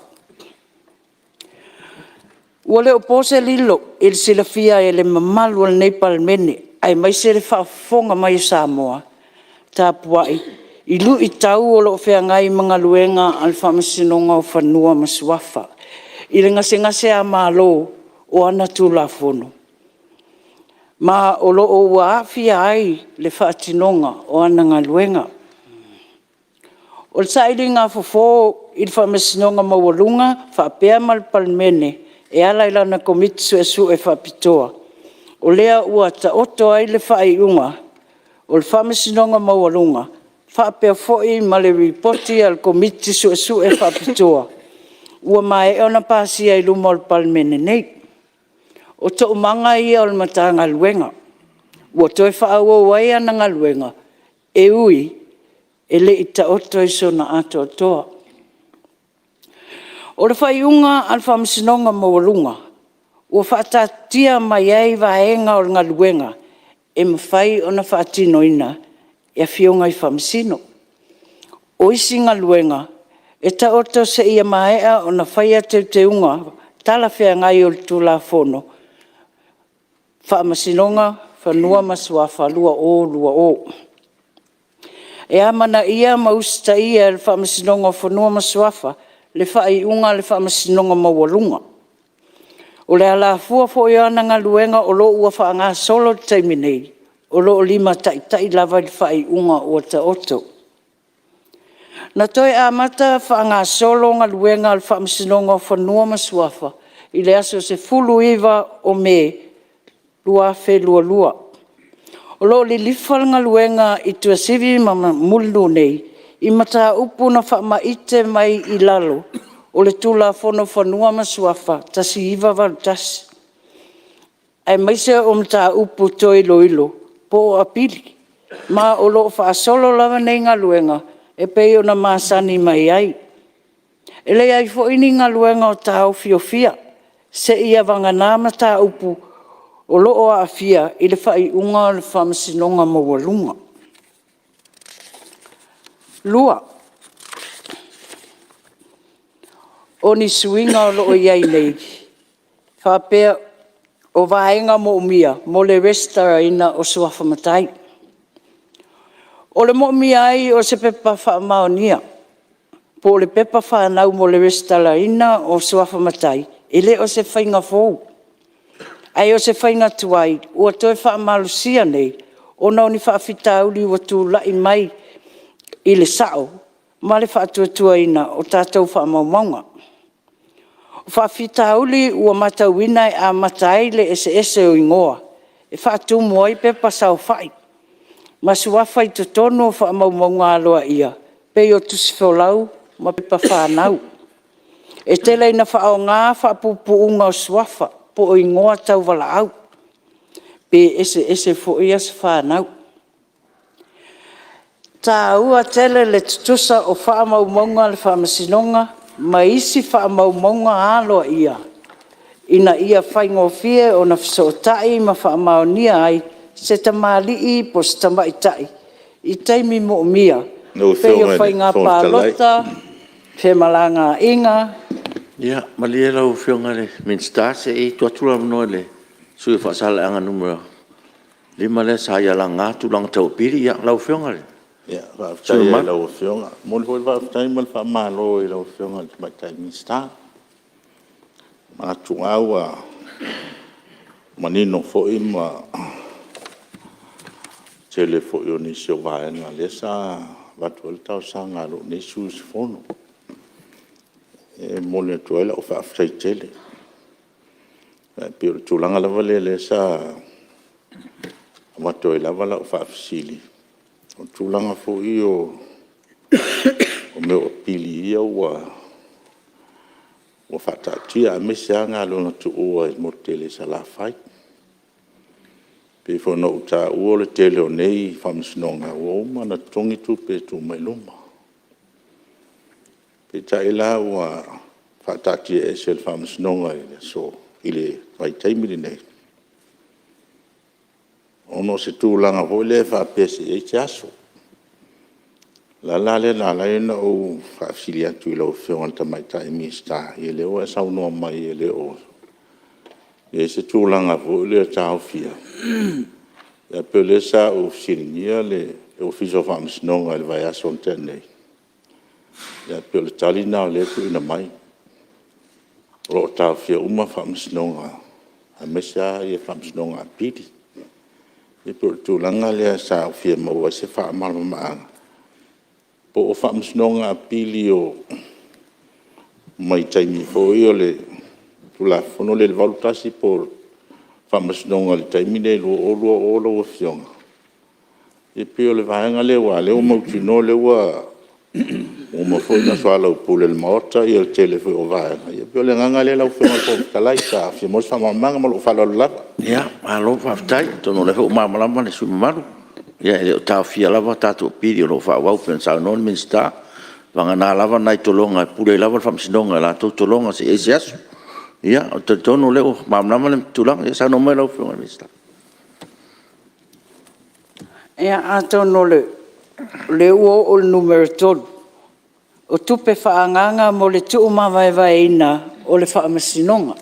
Ua le o po se lilo i le silafia e le mamalu o lenei Palemene aemaise le faafofoga mai a Samoa tapuai i luitau o lo o feagai ma galuega a le Faamasinoga o Fanua ma Suafa i le gasegaseamalo o ana Tulafono. Ma o lo o ua aafia ai le faatinoga o ana galuega. O le sailiga fofu i le Faamasinoga Maualuga faapea ma le Palemene e ala i lana Komiti Suesue Faapitoa, o lea ua taoto ai le faaiuga o le Faamasinoga Maualuga faapea foi ma le Lipoti a le Komiti Suesue Faapitoa ua maea ona pasia i luma o le Palemene nei. O toomaga ia o le Matagaluega ua toe faaauau ai ana galuega, e ui e le i taoto i sona atoatoa. O le faaiuga a le Faamasinoga Maualuga, ua faataatitia mai ai vaega o le galuega e mafai ona faatinoina e Afioga i Faamasino. O isi galuega, e taoto seia maea ona faia teuteuga talafeagai o le Tulafono, Faamasinoga Fanua ma Suafa 2020. E amanaia ma usitaia e le Faamasinoga o Fanua ma Suafa le faaiuga a le Faamasinoga Maualuga. O le alafua foi o ana galuega o lo o ua faagasolo i le taimi nei, o lo o limataitai lava i le faaiuga ua taoto. Na toe amata faagasolo galuega a le Faamasinoga o Fanua ma Suafa i le aso 19 o Me 2022. O lo o lilifa le galuega i Tuasivi ma Mulinuu nei i mataupu na faamaite mai i lalo o le Tulafono o Fanua ma Suafa 1981, aemaise o mataupu toe iloilo po o apili. Ma o lo o faasolo lava nei galuega e pei ona masani mai ai. E leai foi ni galuega o taofiofia, seia vagana mataupu o lo o aafia i le faaiuga a le Faamasinoga Maualuga. 2. O ni suiga o lo o i ai nei faapea o vaega manaomia mo le resitalaina o suafa matai. O le manaomia ai o se pepa faamaonia po o le pepa fanau mo le resitalaina o suafa matai, e le o se faiga fou. Ae o se faiga tuai ua toe faamalosia nei, ona o ni faafitauli ua tulai mai i le sao ma le faatuatuaina o tatou faamaumauga. O faafitauli ua matauina e amata ai le eseese o igoa e faatumu ai pepa saofai ma suafa i totonu o faamaumauga aloaia e pei o tusifolau ma pepa fanau. E tele ina faaaoga faapuupuuga o suafa po o igoa tauvalaau, pe eseese foi aso fanau. E taua tele le tutusa o faamaumauga a le Faamasinoga ma isi faamaumauga aloaia ina ia faigofie ona fesootai ma faamaonia ai se tamalii po o se tamaitai i taimi moomia Lau e pei Afioga o i le faiga Fofoga Fetalai... palota, femalagaaiga. Ia malie lau Afioga i le Minisita se i tuu atu le avanoa i le sui usufono mo Faasaleleaga 5 lea sa ia laga tulaga tau apili. Lau Afioga i le sui usufono Faafetai lava i mamalu. lau Afioga. E momoli foi le faafetai ma le faamalo i lau Afioga i le Tamaitai Minisita. E manatu lava ua manino foi le tele foi o nisi o vaega lea sa avatu ai le talosaga a lou nei sui usufono. E momoli atu ai lau faafetai tele. Ae pei o le tulaga lava lea sa avatu ai lava lau faafesili, o le tulaga foi ia o mea o apili ia ua faataatia, aemaise lava galuega tuua i le motu tele i Salafai. E pei foi ona ou taua o le tele o nei faamasinoga ua uma ona totogi tupe e tuu mai i luma. Peitai la ua faataatiaese e le Faamasinoga i le vaitaimi lenei, ona o se tulaga foi lea faapea se i i ai se aso. O le ala la lea na ala ai ona ou faafesili atu i lau Afioga i le Tamaitai Minisita, ia o lea ua e saunoa mai e le o i ai se tulaga foi lea o taofia. Ae pei o lea sa ou fesiligia le Ofisa o Faamasinoga i le vaiaso na tea nei, ae pei o le tali lena o lea e tuuina mai, o lo o taofia uma faamasinoga, aemaise lava faamasinoga apili. E pei o le tulaga lea sa ou fia maua ai se faamalamalamaga, po o Faamasinoga Apili mai taimi foi o le Tulafono lea i le 1981 po o Faamasinoga i le taimi lea 2020 lau Afioga? E pei o le vaega lea aua o lea ua mautinoa o lea ua uma foi ona soalaupule e le Maota le tele foi o vaega. E pei o le agaga lea lau Afioga i le Fofoga Fetalai, sa fia maua se faamalamalamaga. Ma lou faaaloalo lava. Malo faafetai. Atonu o lea foi ua malamalama le sui usufono mamalu. Ia e le o taofia lava tatou Apili o lo o faaauau pei ona saunoa le Minisita, vagana lava nai tologa e pule ai lava le Faamasinoga i latou tologa seia i ai se aso. Ia, ou te talitonu o lea ua malamalama le tulaga. Ia saunoa mai lau Afioga i le Minisita. Ia, atonu o lea ua oo i le numera 3, o tupe faaagaaga mo le tuumavaevaeina o le Faamasinoga.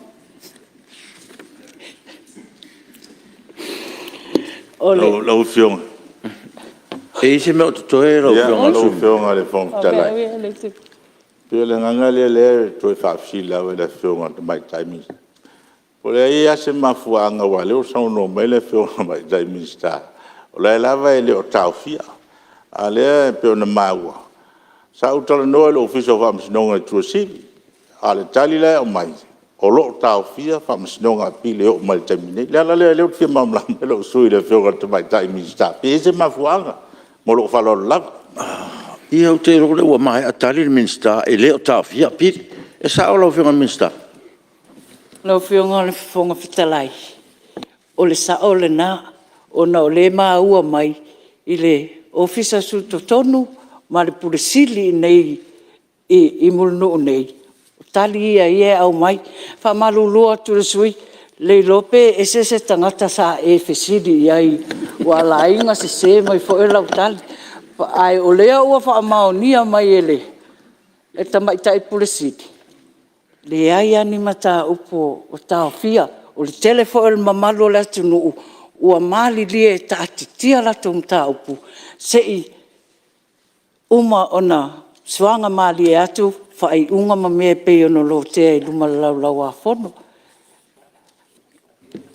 Lau Afioga... E i ai se mea o totoe lau Afioga i le sui usufono? Lau Afioga i le Fofoga Fetalai, e pei o le agaga lea e toe faafesili lava i le Afioga i le Tamaitai Minisita, po o i ai lava se mafuaaga aua o lea ua saunoa mai le Afioga i le Tamaitai Minisita, o la e lava e le o taofia. A o lea e pei ona maua, sa ou talanoa i le Ofisa o Faamasinoga i Tuasivi, a o le tali la e aumai, o lo o taofia Faamasinoga Apili e oo mai i le taimi nei. O le ala lea o lea ou te fia malamalama ai lou sui usufono i le Afioga i le Tamaitai Minisita, pe i ai se mafuaaga. Ma lou faaaloalo lava. Ia ou te iloa o lea ua maea tali le Minisita e le o taofia Apili. E sao lau Afioga i le Minisita? Lau Afioga i le Fofoga Fetalai, o le sao lena, ona o lea e maua mai i le Ofisa Tutotonu ma le Ofisa Sili i inei i Mulinuu nei, o tali ia e aumai. E faamalulu atu i le sui usufono, le iloa pe ese se tagata sa e fesili i ai ua ala ai ona sese mai foi lau tali. Ae o lea ua faamaonia mai e le Tamaitai Ofisa Sili, leai lava ni mataupu o taofia. O le tele foi o le mamalu o le atunuu ua malilie e taatitia a latou mataupu se i uma ona fuaga malie atu faaiuga ma mea e pei ona lotea i luma o le Laulau-a-Fono.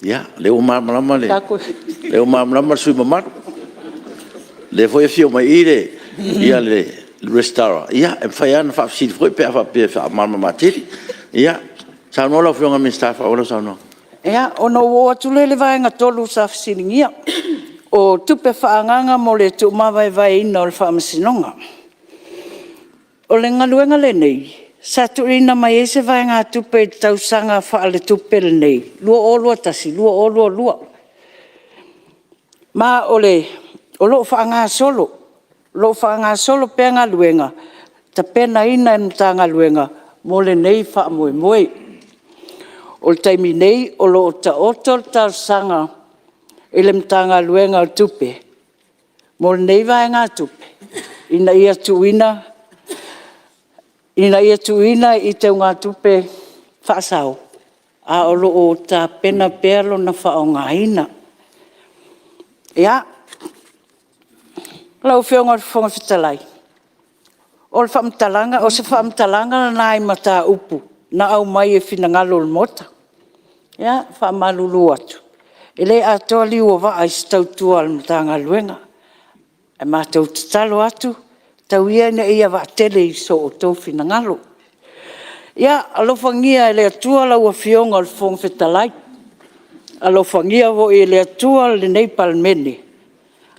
Ia, o lea ua malamalama le sui usufono mamalu. O lea foi e afio mai i i le Resitala, e mafai lava ona faafesili foi pe a faapea e faamalamalama atili. Ia, saunoa lau Afioga i le Minisita e faaauau lau saunoaga. Ia, ona ou oo atu lea i le vaega 3 sa fesiligia, o tupe faaagaaga mo le tuumavaevaeina o le Faamasinoga. O le galuega lenei, sa tuuina mai ai se vaegatupe i le tausaga faaletupe lenei 2021/2022, ma o lo o faagasolo pea galuega tapenaina e le Matagaluega mo lenei faamoemoe. O le taimi nei o lo o taoto le talosaga i le Matagaluega o Tupe mo lenei vaegatupe, ina ia tuuina i teugatupe faasao, a o lo o tapena pea lona faaaogaina. Ia, lau Afioga i le Fofoga Fetalai, o se faamatalaga lena i mataupu na aumai i finagalo o le Maota. Ia, e faamalulu atu, e le atoa liu o vaa i se tautua a le Matagaluega. Ae matou te tatalo atu, tau ia ina ia vaatele i so outou finagalo. Ia alofagia e le Atua lau Afioga i le Fofoga Fetalai, alofagia foi e le Atua lenei Palemene,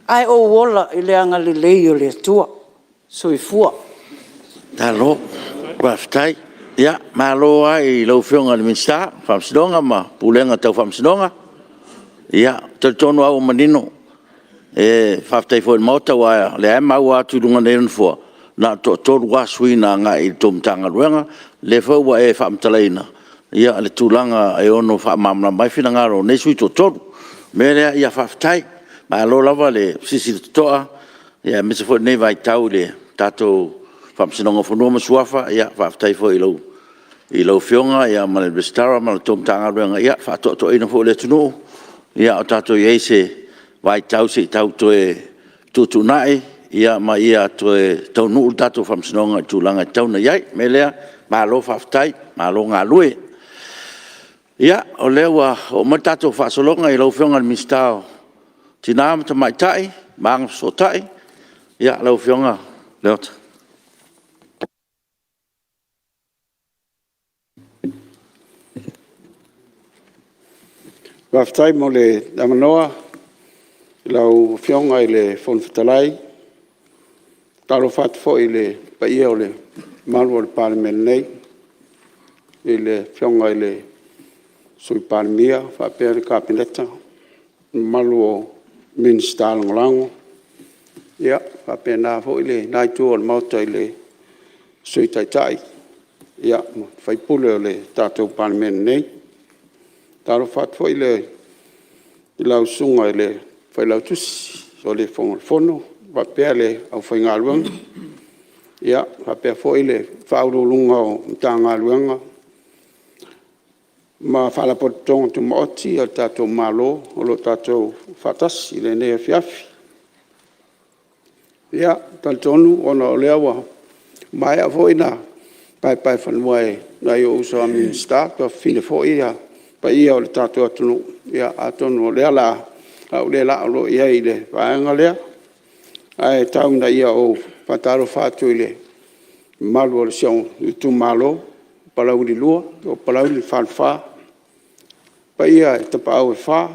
ae ou ola i le agalelei o le Atua. Soifua. Malo faafetai. Ia, malo lava i lau Afioga i le Minisita o Faamasinoga ma Pulega Tau Faamasinoga. Ia, e talitonu lava ua manino. E faafetai foi i le Maota, aua o lea lava e maua atu i luga nei o le Nofoa, na o le toatolu lava sui usufono na agai i le tou Matagaluega. O lea foi ua e faamatalaina le tulaga e ono faamalamalama ai finagalo o nei sui usufono e toatolu. O le mea lea, ia faafetai. Malo lava le silasila totoa, aemaise foi o lenei vaitau i le tatou Faamasinoga o Fanua ma Suafa. Faafetai foi i lau Afioga ma le Resitala ma le tou Matagaluega i le faatoatoaina foi o le atunuu, a o tatou i ai i se vaitau se i tau toe fetuutuunai ma ia toe taunuu le tatou faamasinoga i le tulaga e tatau ona i ai. O le mea lea, malo faafetai, malo galue. Ia, o lea ua oo mai le tatou faasologa i lau Afioga i le Minisita o Tina ma Tamaitai ma Agafesootai, lau Afioga Leota. Faafetai mo le avanoa i lau Afioga i le Fofoga Fetalai. E faatalofa atu foi i le paia o le mamalu o le Palemene nei, i le Afioga i le Sui Palemia faapea le Kapeneta, le mamalu o Minisita Lagolago, e faapena foi lena Itu o le Maota i le Sui Taitai ma sui usufono o le tatou Palemene nei. E faatalofa atu foi i lau susuga i le Failautusi o le Fono faapea le aufaigaluega, faapea foi Ofisa Sili o Pulega o Matagaluega ma Faalapotopotoga Tumaoti a le tatou Malo o lo o tatou faatasi i lenei afiafi. E talitonu ona o lea ua maea foi ona paepaeulufanua e nai ou uso a Minisita, tuafafine foi paia o le tatou atunuu, atonu o lea o le a ou le laa loa i ai i le vaega lea. Ae tau ina ou faatalofa atu i le mamalu o si ou itumalo o Palauli 2, Palauli le Falefa, le paia i Tapaau e Fa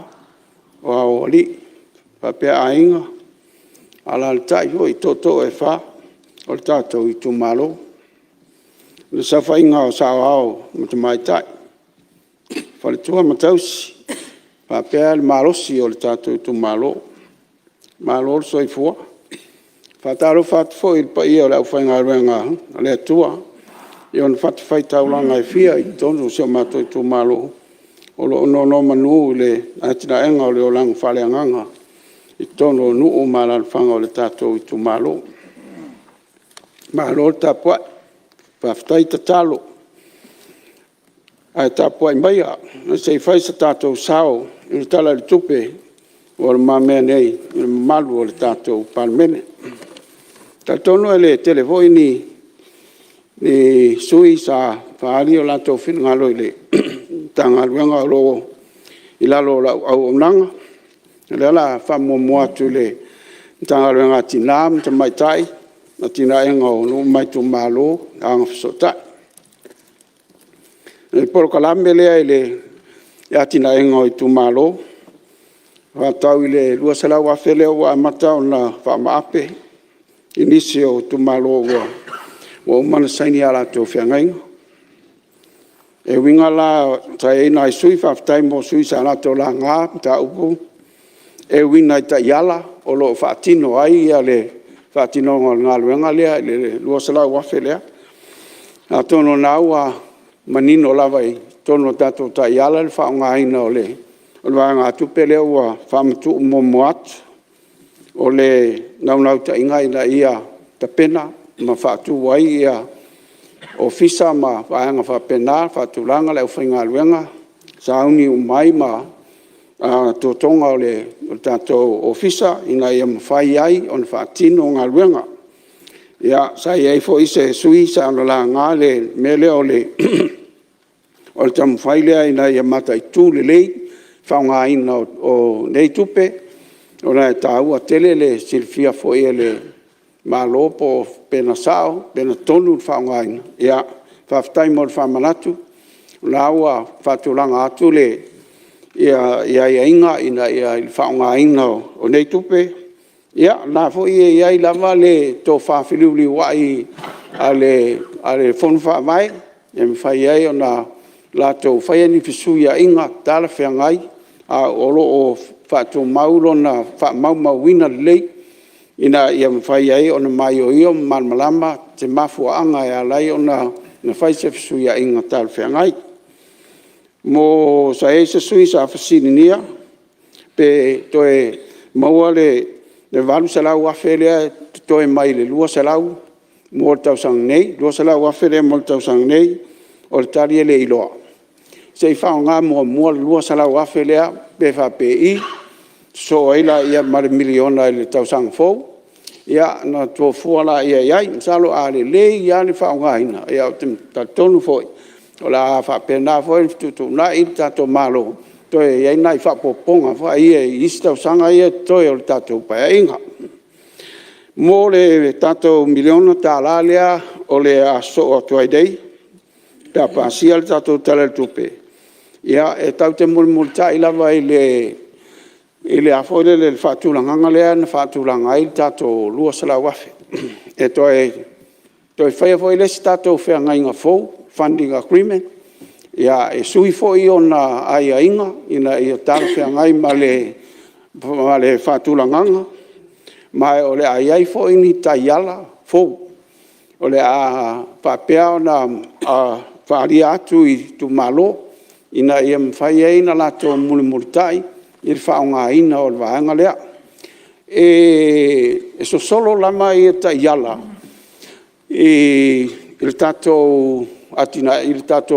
o Aloalii faapea Aiga, alaalatai foi tootoo e fa o le tatou itumalo. Le saofaiga o saoao ma tamaitai, faletua ma tausi faapea le malosi o le tatou itumalo. Malo le soifua. E faatalofa atu foi i le paia o le aufaigaluega a le Atua i ona fatafaitaulaga e fia i totonu o si o matou itumalo o lo o nonomanu i le atinaeina o le olaga faaleagaga i totonu o nuu ma alaalafaga o le tatou itumalo. Malo le tapuai, faafetai tatalo. Ae tapuai maia se i fai so tatou sao i le Tala o le Tupe ua i lumamea nei i le mamalu o le tatou Palemene. E talitonu e le tele foi ni sui usufono sa faaali o latou finagalo i le Matagaluega o lo o i lalo o lau auaunaga. O lea o le a faamuamua atu i le Matagaluega o Tina ma Tamaitai, Atinaeina o Nuu ma Itumalo, Agafesootai. O le polokalame lea i le atinaeina o itumalo, e faatatau i le $200,000 lea ua amata ona faamaape i nisi o itumalo ua uma ona saini a latou feagaiga. E uiga la, sa i ai nai sui usufono, faafetai mo sui usufono sa latou laga mataupu e uiga i taiala o lo o faatino ai le faatinoga o le galuega lea i le $200,000 lea. Atonu o lena ua manino lava i totonu o tatou taiala le faaaogaina o le vaegatupe lea ua faamatuu muamua atu. O le naunautaiga ina ia tapena ma faatu ai ofisa ma vaega faapena, faatulaga le aufaigaluega, sauni uma ai ma totoga o le tatou ofisa ina ia mafai ai ona faatino galuega. Ia, sa i ai foi se sui usufono sa ona laga le mea lea o le taumafai lea ina ia mataitu lelei le faaaogaina o nei tupe, ona e taua tele le silafia foi e le Malo pe na sao pe na tonu le faaaogaina. Faafetai mo le faamanatu, o la ua faatulaga atu aiaiga i le faaaogaina o nei tupe. Ia o lena foi e i ai lava le tofa feliuliuai a le Fono Faavae e mafai ai ona latou faia ni fesuiaiga talafeagai, a o lo o faatumau lona faamaumauina lelei ina ia mafai ai ona maioio ma malamalama se mafuaaga e ala ai ona fai se fesuiaiga talafeagai. Sa i ai se sui usufono sa fesiligia pe toe maua le $800,000 lea e totoe mai le $200,000 mo le tausaga nei, $200,000 lea mo le tausaga nei. O le tali e le iloa, se i faaaoga muamua le $200,000 lea pe faapei, sosoo ai lea ma le $1miliona i le tausaga fou, ia ona fuafua lea i ai. Masalo a lelei lava le faaaogaina, ou te talitonu foi o le a faapena foi ona fetuutuunai le tatou Malo toe i ai nai faaopoopoga foi ia i isi tausaga ia e totoe o le tatou Paeaiga. Mo le tatou $1miliona lea o le a sosoo atu ai nei pe a pasia le tatou Tala o le Tupe, ia e tatou te mulimulitai lava i le faatulagaga lea na faatulaga ai le tatou $200,000. E toe faia foi le isi tatou feagaiga fou, funding agreement, e sui foi ona aiaiga ina ia talafeagai ma le faatulagaga, ma o le a i ai foi ni taiala fou o le a faapea ona faaalua atu i itumalo ina ia mafai ai ona latou mulimulitai i le faaaogaina o le vaega lea. E sosolo lava ia taiala i le tatou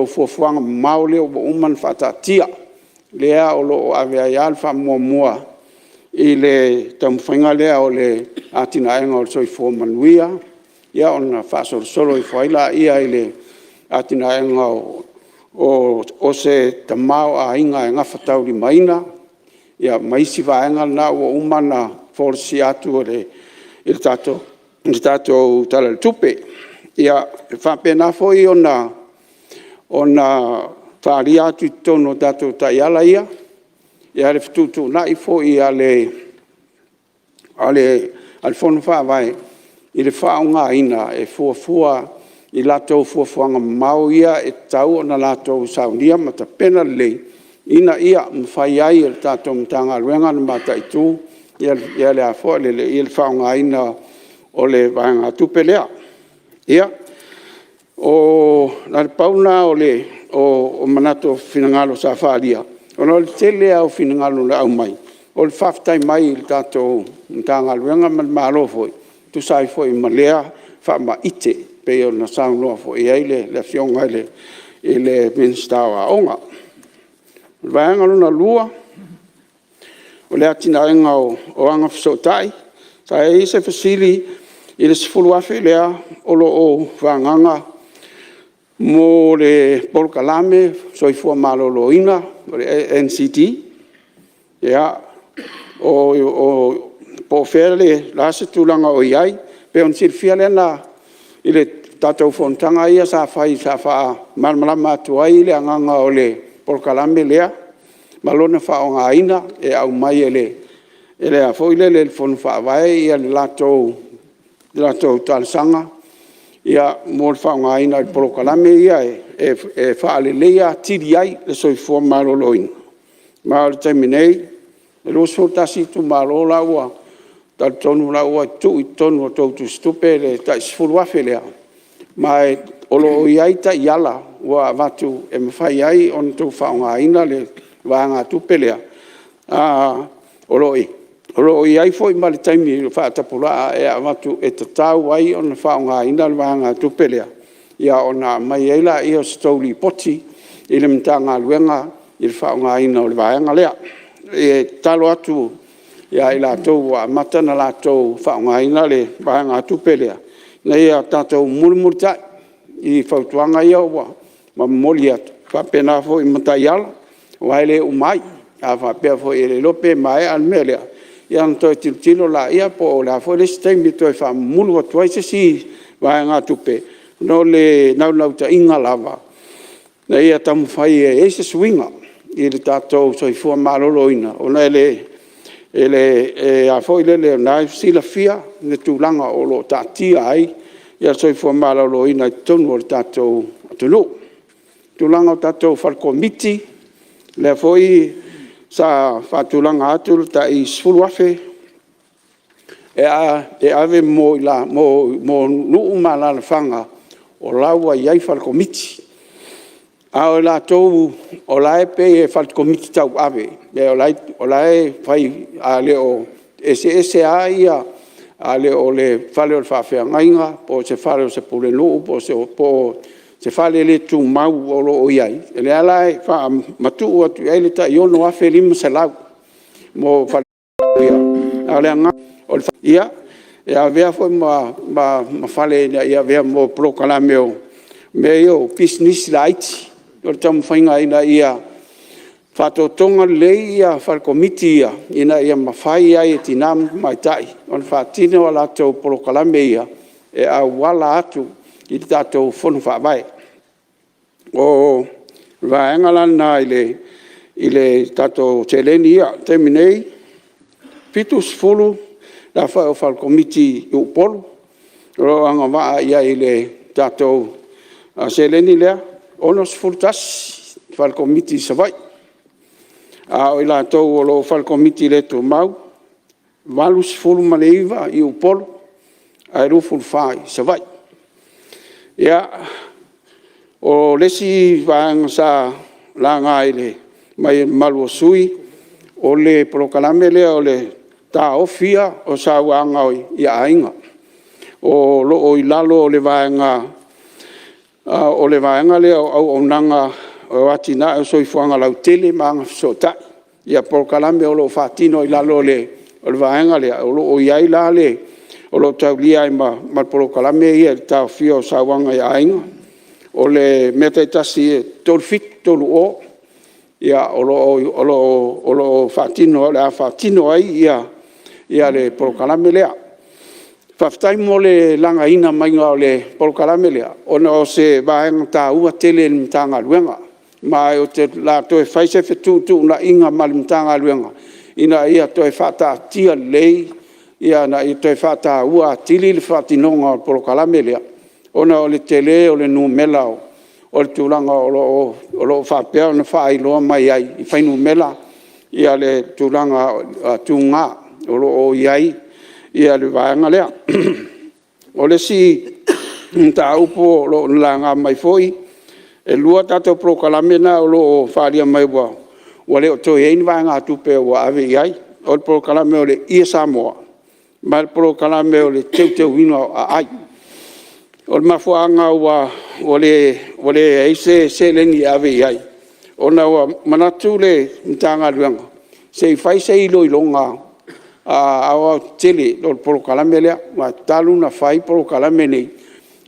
fuafuaga mamao lea ua uma ona faataatia, lea o lo o ave ai lava le faamuamua i le taumafaiga lea o le atinaega o le soifua manuia, ona faasolosolo ifo ai lea i le atinaega o se tamaoaiga e gafataulimaina, ma isi vaega na ua uma ona folasia atu i le tatou Tala o le Tupe. Ia, e faapena foi ona faaalia atu i totonu o tatou taiala ia le fetuutuunai foi a le Fono Faavae i le faaaogaina e fuafua i latou fuafuaga mamao ia e tatau ona latou saunia ma tapena lelei ina ia mafai ai e le tatou Matagaluega ona mataitu le faaaogaina o le vaegatupe lea. Ia, na o le pau lena o manatu o finagalo sa faaalia, ona o le tele lava o finagalo na aumai, o le faafetai mai i le tatou Matagaluega ma le Malo foi e tusa ai foi ma lea faamaite e pei ona saunoa foi i ai le Afioga i le Minisita o Aoga. O le vaega lona lua, o le atinaeina o Agafesootai, sa i ai se fesili i le $10,000 lea o lo o faaagaaga mo le polokalame a le Soifua Maloloina o le ANCD, po o fea o le a se tulaga o i ai. E pei ona silafia i le tatou fonotaga ia sa fai sa faamalamalama atu ai le agaga o le polokalame lea ma lona faaaogaina, e aumai e le Fono Faavae le latou talosaga mo le faaaogaina i polokalame ia e faaleleia atili ai le soifua maloloina. Ma o le taimi nei, e 21 itumalo la ua talitonu o la ua tuu i totonu o a outou tusitupe le tai $10,000 lea, ma o lo o i ai taiala ua avatu e mafai ai ona outou faaaogaina le vaegatupe lea. O lo o i ai foi ma le taimi faatapulaa e avatu e tatau ai ona faaaogaina le vaegatupe lea, ona aumai ai lea o se tou lipoti i le Matagaluega i le faaaogaina o le vaega lea. E tatalo atu ia i latou ua amata ona latou faaaogaina le vaegatupe lea, ina ia tatou mulimulitai i fautuaga ia ua momoli atu, faapena foi ma taiala, aua e le uma ai. A faapea foi e le iloa pe maea le mea lea, ia ona toe tilotilo laia po o le a foi le isi taimi e toe faamamulu atu ai se isi vaegatupe, mo le naunautaiga lava ina ia taumafai e i ai se suiga i le tatou soifua maloloina, ona o lena e silafia le tulaga o lo o taatia ai le soifua maloloina i totonu o le tatou atunuu. O le tulaga o tatou falekomiti, o lea foi sa faatulaga atu le tai $10,000 e ave mo nuu ma alaalafaga o la ua i ai falekomiti. A o i latou o la e pei e falekomiti tauave, o la e fai, e eseese lava, a le o le fale o le faafeagaiga po o se fale o se pulenuu po o se fale le tumau o lo o i ai, o lea la e faamatuu atu i ai le tai $6,500 mo fale ia. A o le agaga, e avea foi ma fale ina ia avea mo polokalame o mea ia o pisinisi laiti. O le taumafaiga ina ia faatotoga lelei ia fale komiti ia, ina ia mafai ai e tina ma tamaitai ona faatino a latou polokalame ia, e auala atu i le tatou Fono Faavae. O le vaega la lena i le tatou seleni ia. O le taimi nei, e 70 le aofai o falekomiti i Upolu o lo o agavaa i ai i le tatou seleni lea, 61 falekomiti i Savaii. A o i latou o lo o falekomiti le tumau, e 89 i Upolu ae 24 i Savaii. O le isi vaega sa laga mai e le mamalu o sui usufono, o le polokalame lea o le taofia o sauaga i aiga. O lo o i lalo o le vaega lea o Auaunaga o Atinae o le Soifuaga Lautele ma Agafesootai, ia polokalame o lo o faatino i lalo o le vaega lea, o lo o i ai la le… o lo o taulia ai ma le polokalame lea o le taofia o sauaga i aiga. O le mea taitasi e 3730, o lo o faatino, o le a faatino ai le polokalame lea. Faafetai mo le lagaina mai o le polokalame lea, ona o se vaega taua tele i le Matagaluega. Ma o le a toe fai se fetuutuunaiga ma le Matagaluega ina ia toe faataatia lelei, ina ia toe faataua atili le faatinoga o le polokalame lea, ona o le tele o le numera o le tulaga o lo o faapea ona faailoa mai ai i fuainumera le tulaga tuga o lo o i ai le vaega lea. O le isi mataupu o lo o laga mai foi, e 2 tatou polokalame na o lo o faaalua mai ua le o toe i ai ni vaegatupe ua ave i ai, o le polokalame o le Ie Samoa ma le polokalame o le teuteuina o aai. O le mafuaaga ua leai ai se seleni e ave i ai, ona ua manatu le Matagaluega, se i fai se iloiloga aoaotetele o le polokalame lea. Aua talu ona fai polokalame nei,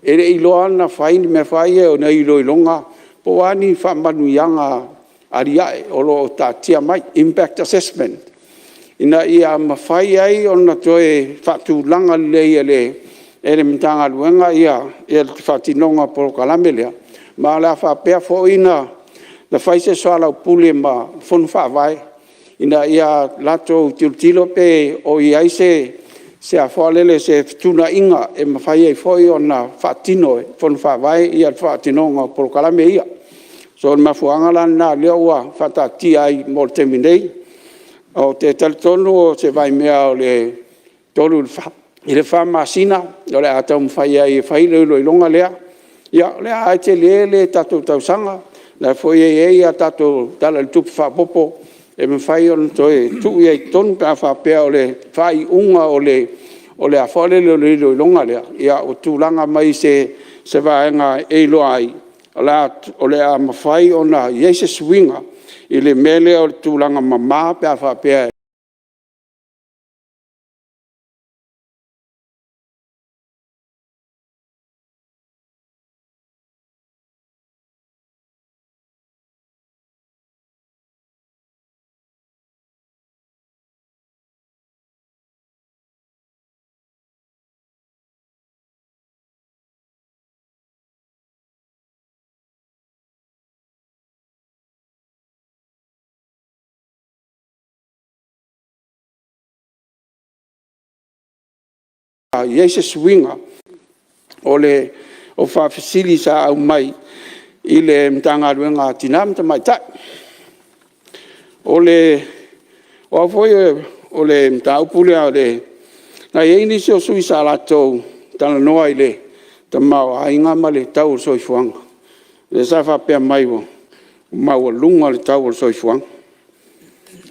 e le i iloa lava ona fai ni mea foi ia o ni iloiloga po o a ni faamanuiaga aliae o lo o taatia mai, impact assessment, ina ia mafai ai ona toe faatulaga lelei e le Matagaluega le faatinoga o le polokalame lea, ma o le a faapea foi ona fai se soalaupule ma Fono Faavae ina ia latou tilotilo pe o i ai se fetuunaiga e mafai ai foi ona faatino e Fono Faavae le faatinoga o polokalame ia. So, o le mafuaaga la lena o lea ua faataatia ai mo le taimi nei. Ou te talitonu o se vaimea o le 3 i le 4 masina o le a taumafai ai e fai le iloiloga lea. Ia, o lea lava e tele le tatou tausaga, o la e foi e i ai a tatou Tala o le Tupe Faaopoopo e mafai ona toe tuu i ai i totonu pe a faapea o le faaiuga o le iloiloga lea ua tulaga mai i se vaega e iloa ai o le a mafai ona i ai se suiga i le mea lea o le tulaga mama pe a faapea i ai se suiga o faafesili sa aumai i le Matagaluega a Tina ma Tamaitai. O a foi o le mataupu lea, na i ai nisi o sui usufono sa latou talanoa i le tamaoaiga ma le tau o le soifuaga, lea sa faapea mai ua maualuga le tau o le soifuaga.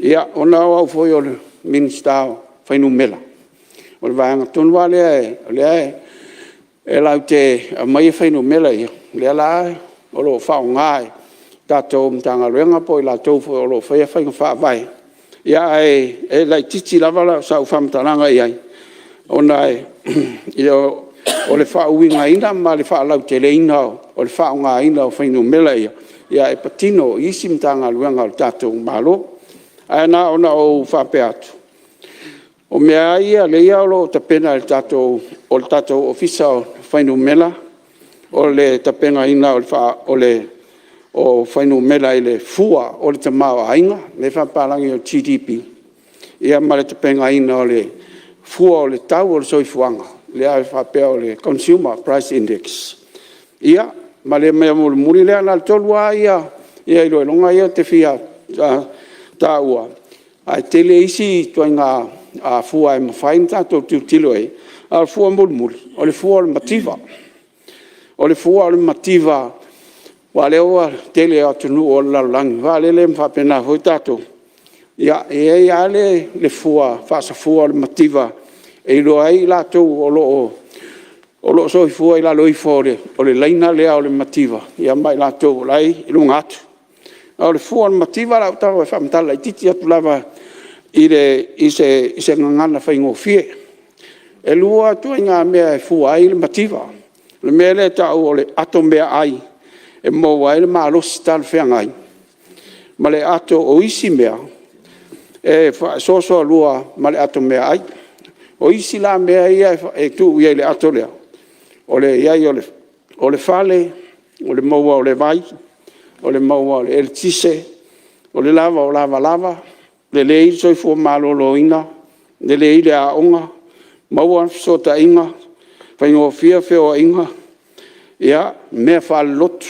Ia, ona o au foi o le Minisita o Fuainumera, o le vaega tonu lava lea o lea latou te aumaia fuainumera ia, lea la o lo o faaaoga e le tatou Matagaluega po o i latou foi o lo o faia faiga faavae, ae laitiiti lava sau faamatalaga i ai, ona le faauigaina ma le faalauteleina o le faaaogaina o fuainumera ia, e patino i isi Matagaluega a le tatou Malo. Ae na ona ou faapea atu, o mea lava ia o lea e tapena e le tatou Ofisa o Fuainumera, o le tapenaina o fuainumera i le fua o le tamaoaiga, lea e faapapalagi o le GDP, ia ma le tapenaina o le fua o le tau o le soifuaga, lea e faapea o le Consumer Price Index. Ia, ma le mea mulimuli lea, na o le tolu lava iloiloga ia ou te fia taua, ae tele isi ituaiga fua e mafai ona tatou tilotilo i ai, a o le fua mulimuli, o le fua o le mativa. O le fua o le mativa, aua o lea ua tele atunuu o le lalolagi ma faapena foi tatou, e i ai lava le fua faasafua o le mativa e iloa ai i latou o lo o soifua i lalo ifo o le laina lea o le mativa ma i latou o la e i luga atu. A o le fua o le mativa o le a ou tago e faamatala laitiiti atu lava i se gagana faigofie. E lua ituaiga mea e fua ai le mativa. O le mea lea e tau o le ato meaai e maua ai le malosi talafeagai ma le ato o isi mea e faasoasoalua ma le ato meaai. O isi la mea ia e tuu i ai i le ato lea, o le i ai o le fale, o le maua o le vai, o le maua o le eletise, o le lava o lavalava, lelei le soifua maloloina, lelei le aoga, maua fesootaiga, faigofie feoaiga, mea faalelotu,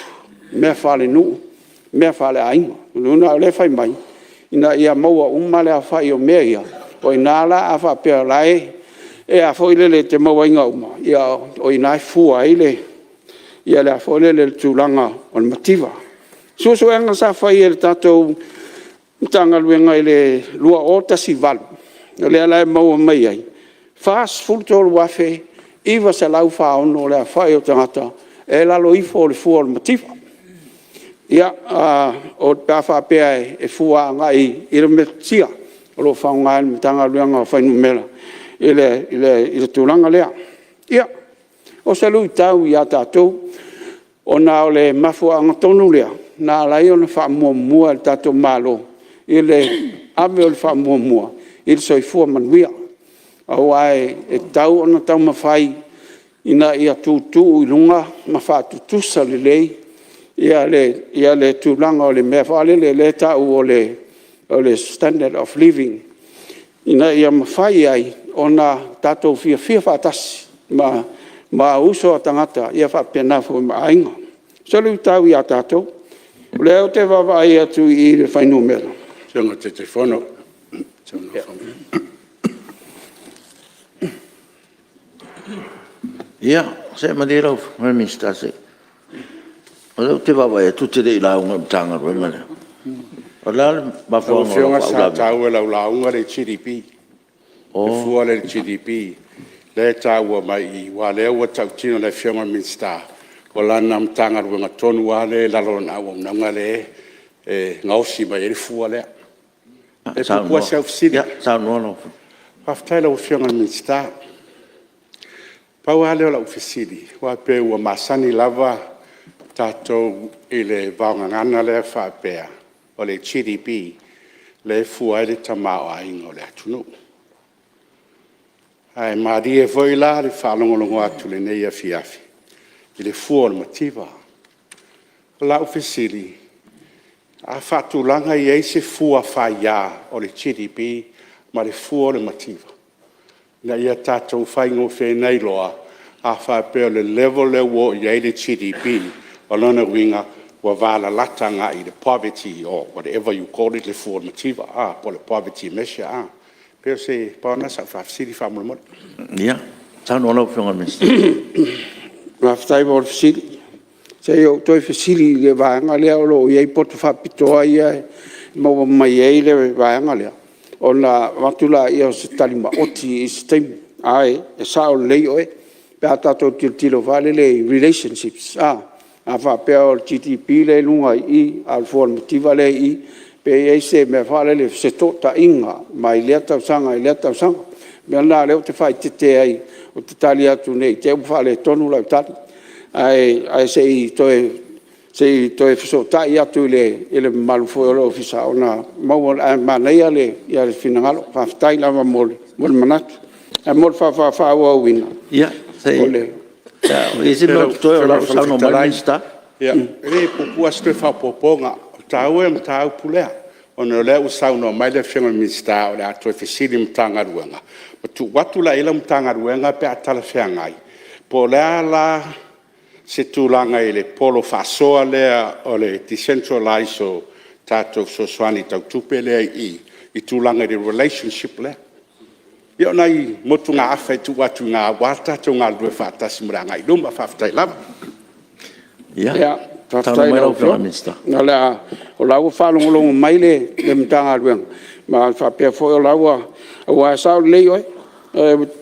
mea faalenuu, mea faaleaiga. O lona uiga o lea e fai mai, ina ia maua uma le aofai o mea ia, o i ina la a faapea o la e te mauaina uma, o i ina e fua ai le tulaga o le mativa. O suesuega sa fai e le tatou Matagaluega i le 2018, o lea la e maua mai ai, e 43,946 le aofai o tagata e i lalo ifo o le fua o le mativa. Pe a faapea e fua agai i le metotia o lo o faaaoga e le Matagaluega o Fuainumera i le tulaga lea. Ia, o se luitau ia tatou, ona o le mafuaaga tonu lea na ala ai ona faamuamua e le tatou Malo le ave o le faamuamua i le soifua manuia, aua e tatau ona taumafai ina ia tuutuu i luga ma faatutusa lelei le tulaga o le mea foi lele e tau o le standard of living, ina ia mafai ai ona tatou fiafia faatasi ma uso a tagata faapena foi ma aiga. O se luitau ia tatou, o lea ou te vaavaai atu i le fuainumera. Ia, se i malie lau Afioga i le Minisita se i… O lea ou te vaavaai atu e te le i lauga i le Matagaluega lea. O le a le mafuaaga o lou Lau Afioga sa faauilavea? taua i lau lauga le GDP, le fua lea i le GDP lea e taua mai i i, aua o lea ua tautino e le Afioga i le Minisita, o lana Matagaluega tonu lava lea e i lalo o lana auaunaga lea e gaosi mai ai le fua lea. E puupuu lava si au fesili. Faafetai i lau Afioga i le Minisita. Pau lava lea o lau fesili, aua e pei ua masani lava tatou i le vaogagana lea faapea o le GDP lea e fua ai le tamaoaiga o le atunuu. Ae malie foi la i le faalogologo atu i lenei afiafi i le fua o le mativa. O lau fesili, a faatulaga e i ai se fua faia o le GDP ma le fua o le mativa ina ia tatou faigofie ai ona iloa, a faapea o le level lea ua oo i ai le GDP, o lona uiga ua valalata agai i le poverty or whatever you call it le fua o le mativa po o le poverty measure. E pau lava lena o sau faafesili faamolemole. Ia, saunoa lau Afioga i le Minisita. Faafetai mo le fesili. Se i ou toe fesili i le vaega lea o lo o i ai poto faapitoa ia e maua mai ai le vaega lea, ona avatu lea o se tali maoti i se taimi. Ae sao lelei oe pe a tatou tilotilo foi lele i relationships, a faapea o le GDP lea e i luga i i a o le fua o le mativa lea e i i, pe i ai se mea foi lele, o se fesootaiga mai lea tausaga i lea tausaga. O le mea lena o lea ou te faaeteete ai, Ou te tali atu ne i te i ua faaletonu lau tali. Ae se i toe fesootai atu i le mamalu foi o le Ofisa, ae manaia le finagalo. Faafetai lava mo le manatu. Ae mo le faaauauina... Ia, se i i ai se mea o totoe o la e ua saunoa mai le Minisita. E puupuu lava se toe faaopoopoga. O le taua ia o le mataupu lea, ona o lea ua saunoa mai le Afioga i le Minisita o le a toe fesili i le Matagaluega ma tuu atu la i ai lau Matagaluega pe a talafeagai, po o le a la se tulaga i le polo faasoa lea o le decentralize o tatou fesoasoani tau tupe lea e i i, i tulaga i le relationship lea. Ia o nai motugaafa e tuu atu i ina aua le tatou galulue faatasi mo le agai i luma. Faafetai lava. Ia, faafetai. O la ua faalogologo mai le Matagaluega, ma faapea foi o la ua... Aua e sao lelei oe,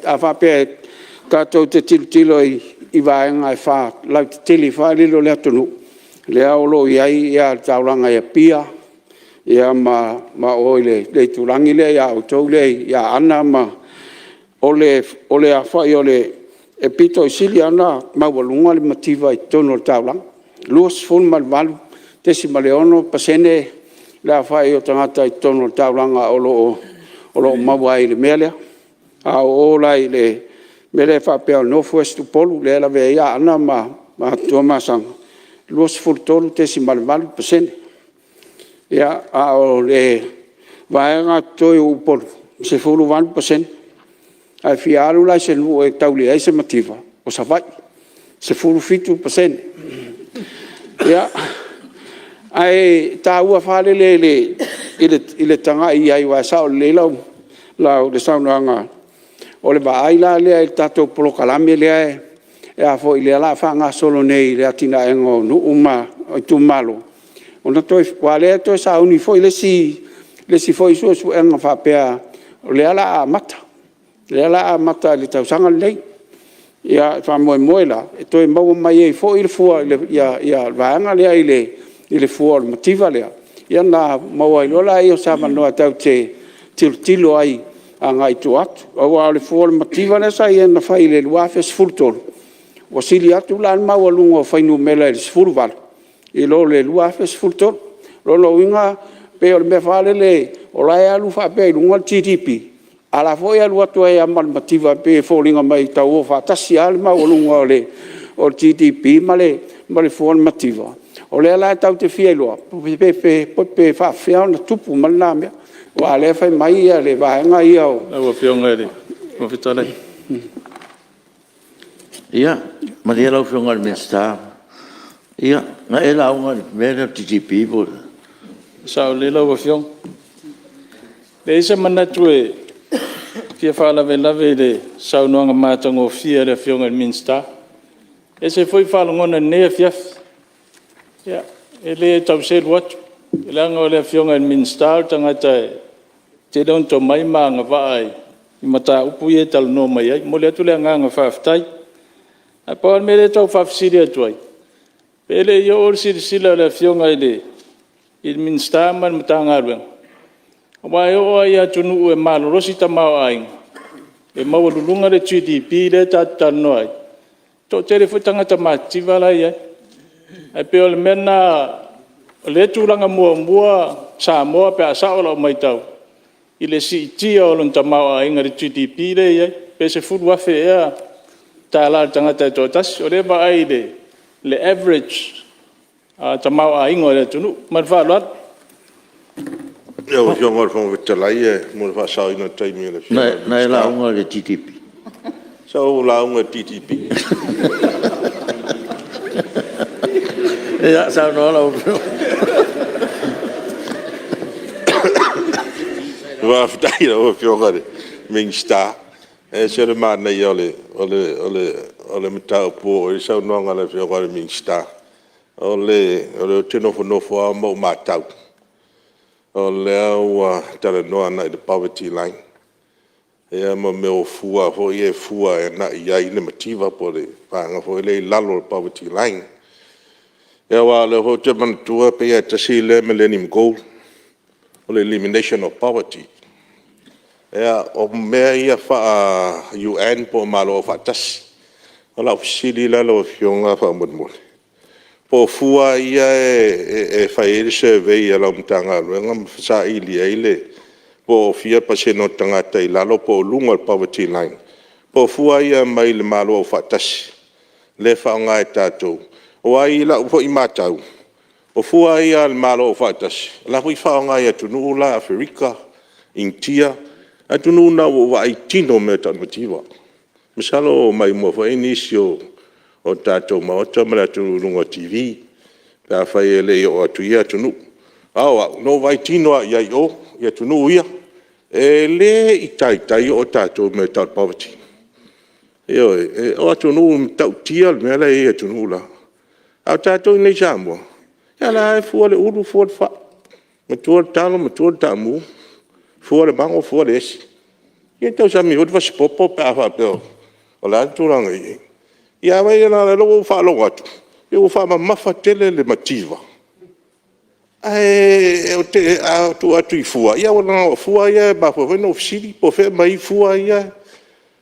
a faapea tatou te tilotilo i vaega e faalautetele foi lele o le atunuu, lea o lo o i ai le taulaga i Apia, ma o i le itulagi lea ia outou lea i Aana ma... E pito i sili lava ona maualuga le mativa i totonu o le taulaga, 28.6% le aofai o tagata i totonu o le taulaga o lo o maua ai i le mea lea. A o o la i le mea lea faapea o le North West Upolu lea e lavea ai Aana ma Tuamasaga, e 23.8%. A o le vaega totoe o Upolu, e 18%. A e fia alu la i se nuu e tau leai se mativa, o Savaii, e 17%. Ia, ae taua foi lele i le tagai i ai, aua e sao lelei le saunoaga. O le vaai la lea i le tatou polokalame lea o le a faagasolo nei i le atinaeina o nuu ma itumalo, aua o lea e toe sauni foi le isi foi suesuega faapea o lea o le a amata, o lea o le a amata i le tausaga lenei. E faamoemoe la e toe maua mai ai foi le vaega lea i le fua o le mativa lea, ona maua ai loa lea o se avanoa tatou te tilotilo ai agai i tua atu. Aua o le fua o le mativa lea sa i ai na fai i le 2013, ua sili atu la le maualuga o fuainumera i le 18 i lo le 2013. O lona uiga e pei o le mea foi lele o la e alu faapea i luga le GDP, a o la e foi e alu atu ai lava ma le mativa, e pei e foliga mai e tau o faatasi lava le maualuga o le GDP ma le fua o le mativa. O lea la tatou te fia iloa pe faapefea ona tupu mai lena mea, aua o lea e fai mai le vaega ia o... Lau Afioga i le Fofoga Fetalai... Ia, malie lau Afioga i le Minisita, na e lauga i le mea lea o le GDP po o le... E sao lelei lau Afioga. E leai se manatu e fia faalavelave i le saunoaga matagofie a le Afioga i le Minisita. E ese foi faalogona i lenei afiafi. Ia, e le tau selu atu, leaga o le Afioga i le Minisita o le tagata e tele ona tomai ma agavaa i mataupu ia e talanoa mai ai. E momoli atu le agaga faafetai. Ae pau lava le mea lea e tau faafesili atu ai, pe le i oo le silasila a le Afioga i le Minisita ma le Matagaluega, aua e oo lava i atunuu e malolosi tamaoaiga, e maualuluga le GDP lea tatou te talanoa ai, e toatele foi tagata matitiva la e i ai. Ae pei o le mea lena o lea e tulaga muamua Samoa pe a sao lau matau i le siitia o lona tamaoaiga i le GDP lea e i ai, pe $10,000 ea tala a le tagata e toatasi. O lea e vaai i le average tamaoaiga o le atunuu. Ma le faaaloalo. Lau Afioga i le Fofoga Fetalai mo le faasaoina o le taimi o le Afioga i le Minisita. Na e lauga i le GDP? Sa ou lauga i le GDP. Ia saunoa lau Afioga. Faafetai i lau Afioga i le Minisita, e ese le manaia o le mataupu ua oo i ai le saunoaga a le Afioga i le Minisita. O lea ou te nofonofo lava ma ou matau, o lea ua talanoa agai i le poverty line, ia ma mea o fua foi ia e fua agai i ai le mativa po o le vaega foi lea i lalo o le poverty line. Ia aua o lea foi ou te manatua pei lava e tasi lea millennium goal o le elimination of poverty. O mea ia faa-UN po o Malo Afaatasi. O lau fesili la lau Afioga faamolemole, po o fua ia e fai ai le survey a lau Matagaluega ma saili ai le po o fia pasene o tagata i lalo po o luga o le poverty line, po o fua ia mai le Malo Aufaatasi lea e faaaoga e tatou? Aua i lau foi matau, o fua ia a le Malo Aufaatasi, o la e foi e faaaoga e atunuu la o Aferika, Initia, atunuu na ua ou vaai tino i mea e tau o le mativa. Masalo ua maimoa foi nisi o le tatou Maota ma le atunuu i luga o le TV pe afai e le i oo atu i ia atunuu. A o au, na ou vaai tino lava i ai i o i atunuu ia. E le i taitai oo tatou i le mea e tau o le poverty. Ioe. O atunuu e matautia le mea la e i ai i atunuu la, a o tatou i inei i Samoa, ia o la e lava e fua le ulu fua le fai, matua le talo matua le taamu, fua le mago fua le esi. Ia e tausami foi le fasipopo pe a faapea o le a le tulaga e i ai. Ae vaai la o lea ua ou faalogo atu ua faamamafa tele le mativa, ae a tuu atu i fua, aua leaga o fua ia e mafua ai foi ona ou fesili po o fea e aumai ai fua ia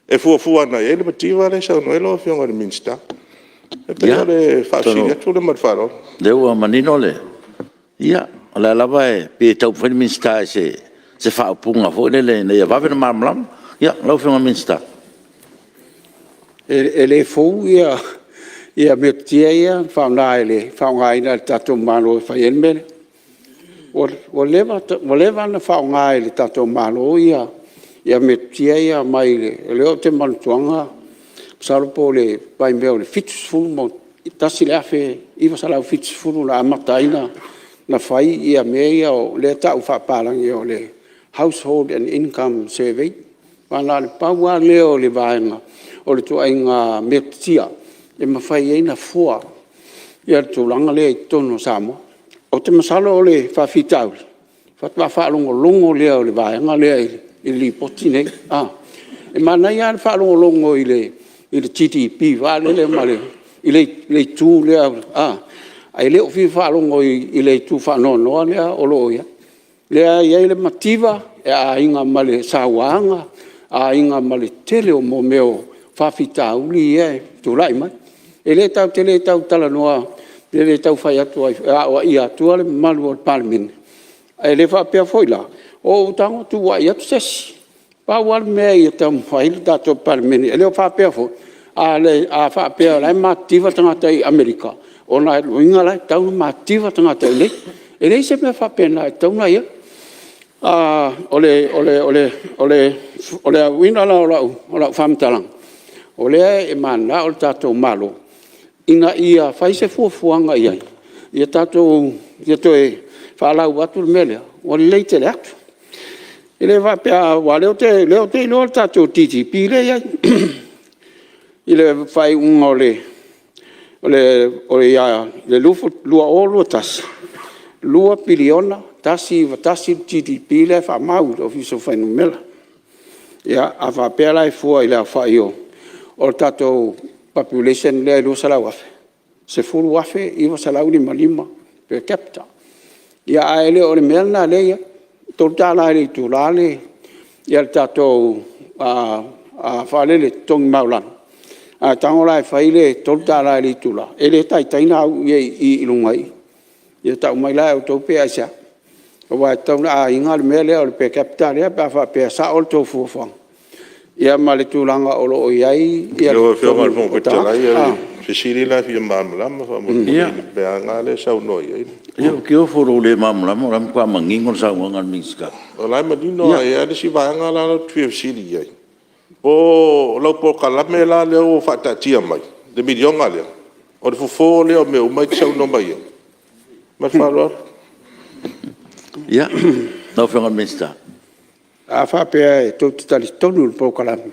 e fuafua agai i ai le mativa lea e saunoa i ai lau Afioga i le Minisita. E pei o le faafesili atu lea ma le faaaloalo. Ia, atonu o lea ua manino le… Ia, o lea lava e pei e taumafai le Minisita i se faaupuga foi lele ina ia vave ona malamalama. Ia, lau Afioga i le Minisita. E le fou metotia ia na faaaogaina e le tatou Malo e fai ai le mea lea. Ua leva ona faaaoga e le tatou Malo metotia ia mai le… O lea ou te manatua, masalo po o le vaimea o le 1970 na amata ai ona fai mea ia lea e tau faapapalagi o le Household and Income Survey. Aua na o le pau lava lea o le vaega o le ituaiga metotia e mafai ai ona fua le tulaga lea i totonu o Samoa. Ou te masalo o le faafitauli, faatoa faalogologo lea o le vaega lea i le Lipoti lenei. E manaia lava le faalogologo i le GDP foi lele i le itu lea, ae le o fia faalogo i le itu faanoanoa lea o lo o i ai. Lea e i ai le mativa e aiga ma le sauaga, aiga ma le tele o mea o faafitauli ia e tulai mai. E tatou te le tau talanoa pe le tau fai atu e aoaia atua le mamalu o le Palemene, ae le faapea foi la o ou tago tuuai atu se isi. Pau lava le mea ia taumafai le tatou Palemene, e le faapea foi a faapea o la e matitiva tagata i Amerika, o lona uiga la e tatau ona matitiva tagata i inei. E leai se mea faapena e tatau ona i ai. O le uiga la o lau faamatalaga, o lea e mananao le tatou Malo ina ia fai se fuafuaga i ai, ia toe faalau atu le mea lea, ua lelei tele atu. E le faapea a… aua o lea ou te iloa le tatou GDP lea e i ai i le faaiuga o le 2021, e $2.191 le GDP lea e faamau i le Ofisa o Fuainumera. Ia, a faapea la e fua i le aofai o le tatou population lea e 200,000, 10,955 per capita. Ae le o le mea lena o lea e i ai. E $3 i le itula le tatou totogi maualalo, a tago la e fai le $3 i le itula, e le taitai ona au i ai i i luga i i. Ia tau mai la e outou pe aisea. Aua e tatau ona aiga le mea lea o le per capita lea pe a faapea e sao le tou fuafuaga ia ma le tulaga o lo o i ai Lau Afioga i le Fofoga Fetalai, o le fesili la e fia malamalama faamolemole i le vaega lea e saunoa i ai. Ia ou te ofo i lou le malamalama o la e matua manino le saunoaga a le Minisita. O la e manino, ae i ai lava le isi vaega la ou te fia fesili i ai, po o lau polokalame la lea ua faataatia mai le miliona lea, o le fofo lea o mea uma ia e te saunoa mai ai? Ma le faaaloalo. Ia, lau Afioga i le Minisita. A faapea tou te talitonu i le polokalame,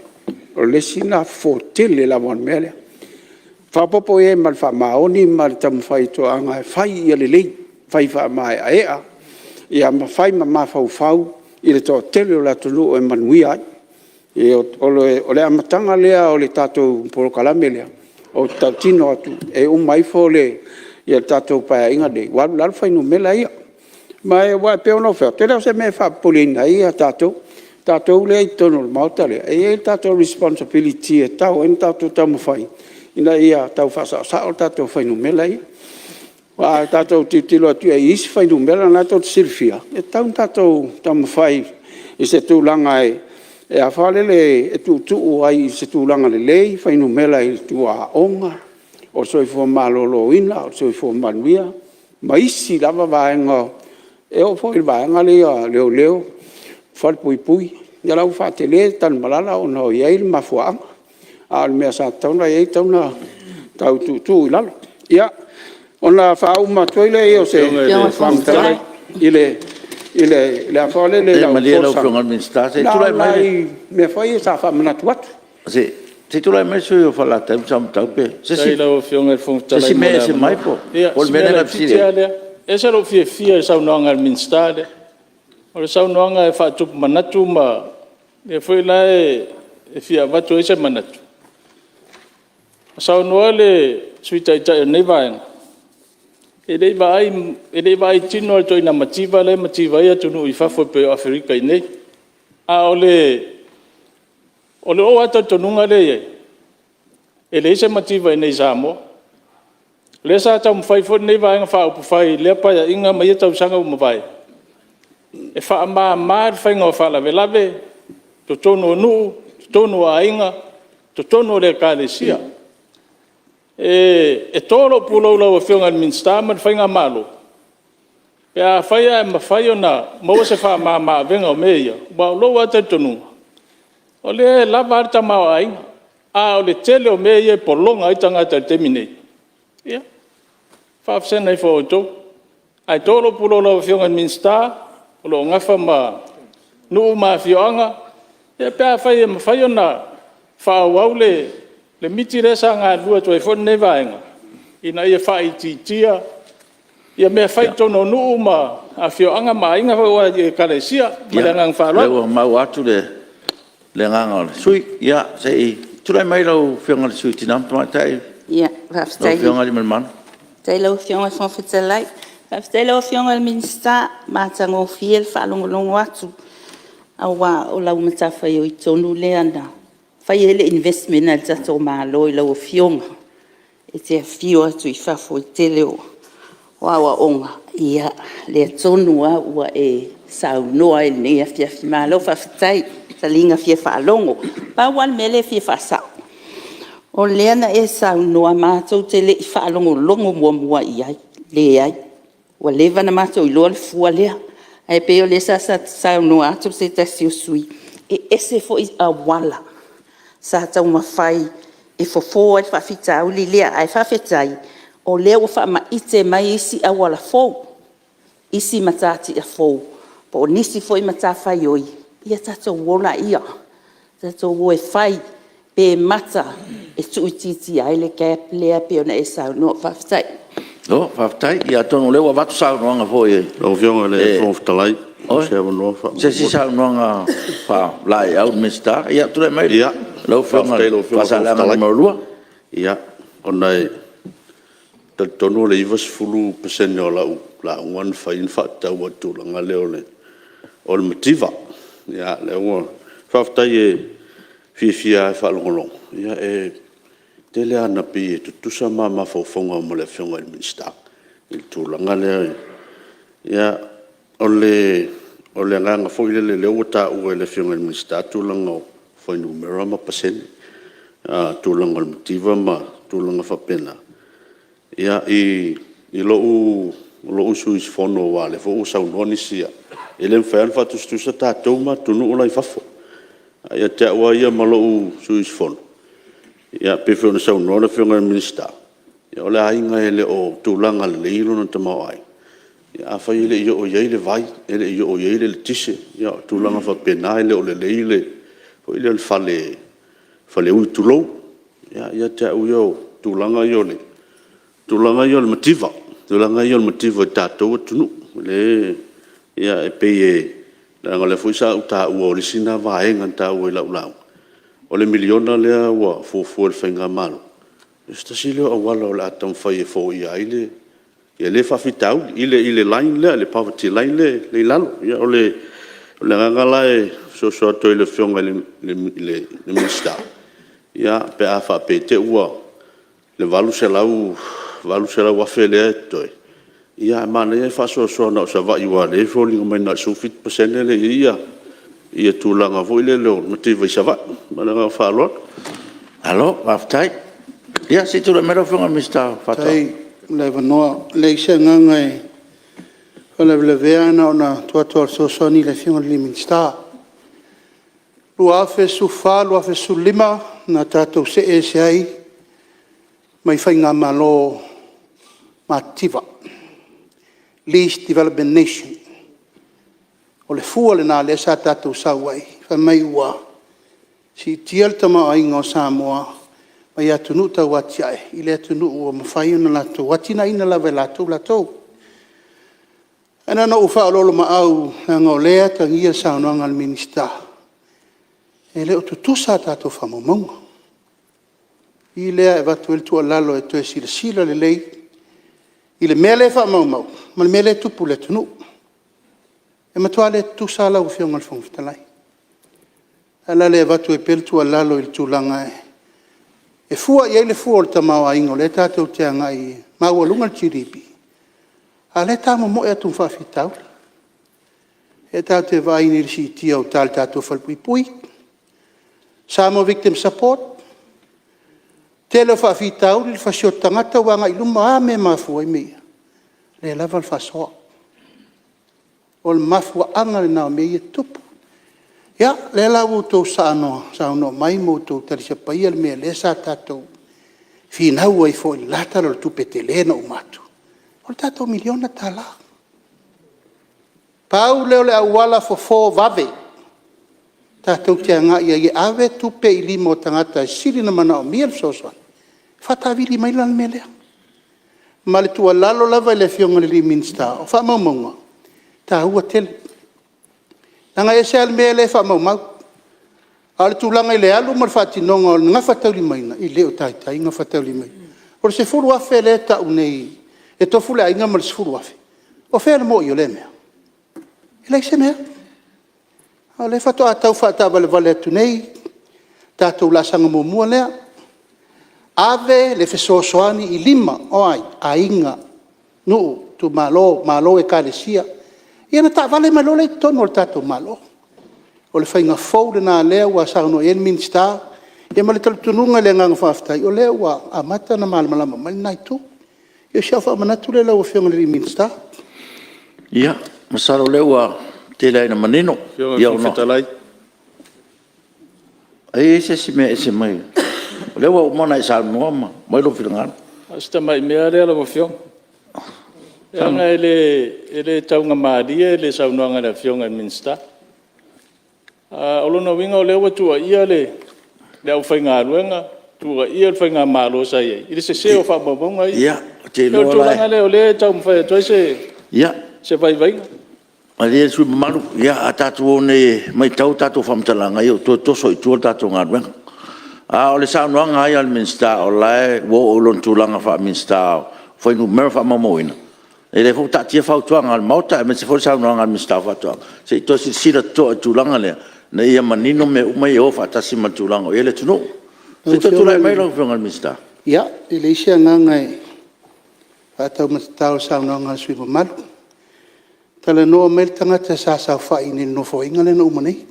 o le isi lena fofo tele lava o le mea lea. Faaopoopo i ai ma le faamaoni ma le taumafai toaga e fai ia lelei, fai faamaeaea ma fai ma mafaufau i le toatele o le atunuu e manuia ai. O le amataga lea o le tatou polokalame lea, ou te tautino atu, e uma ifo le tatou Paeaiga lenei ua alu i lalo fuainumera ia. Aua e pei ona ou fai atu, e le o se mea e faapopoleina ai tatou. tatou lea e i totonu o le Maota lea, e i ai le tatou responsibility e tatau ai ona tatou taumafai ina ia tau faasaosao tatou fuainumera ia. Aua a tatou tilotilo atu i isi fuainumera na tou te silafia, e tatau ona tatou taumafai i se tulaga e tuutuu ai i se tulaga lelei fuainumera i tua o aoga, o le soifua maloloina, o le soifua manuia ma isi lava vaega. E oo foi i le vaega lea o leoleo, falepuipui, ia la ua faatele Tanumalala ona e i ai le mafuaaga, a o le mea sa tatau ona i ai, e tatau ona tau tuutuu i lalo. Ia, ona faauma atu ai lea o se faamatalaga i le Ia malie lau Afioga i le Minisita se i folasaga, na o nai mea foi ia sa faamanatu atu. Se i tulai mai le sui usufono mo Falelatai ma Samatau po o se isi mea e ese mai po o le mea lea na e fesili ai. Ia, si mea laitiiti lava lea. E ese lou fiafia i le saunoaga a le Minisita lea. O le saunoaga e faatupu manatu ma o lea foi la e fia avatu ai se manatu. Na saunoa le Sui Taitai o lenei Vaega, e le i vaai tino lava i le ituaiga mativa lea e mativa ai atunuu i fafo e pei o Aferika iinei. A o lou lava talitonuga lea e i ai, e leai se mativa iinei i Samoa. O lea sa taumafai foi lenei Vaega Faaupufai i lea Paeaiga ma ia tausaga ua mavae, e faamama le faiga o faalavelave i totonu o nuu, totonu o aiga, totonu o ekalesia. E to lou pulou i lau Afioga i le Minisita ma le faigamalo pe afai ae mafai ona maua se faamama avega o mea ia, aua o lou lava talitonuga, o lea e lava a le tamaoaiga, a o le tele o mea ia e pologa ai tagata i le taimi nei, ia, faavasega ifo e outou. Ae to lou pulou i lau Afioga i le Minisita o lo o nafa ma nuu ma afioaga, ia pe afai e mafai ona faaauau le miti lea sa galulue atu ai foi lenei Vaega, ina ia faaitiitia mea fai i totonu o nuu ma afioaga ma aiga aua i Ekalesia. Ma le agaga faaaloalo. Ia, o lea ua maua atu le agaga o le sui usufono. Ia, se i tulai mai lau Afioga i le Sui mo Tina ma Tamaitai, lau Afioga Aliimalemanu. Faafetai i lau Afioga i le Fofoga Fetalai. Faafetai i lau Afioga i le Minisita, matagofie le faalogologo atu, aua o lau matafaioi tonu lea na fai ai le investment a le tatou Malo i lau Afioga e te afio atu i fafo i le tele o aoaoga, ia lea tonu lava ua e saunoa ai i lenei afiafi. Malo faafetai, taliga fia faalogo. Pau lava le mea lea e fia faasao, o lea na e saunoa matou te le i faalogologo muamua i ai. Leai, ua leva ona matou iloa le fua lea, ae pei o lea sa saunoa atu se tasi o sui usufono, e ese foi auala sa taumafai e fofo ai le faafitauli lea. Ae faafetai o lea ua faamaite mai isi auala fou, isi matatia fou po o nisi foi matafaioi, ia tatou o laia, tatou o e fai pe mata e tuuitiitia ai le gap lea pei ona e saunoa. Faafetai. Malo faafetai. Ia atonu o lea ua avatu saunoaga foi. Lau Afioga i le Fofoga Fetalai po o se avanoa faamolemole. Se isi saunoaga faalaeiau i le Minisita. Ia tulai mai lau Afioga i le Faasaleleaga 2. Ia, ona e talitonu o le 90% o lau lauga na fai na faatatau lava i le tulaga lea o le mativa. Ia lea ua… Faafetai e fiafia lava e faalogologo, e tele lava ina pei e tutusa ma mafaufauga ma le Afioga i le Minisita i le tulaga lea. Ia, o le agaga foi lele o lea ua taua e le Afioga i le Minisita tulaga o fuainumera ma pasene, tulaga o le mativa ma tulaga faapena. Ia, i lou sui usufono aua o lea foi ua saunoa nisi, e le mafai lava ona faatusatusa tatou ma atunuu la e i fafo. Ae ia te au lava ia ma lou sui usufono, e pei foi ona saunoa le Afioga i le Minisita, o le aiga e le o tulaga lelei lona tamaoaiga, afai e le i oo i ai le vai, e le i oo i ai le eletise, ia o tulaga faapena e le o lelei le faleui, tulou. Ia te au ia o tulaga ia o le mativa, tulaga ia o le mativa i le tatou atunuu. E pei e leaga o lea foi sa ou taua o le isi lena vaega taua i lau lauga, o le miliona lea ua fuafua e le faigamalo, o se tasi lea o auala o le a taumafai e foia ai lea faafitauli i le line lea, le poverty line lea e i lalo. Ia o le O le agaga la e soso atu ai i le Afioga i le Minisita, ia, pe a faapea e te i ua le $800,000 lea e totoe, ae manaia ae faasoasoa na o Savaii aua o lea e foliga mai na o le 17% lea e i ai tulaga foi lele o le mativa i Savaii. Ma le agaga faaaloalo. Malo faafetai. Ia se i tulai mai lau Afioga i le Minisita o Faatoaga. Faafetai mo le avanoa. E leai se agaga e faalavelavea, na ona tuu atu lava e fesoasoani i le Afioga i le Minisita. 2014, 2015 na tatou see ese ai mai faigamalo matitiva, Least Development Nation. O le fua lena lea sa tatou sau ai fai mai ua siitia le tamaoaiga o Samoa mai atunuu tau atiae i le atunuu ua mafai ona latou atiaeina lava e latou latou. Ae na ona ou faaoloolomaau leaga o lea e atagia i le saunoaga a le Minisita, e le o tutusa a tatou faamaumauga. O i lea e avatu ai le tuualalo e toe silasila lelei i le mea lea e faamaumau ma le mea lea e tupu i le atunuu. E matua le tutusa lava lau Afioga i le Fofoga Fetalai. O le ala lea e avatu ai pea le tuualalo i le tulaga e fua i ai le fua o le tamaoaiga o lea tatou te agai e maualuga le GDP, a o lea e tamomoe atu ma faafitauli. O lea tatou te vaai nei i le siitia o uta i le tatou falepuipui, Samoa Victim Support, tele o faafitauli, le fasioti tagata ua agai i luma. O a mea e mafua ai mea ia? E le lava le faasoa. O le mafuaaga lena o mea ia e tutupu. Ia, o lea la ua outou saunoa mai ma outou talisapaia le mea lea sa tatou finau ai foi i le la Tala o le Tupe tele na uma atu, o le tatou $1 miliona. Pau lea o le auala fofo vave tatou te agai ai e ave tupe i lima o tagata e sili ona manaomia le fesoasoani, faataavili mai la le mea lea. Ma le tuualalo lava i le Afioga i le Minisita, o faamaumauga, e taua tele. Leaga e ese lava le mea lea e faamaumau, a o le tulaga i le alu ma le faatinoga o le gafataulimaina, e le o taitai gafataulimaina. O le $10,000 lea e tau nei e tofu le aiga ma le $10,000, o fea le moi o lea mea? E leai se mea. A o lea faatoa tau faataavalevale atu nei, tatou laasaga muamua lea, ave le fesoasoani i lima, o ai? Aiga, nuu, itumalo, Malo, Ekalesia, ia ona taavale mai loa lea i totonu o le tatou Malo. O le faiga fou lena o lea ua saunoa i ai le Minisita, ia ma le talitonuga i le agaga faafetai, o lea ua amata ona malamalama mai lena Itu. Ia o si au faamanatu lea i lau Afioga i le Minisita. Ia, masalo o lea ua tele lava ina manino. Lau Afioga i le Fofoga Fetalai… E i ai se isi mea e ese mai? O lea ua uma ona e saunoa ma aumai lou finagalo. Na o si tamai mea lava lea lau Afioga. Leaga e le taugamalie le saunoaga a le Afioga i le Minisita. O lona uiga o lea ua tuuaia le aufaigaluega, tuuaia le faigamalo sa i ai i le sese o faamaumauga ia. Ou te E pei o iloa le la… tulaga lea o lea e taumafai atu ai se vaivaiga. Malie le sui usufono mamalu, a tatou o nei e matau a tatou faamatalaga, ia ua toe toso i tua le tatou galuega. A o le saunoaga lava ia a le Minisita o la e ua oo i lona tulaga faa-Minisita o Fuainumera Faamaumauina, ia lea foi ua taatia fautuaga a le Maota aemaise foi le saunoaga a le Minisita o Faatoaga, se i toe silasila totoa i le tulaga lea, ina ia manino mea uma ia o faatasi ma le tulaga o i ai le atunuu. Se i tulai mai lau Afioga i le Minisita. Ia, e leai se agaga e faataumatatao i le saunoaga a le sui usufono mamalu. Talanoa mai le tagata sa saofai i inei i le Nofoaiga lea na uma nei,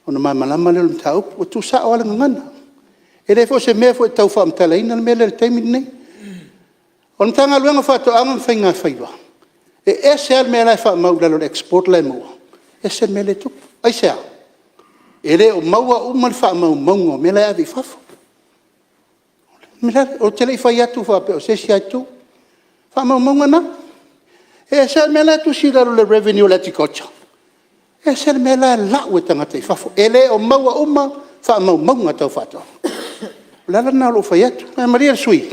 ona malamalama lea o le mataupu. Ua tuusao lava le gagana. E le o se mea foi e tau faamatalaina le mea lea i le taimi lenei. O le Matagaluega o Faatoaga ma Faigafaiva, e ese lava le mea la e faamau i lalo i le export la e maua, ese le mea lea e tupu. Aisea? E le o maua uma faamaumauga o mea la e ave i fafo. Ou te le i fai atu faapea o se isi lava itu. O faamaumauga na. E ese le mea la e tusi i lalo o le revenue a le Agriculture, ese le mea la e lau e tagata i fafo. E le o maua uma faamaumauga tau faatoaga. O le ala lena o lou fai atu. Ae malie le sui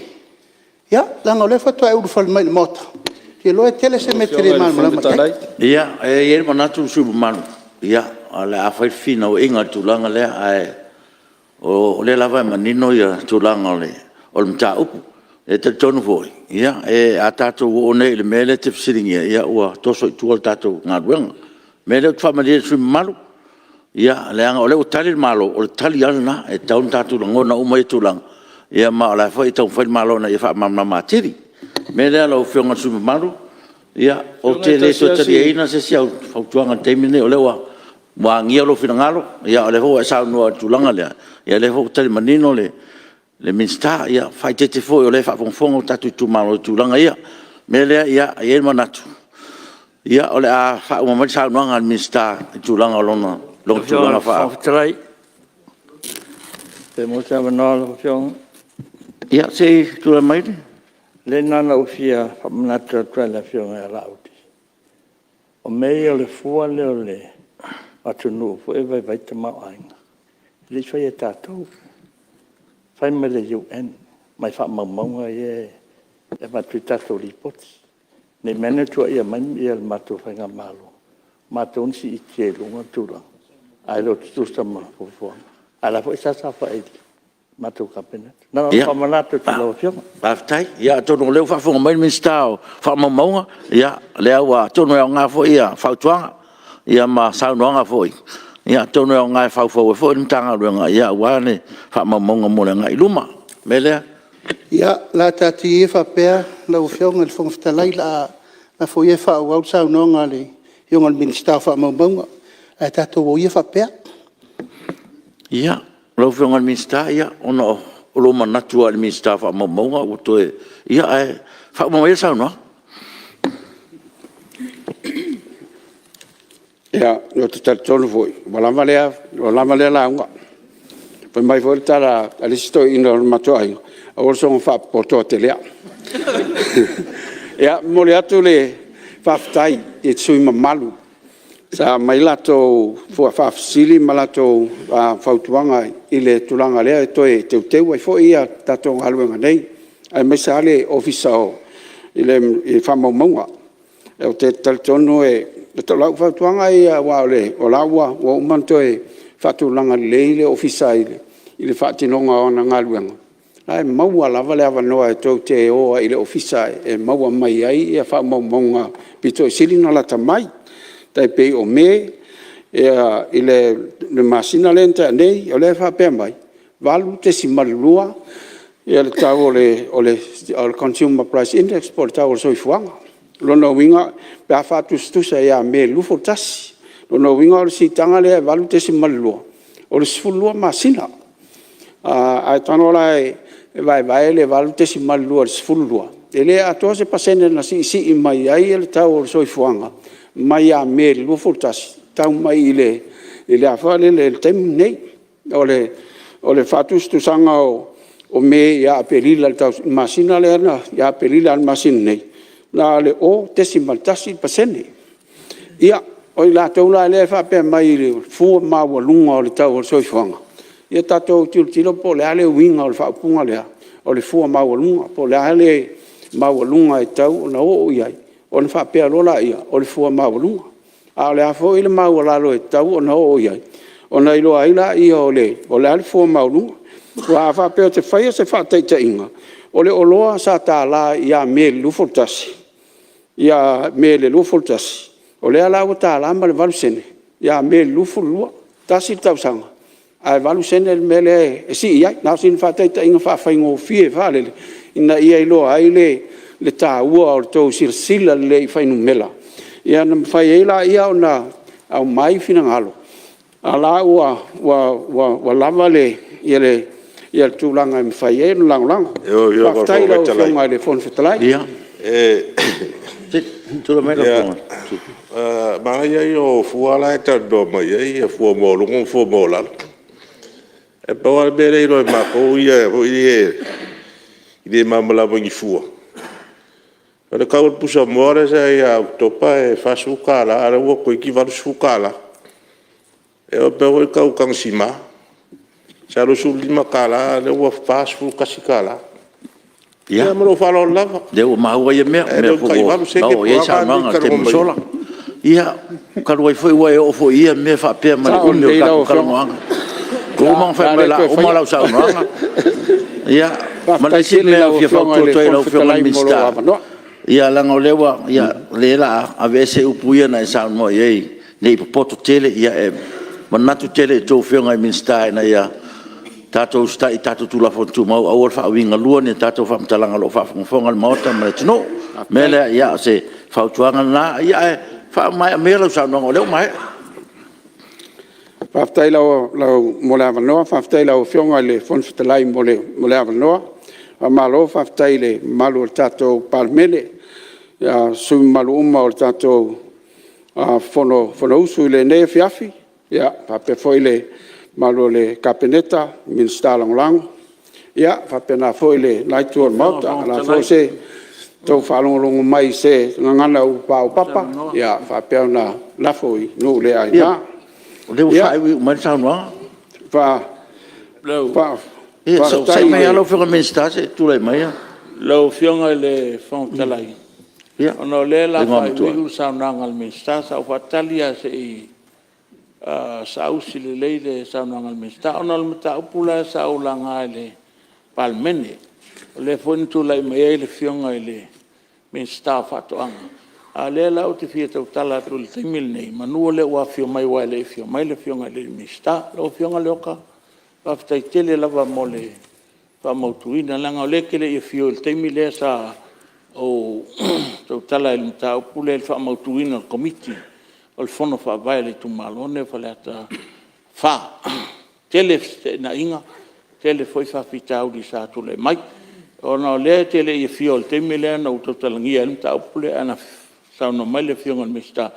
usufono, leaga o lea faatoa e ulufale mai i le Maota, ou te iloa e tele se mea e te le malamalama i ai. Ia, e i ai le manatu le sui usufono mamalu, o le a fai le fefinauaiga i le tulaga lea, ae o lea lava e manino le tulaga o le mataupu. E talitonu foi, a tatou oo nei i le mea lea e te fesiligia, ua toso i tua le tatou galuega. mea lea ou te faamalie i le sui usufono mamalu, leaga o lea ua tali le Malo, o le tali lava lena. E tatau ona tatou lagona uma ia tulaga, ma o la foi e taumafai le Malo ina ia faamalamalama atili. O le mea lea lau Afioga i le sui usufono mamalu, ou te le toe taliaina se isi au fautuaga i le taimi lenei, o lea ua agia lou finagalo, o lea foi ua e saunoa i le tulaga lea, o lea foi ua tali manino le Minisita. Ia faaeteete foi o lea e faafogafoga o tatou itumalo i tulaga ia. O le mea lea e i ai le manatu, o le a faauma mai le saunoaga a le Minisita i tulaga o lona tulaga. Pe maua se avanoa lau Afioga? Ia se i tulai mai. Leai na ona ou fia faamanatu atu lava i le Afioga ia Laauli, o mea ia o le fua lea o le atunuu foi lea e vaivai le tamaoaiga, e le i faia e tatou, na fai mai e le UN mai faamaumauga ia e avatu i tatou Lipoti. Ne i meaane ua tuuaia mai le matou faigamalo, o matou na siitia i luga le tulaga, ae le o tutusa ma fuafuaga. A o la e foi sa saofai i le matou Kapeneta. Na ona faamanatu atu i lau Afioga. Faafetai. Ia atonu o lea ua faafofoga mai le Minisita o Faamaumauga, ia, atonu e aoga foi fautuaga ma saunoaga foi, atonu e aoga e faufau ai foi le Matagaluega aua faamaumauga mo le agai i luma. O le mea lea… Ia, o le a taatia ia faapea lau Afioga i le Fofoga Fetalai, o le a lafo ia e faaauau le saunoaga a le Afioga i le Minisita o Faamaumauga, ae tatou o ia faapea. Ia, lau Afioga i le Minisita, ona o lou manatu lava i le Minisita o Faamaumauga ua toe… Ae faauma maia le saunoaga. Ia, ou te talitonu foi ua lava lea lauga. Fai mai foi le tala a le isi toeaina o le matou aiga, aua le soona faapopo atelea. E momoli atu le faafetai i sui usufono mamalu sa aumai a latou faafesili ma latou fautuaga i le tulaga lea e toe teuteu ai foi le tatou galuega nei, aemaise lava le Ofisa i Faamaumauga. Ou te talitonu o lau fautuaga ia aua o la ua uma ona toe faatulaga lelei le Ofisa i le faatinoga o ana galuega, o la e maua lava le avanoa tou te o ai i le Ofisa e maua mai ai faamaumauga aupito sili ona lata mai. E tai pei o Me i le masina lea na tea nei, o lea e faapea mai, e 8.2 le tau o le Consumer Price Index po o le tau o le soifuaga. O lona uiga pe a faatusatusa ia Me 21. O lona uiga o le siitaga lea e 8.2, o le 12 masina. A e tago la e vaevae le 8.2 i le 12, e le atoa se pasene na siisii mai ai le tau o le soifuaga mai ia Me 21 tau mai i le taimi lenei. O le faatusatusaga o Me ia Aperila i le masina lea ia Aperila i le masina nei, na o le 0.1%. Ia, o i latou la lea e faapea mai i le fua maualuga o le tau o le soifuaga, ia tatou tilotilo po o le a le uiga o le faaupuga lea o le fua maualuga, po o le a le maualuga e tatau ona oo i ai ona faapea loa lea o le fua maualuga. A o le a foi le maualalo e tatau ona oo i ai ona iloa ai lea o le a le fua maualuga. Aua a faapea ou te faia se faataitaiga, o le oloa sa $1 ia Me 2021, o lea la ua $1.08 ia Me 2022. Tasi le tausaga ae 8sene le mea lea e sii ai. Na o sina faataitaiga faafaigofie foi lele ina ia iloa ai le taua o le tou silasila lelei i fuainumera ona mafai ai lea ona aumai finagalo, a o la ua lava le tulaga e mafai ai ona lagolago. Faafetai i lau Afioga i le Fofoga Fetalai. Manaia ia o fua la e talanoa mai ai o fua maualuga ma fua maualalo. E pau lava le mea lea e iloa e matou ia e le malamalama i ni fua, o le tau o le pusamoa lea sa i ai ia Oketopa e $40, a o lea ua toeitiiti $80. E faapea foi le tau o le tagasima, sa $25 a o lea ua $41. Ia ma lou faaaloalo lava. Ia, o lea ua maua ia mea, E le o le tai 8 sene o lea ua oo i ai po o a saunoaga i le mea e taimi ua talanoa mai sola. ai. Ia, talu ai foi ua e oo foi i ia mea faapea ma le umi o le tatou talanoaga, ua uma ona fai mai o le a uma lau saunoaga. Ia, ma le Faafetai isi tele i mea lau ou te fia Afioga fautua i le atu ai i lau Fofoga Afioga i le Fetalai mo lou Minisita, avanoa. ia leaga o lea ua, o lea o le a aveese upu ia na e saunoa i ai ne i popoto tele, e manatu tele i a outou Afioga i Minisita ina ia tatou usitai i tatou Tulafono Tumau, aua le faauigalua ni a tatou faamatalaga o lo o faafogafoga le Maota ma le atunuu. O le mea lea, o se fautuaga lena, ae faamaea maia lau saunoaga o lea ua maea. Faafetai mo le avanoa, faafetai i lau Afioga i le Fofoga Fetalai mo le avanoa. Faamalo faafetai i le mamalu o le tatou Palemene, sui usufono mamalu uma o le tatou Fonousu i lenei afiafi, faapea foi le mamalu o le Kapeneta, Minisita Lagolago, e faapena foi lena Itu o le Maota. O le a foi se tou faalogologo mai i se gagana ua paopapa, ia faapea ona lafo i nuu le aina. O lea ua faaiuiu mai le saunoaga. Ia onosai mai lava lau Afioga i le Minisita se i tulai mai. Lau Afioga i le Fofoga Fetalai, ona o lea o le a faaiuiu le saunoaga a le Minisita, sa ou faatali lava se i saausi lelei le saunoaga a le Minisita, ona o le mataupu lea sa ou laga i le Palemene, o lea foi na tulai mai ai le Afioga i le Minisita o Faatoaga, a o lea la ou te fia tautala atu i le taimi lenei, semeamanu o lea ua afio mai aua e le i afio mai le Afioga i le Minisita. Lau Afioga Leota, faafetai tele lava mo le faamautuina, leaga o lea e te le i afio i le taimi lea sa ou tautala ai i le mataupu lea i le faamautuina o le Komiti o le Fono Faavae o le itumalo lenei o Faleata 4. E tele feteenaiga, tele foi faafitauli sa tulai mai. Ona o lea e te le i afio i le taimi lea na ou tautalagia ai le mataupu lea ae na saunoa mai le Afioga i le Minisita.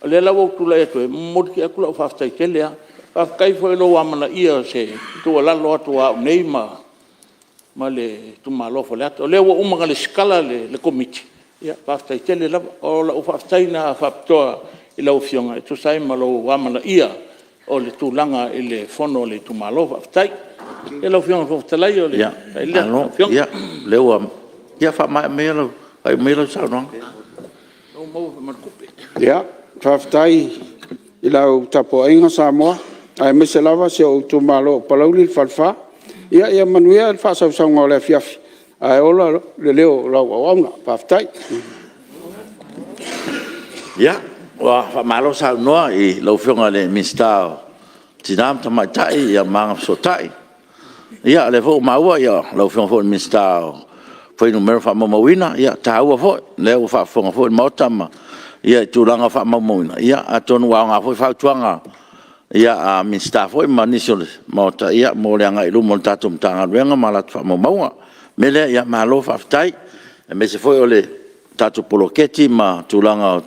O lea la ua ou tulai atu ai, e momoli atu lau faafetai tele lava. Faafetai foi i lou amanaia o se tuualalo atu a au nei ma le itumalo o Faleata. O lea ua uma ona resitala le Komiti, ia faafetai tele lava. O lau faafetai lena faapitoa i lau Afioga e tusa ai ma lou amanaia o le tulaga i le fono a le itumalo. Faafetai. Ia lau Afioga i le Fofoga Fetalai, o le faafetai lea i lau Afioga. Ia faamaea maia lau saunoaga. Faafetai i lau tapuaiga Samoa, aemaise lava si ou itumalo o Palauli le Falefa. Ia manuia le faasausauga o le afiafi, ae ola le leo o lau auauna. Faafetai. Ia, ua faamalo saunoa i lau Afioga i le Minisita o Tina ma Tamaitai ma Agafesootai. Ia o lea foi ua maua o lau Afioga foi i le Minisita o Fuainumera Faamaumauina, e taua foi, o lea ua faafofoga foi le Maota i tulaga o faamaumauga, atonu ua aoga foi fautuaga a Minisita foi ma nisi o le Maota mo le agai i luma o le tatou Matagaluega ma a latou faamaumauga. O le mea lea, malo faafetai, aemaise foi o le tatou poloketi ma tulaga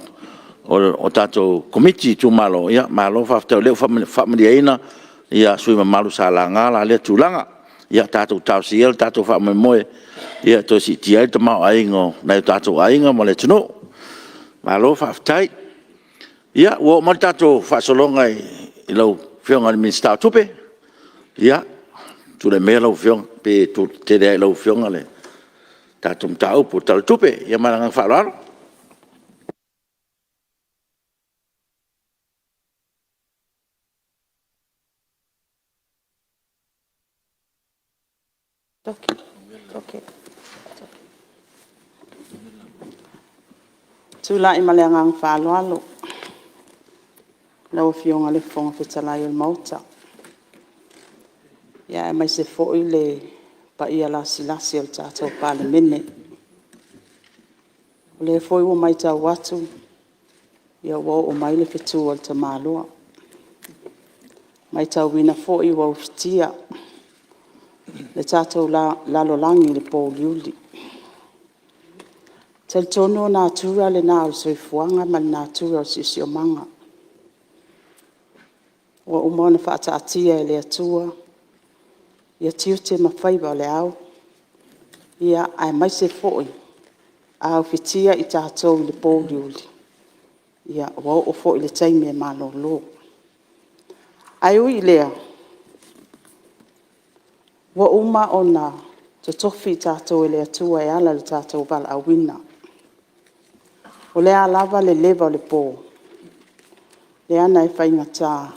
o tatou Komiti i itumalo, malo faafetai o lea ua faamalieina sui usufono mamalu sa laga la lea tulaga. Ia tatou talosia ia lo tatou faamoemoe e toe siitia ai le tamaoaiga o nai o tatou aiga ma le atunuu. Malo faafetai. Ia, ua oo mai le tatou faasologa i lau Afioga i le Minisita o Tupe. Ia, tulai maia lau Afioga, e pei e tele lava i lau Afioga le tatou mataupu o le Tala o le Tupe. Ia ma le agaga faaaloalo. Tulai ma le agaga faaaloalo lau Afioga i le Fofoga Fetalai o le Maota, aemaise foi le paia lasilasi o le tatou Palemene. O lea foi ua matau atu ua oo mai le fetu a le tamaloa. Ua matauina foi ua ufitia le tatou lalolagi i le pouliuli. E talitonu o natura lena o le soifuaga ma le natura o le siosiomaga, ua uma ona faataatia e le Atua ia tiute ma faiva o le ao, aemaise foi a ufitia i tatou i le pouliuli, ua oo foi i le taimi e malolo. Ae ui i lea, ua uma ona totofi i tatou e le Atua e ala i lo tatou valaauina. O le a lava le leva o le po, leaga e faigata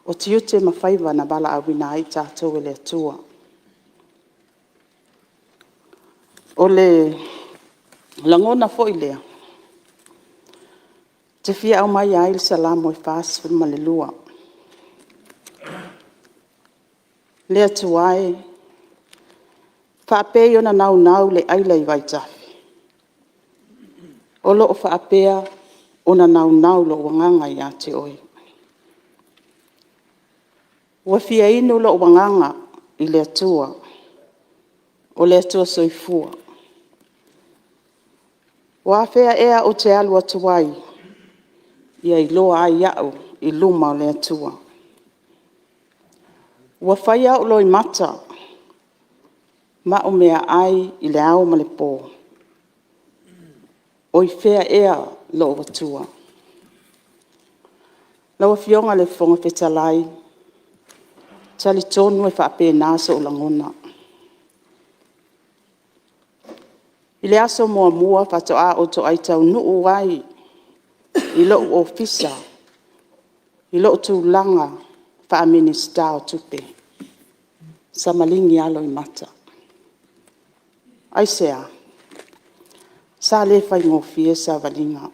o tiute ma faiva na valaauina ai i tatou e le Atua. O le lagona foi lea, te fia aumaia ai le Salamo 42. Le Atua e, faapei ona naunau le aila i vaitafe, o lo o faapea ona naunau lou agaga ia te Oe. Ua fia inu lou agaga i le Atua, o le Atua Soifua. O afea ea ou te alu atu ai ia iloa ai au i luma o le Atua? Ua faia ou loimata ma au meaai i le ao ma le po. O i fea ea lou Atua? Lau Afioga i le Fofoga Fetalai, e talitonu e faapena sou lagona. I le aso muamua faatoa ou toai taunuu ai i lou Ofisa i lou tulaga faa-Minisita o Tupe, sa maligi lava loimata. Aisea? Sa le faigofie le savaliga.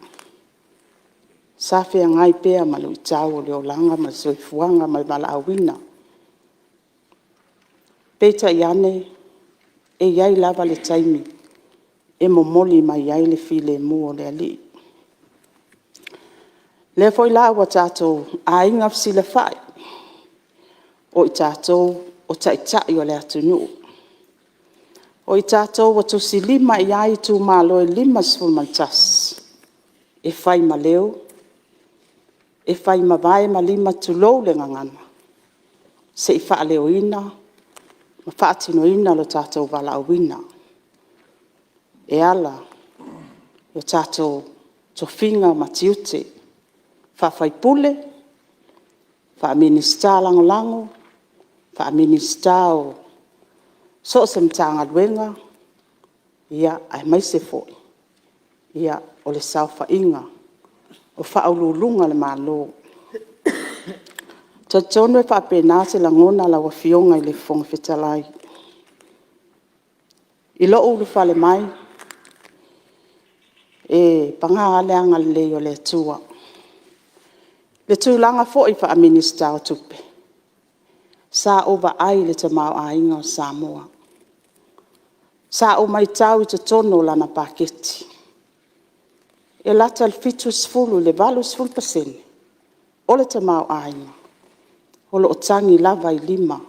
Sa feagai pea ma luitau o le olaga ma le soifuaga ma le valaauina. Peitai ane, e i ai lava le taimi e momoli mai ai le filemu o le Alii. O lea foi la ua tatou aiga fesilafai, o i tatou o Taitai o le atunuu, o i tatou ua tusilima i ai itumalo e 51, e fai ma leo, e fai ma vae ma lima tulou le gagana, se i faaleoina ma faatinoina lo tatou valaauina e ala i o tatou tofiga ma tiute faa-sui usufono, faa-Minisita Lagolago, faa-Minisita o so o se Matagaluega, aemaise foi o le saofaiga o Ofisa Sili o Pulega a le Malo. E talitonu e faapena se lagona lau Afioga i le Fofoga Fetalai. I lou ulufale mai, e paga lava le agalelei o le Atua i le tulaga foi faa-Minisita o Tupe, sa ou vaai i le tamaoaiga o Samoa. Sa ou matau i totonu o lana paketi, e lata i le 70% i le 80% o le tamaoaiga, o lo o tagi lava i lima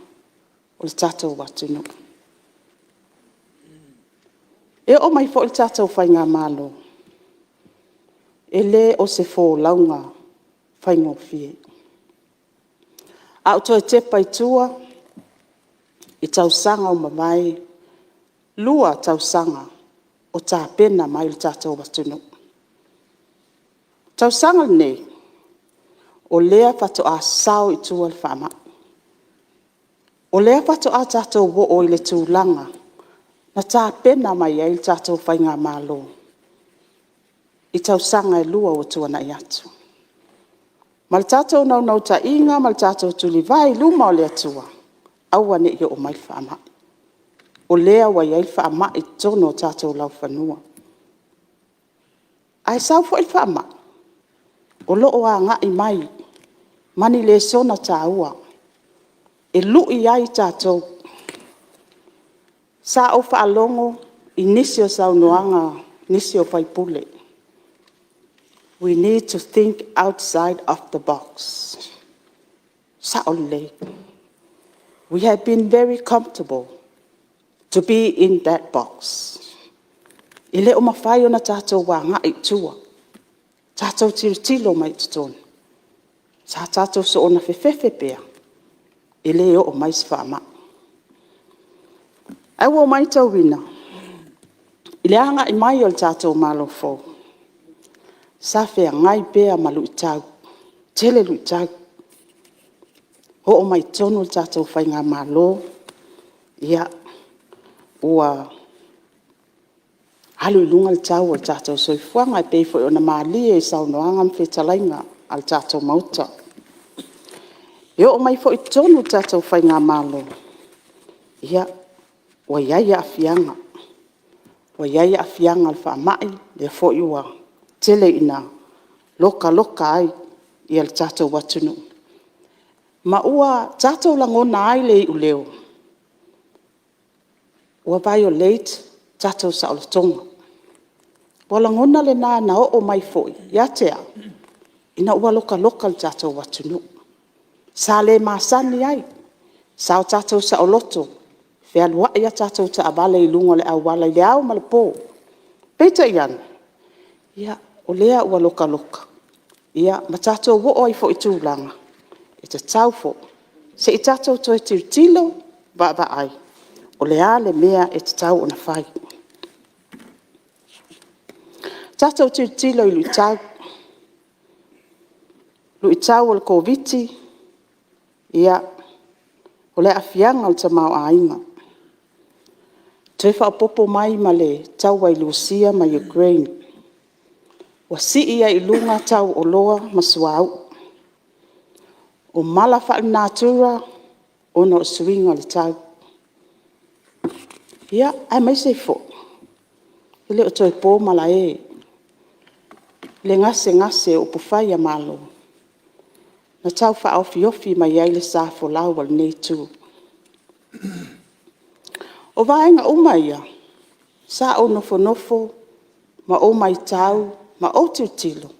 o le tatou atunuu. E oo mai foi le tatou faigamalo, e le o se folauga faigofie. A ou toe tepa i tua i tausaga ua mavae, e 2 tausaga o tapena mai le tatou atunuu. O le tausaga lenei, o lea faatoa sao i tua le faamai. O lea faatoa tatou oo i le tulaga na tapena mai ai le tatou faigamalo i tausaga e 2 ua tuanai atu. Ma le tatou naunautaiga ma le tatou tulivae i luma o le Atua, aua ne i oo mai le faamai. O lea ua i ai le faamai i totonu o tatou laufanua. Ae sau foi le faamai, o lo o agai mai ma ni lesona taua e lui ai tatou. Sa ou faalogo i nisi o saunoaga a nisi o sui usufono, we need to think outside of the box. E sao lelei. We have been very comfortable to be in that box. E le o mafai ona tatou agai i tua, tatou tilotilo mai i totonu. Sa tatou soona fefefe pea, e le oo mai se faamai. Ae ua ou matauina i le agai mai o le tatou Malo fou, sa feagai pea ma luitau, tele luitau. Oo mai i totonu le tatou faigamalo, ua alu i luga le tau o le tatou soifuaga e pei foi ona malie i saunoaga ma fetalaiga a le tatou Maota. E oo mai foi i totonu le tatou faigamalo, ia, ua i ai aafiaga, ua i ai aafiaga o le faamai, lea foi ua tele ina lokaloka ai le tatou atunuu, ma ua tatou lagona ai le iuleo, ua violate tatou saolotoga. O lagona lena na oo mai foi ia te au, ina ua lokaloka le tatou atunuu. Sa le masani ai, sa o tatou saoloto, fealuai a tatou taavale i luga o le auala i le ao ma le po. Peitai ane, o lea ua lokaloka, ma tatou oo ai foi i tulaga e tatau foi, se i tatou toe tilotilo vaavaai, o le a le mea e tatau ona fai. Tatou tilotilo i luitau, luitau o le Koviti-19, o le aafiaga o le tamaoaiga, toe faaopoopo mai ma le taua i Rusia ma Ukraine, ua sii ai i luga tau o oloa ma suauu. O mala faale-natura ona o suiga o le tau. Ia, aemaise ai foi, e le o toe po malae i le gasegase o upufai a Malo na tau faaofiofi mai ai le sa folau a lenei Itu. O vaega uma ia, sa ou nofonofo ma ou matau ma ou tilotilo,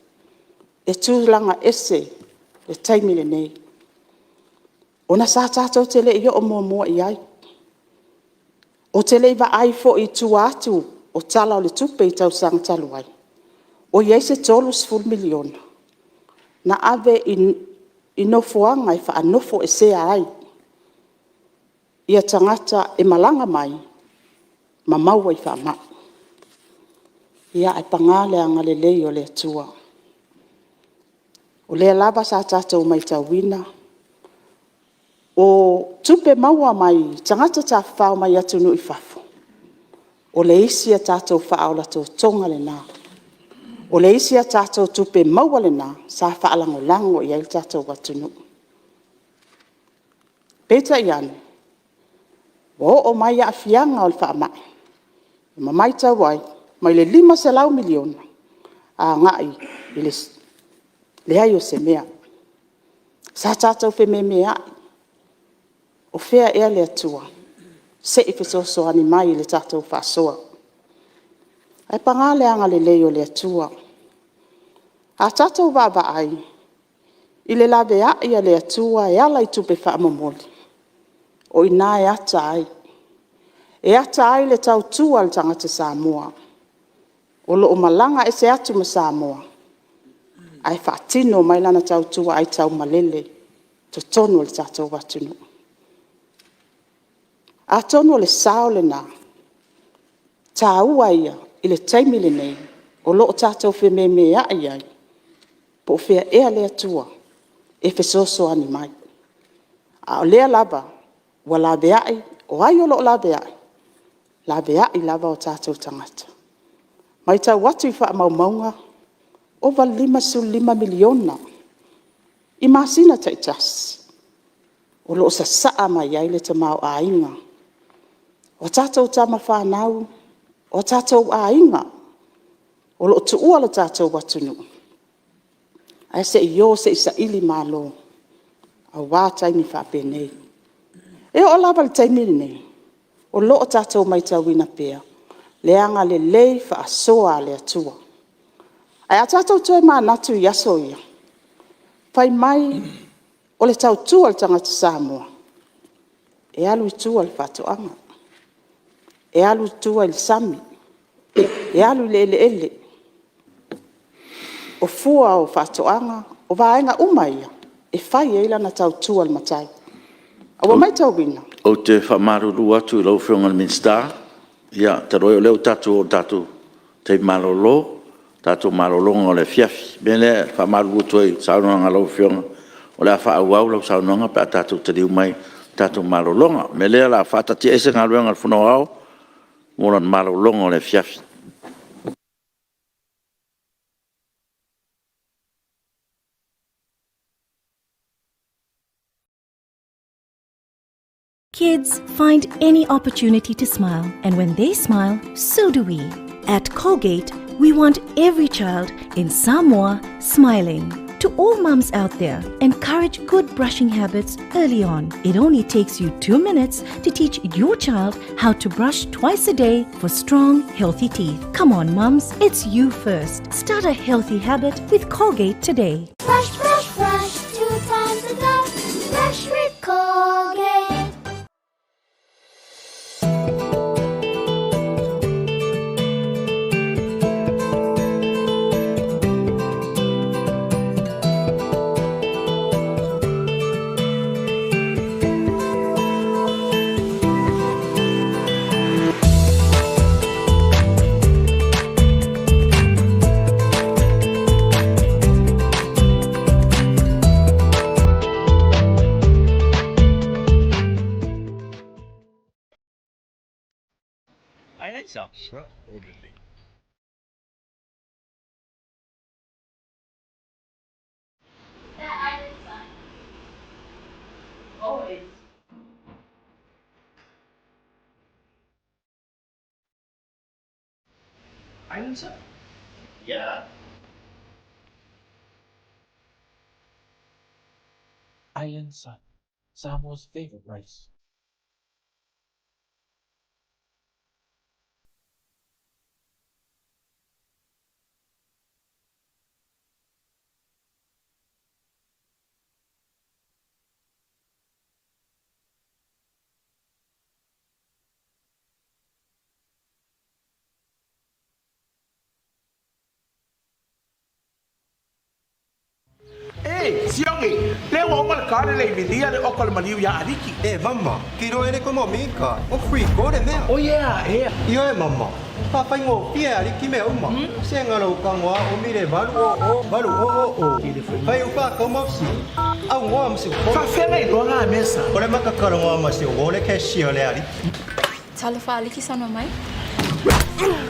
e tulaga ese le taimi lenei, ona sa tatou le i oo muamua i ai. Ou te le i vaai foi i tua atu o Tala o le Tupe i tausaga talu ai, o i ai se $30 miliona na ave i nofoaga e faanofoesea ai tagata e malaga mai ma maua i faamai. Ae paga le agalelei o le Atua, o lea lava sa tatou matauina, o tupe maua mai tagata tafafao mai atunuu i fafo, o le isi a tatou faaola totoga lena. O le isi a tatou tupe maua lena sa faalagolago i ai le tatou atunuu. Peitai ane, ua oo mai aafiaga o le faamai, ma matau ai, mai le $500 miliona agai i le leai o se mea. Sa tatou fememeai, o fea ea le Atua? Se i fesoasoani mai i le tatou faasoa. Ae paga le agalelei o le Atua, a tatou vaavaai i le laveai a le Atua e ala i tupe faamomoli, o i ina e ata ai, e ata ai le tautua a le tagata Samoa o lo o malaga ese atu ma Samoa ae faatino mai lana tautua aitaumalele i totonu o le tatou atunuu. Atonu o le sao lena taua ia i le taimi lenei o lo o tatou fememeai ai, po o fea ea le Atua e fesoasoani mai, a o lea lava ua laveai. O ai o lo o laveai? Laveai lava o tatou tagata. E matau atu i faamaumauga, ova i le $55 miliona i masina taitasi o lo o sasaa mai ai le tamaoaiga o tatou tama fanau, o tatou aiga o lo o tuua le tatou atunuu, ae se i o se i saili malo aua taimi faapenei. E oo lava i le taimi lenei, o lo o tatou matauina pea le agalelei faasoa a le Atua. Ae a tatou tomanatu i aso ia, fai mai o le tautua a le tagata Samoa, e alu i tua i le faatoaga, e alu i tua i le sami, e alu i le eleele. O fua o faatoaga, o vaega uma ia, e fai ai lana tautua i le matai. Ae ua matauina... Ou te faamalulu atu i lau Afioga i le Minisita, ia, talu ai o lea ua tatou oo i le tatou taimi malolo, le tatou malologa o le afiafi. O le mea lea e faamalulu atu ai i le saunoaga a lau Afioga, o le a faaauau lau saunoaga pe a tatou taliu mai i le tatou malologa. O le mea lea o le a faataatiaese Galuega a le Fono Aoao mo lana malologa o le afiafi. Kids find any opportunity to smile, and when they smile, so do we. At Colgate, We want every child in Samoa smiling. To all mums out there, encourage good brushing habits early on. It only takes you 2 minutes to teach your child how to brush twice a day for strong, healthy teeth. Come on, mums, it's you first. Start a healthy habit with Colgate today. Brush, brush, brush, 2 times a day. Brush with Colgate. Island Sun, Samoa's favorite rice. E, Siogi, lea ua uma le kale le vilia le oka le maliu ia Aliki. E, mama, kiro ele ko mika, o free ko le mea. O yeah, e. Io e mama, whawhaingo pia Aliki mea uma. Se ngalo kangoa o mire valu o o, valu o o o. Whai upa ka mafsi. Au ngoa msi o. Whawhenga i roa ngā mesa. Ore makakaro ngoa masi o ole ke shio le Aliki. Talofa Aliki sana mai.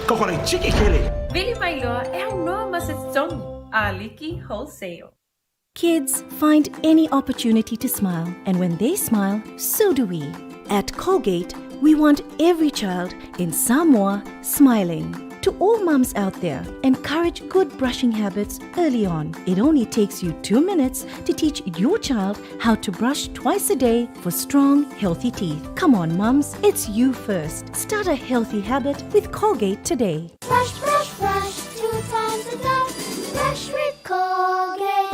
Kokore chiki kele. Vili Mailoa e au noa ma se totogi. Aliki Wholesale. Kids find any opportunity to smile, and when they smile, so do we. At Colgate, we want every child in Samoa smiling. To all mums out there, encourage good brushing habits early on. It only takes you 2 minutes to teach your child how to brush twice a day for strong, healthy teeth. Come on, mums, it's you first. Start a healthy habit with Colgate today. Brush, brush, brush, 2 times a day. Brush with Colgate.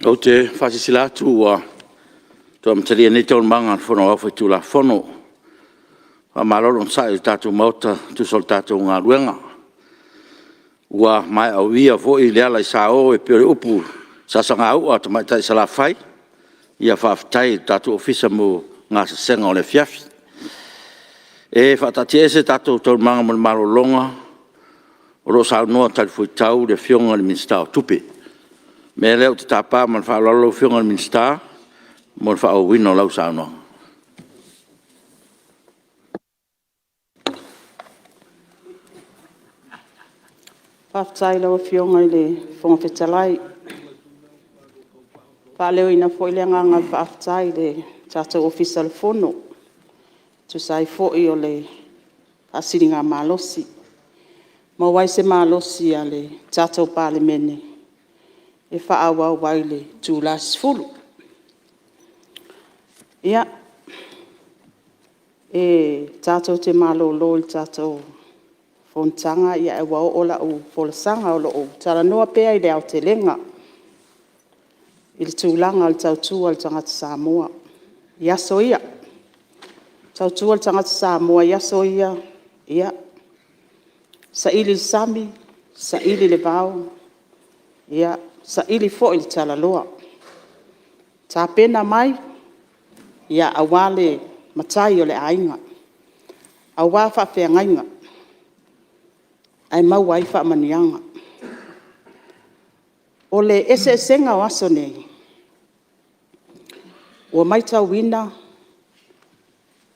Ou te faasilasila atu ua toe amatalia nei Taualumaga a le Fono Aoao Faitulafono. Faamalo le onosai i le tatou Maota e tusa o le tatou galuega. Ua maea uia foi le ala i sao e pei o le upu i le sasagaua a le tamaitai Salafai. Ia faafetai i le tatou Ofisa mo gasesega o le afiafi. E faataatiaese tatou Taualumaga mo le malologa o lo o saunoa talifuaitau le Afioga i le Minisita o Tupe. O le mea lea ou te tapa ma le faaaloalo lau Afioga i le Minisita mo le faaauauina o lau saunoaga. Faafetai i lau Afioga i le Fofoga Fetalai. E faaleoina foi le agaga o le faafetai i le tatou Ofisa o le Fono e tusa ai foi o le faasiligamalosi, ua maua ai se malosi o le tatou Palemene e faaauau ai i le itula e 10:00. Ia, e tatou te malolo i le tatou fonotaga ae ua oo lau folasaga o lo o talanoa pea i le aotelega i le tulaga o le tautua a le tagata Samoa i aso ia. Tautua le tagata Samoa i aso ia, saili i le sami, saili i le vao, saili foi i le talaloa. Tapena mai aua le matai o le aiga, aua faafeagaiga ae maua ai faamanuiaga. O le eseesega o aso nei, ua matauina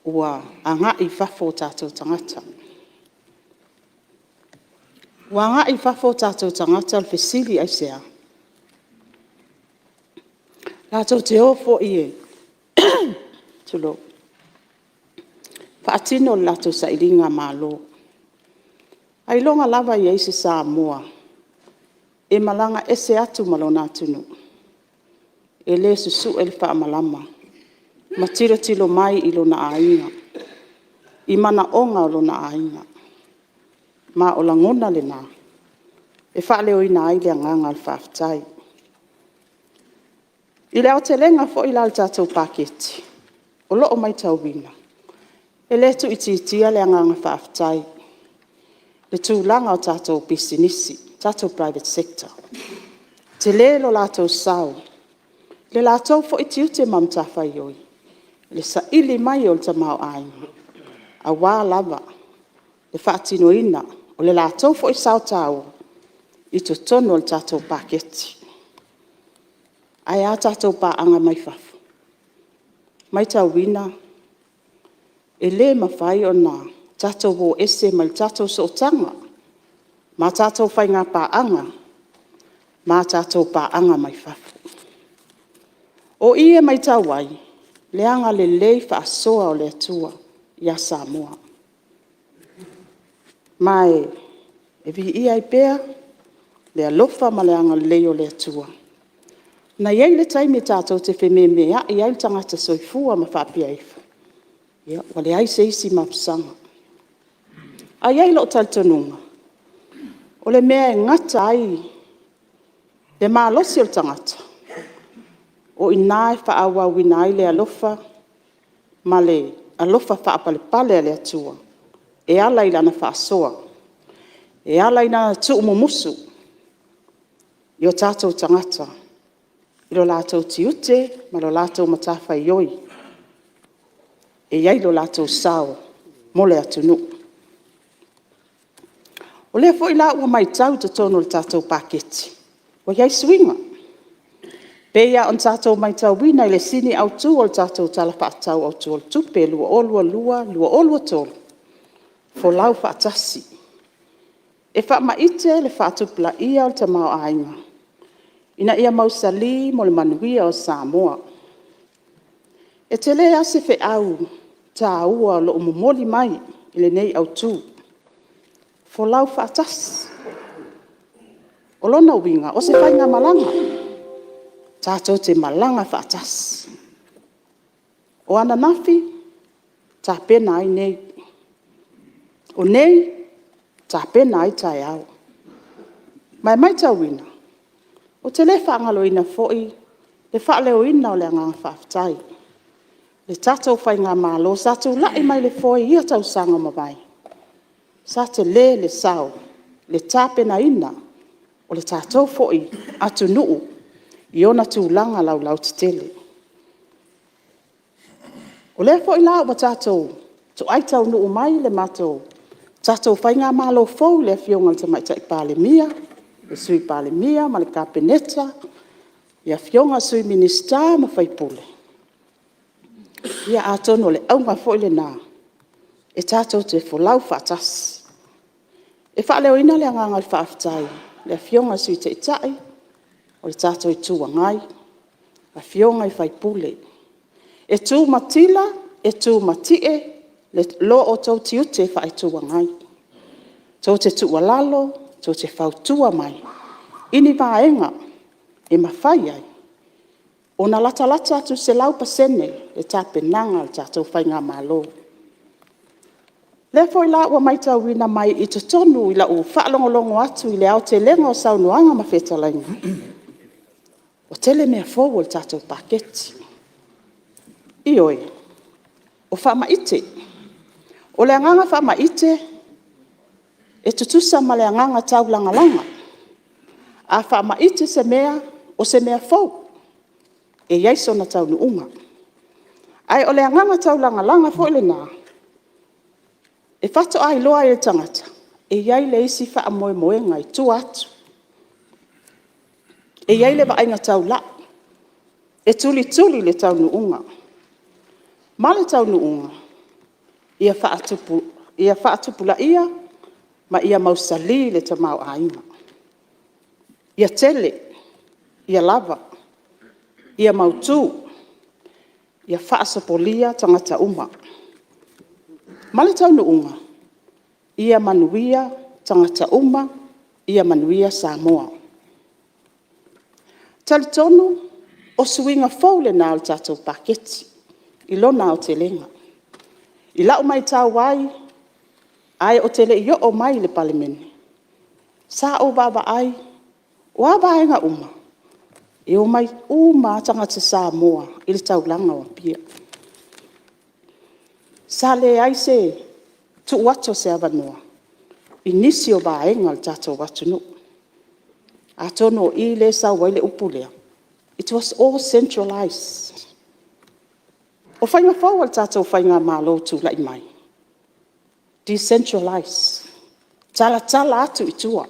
ua agai i fafo o tatou tagata. Ua agai i fafo o tatou tagata o le fesili, aisea? Latou te o foi e faatino le latou sailigamalo. Ailoga lava e i ai se Samoa e malaga ese atu ma lona atunuu e le susue le faamalama ma tilotilo mai i lona aiga, i manaoga o lona aiga. Ma o lagona na, e faaleoina ai le agaga o le faafetai. I le aotelega foi la o le tatou Paketi, o lo o matauina, e le tuuitiitia le agaga faafetai i le tulaga o tatou pisinisi, tatou private sector. E tele lo latou sao i le latou foi tiute ma matafaioi, i le saili mai o le tamaoaiga, aua lava le faatinoina o le latou foi sao taua i totonu o le tatou Paketi. Ae a tatou paaga mai fafo? Matauina e le mafai ona tatou o ese ma le tatou sootaga ma tatou faiga paaga ma tatou paaga mai fafo. O i e matau ai le agalelei faasoa o le Atua ia Samoa. Ma e viia ai pea le alofa ma le agalelei o le Atua. Na i ai le taimi tatou te fememeai ai le tagata soifua ma faapea ifo, ia ua leai se isi mapusaga. Ae i ai lou talitonuga, o le mea e gata ai le malosi o le tagata, o i ina e faaauauina ai le alofa ma le alofa faapalepale o le Atua e ala i Lana faasoa, e ala i Lana tuumumusu i o tatou tagata i lo latou tiute ma le latou matafaioi, e i ai lo latou sao mo le atunuu. O lea foi la ua matau i totonu o le tatou Paketi, ua i ai suiga. E pei lava ona tatou matauina i le sini autu o le tatou Tala Faatatau Autu o le Tupe 2022/2023, folau faatasi. E faamaite le faatupulaia o le tamaoaiga, ina ia mausali mo le manuia o Samoa. E tele lava se feau taua o lo o momoli mai i lenei Autu, folau faatasi. O lona uiga, o se faigamalaga. E tatou te malaga faatasi. O ananafi, tapena ai nei. O nei, tapena ai taeao. Ma e matauina, ou te le faagaloina foi le faaleoina o le agaga faafetai i le tatou faigamalo sa tulai mai i le foe i ia tausaga ua mavae, sa tele le sao i le tapenaina o le tatou foi atunuu i ona tulaga laulautetele. O lea foi la ua tatou toai taunuu mai le tatou faigamalo fou i le Afioga i le Tamaitai Palemia, le Sui Palemia ma le Kapeneta, i Afioga i Sui Minisita ma sui usufono, ia atonu o le auga foi lena e tatou te folau faatasi. E faaleoina le agaga o le faafetai i le Afioga i le Sui Taitai o le tatou Itu Agai, afioga i sui usufono. E tumatila e tumatie lo outou tiute faa-Itu Agai, tou te tuualalo, tou te fautua mai i ni vaega e mafai ai ona latalata atu i le 100% le tapenaga a le tatou faigamalo. O lea foi la ua matauina mai i totonu i lau faalogologo atu i le aotelega o saunoaga ma fetalaiga, ua tele mea fou o le tatou Paketi. Ioe, o faamaite. O le agaga faamaite, e tutusa ma le agaga taulagalaga. A faamaite se mea, o se mea fou, e i ai sona taunuuga. Ae o le agaga taulagalaga foi lena, e faatoa iloa ai e le tagata, e i ai le isi faamoemoega i tua atu. E i ai le vaaiga taulai, e tulituli le taunuuga ma le taunuuga ia faatupulaia ma ia mausali le tamaoaiga. Ia tele, ia lava, ia mautu, ia faasopolia tagata uma. Ma le taunuuga, ia manuia tagata uma, ia manuia Samoa. E talitonu o suiga fou lena o le tatou Paketi i lona aotelega. I lau matau ai ae ou te le i oo mai i le Palemene, sa ou vaavaai, o a vaega uma? E omai uma lava tagata Samoa i le taulaga o Apia. Sa leai se tuu atu o se avanoa i nisi o vaega o le tatou atunuu. Atonu o i lea e sau ai le upu lea, it was all centralised. O faiga fou a le tatou faigamalo ua tulai mai, decentralise, talatala atu i tua,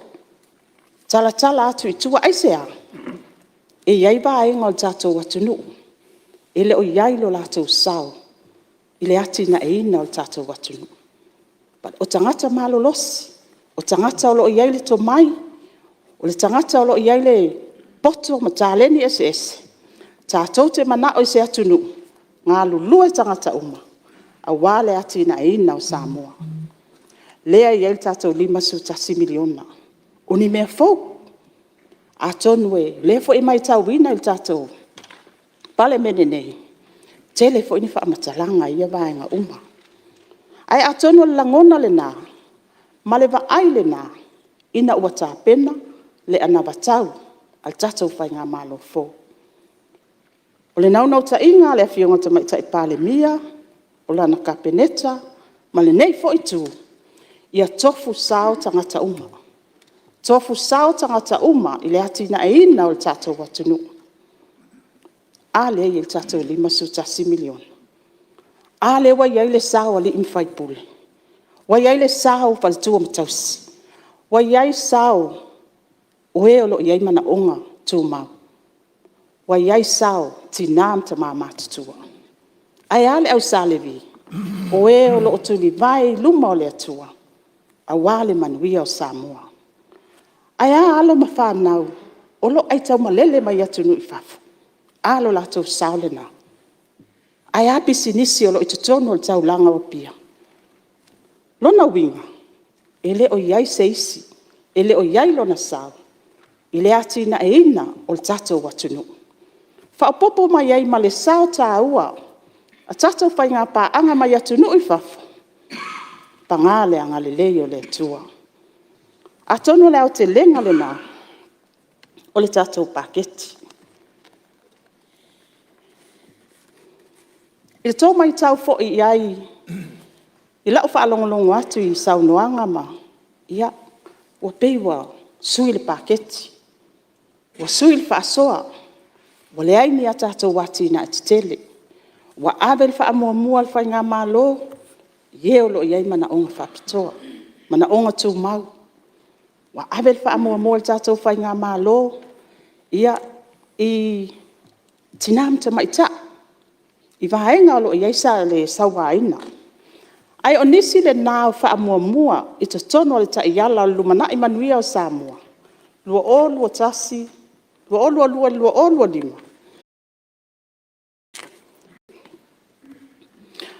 talatala atu i tua. Aisea? E i ai vaega o le tatou atunuu e le o i ai lo latou sao i le atinaeina o le tatou atunuu. O tagata malolosi, o tagata o lo o i ai le tomai, o tagata o lo o i ai le poto ma taleni eseese, tatou te mananao i se atunuu e galulue tagata uma aua le atinaeina o Samoa. Lea e i ai le tatou $51 miliona. O ni mea fou, atonu o lea foi e matauina i le tatou Palemene nei, e tele foi ni faamatalaga i ia vaega uma. Ae atonu o le lagona lena ma le vaai lena ina ua tapena le anavatau a le tatou faigamalo fou. O le naunautaiga o le Afioga i le Tamaitai Palemia, o lana Kapeneta ma lenei foi Itu, ia tofu sao tagata uma, tofu sao tagata uma i le atinaeina o le tatou atunuu. A lea e i ai le tatou $51 miliona. A lea ua i ai le sao o alii ma faipule, ua i ai le sao o faletua ma tausi, ua i ai sao o e o lo o i ai manaoga tumau, ua i ai sao o tina ma tama matutua. Ae a le au Sa Levi? O e o lo o tulivae i luma o le Atua aua le manuia o Samoa. a alo ma fanau o lo o aitaumalele mai atunuu i fafo? A lo latou sao lena. Ae a pisinisi o lo o i totonu o le taulaga o Apia? O lona uiga, e le o i ai se isi e le o i ai lona sao i le atinaeina o le tatou atunuu. Faaopoopo mai ai ma le sao taua a tatou faigapaaga mai atunuu i fafo, paga le agalelei o le Atua. Atonu o le aotelega lena o le tatou Paketi. I le tou matau foi i ai i lau faalogologo atu i saunoaga ma... ia, ua pei ua sui le Paketi, ua sui le faasoa, ua leai ni a tatou atinae tetele, ua ave le faamuamua a le faigamalo i e o lo o i ai manaoga faapitoa, manaoga tumau. Ua ave le faamuamua a le tatou faigamalo i tina ma tamaitai, i vaega o lo o i ai le sauaina. Ae o nisi na o faamuamua i totonu o le taiala o le Lumanai Manuia o Samoa 2022-2025.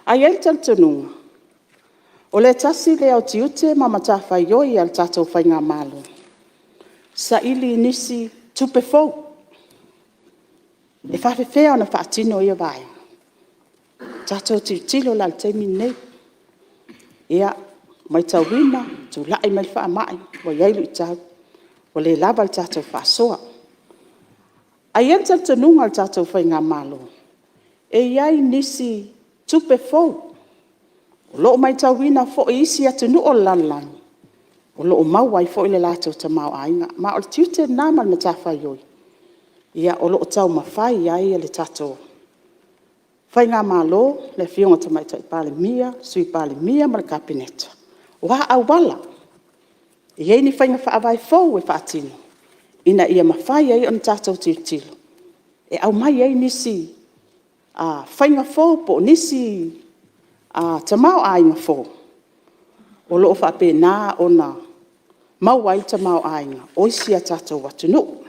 Ae e i ai le talitonuga, o le tasi lea o tiute ma matafaioi a le tatou faigamalo, saili nisi tupe fou. E faapefea ona faatino ia vaega? Tatou tilotilo la i le taimi lenei. Ia, matauina, tulai mai le faamai, ua i ai luitau, ua le lava le tatou faasoa. Ae i ai le talitonuga o le tatou faigamalo, e i ai nisi tupe fou o lo o matauina foi i isi atunuu o le lalolagi, o lo o maua ai foi le latou tamaoaiga. Ma o le tiute lena ma le matafaioi o lo o taumafai ai le tatou faigamalo, le Afioga i le Tamaitai Palemia, Sui Palemia ma le Kapeneta, o a auala, e i ai ni faiga faavae fou e faatino ina ia mafai ai ona tatou tilotilo e aumai ai nisi faiga fou po o nisi tamaoaiga fou o lo o faapena ona maua ai le tamaoaiga o isi a tatou atunuu.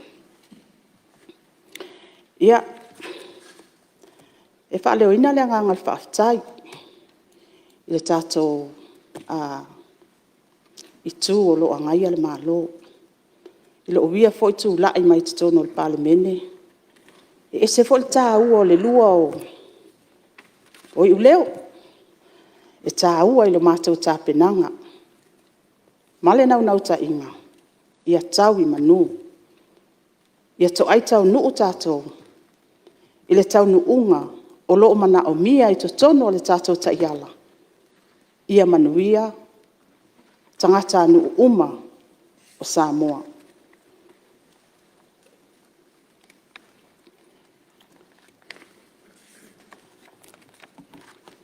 Ia, e faaleoina le agaga o le faafetai i le tatou Itu o lo o Agaia le Malo. I lou ia foi tulai mai totonu o le Palemene, e ese foi le taua o le lua o iuleo. E taua i le matou tapenaga ma le naunautaiga, ia tau i manu, ia toai taunuu tatou i le taunuuga o lo o manaomia i totonu o le tatou taiala, ia manuia tagatanuu uma o Samoa.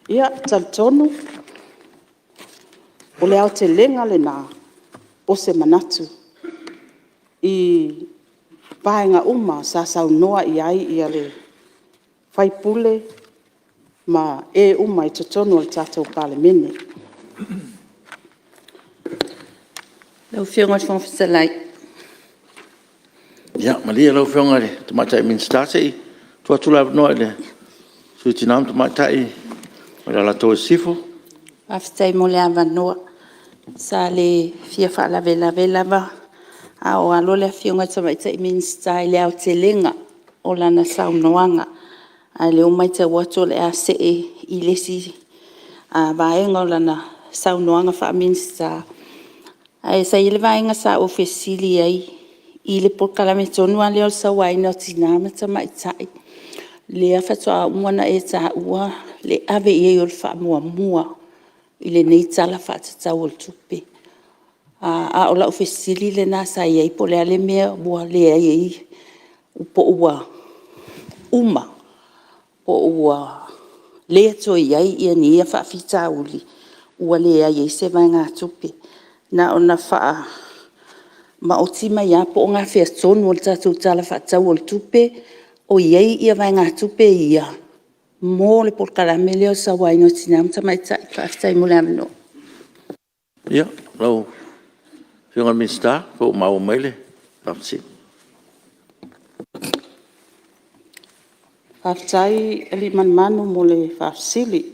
Ia, e talitonu o le aotelega lena o se manatu i vaega uma sa saunoa i ai sui usufono ma e uma i totonu o le tatou Palemene. Lau Afioga i le Fofoga Fetalai… Ia malie lau Afioga i le Tamaitai Minisita, se i tuu atu le avanoa i le Sui o Tina ma Tamaitai mai Alataua Sisifo. Faafetai mo le avanoa. Sa le fia faalavelave lava a o alo le Afioga i le Tamaitai Minisita i le aotelega o lana saunoaga, a o lea ua matau atu o le a see i le isi vaega o lana saunoaga faa-Minisita. Ae sa i ai le vaega sa ou fesili ai i le polokalame tonu lava lea o le Sauaina o Tina ma Tamaitai, lea faatoa uma ona e taua le ave i ai o le faamuamua i lenei Tala Faatatau o le Tupe. A o lau fesili lena sa i ai, po o le a le mea ua leai ai, po o ua uma, po o ua le toe i ai ni ia faafitauli ua leai ai se vaegatupe. Na ona faamaoti mai lava po o gafea tonu o le tatou Tala Faatatau o le Tupe o i ai vaegatupe ia mo le polokalame lea o le Sauaina o Tina ma Tamaitai. Faafetai mo le avanoa. Ia, lau Afioga i le Minisita po ua maua mai le… Faafetai Aliimalemanu mo le faafesili.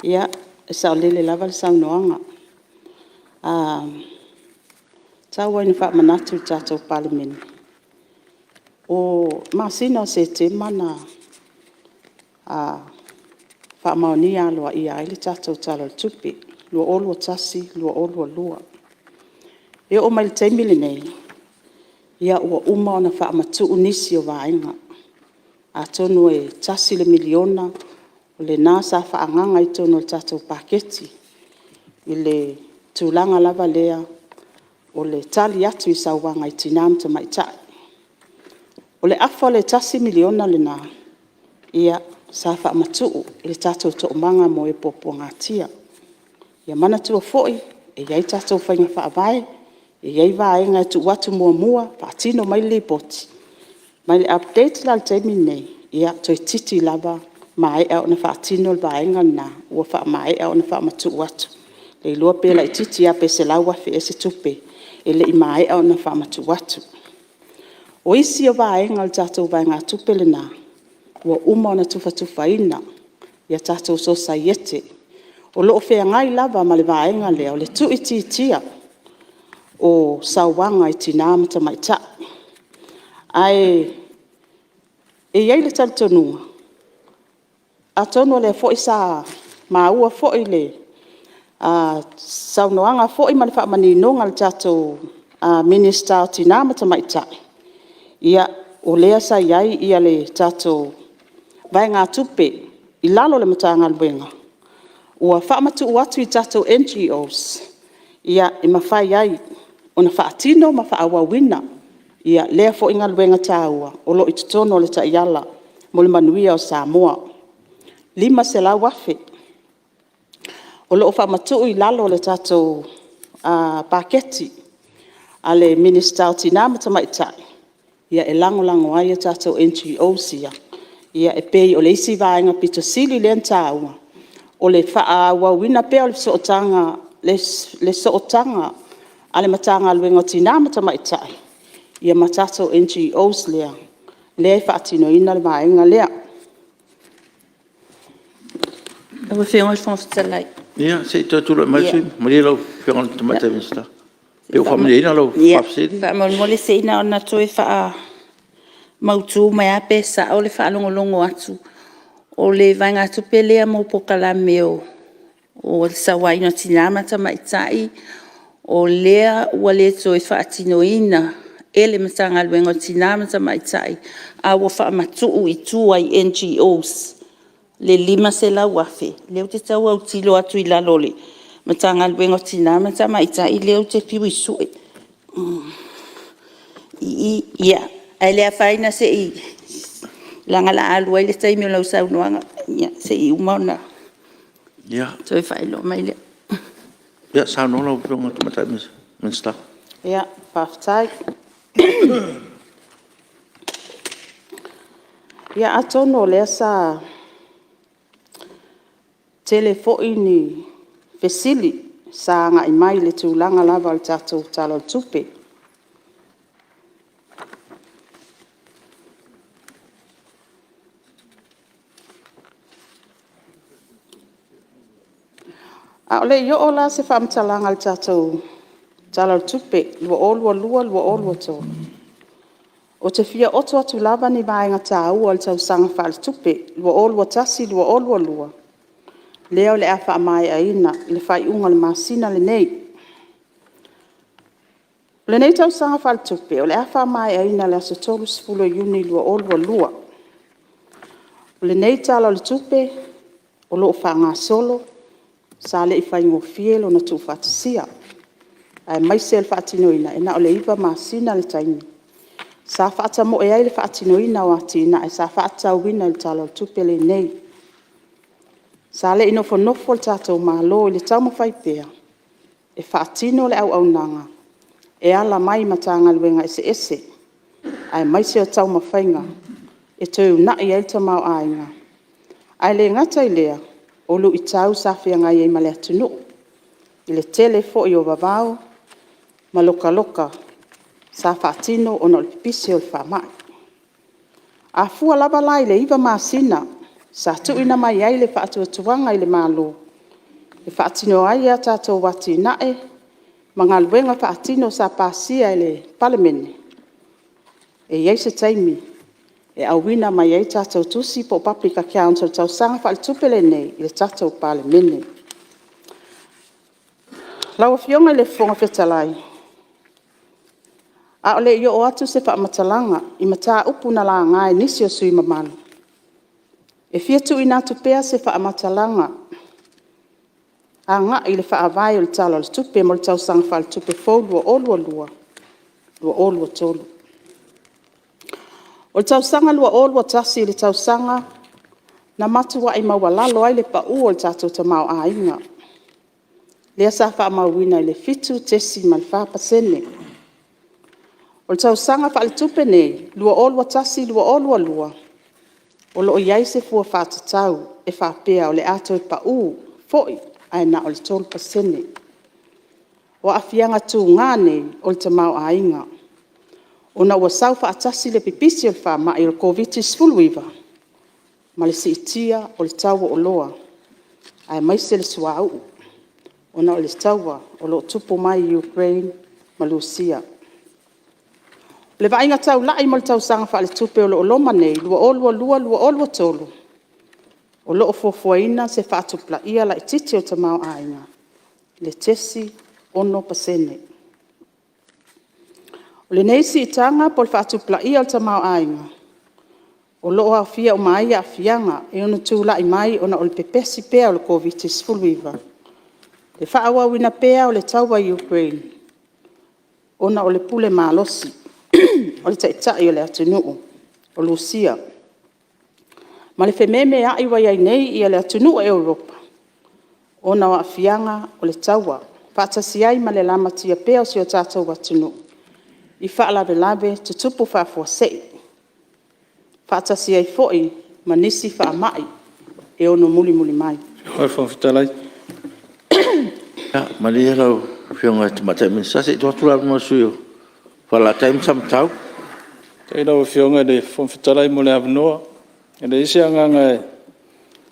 Ia, e saolele lava le saunoaga. E tau lava ina faamanatu i le tatou Palemene, o le masina o Setema na faamaonia aloaia ai le tatou Tala o le Tupe 2021/2022. E oo mai i le taimi lenei, ia ua uma ona faamatuu nisi o vaega. Atonu e $1 le miliona o lena sa faaagaga i totonu o le tatou paketi i le tulaga lava lea o le tali atu i sauaga i tina ma tamaitai. O le afa o le $1 miliona lena, ia sa faamatuu i le tatou Toomaga mo e Puapuagatia. Ia manatua foi e i ai tatou faiga faavae, e i ai vaega e tuu atu muamua, faatino mai le lipoti, ma i le update la i le taimi lenei, ia toeitiiti lava maea ona faatino le vaega lena ua faamaea ona faamatuu atu. Le iloa pe laitiiti lava pe $100,000 ea se tupe e le i maea ona faamatuu atu. O isi o vaega o le tatou vaegatupe lena, ua uma ona tufatufaina i a tatou sosaiete, o lo o feagai lava ma le vaega lea o le tuuitiitia o sauaga i tina ma tamaitai. Ae e i ai le talitonuga, atonu o lea foi sa maua foi le saunoaga foi ma le faamaninoga a le tatou Minisita o Tina ma Tamaitai, ia o lea sa i ai le tatou vaegatupe i lalo o le Matagaluega, ua faamatuu atu i tatou NGOs, e mafai ai ona faatino ma faaauauina lea foi galuega taua o lo o i totonu o le taiala mo le manuia o Samoa. E $500,000 o lo o faamatuu i lalo o le tatou paketi a le Minisita o Tina ma Tamaitai, e lagolago ai a tatou NGOs ia, e pei o le isi vaega aupito sili lea ona taua, o le faaauauina pea o le sootaga a le Matagaluega o Tina ma Tamaitai ma tatou NGOs lea, lea e faatinoina le vaega lea. Lau Afioga i le Fofoga Fetalai... Ia se i toe tulai mai le sui usufono. Malie lau Afioga i le Tamaitai Minisita, pe ua faamalieina lau faafesili? Ia, faamolemole se i na ona toe faamautu mai lava pe sao le faalogologo atu. O le vaegatupe lea mo polokalame o le sauaina o tina ma tamaitai, o lea ua le toe faatinoina e le Matagaluega o Tina ma Tamaitai, a ua faamatuu i tua i NGOs le $500,000? O lea ou te tau autilo atu i lalo o le Matagaluega o Tina ma Tamaitai lea ou te fiu e sue i i, ae le afaina se i... leaga o le a alu ai le taimi o lau saunoaga. Ia, se i uma ona toe faailoa mai lea. Ia saunoa lau Afioga i le Tamaitai Minisita. Ia, faafetai. Ia atonu o lea sa tele foi ni fesili sa agai mai i le tulaga lava o le tatou Tala o le Tupe. A o le i oo la se faamatalaga i le tatou Tala o le Tupe 2022/2023, ou te fia oto atu lava ni vaega taua o le Tausaga Faaletupe 2021/2022 lea o le a faamaeaina i le faaiuga o le masina lenei. O lenei tausaga faaletupe, o le a faamaeaina i le aso 30 Iuni 2022. O lenei Tala o le Tupe o lo o faagasolo, sa le i faigofie lona tuufaatasia, aemaise o le faatinoina, e na o le 9 masina le taimi sa faatamoe ai le faatinoina o atinae sa faatatauina i le Tala o le Tupe lenei. Sa le i nofonofo le tatou Malo i le taumafai pea e faatino le auaunaga e ala mai i Matagaluega eseese, aemaise o taumafaiga e toe uunai ai le tamaoaiga. Ae le gata i lea, o luitau sa feagai ai ma le atunuu i le tele foi o vavao ma lokaloka sa faatino ona o le pipisi o le faamai. A fua lava la i le 9 masina sa tuuina mai ai le faatuatuaga i le Malo e faatino ai a tatou atinae ma galuega faatino sa pasia e le Palemene, e i ai se taimi e auina mai ai tatou tusi po o public accounts o le tausaga faaletupe lenei i le tatou Palemene. Lau Afioga i le Fofoga Fetalai, a o le i oo atu se faamatalaga i mataupu na laga e nisi o sui usufono mamalu, e fia tuuina atu pea se faamatalaga agai i le faavae o le Tala o le Tupe mo le Tausaga Faaletupe fou 2022/2023. O le tausaga 2021 i le tausaga na matuai maualalo ai le pau o le tatou tamaoaiga, lea sa faamauina i le 7.4%. O le tausaga faaletupe lenei 2021/2022, o lo o i ai se fua faatatau e faapea o le a toe pau foi ae na o le 3%. O aafiaga tuga nei o le tamaoaiga, ona ua sau faatasi le pipisi o le faamai o le Koviti-19 ma le siitia o le tau o oloa, aemaise le suauu ona o le taua o lo o tupu mai i Ukraine ma Lusua. O le vaaiga taulai mo le tausaga faaletupe o lo o loma nei 2022/2023, o lo o fuafuaina se faatupulaia laitiiti o le tamaoaiga i le 0.6%. O lenei siitaga po o le faatupulaia o le tamaoaiga, o lo o aofia uma ai aafiaga e ono tulai mai ona o le pepesi pea o le Koviti-19, le faaauauina pea o le taua i Ukraine, ona o le pule malosi o le taitai o le atunuu o Lusua, ma le fememeai ua i ai nei le atunuu o Europa, ona o aafiaga o le taua, faatasi ai ma le lamatia pea o si o tatou atunuu i faalavelave tutupu faafuasei, faatasi ai foi ma nisi faamai e ono mulimuli mai. Ia malie lau Afioga i le Tamaitai Minisita, se i tuu atu le avanoa i le sui usufono mo Falelatai ma Samatau. Faafetai i lau Afioga i le Fofoga Fetalai mo le avanoa. E leai se agaga e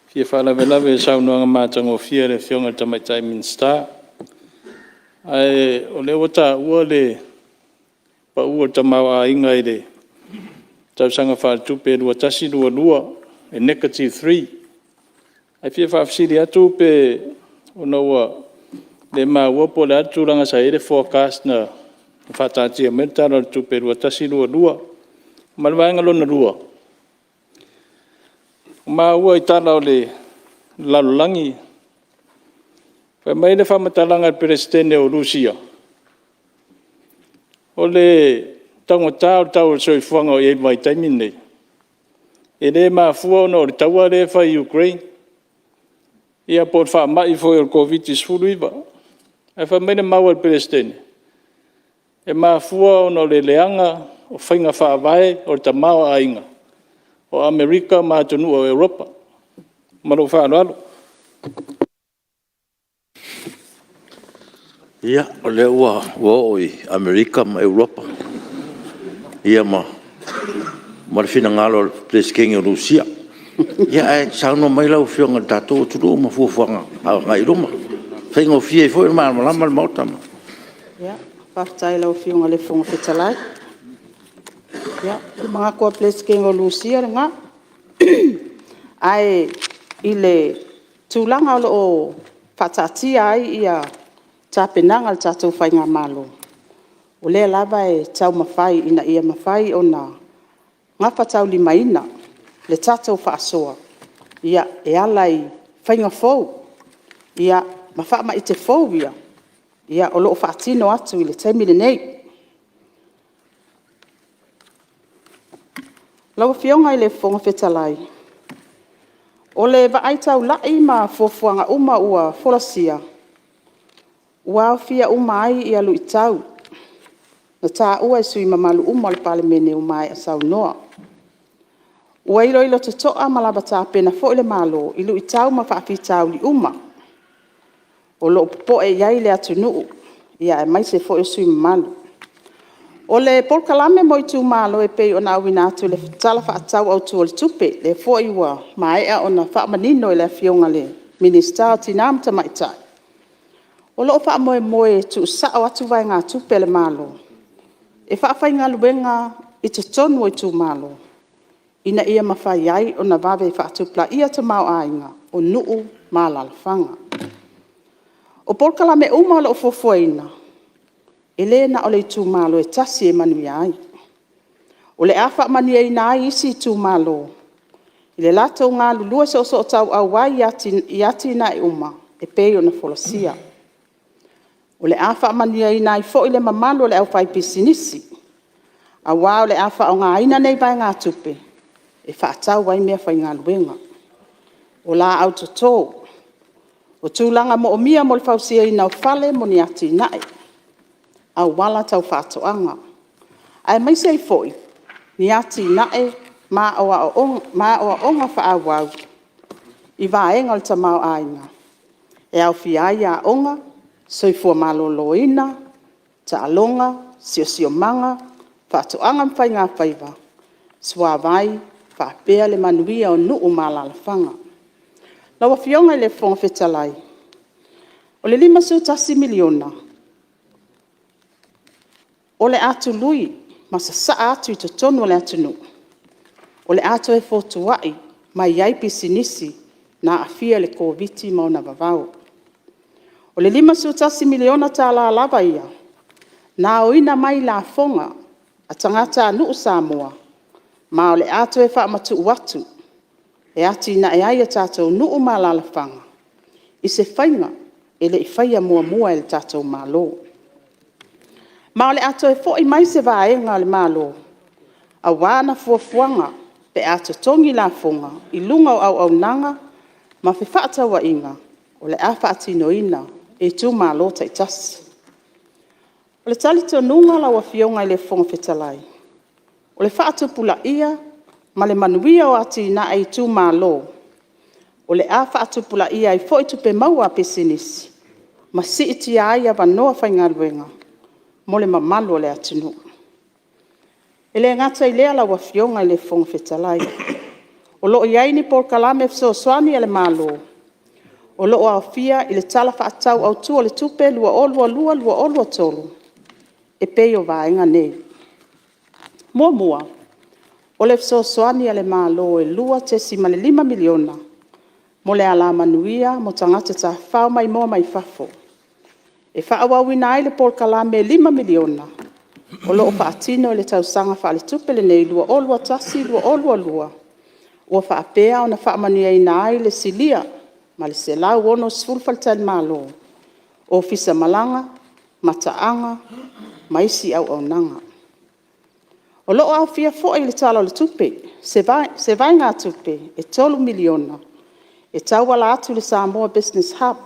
fia faalavelave i le saunoaga matagofie a le Afioga i le Tamaitai Minisita. Ae o lea ua taua le pau o le tamaoaiga i le tausaga faaletupe 2021/2022 e -3. Ae fia faafesili atu pe ona ua le maua po o le a le tulaga sa i ai le forecast na faataatia mai ai le Tala o le Tupe 2021/2022. Ma le vaega lona lua, ua maua i tala o le lalolagi, fai mai le faamatalaga a le Peresetene o Lusua, o le taugata o le tau o le soifuaga o i ai i le vaitaimi lenei, e le mafua ona o le taua lea e fai i Ukraine, ia po o le faamai foi o le Koviti-19. Ae fai mai le mau a le Peresetene, e mafua ona o le leaga o faiga faavae o le tamaoaiga o Amerika ma atunuu o Europa. Ma lou faaaloalo. Ia, o lea ua oo i Amerika ma Europa ia ma le finagalo o le Peresetene o Lusua. Ae saunoa mai lau Afioga i le tatou atunuu ma fuafuaga agai i luma, e faigofie ai foi ona malamalama le Maota. Faafetai i lau Afioga i le Fofoga Fetalai. Ia, o le manatu lava o le Peresetene o Lusua lena. Ae i le tulaga o lo o faataatia ai tapenaga a le tatou faigamalo, o lea lava e taumafai ina ia mafai ona gafataulimaina le tatou faasoa e ala i faiga fou ma faamaite fou ia o lo o faatino atu i le taimi lenei. Lau Afioga i le Fofoga Fetalai, o le vaai taulai ma fuafuaga uma ua folasia, ua aofia uma ai luitau na taua e sui usufono mamalu uma o le Palemene ua maea saunoa. Ua iloilo totoa ma lava tapena foi le Malo i luitau ma faafitauli uma o lo o popoe i ai le atunuu aemaise foi o sui usufono mamalu. O le polokalame mo itumalo e pei ona auina atu i le Tala Faatatau Autu o le Tupe, lea foi ua maea ona faamanino e le Afioga i le Minisita o Tina ma Tamaitai, o lo o faamoemoe e tuusao atu vaegatupe a le Malo e faafaigaluega i totonu o itumalo, ina ia mafai ai ona vave faatupulaia tamaoaiga o nuu ma alaalafaga. O polokalame uma o lo o fuafuaina, e le na o le itumalo e tasi e manuia ai. O le a faamanuiaina ai isi itumalo i le latou galulue soosootauau ai i atinae uma e pei ona folasia. O le a faamanuiaina ai foi le mamalu o le aufaipisinisi, aua o le a faaaogaina nei vaegatupe e faatau ai meafaigaluega. O laau toto, o tulaga manaomia mo le fausiaina o fale mo ni atinae, auala tau faatoaga, aemaise ai foi ni atinae ma aoaoga faaauau i vaega o le tamaoaiga, e aofia ai aoga, soifua maloloina, taaloga, siosiomaga, faatoaga ma faigafaiva, suavai faapea le manuia o nuu ma alaalafaga. Lau Afioga i le Fofoga Fetalai, o le $51 miliona, o le a tului ma sasaa atu i totonu o le atunuu, o le a toe fotuai mai ai pisinisi na aafia i le Koviti-19 ma ona vavao. O le $51 miliona lava ia, na aoina mai i lafoga a tagatanuu Samoa, ma o le a toe faamatuu atu e atinae ai a tatou nuu ma alaalafaga i se faiga e le i faia muamua e le tatou Malo. Ma o le a toe foi mai se vaega a le Malo aua ana fuafuaga pe a totogi lafoga i luga o auaunaga ma fefaatauaiga o le a faatinoina e itumalo taitasi. O le talitonuga lau Afioga i le Fofoga Fetalai, o le faatupulaia ma le manuia o atinae i itumalo, o le a faatupulaia ai foi tupe maua a pisinisi ma siitia ai avanoa faigaluega mo le mamalu o le atunuu. E le gata i lea lau Afioga i le Fofoga Fetalai, o lo o i ai ni polokalame fesoasoani a le Malo o lo o aofia i le Tala Faatatau Autu o le Tupe 2022/2023 e pei o vaega nei. Muamua, o le fesoasoani a le Malo e $2.5 miliona mo le Alamanuia mo Tagata Tafafao Maimoa mai Fafo. E faaauauina ai le polokalame $5 miliona o lo o faatino i le tausaga faaletupe lenei 2021/2022, ua faapea ona faamanuiaina ai le silia ma le 160 faletalimalo, ofisa malaga, mataaga ma isi auaunaga. O lo o aofia foi i le Tala o le Tupe se vaegatupe e $3 miliona e tauala atu i le Samoa Business Hub,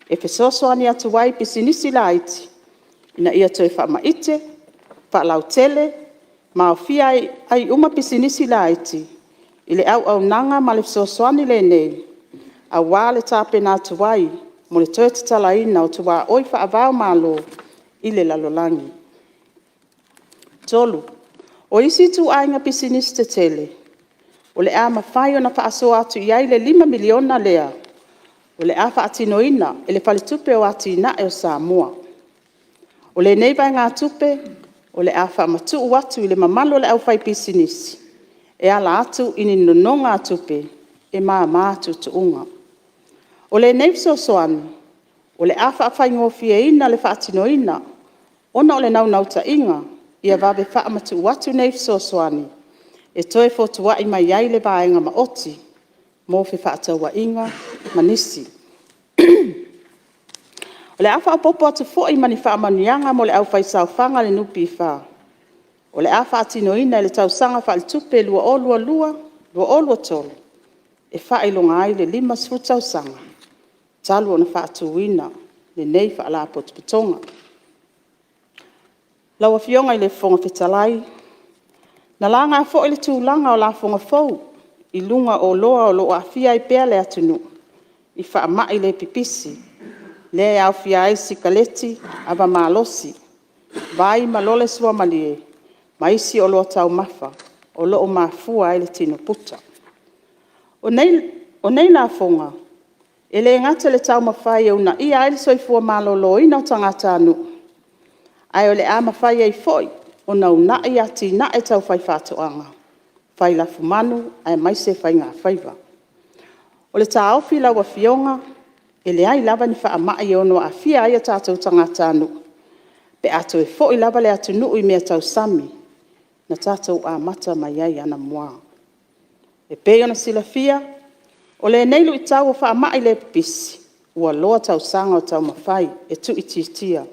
e fesoasoani atu ai i pisinisi laiti, ina ia toe faamaite, faalautele ma aofia ai uma pisinisi laiti i le auaunaga ma le fesoasoani lenei, aua le tapena atu ai mo le toe tatalaina o tuaoi faava-o-Malo i le lalolagi. ' O isi ituaiga pisinisi tetele, o le a mafai ona faasoa atu i ai le $5 miliona lea, o le a faatinoina e le Faletupe o Atinae o Samoa. O lenei vaegatupe, o le a faamatuu atu i le mamalu o le aufaipisinisi, e ala atu i ni nonogatupe e mama tuutuuga. O lenei fesoasoani, o le a faafaigofieina le faatinoina, ona o le naunautaiga ia vave faamatuu atu nei fesoasoani, e toe fotuai mai ai le vaega maoti mo fefaatauaiga ma nisi. O le a faaopoopo atu foi ma ni faamanuiaga mo le aufaisaofaga a le NPF, o le a faatinoina i le tausaga faaletupe 2022/2023, e faailoga ai le 50 tausaga talu ona faatuina lenei Faalapotopotoga. Lau Afioga i le Fofoga Fetalai, na laga foi le tulaga o lafoga fou i luga o oloa o lo o aafia ai pea le atunuu i faamai le pipisi, lea e aofia ai le sikaleti, ava malosi. Vai ma lole suamalie ma isi oloa taumafa o lo o mafua ai le tino puta. O nei lafoga, e le gata i le taumafai e uunaia ai le soifua maloloina o tagatanuu, ae o le a mafai ai foi ona uunai atinae tau fai faatoaga, fai lafumanu aemaise faigafaiva. O le taofi lau Afioga, e leai lava ni faamai e ono aafia ai o tatou tagatanuu, pe a toe foi lava le atunuu i meatausami na tatou amata mai ai anamua. E pei ona silafia, o lenei luitau o faamai le pipisi, ua loa tausaga o taumafai e tuuitiitia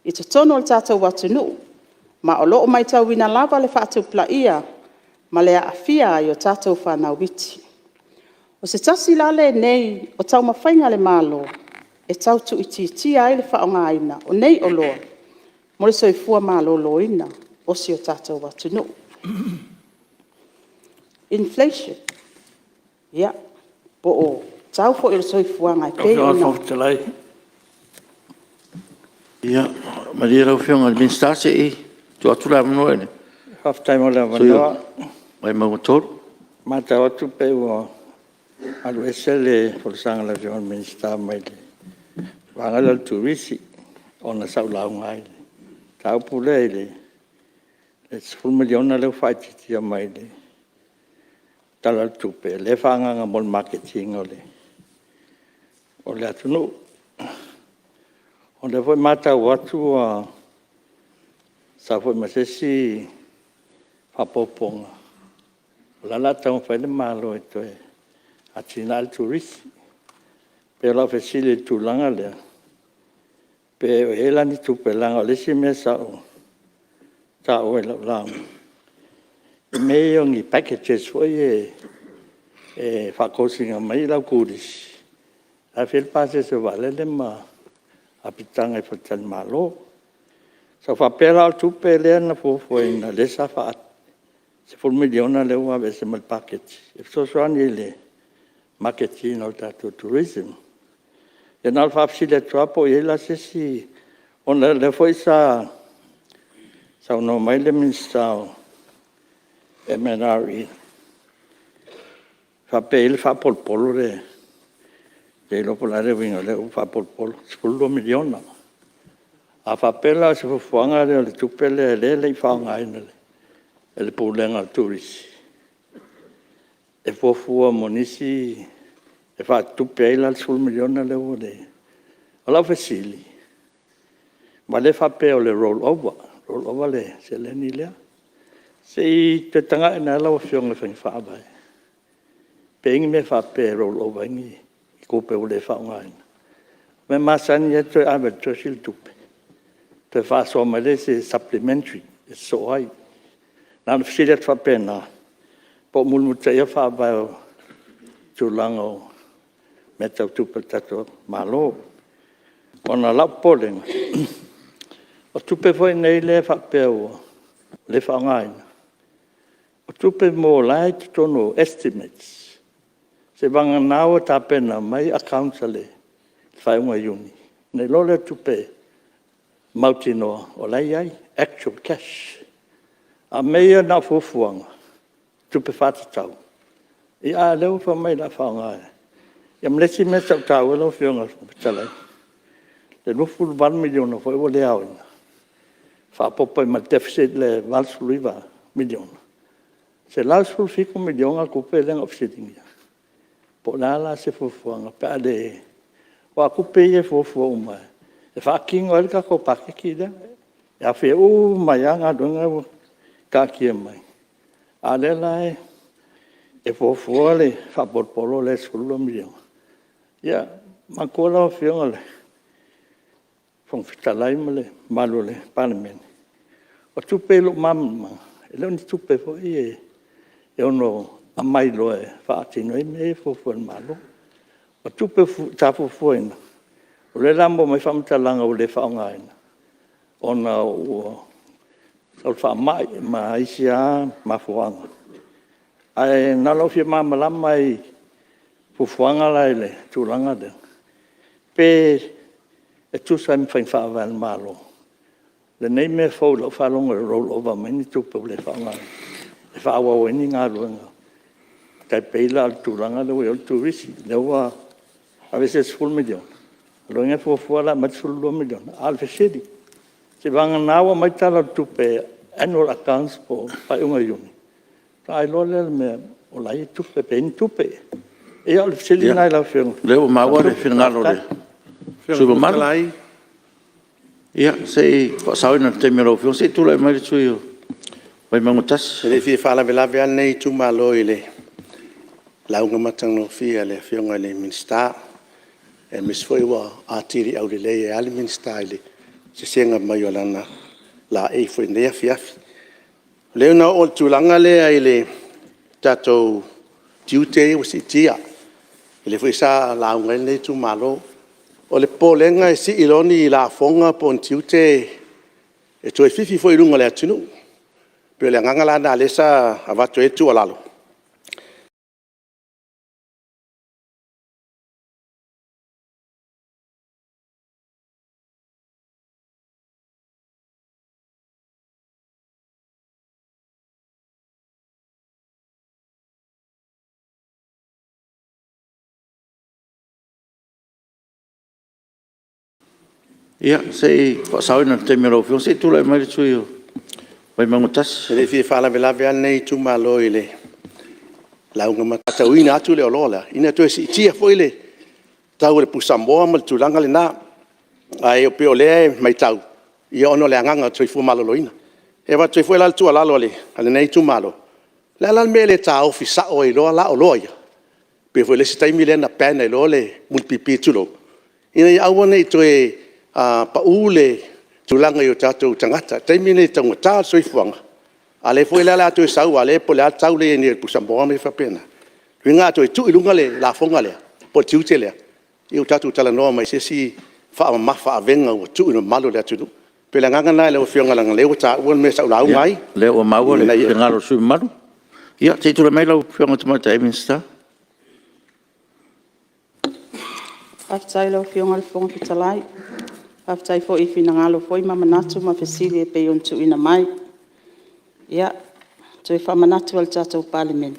i totonu o le tatou atunuu, ma o lo o matauina lava le faatupulaia ma le aafia ai o tatou fanau iti. O se tasi la lenei o taumafaiga a le Malo e tau tuuitiitia ai le faaaogaina o nei oloa mo le soifua maloloina o si o tatou atunuu. Inflation, po o le tau foi o le soifuaga e pei ona... Ia malie lau Afioga i le Minisita se i tuu atu le avanoa i le Faafetai mo le sui usufono avanoa. mo Vaimauga 3. E matau atu pei ua alu ese le folasaga a le Afioga i le Minisita mai le vaega lea o le Turisi, ona sa ou lauga ai i le mataupu lea i le $10 miliona lea ua faaitiitia mai i le Tala o le Tupe, lea e faaagaaga mo le maketiina o le atunuu. O lea foi e matau atu ua sau foi ma se isi faaopoopoga, o la o le a taumafai le Malo e toe atiae le turisi. E pei o lau fesili i le tulaga lea, pe o i ai la ni tupe, leaga o le isi mea sa ou taua i lau lauga, o mea ia o ni packages foi ia e faatosina mai ai le au turisi, la e fai ai le pasese o le vaalele ma apitaga i faletalimalo. Sa ou faapea la o le tupe lea na fuafuaina lea sa $10 miliona lea ua aveese mai le paketi, e fesoasoani i le maketiina o le tatou tourism. Ia na ona faafesili atu lava po o i ai la se isi... ona o lea foi sa saunoa mai le Minisita o le MNRE, faapea e i ai le faapolopolo lea, ou te le iloa po o le a le uiga o lea upu faapolopolo, $12 miliona. A faapea la o se fuafuaga lea o le tupe lea e le i faaaogaina e le Pulega o le Turisi, e fuafua mo nisi, e faatupe ai la le $10 miliona lea ua leai. O lau fesili, aua o lea e faapea o le roll over, roll over le seleni lea. Se i toe tagai ane lava lau Afioga i faiga faavae, pe i ai ni mea faapea e roll over ai ni tupe ua le faaaogaina. O le mea masani lava e toe ave lava e le Treasury le tupe toe faasoa mai lea i se Supplementary e sosoo ai. Na ona fesili atu faapena, po o mulimulitaia faavae o tulaga o mea tau tupe a le tatou Malo. Ona o lou popolega, o tupe foi nei lea e faapea ua le faaaogaina, o tupe mo la e i totonu o estimates, seiavagana ua tapena mai accounts i le faaiuga o Iuni, ona iloa lea o tupe mautinoa o la e i ai, actual cash. A o mea ia na o fuafuaga, tupe faatatau, a o lea ua fai mai o le a faaaoga e... Ia ma le isi mea sa ou taua lau Afioga i le Fofoga Fetalai, le $28 miliona foi ua le aoina, faaopoopo i ai ma le deficit le $89 miliona, e $117 miliona le tupe lea na ou fesiligia, po o le a la se fuafuaga pe a le... Aua o tupe ia e fuafua uma e faatino ai le tatou paketi lea, e aofia uma ai lava galuega ia ua taatia mai, a o lea la e fuafua le faapolopolo lea e $12 miliona. Ia manatua lau Afioga i le Fofoga Fetalai ma le mamalu o le Palemene, o tupe i lou malamalama, e le o ni tupe foi ia e ono aumai loa e faatino ai mea ia e fuafua e le Malo. O tupe sa fuafuaina, o lea la e maua mai faamatalaga ua le faaaogaina, ona o le faamai ma isi lava mafuaaga. Ae na o lou fia malamalama lava i fuafuaga la i le tulaga lea, pe tusa ai ma faiga faavae a le Malo lenei mea fou i lau faalogo e roll over mai ni tupe ua le faaaogaina e faaauau ai ni galuega, e tai pei la o le tulaga lea ua i ai le Turisi, lea ua aveese le $10 miliona, o lona uiga e fuafua la e aumai le $12 miliona. A o le fesili, seiavagana ua aumai le Tala o le Tupe Annual Accounts po o le faaiuga o Iuni, faatoa iloa lea o le mea o la e i ai tupe pe i ai ni tupe. Ia o le fesili lena i lau Afioga. Ia, o lea ua maua le finagalo o le sui usufono mamalu. Ia, se i faasaoina o le taimi o lau Afioga, se i tulai mai le sui usufono mo Vaimauga 1. E le fia faalavelave lava lenei itumalo i le lauga matagofie a le Afioga i le Minisita, aemaise foi ua atili aulelei ai lava le Minisita i le sesega mai o lana laei foi i lenei afiafi. O lea na oo i le tulaga lea i le tatou tiute ia ua siitia, lea foi sa lauga ai lenei itumalo. O le popolega e sii loa ni lafoga po o ni tiute e toe fifi foi i luga o le atunuu. E pei o le agaga la lena o lea sa avatu ai le tuualalo, Ia, se i faasaoina o le taimi o lau Afioga, se i tulai mai le sui usufono mo Vaimauga 1. E le fia faalavelave lava lenei itumalo i le lauga faatauina atu le oloa lea, ina toe siitia foi le tau o le pusamoa ma le tulaga lena. Ae pei o lea e matau, ona o le agaga o le soifua maloloina. E avatu ai foi la le tuualalo a lenei itumalo, o le a la le mea e le taofi sao ai loa la oloa ia? Pei foi o le isi taimi lea na ban ai loa le mulipipi, tulou, ina ia aua ne i toe pau le tulaga i o tatou tagata i le taimi lenei i le taugata o le soifuaga, a o lea foi la o le a toe sau aua po o le a le tau lea e i ai nei o le pusamoa ma mea faapena. Lona uiga a toe tuu i luga le lafoga lea po o le tiute lea, ia ua tatou talanoa ma se isi faamamafa avega ua tuu i le mamalu o le atunuu. E pei o le agaga lena i lau Afioga leaga o lea ua taua le mea sa ou lauga ai. Ia, o lea ua maua le finagalo o le sui usufono mamalu. Ia, se i tulai mai lau Afioga i le Tamaitai Minisita. Faafetai i lau Afioga i le Fofoga Fetalai. Faafetai foi i finagalo foi ma manatu ma fesili e pei ona tuuina mai. Ia, e toe faamanatu lava i le tatou Palemene,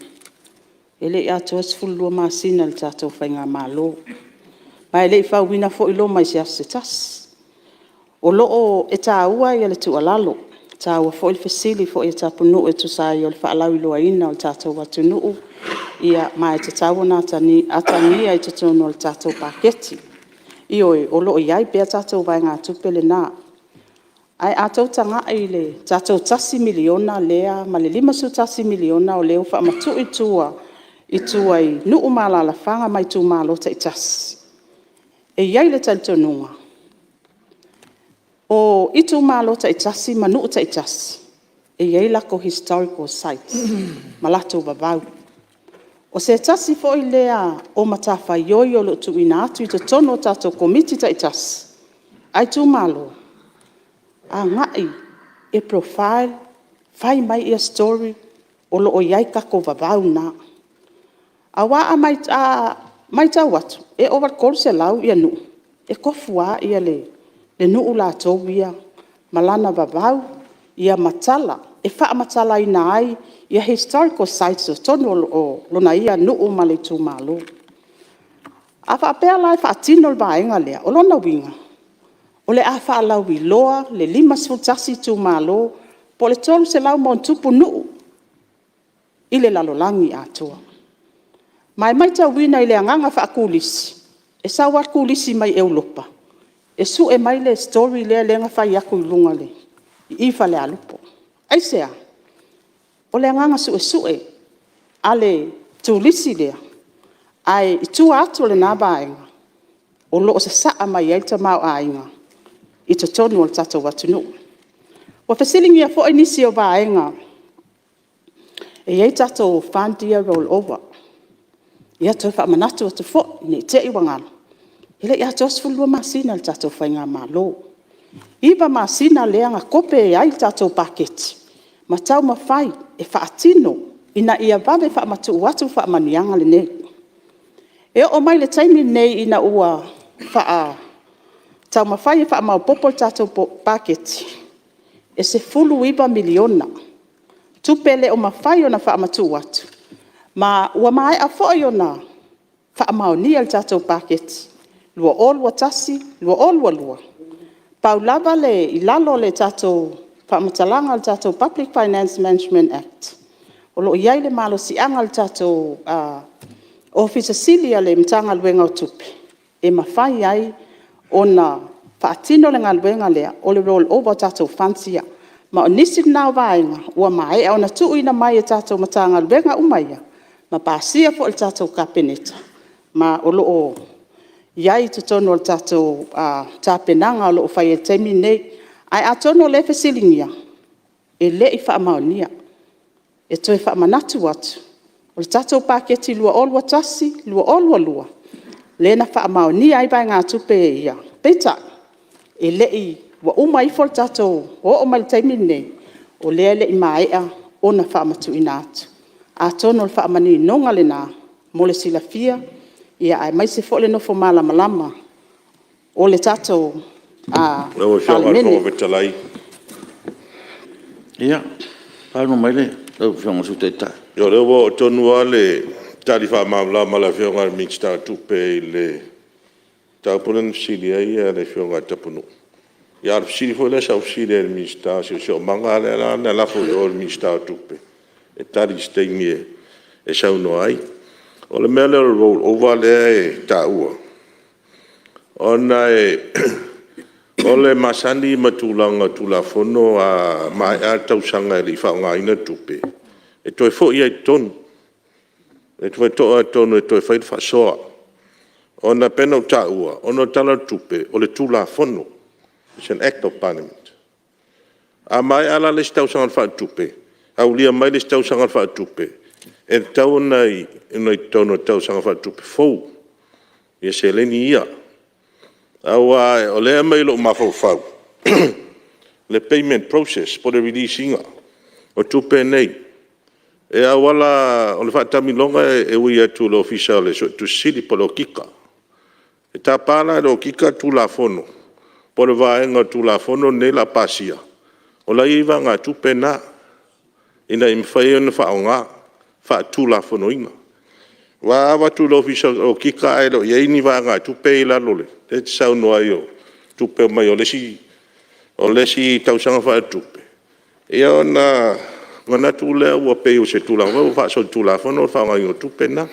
e le i atoa le 12 masina o le tatou faigamalo, ma e le i fauina foi Roma i se aso se tasi. E taua le tuualalo, e taua foi le fesili foi a Tapunuu e tusa ai o le faalauiloaina o le tatou atunuu, ma e tatau ona atagia i totonu o le tatou paketi. Ioe, o lo o i ai pea le tatou vaegatupe lena. Ae a outou tagai i le tatou $1 miliona lea ma le $51 miliona lea ua faamatuu i tua i nuu ma alaalafaga ma itumalo taitasi, e i ai le talitonuga, o itumalo taitasi ma nuu taitasi, e i ai latou historical sites ma latou vavau. O se tasi foi lea o matafaioi o lo o tuuina atu i totonu o tatou Komiti taitasi a itumalo, agai e profile, fai mai story o lo o i ai tatou vavau na. Aua a matau atu, e ova i le 300 nuu, e tofu lava le nuu latou ia ma lana vavau ma tala e faamatalaina ai historical sites i totonu o lona ia nuu ma le itumalo. A faapea la e faatino le vaega lea, o lona uiga, o le a faalauiloa le 51 itumalo po o le 300+ nuu i le lalolagi atoa. Ma e matauina i le agaga faaturisi, e sau lava le turisi mai Europa e sue mai le story lea na fai atu i luga i i i Falealupo. Aisea? O le agaga suesue a le turisi lea, ae i tua atu o lena vaega, o lo o sasaa mai ai le tamaoaiga i totonu o le tatou atunuu. Ua fesiligia foi nisi o vaega e i ai tatou fund ia e roll over. Ia e toe faamanatu atu foi ne i te i ua galo, e le i atoa le 12 masina o le tatou faigamalo. E 9 masina lea na tope ai le tatou paketi ma taumafai e faatino ina ia vave faamatuu atu faamanuiaga nei. E oo mai i le taimi lenei ina ua taumafai e faamaopoopo le tatou paketi, E $19 miliona, tupe e le o mafai ona faamatuu atu, ma ua maea foi ona faamaonia le tatou Paketi 2021/2022. Pau lava le... i lalo o le tatou faamatalaga o le tatou Public Finance Management Act, o lo o i ai le malosiaga i le tatou Ofisa Sili o le Matagaluega o Tupe, e mafai ai ona faatino le galuega lea, o le roll over o tatou funds ia. Ma o nisi na o vaega ua maea ona tuuina mai e tatou Matagaluega uma ia, ma pasia foi e le tatou Kapeneta, ma o lo o i ai i totonu o le tatou tapenaga o lo o faia i le taimi lenei. Ae atonu o lea e fesiligia, e le i faamaonia. E toe faamanatu atu, o le tatou Paketi 2021/2022, lea na faamaonia ai vaegatupe ia, peitai, e le i... ua uma ifo le tatou... ua oo mai i le taimi lenei, o lea e le i maea ona faamatuuina atu. Atonu o le faamaninoga lena mo le silafia, aemaise foi o le nofo malamalama o le tatou Palemene. Lau Afioga i le Fofoga Fetalai... Ia, saunoa mai lau Afioga i le Sui Taitai. Ia o lea ua oo tonu lava le tali faamalamalama a le Afioga i le Minisita o Tupe i le mataupu lea na fesili ai le Afioga ia Tapunuu. A o le fesili foi lea sa ou fesili ai i le Minisita o le Siosiomaga, a o lea la na lafo i o i le Minisita o Tupe e tali i se taimi e saunoa ai. O le mea lea o le roll over lea e taua, ona o le masani ma tulaga o Tulafono a maea le tausaga e le i faaaogaina le tupe, e toe foi lava i totonu. E toe foi lava i totonu e toe fai le faasoa, ona e pei ona ou taua, ona o le Tala o le Tupe, o le Tulafono, is an Act of Parliament. A maea la le isi tausaga faaletupe, aulia mai le isi tausaga faaletupe, e tatau ona i totonu o le tausaga faaletupe fou seleni ia. Aua o lea e aumai i lou mafaufau le payment process po o le release ina o tupe nei. E auala, o le faataamiloga e ui atu i le Ofisa o le Suetusi Sili po o le Okika. E tapa la e le Okika le Tulafono po o le vaega o le Tulafono lenei o le a pasia, o la e i ai vaegatupe na, ina ia mafai ai ona faaaoga faatulafonoina. Aua a avatu i le Ofisa o le Okika ae le o i ai ni vaegatupe ia i lalo lea e te saunoa ai o tupe e aumai o le isi tausaga faaletupe, ia ona manatu lea ua pei o se tulaga foi lea ua faasolitulafono le faaaogaina o tupe na,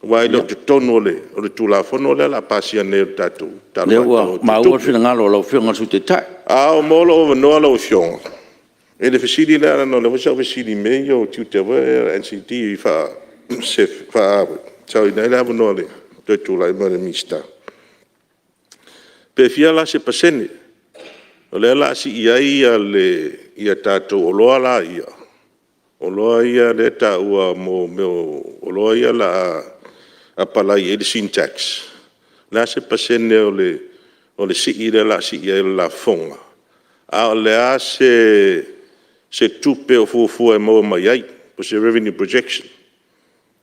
aua e le o totonu o le Tulafono lea o le a pasia nei o le tatou Tala Faatatau Faaopoopo O lea ua maua le finagalo o lau Afioga i le Sui Taitai. A o mo lou avanoa lau Afioga i le fesili lea leaga o lea foi sa ou fesili i mea ia o tiute foi ia o le NCD e faasaoina ai le avanoa o le toe tulai mai o le Minisita. Pe fia la se pasene o lea o le a sii ai tatou oloa la ia, oloa ia lea e taua mo mea o oloa ia o le a apalai i ai le sin tax. O le a se pasene o le sii lea o le a sii ai o le lafoga, a o le a se tupe o fuafua e maua mai ai, po o se revenue projection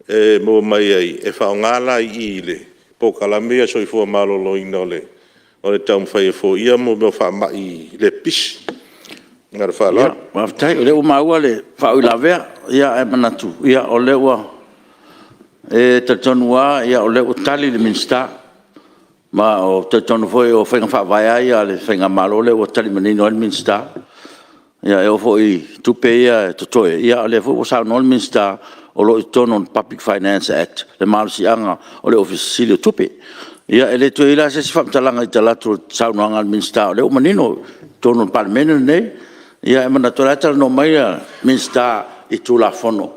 e maua mai ai e faaaoga la i i i le polokalame lea a le Soifua Maloloina o le taumafai e foia mea o faamai le pipisi. Ma le faaaloalo. Faafetai o lea ua maua le faauilavea, ae manatu o lea ua... E talitonu lava o lea ua tali le Minisita, ma ou te talitonu foi o faiga faavae lava ia a le faigamalo o lea ua tali manino ai le Minisita. E oo foi i tupe ia e totoe, o lea foi ua saunoa le Minisita, o lo o i totonu o le Public Finance Act le malosiaga o le Ofisa Sili o Tupe. Ia e le toe i ai la se isi faamatalaga i talaatu o le saunoaga a le Minisita o lea ua manino i totonu o le Palemene lenei. Ae manatu o la e talanoa mai le Minisita i Tulafono o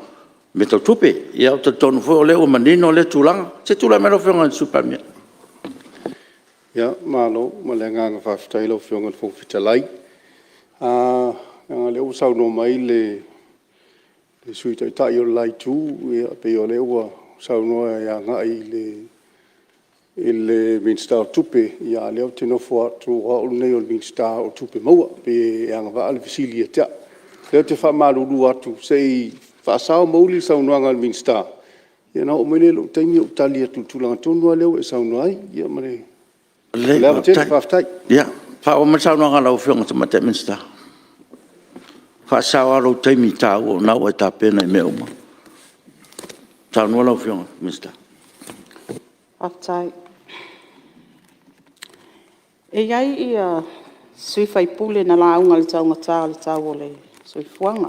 mea tau tupe. Ia ou te talitonu foi o lea ua manino lea tulaga. Se i tulai mai lau Afioga i le Sui Palemia. Malo. Ma le agaga faafetai i lau Afioga i le Fofoga Fetalai. Leaga o lea ua saunoa mai le Sui Taitai o le la Itu, e pei o lea ua saunoa e agai i le Minisita o Tupe, a o lea ou te nofo atu o au lenei o le Minisita o Tupe Maua. Pe agavaa le fesili ia te au. O lea ou te faamalulu atu, se i faasao Mauli le saunoaga a le Minisita, ona oo mai lea i lou taimi ou tali atu i le tulaga tonu lava lea ua e saunoa ai. Ia ma le ava tele, faafetai. Lelei, faafetai. Ia, faaauau mai le saunoaga a lau Afioga i le Tamaitai Minisita. Faasao lava lou taimi taua o lena ua e tapena i mea uma. Saunoa lau Afioga i le Minisita. Faafetai. E i ai sui usufono na lauga i le taugata o le tau o le soifuaga.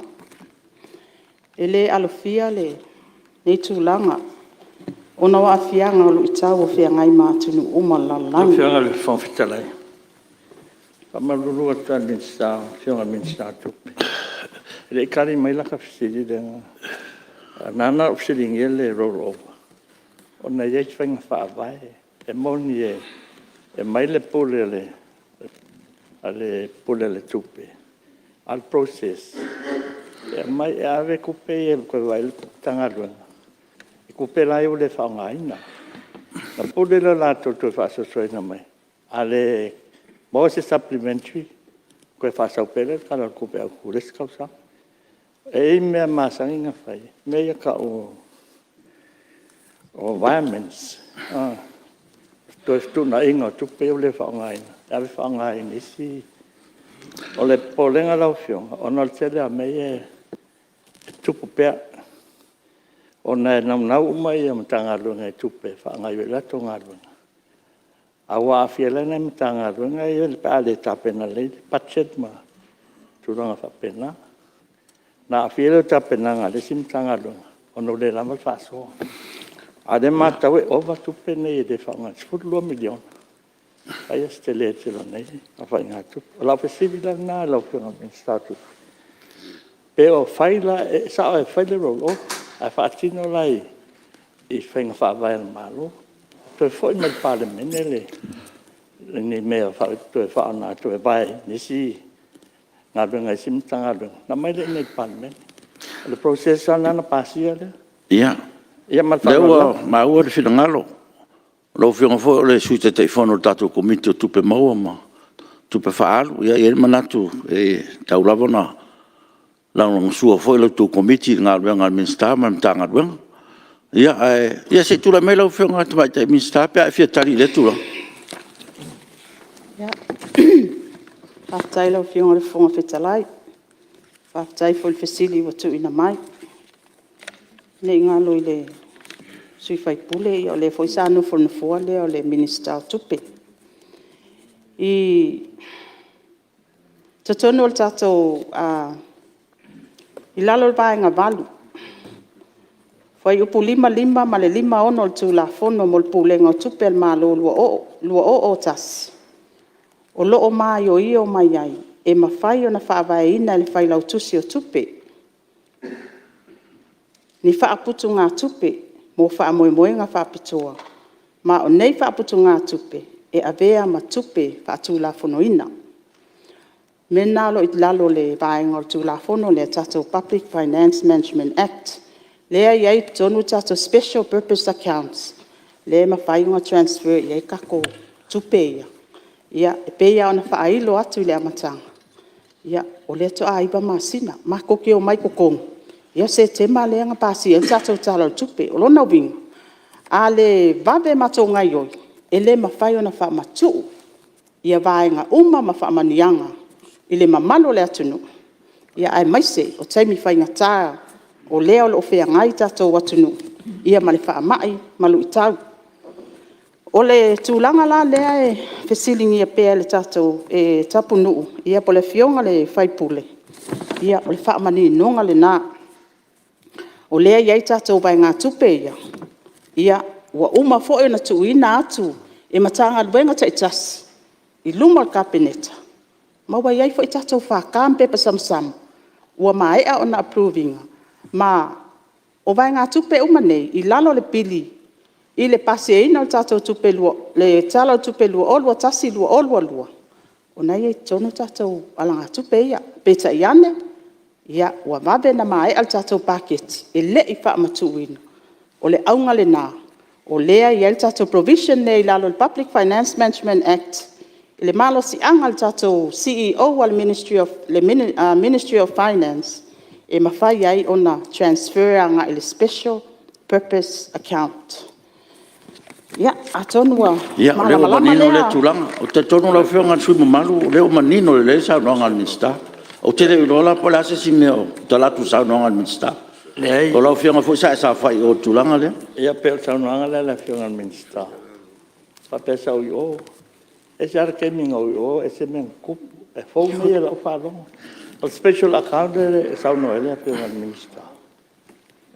E le alofia lenei tulaga ona o aafiaga o luitau o feagai ma atunuu uma o le lalolagi. Lau Afioga i le Fofoga Fetalai, e faamalulu atu lava i le Afioga i le Minisita o Tupe, e le i tali mai lata fesili lea na… Na ala ona ou fesiligia le roll over, ona e i ai faiga faavae. E moni e aumai le pule a le Pule o le Tupe, a o le process, e aumai, e ave tupe ia e toe vaai i ai le Matagaluega i tupe la ia ua le faaaogaina. Ona pule lea o latou i le toe faasoasoaina mai. A le maua se Supplementary, toe faasau pea lea i le Tala o le Tupe Autu i le isi tausaga. E i ai mea masani ona fai, mea ia e tau o virements, toe fetuunaiga o tupe ia ua le faaaogaina, e ave faaaoga i nisi… O le popolega lau Afioga, ona o le tele lava o mea ia e tupu pea, ona e naunau uma Matagaluega i tupe e faagaoioi ai latou galuega, a ua aafia ai la nai Matagaluega ia pe a le tapena lelei budget ma tulaga faapena. Ona aafia ai lea o le tapenaga a le isi Matagaluega ona ua le lava le faasoa. A o lea e matau e ova tupe nei e le faaaogaina, e $12 miliona. E fai lava si tele tele o lenei aofaiga tupe. O lau fesili la lena i lau Afioga i le Minisita o Tupe, pe o fai la, e sao lava e fai le roll over, ae faatino la i faiga faavae a le Malo, toe foi mai i le Palemene ni mea e toe faaaoga e toe vire i nisi galuega a isi Matagaluega ona aumai lea i inei i le Palemene. O le process lava lena na pasia lea. Ia, o lea ua maua le finagalo. O lau Afioga foi o le Sui Taitaifono o le tatou Komiti o Tupe Maua ma Tupe Faaalu. E i ai le manatu e tatau lava ona lagolagosua foi la outou Komiti i le galuega a le Minisita ma le Matagaluega. Ae se i tulai mai lau Afioga i le Tamaitai Minisita pe a e fia tali i lea tulaga. Faafetai i lau Afioga i le Fofoga Fetalai, faafetai foi i le fesili ua tuuina mai. Ne i galo i le sui usufono, o lea foi sa nofo i le nofoa lea o le Minisita o Tupe. I totonu o le tatou… i lalo o le Vaega 8, fuaiupu 55 ma le 56 o le Tulafono mo le Pulega o Tupe a le Malo 2001, o lo o maioio mai ai, e mafai ona faavaeina e le Failautusi o Tupe ni faaputugatupe mo faamoemoega faapitoa, ma o nei faaputugatupe, e avea ma tupe faatulafonoina. O mea na o lo o i lalo o le vaega o le Tulafono lea, le tatou Public Finance Management Act, lea e i ai i totonu tatou special purpose accounts, lea e mafai ona transfer i ai tatou tupe ia. E pei lava ona faailo atu i le amataga, o lea faatoa 9 masina. Matou te omai i totonu ia Setema lea na pasia ai le tatou Tala o le Tupe. O lona uiga, a le vave matou gaoioi, e le mafai ona faamatuu vaega uma ma faamanuiaga i le mamalu o le atunuu, aemaise o taimi faigata o lea o lo o feagai le tatou atunuu ma le faamai ma luitau. O le tulaga la lea e fesiligia pea e Tapunuu po o le Afioga i le sui usufono, ia o le faamaninoga lena. O lea e i ai tatou vaegatupe ia, ua uma foi ona tuuina atu e Matagaluega taitasi i luma o le Kapeneta, ma ua i ai foi tatou FK ma pepa samasama ua maea ona approve ina. Ma o vaegatupe uma nei i lalo o le Pili i le pasiaina o le Tala o le Tupe 2021/2022, o lena e i ai i totonu tatou alagatupe ia. Peitai ane, ua vave ona maea le tatou paketi, e le i faamatuuina. O le auga lena o lea e i ai le tatou provision lea i lalo o le Public Finance Management Act i le malosiaga o le tatou CEO a le Ministry of Finance, e mafai ai ona transfer agai i le special purpose account. Ia, atonu ua malamalama lea. Ia, o lea ua manino lea tulaga. Ou te talitonu lau Afioga i le sui usufono mamalu, o lea ua manino lelei le saunoaga a le Minisita. Ou te le o iloa la po o le a se isi mea o tala atu i le saunoaga a le Minisita. Leai. O lau Afioga foi sa e saofai i o i le tulaga lea. Ia pei o le saunoaga lea a le Afioga i le Minisita faapea sa ou i o, e ese lava le taimi na ou i o ese mea na tutupu. E fou mea ia i lau faalogo. O le special account lea e saunoa ai le Afioga i le Minisita,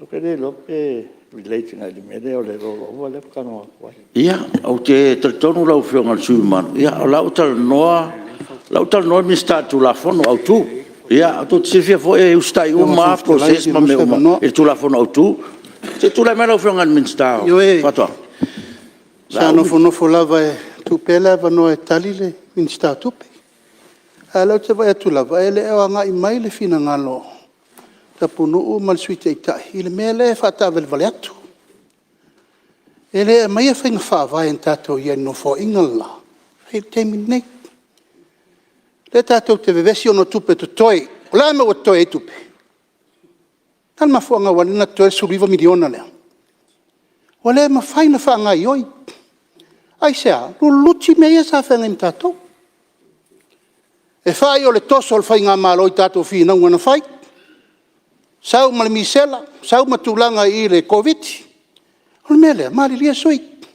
ou te le iloa pe relate agai i le mea lea o le roll over lea ou te talanoa atu ai. Ia, ou te talitonu lau Afioga i le sui usufono mamalu, o la e ua talanoa le Minisita i le Tulafono Autu. Ia tou te silafia foi e usitai uma lava process ma mea uma i le Tulafono Autu. Se i tulai mai lau Afioga i le Minisita o Ioe, Faatoaga. Sa nofonofo lava e tuu pea le avanoa e tali le Minisita o Tupe. A o lea ou te vaai atu lava, e le o agai mai le finagalo o Tapunuu ma le Sui Taitai i le mea lea e faataavalevale atu. E le aumaia faiga faavae na tatou i ai i le Nofoaiga le la e fai ai le taimi lenei. O lea tatou te vevesi ona o tupe totoe. O le a le mea ua totoe ai tupe? O le a le mafuaaga ua ala ai ona totoe le $19 miliona lea? Ua le mafai ona faagaoioi. Aisea? Luluti mea ia sa feagai ma tatou. E fai o le toso o le faigamalo i tatou finauga na fai, sau ma le misela, sau ma tulaga i le Koviti-19. O le mea lea, malilie sui usufono,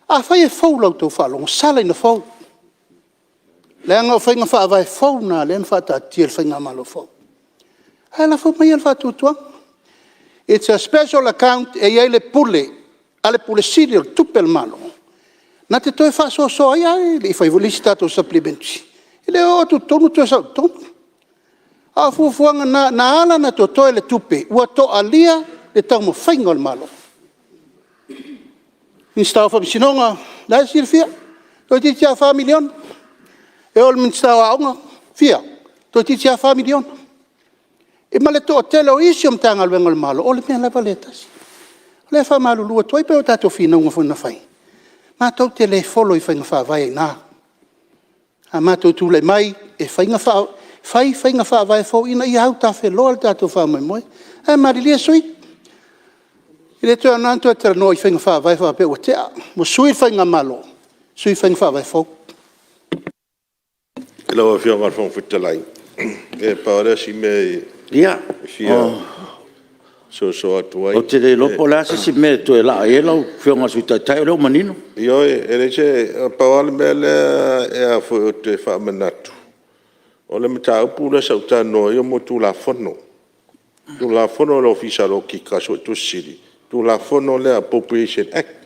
afai e fou i la outou faalogo, sala ina fou, leaga o faiga faavae fou na o lea na faataatitia e le faigamalo fou. Ae lafo maia le faatuatuaga, it's a special account e i ai le pule a le Ofisa Sili o Tupe a le Malo na te toe faasoasoa ai, a e le i faia foi le isi tatou Supplementary, e le o o atu i totonu toe sau i totonu. A o fuafuaga na, na ala ona totoe le tupe, ua toalia le taumafaiga o le Malo. Minisita o Faamasinoga, o la e silafia, toeitiiti lava $4 miliona. E oo i le Minisita o Aoga, fia? Toeitiiti lava $4 miliona. Ma le toatele o isi Matagaluega a le Malo, o le mea lava lea e tasi. O lea e faamalulu atu ai, pei o tatou finauga foi na fai, matou te le follow i faiga faavae a i ina. A matou tulai mai e fai faiga faavae fou ina ia autafeloa le tatou faamoemoe. Ae malilie sui usufono, e le toe aoga ona toe talanoa i faiga faavae faapea ua tea, ua sui le faigamalo, sui faiga faavae fou. Lau Afioga i le Fofoga Fetalai, ia pau lava lea o si mea e fia soso atu ai. Ou te le iloa po o le a se isi mea e toe laa i ai lau Afioga i le Sui Taitai o lea ua manino. Ioe, e leai se… na pau lava le mea lea ou te faamanatu, o le mataupu lea sa ou talanoa ai o mea o Tulafono, Tulafono a le Ofisa o le Okika Suetusi Sili, Tulafono lea Appropriation Act,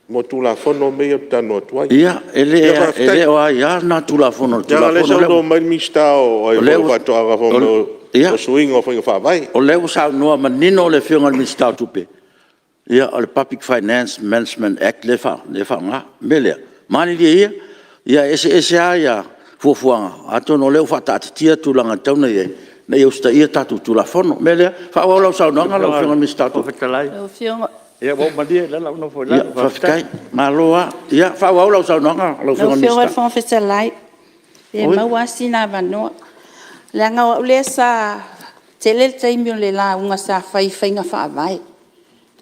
mo Tulafono mea ia ou te talanoa atu ai. Ia, e le o aia lena Tulafono i le Tulafono lea. Leaga o lea e saunoa mai le Minisita o Faatoaga fai mai o suiga o faiga faavae. O lea ua saunoa manino le Afioga i le Minisita o Tupe, ia o le Public Finance Management Act lea e faaaoga. O le mea lea, malilie ia, e eseese lava fuafuaga, atonu o lea ua faataatitia tulaga e tatau ona i ai ina ia usitaia tatou Tulafono. O le mea lea, faaauau lau saunoaga lau Afioga i le Minisita o Tupe. Faafetai. Malo lava. Ia faaauau lau saunoaga lau Afioga i le Minisita. Lau Afioga i le Fofoga Fetalai, pe maua lava sina avanoa. Leaga o au lea sa tele le taimi o le lauga sa fai i faiga faavae,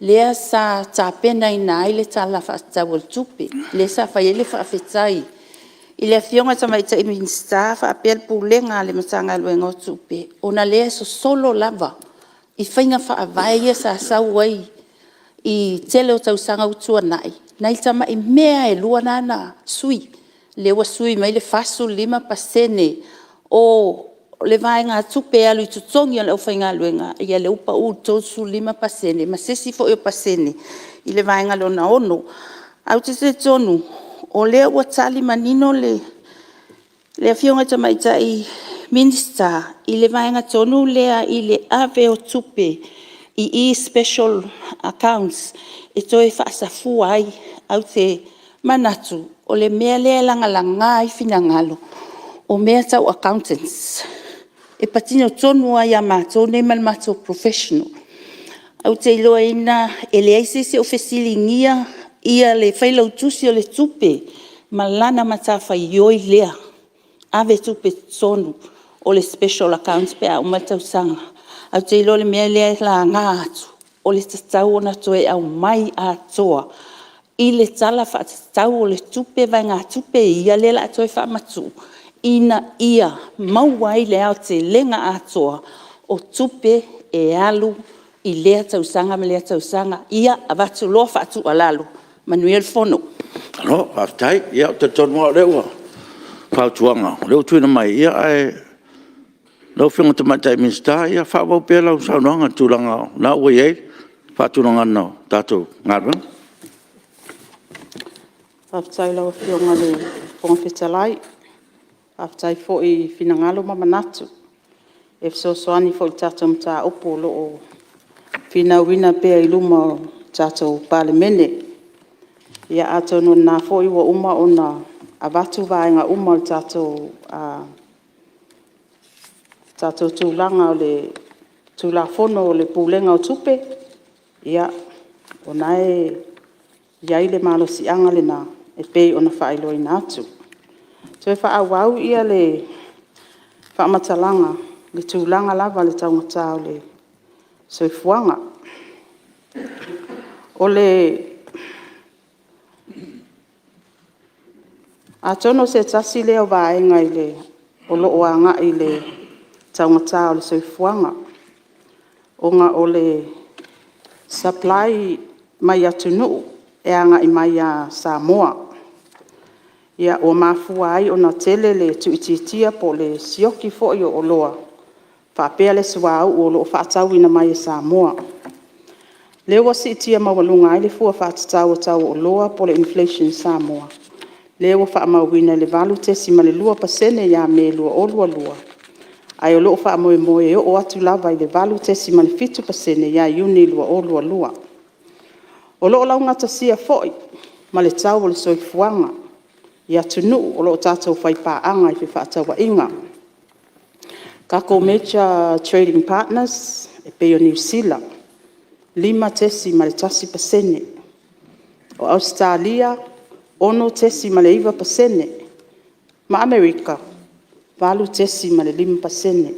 lea sa tapenaina ai le Tala Faatatau o le Tupe, lea sa fai ai le faafetai i le Afioga i le Tamaitai Minisita faapea le Pulega a le Matagaluega o Tupe, ona o lea e sosolo lava i faiga faavae ia sa sau ai i le tele o tausaga ua tuanai, nai tamai mea lava e lua lena na sui, lea ua sui mai le 45% o le vaegatupe e alu i totogi o le aufaigaluega, ia lea ua pau i le 35% ma se isi foi o pasene i le vaega lona 6. Ae ou te talitonu o lea ua tali manino le Afioga i le Tamaitai Minisita i le vaega tonu lea i le ave o tupe i i special accounts e toe faasafua ai. Ae ou te manatu o le mea lea e lagalaga ai finagalo, o mea tau accountants. E patino tonu lava ia matou nei ma le matou profession. Ou te iloaina e leai se isi o fesiligia le Failautusi o le Tupe ma lana matafaioi lea, ave tupe i totonu o le special accounts pe a uma le tausaga. Ae ou te iloa o le mea lea e laga atu, o le tatau ona toe aumai atoa i le Tala Faatatau o le Tupe vaegatupe ia lea o le a toe faamatuu ina ia maua ai le aotelega atoa o tupe e alu i lea tausaga ma lea tausaga. Ia avatu loa faatuualalo, manuia le Fono. Malo faafetai. Ia ou te talitonu lava o lea ua fautuaga o lea ua tuuina mai, ae lau Afioga i le Tamaitai Minisita, ia faaauau pea lau saunoaga i le tulaga o lena ua i ai le faatulagaga o tatou galuega. Faafetai i lau Afioga i le Fofoga Fetalai, faafetai foi i finagalo ma manatu e fesoasoani foi i le tatou mataupu o lo o finauina pea i luma o le tatou Palemene. Ia atonu o lena foi ua uma ona avatu vaega uma o le tatou tulaga o le Tulafono o le Pulega o Tupe, ia o lena e i ai le malosiaga lena e pei ona faailoaina atu. Toe faaauau le faamatalaga i le tulaga lava i le taugata o le soifuaga. Atonu o se tasi lea o vaega o lo o agai i le taugata o le soifuaga, ona o le supply mai atunuu e agai mai ia Samoa. Ua mafua ai ona tele le tuuitiitia po o le sioki foi o oloa faapea le suauu o lo o faatauina mai e Samoa. O lea ua siitia maualuga ai le fua faatatau o le tau o oloa po o le inflation i Samoa, lea ua faamauina i le 8.2% ia Me 2022, ae o lo o faamoemoe e oo atu lava i le 8.7% ia Iuni 2022. O lo o laugatasia foi ma le tau o le soifuaga i atunuu o lo o tatou faipaaga i fefaatauaiga. Tatou major trading partners e pei o Niu Sila, 5.1%. O Ausetalia, 6.9% ma Amerika, 8.5%.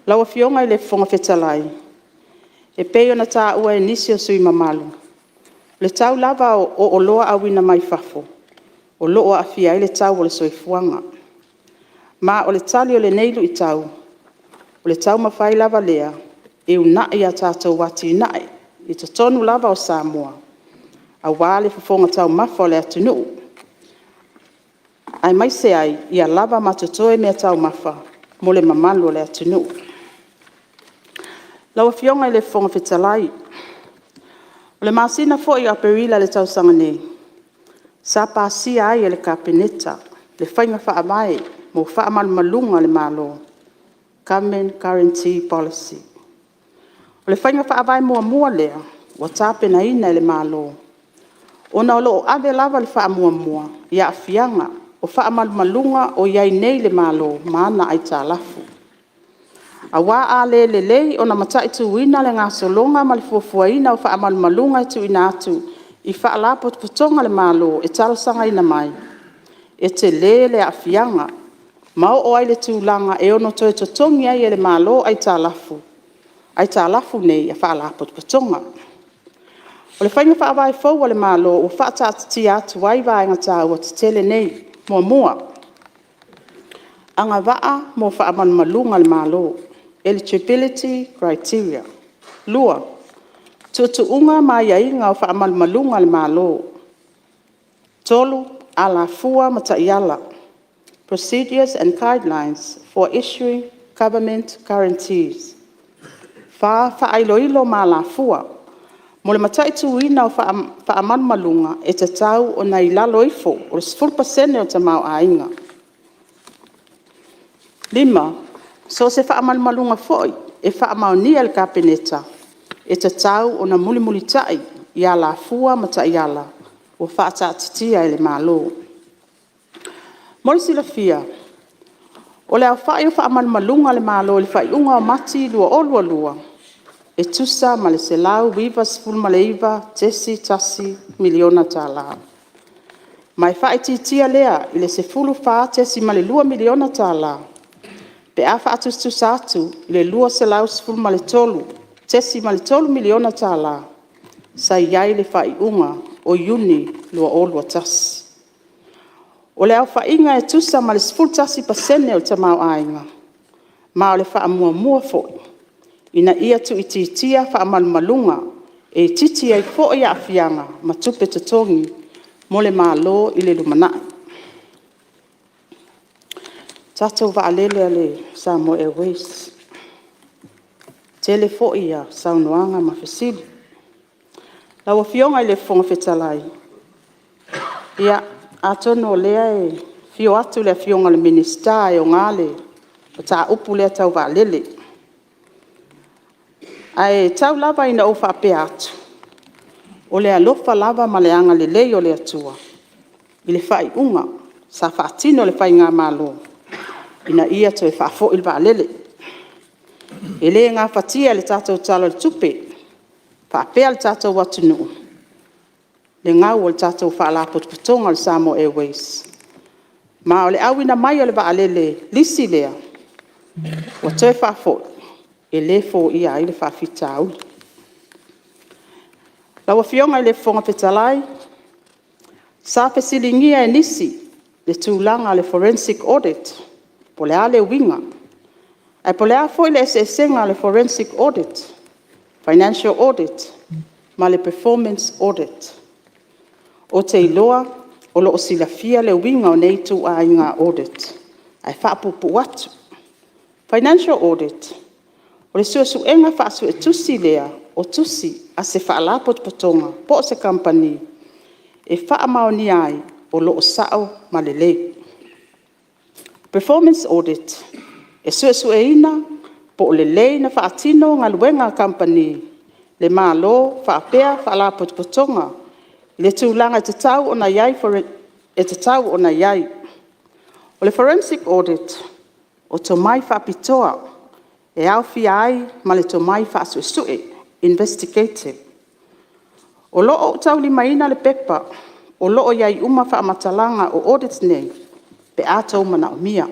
Lau Afioga i le Fofoga Fetalai, e pei ona taua e nisi o sui usufono mamalu, o le tau lava o oloa auina mai fafo, o lo o aafia ai le tau o le soifuaga. Ma o le tali o lenei luitau, o le taumafai lava lea e uunai a tatou atinae i totonu lava o Samoa, aua le fofoga taumafa o le atunuu, aemaise ai ia lava ma totoe meataumafa mo le mamalu o le atunuu. Lau Afioga i le Fofoga Fetalai, o le masina foi o Aperila i le tausaga nei, sa pasia ai e le Kapeneta le Faiga Faavae mo faamalumaluga a le Malo, Government Guarantee Policy. O le faiga faavae muamua lea ua tapenaina e le Malo, ona o lo o ave lava le faamuamua i aafiaga o faamalumaluga o i ai nei le Malo ma ana aitalafu. Aua a le lelei ona mataituina le gasologa ma le fuafuaina o faamalumaluga e tuuina atu i Faalapotopotoga a le Malo e talosagaina mai, e tele le aafiaga ma oo ai i le tulaga e ono toe totogi ai e le Malo aitalafu nei a Faalapotopotoga. O le Faiga Faavae fou a le Malo ua faataatitia atu ai vaega taua tetele nei. 1. Agavaa mo faamalumaluga a le Malo, eligibility criteria. 2. Tuutuuga ma aiaiga o faamalumaluga a le Malo. 3. Alafua ma taiala, procedures and guidelines for issuing Government Guarantees. 4. Faailoilo ma alafua mo le mataituina o faamalumaluga, e tatau ona i lalo ifo o le 10% o le tamaoaiga. 5. So o se faamalumaluga foi e faamaonia e le Kapeneta, e tatau ona mulimulitai i alafua ma taiala ua faataatitia e le Malo. Mo le silafia, o le aofai o faamalumaluga a le Malo i le faaiuga o Mati 2022, e tusa ma le $199.1 miliona. Ma e faaitiitia lea i le $14.2 miliona pe a faatusatusa atu i le $213.3 miliona sa i ai i le faaiuga o Iuni 2021. O le aofaiga e tusa ma le 11% o le tamaoaiga, ma o le faamuamua foi ina ia tuuitiitia faamalumaluga, e itiiti ai foi aafiaga ma tupe totogi mo le Malo i le lumanai. O le tatou vaalele a le Samoa Airways, e tele foi saunoaga ma fesili. Lau Afioga i le Fofoga Fetalai, atonu o lea e afio atu le Afioga i le Minisita e ana le mataupu lea tau vaalele. Ae tau lava ina ou faapea atu, o le alofa lava ma le agalelei o le Atua i le faaiuga sa faatino e le Faigamalo ina ia toe faafoi le vaalele. E le gafatia e le tatou Tala o le Tupe faapea le tatou atunuu, le gau o le tatou Faalapotopotoga o le Samoa Airways. Ma o le auina mai o le vaalele lisi lea ua toe faafoi, e le foia ai le faafitauli. Lau Afioga i le Fofoga Fetalai, sa fesiligia e nisi le tulaga o le Forensic Audit po o le a le uiga? Ae po o le a foi le eseesega o le Forensic Audit, Financial Audit ma le Performance Audit. Ou te iloa o lo o silafia le uiga o nei ituaiga audit, ae faapuupuu atu. Financial Audit, o le suesuega faasuetusi lea o tusi a se Faalapotopotoga po o se Kamupani, e faamaonia ai o lo o sao ma lelei. Performance Audit, e suesueina po o lelei ona faatino galuega a Kamupani, le Malo faapea Faalapotopotoga i le tulaga e tatau ona i ai. O le Forensic Audit, o tomai faapitoa e aofia ai ma le tomai faasuesue, investigative. O lo o ou taulimaina le pepa o lo o i ai uma faamatalaga o audits nei, pe a outou manaomia.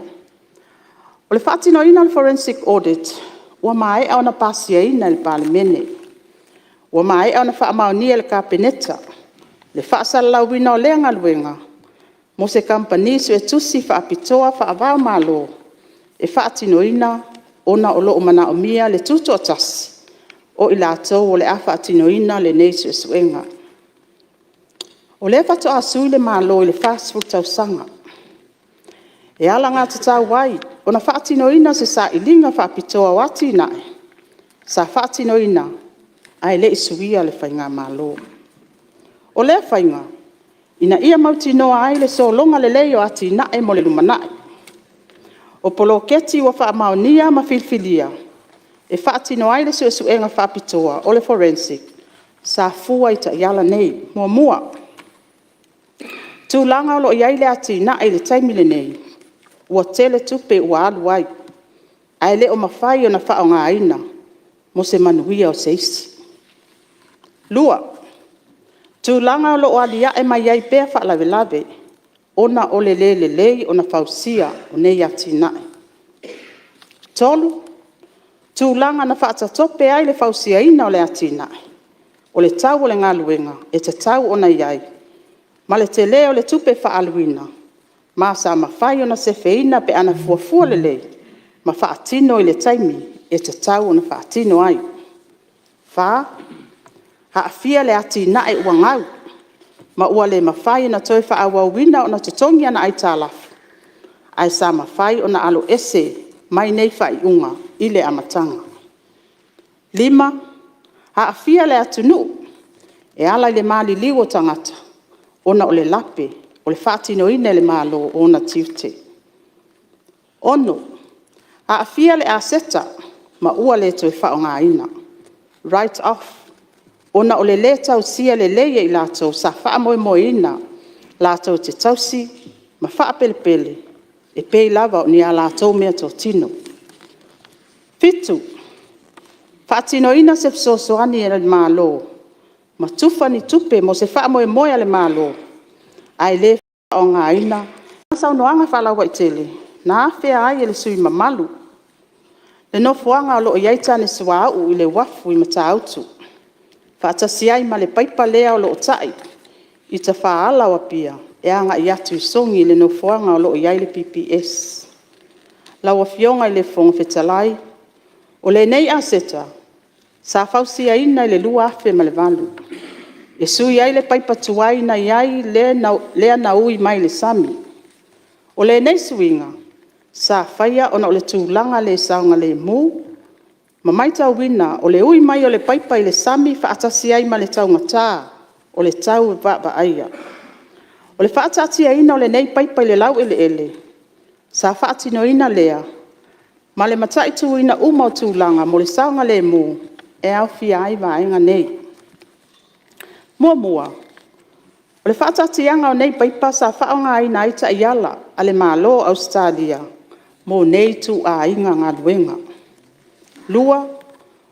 O le faatinoina o le Forensic Audit, ua maea ona pasiaina e le Palemene. Ua maea ona faamaonia e le Kapeneta le faasalalauina o lea galuega, mo se Kamupani Suetusi faapitoa faava-o-Malo, e faatinoina ona o lo o manaomia le tutoatasi o i latou o le a faatinoina lenei suesuega. O lea faatoa sui le Malo i le 40 tausaga, e alagatatau ai ona faatinoina se sailiga faapitoa o atinae sa faatinoina ae le i suia le Faigamalo. O lea faiga, ina ia mautinoa ai le sologa lelei o atinae mo le lumanai. O poloketi ua faamaonia ma filifilia e faatino ai le suesuega faapitoa o le forensic, sa fua i taiala nei. Muamua, tulaga o lo o i ai le atinae i le taimi lenei, ua tele tupe ua alu ai, ae le o mafai ona faaaogaina mo se manuia o se isi. 2. Tulaga o lo o aliae mai ai pea faalavelave, ona o le le lelei ona fausia o nei atinae. 3. Tulaga na faatatope ai le fausiaina o le atinae, o le tau o le galuega e tatau ona i ai, ma le tele o le tupe faaaluina, ma sa mafai ona sefeina pe ana fuafua lelei ma faatino i le taimi e tatau ona faatino ai. 4. Aafia le atinae ua gau, ma ua le mafai ona toe faaauauina ona totogi ana aitalafu, ae sa mafai ona aloese mai nei faaiuga i le amataga. 5. Aafia le atunuu e ala i le maliliu o tagata, ona o le lape o le faatinoina e le Malo o ona tiute. 6. Aafia le aseta ma ua le toe faaaogaina, write off, ona o le le tausua lelei e i latou sa faamoemoeina latou te tausi ma faapelepele e pei lava o ni a latou meatotino. 7. Faatinoina se fesoasoani a le Malo ma tufa ni tupe mo se faamoemoe a le Malo, ae le faaaogaina saunoaga faalauaitele na afea ai e le sui usufono mamalu le nofoaga o lo o i ai tane suauu i le uafu i Matautu, faatasi ai ma le paipa lea o lo o tai i tafaala o Apia. e agai atu i Sogi i le nofoaga o lo o i ai le PPS. Lau Afioga i le Fofoga Fetalai, o lenei aseta, sa fausiaina i le 2008, e sui ai le paipa tuai na i ai lea na ui mai i le sami. O lenei suiga, sa faia ona o le tulaga le saogalemu, ma matauina o le ui mai o le paipa i le sami faatasi ai ma le taugata o le tau vaavaaia. O le faataatiaina o lenei paipa i le laueleele, sa faatinoina lea ma le mataituina uma o tulaga mo le saogalemu, e aofia ai vaega nei. Muamua, o le faataatiaga o nei paipa sa faaaogaina ai taiala a le Malo o Ausetalia mo nei ituaiga galuega. Lua,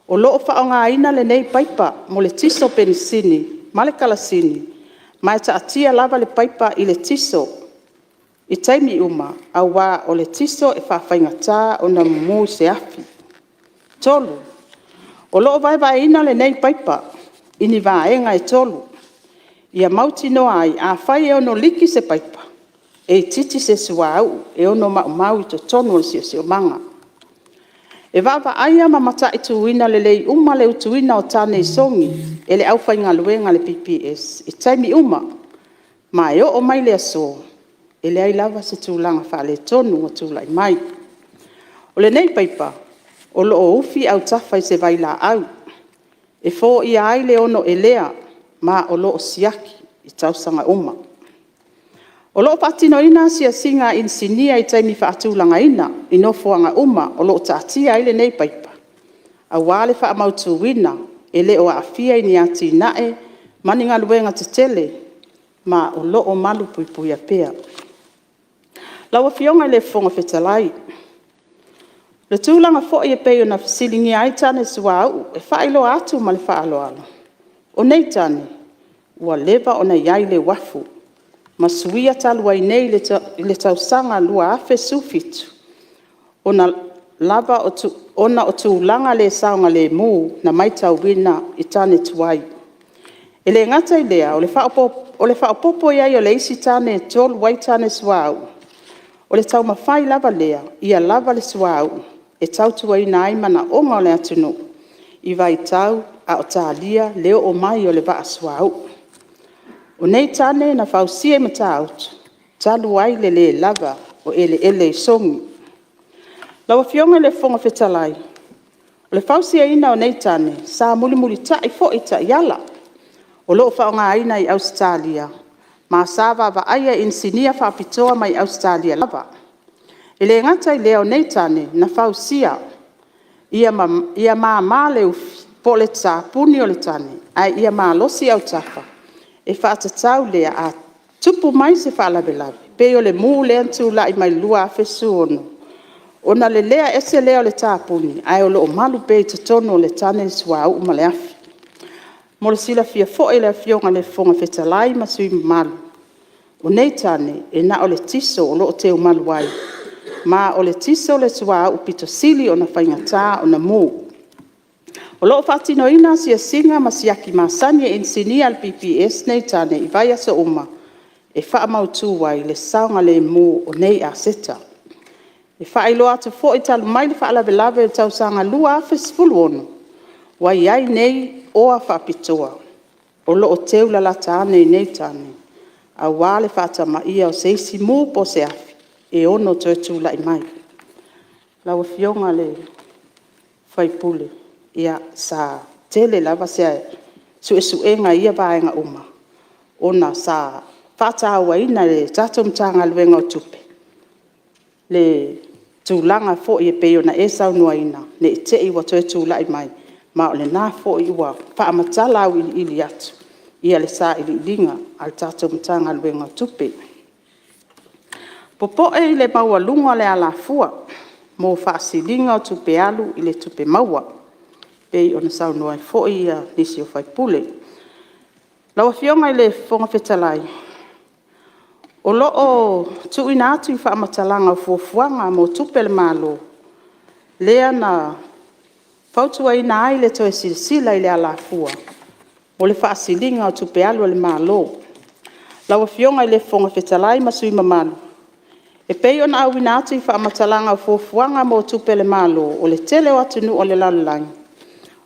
o lo o faaaogaina lenei paipa mo le tiso, penisini ma le karasini, ma e taatia lava le paipa i le tiso i taimi uma, aua o le tiso e faafaigata ona mumu se afi. Tolu, o lo o vaevaeina lenei paipa i ni vaega e 3, ia mautinoa ai, afai e ono liki se paipa, e itiiti se suauu e ono maumau i totonu o le siosiomaga. E vaavaaia ma mataituina lelei uma le utuina o tane i Sogi e le aufaigaluega a le PPS i taimi uma. Ma e oo mai i le aso, e leai lava se tulaga faaletonu o tulai mai. O lenei paipa, o lo o ufi autafa i se vailaau, e foia ai le ono elea, ma o lo o siaki i tausaga uma. O lo o faatinoina asiasiga a inisinia i taimi faatulagaina i nofoaga uma o lo o taatia ai lenei paipa, aua le faamautuina e le o aafia i ni atinae ma ni galuega tetele, ma o lo o malupuipuia pea. Lau Afioga i le Fofoga Fetalai, o le tulaga foi e pei ona fesiligia ai tane suauu, e faailoa atu ma le faaaloalo, o nei tane, ua leva ona i ai i le uafu, ma suia talu ai nei i le tausaga 2017, ona o tulaga le saogalemu na matauina i tane tuai. E le gata i lea, o le faaopoopo i ai o le isi tane e 3 ai tane suauu, o le taumafai lava lea ia lava le suauu e tautuaina ai manaoga o le atunuu i vaitau a o talia le oo mai o le vaa suauu. O nei tane na fausia i Matautu, talu ai le le lava o eleele i Sogi. Lau Afioga i le Fofoga Fetalai, o le fausiaina o nei tane, sa mulimulitai foi i taiala o lo o faaaogaina i Ausetalia, ma sa vaavaaia e inisinia faapitoa mai Ausetalia lava. E le gata i lea o nei tane na fausia, ia mama le ufi po o le tapuni o le tane, ae ia malosi autafa, e faatatau lea, a tupu mai se faalavelave, e pei o le mu lea na tulai mai i le 2016, ona lelea ese lea o le tapuni, ae o lo o malu pea i totonu o le tane le suauu ma le afi. Mo le silafia foi e le Afioga i le Fofoga Fetalai ma sui usufono mamalu, o nei tane, e na o le tiso o lo o teumalu ai, ma o le tiso le suauu pito sili ona faigata ona mu. O lo o faatinoina asiasiga ma siaki masani e inisinia a le PPS nei tane i vaiaso uma, e faamautu ai le saogalemu o nei aseta. E faailoa atu foi talu mai le faalavelave i le tausaga 2016, ua i ai nei oa faapitoa o lo o teu lalata ane i nei tane, aua le faatamaia o se isi mu po o se afi e ono toe tulai mai. Lau Afioga i le sui usufono, ia sa tele lava se suesuega i ia vaega uma, ona sa faatauaina e le tatou Matagaluega o Tupe le tulaga foi e pei ona e saunoaina, ne i te i ua toe tulai mai, ma o lena foi ua faamatala auiliili atu le sailiiliga a le tatou Matagaluega o Tupe. Popoe i le maualuga o le alafua mo faasiliga o tupe alu i le tupe maua, e pei ona saunoa ai foi nisi o sui usufono. Lau Afioga i le Fofoga Fetalai, o lo o tuuina atu i faamatalaga o fuafuaga mo tupe a le Malo, lea na fautuaina ai le toe silasila i le alafua mo le faasiliga o tupe alu a le Malo. Lau Afioga i le Fofoga Fetalai ma sui usufono mamalu, e pei ona auina atu i faamatalaga o fuafuaga mo tupe a le Malo, o le tele o atunuu o le lalolagi,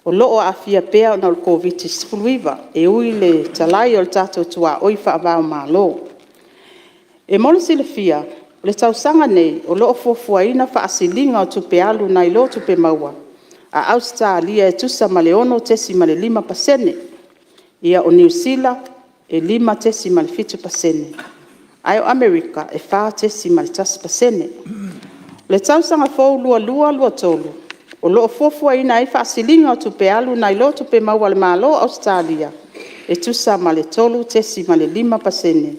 o lo o aafia pea ona o le Koviti-19, e ui i le tatala o tatou tuaoi faava-o-Malo. E mo le silafia, o le tausaga nei, o lo o fuafuaina faasiliga o tupe alu nai lo tupe maua a Ausetalia e tusa ma le 6.5%. O Niu Sila e 5.7%, a o Amerika e 4.1%. O le tausaga fou 2022/2023, o lo o fuafuaina ai faasiliga o tupe alu nai lo tupe maua a le Malo o Ausetalia, e tusa ma le 3.5%,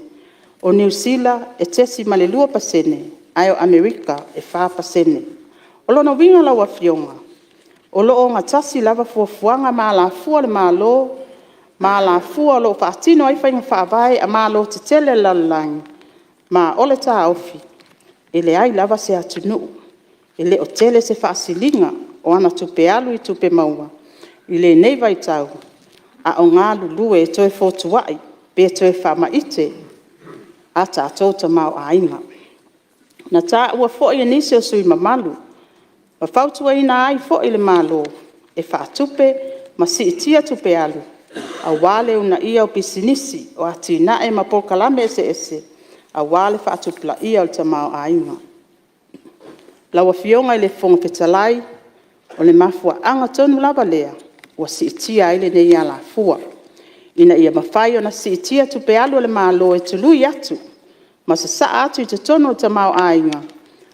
o Niu Sila e 0.2% ae o Amerika e 4%. O lona uiga lau Afioga, o lo o ogatasi lava fuafuaga ma alafua a le Malo ma alafua o lo o faatino ai faiga faavae a Malo tetele a le lalolagi. Ma o le taofi, e leai lava se atunuu e le o tele se faasiliga o ana tupe alu i tupe maua i lenei vaitau, a o galulue e toe fotuai pe toe faamaite a tatou tamaoaiga. Na taua foi e nisi o sui usufono mamalu, ma fautuaina ai foi le Malo e faatupe ma siitia tupe alu, aua le uunaia o pisinisi, o atinae ma polokalame eseese aua le faatupulaia o le tamaoaiga. Lau Afioga i le Fofoga Fetalai, o le mafuaaga tonu lava lea ua siitia ai lenei alafua, ina ia mafai ona siitia tupe alu a le Malo e tului atu ma sasaa atu i totonu o le tamaoaiga,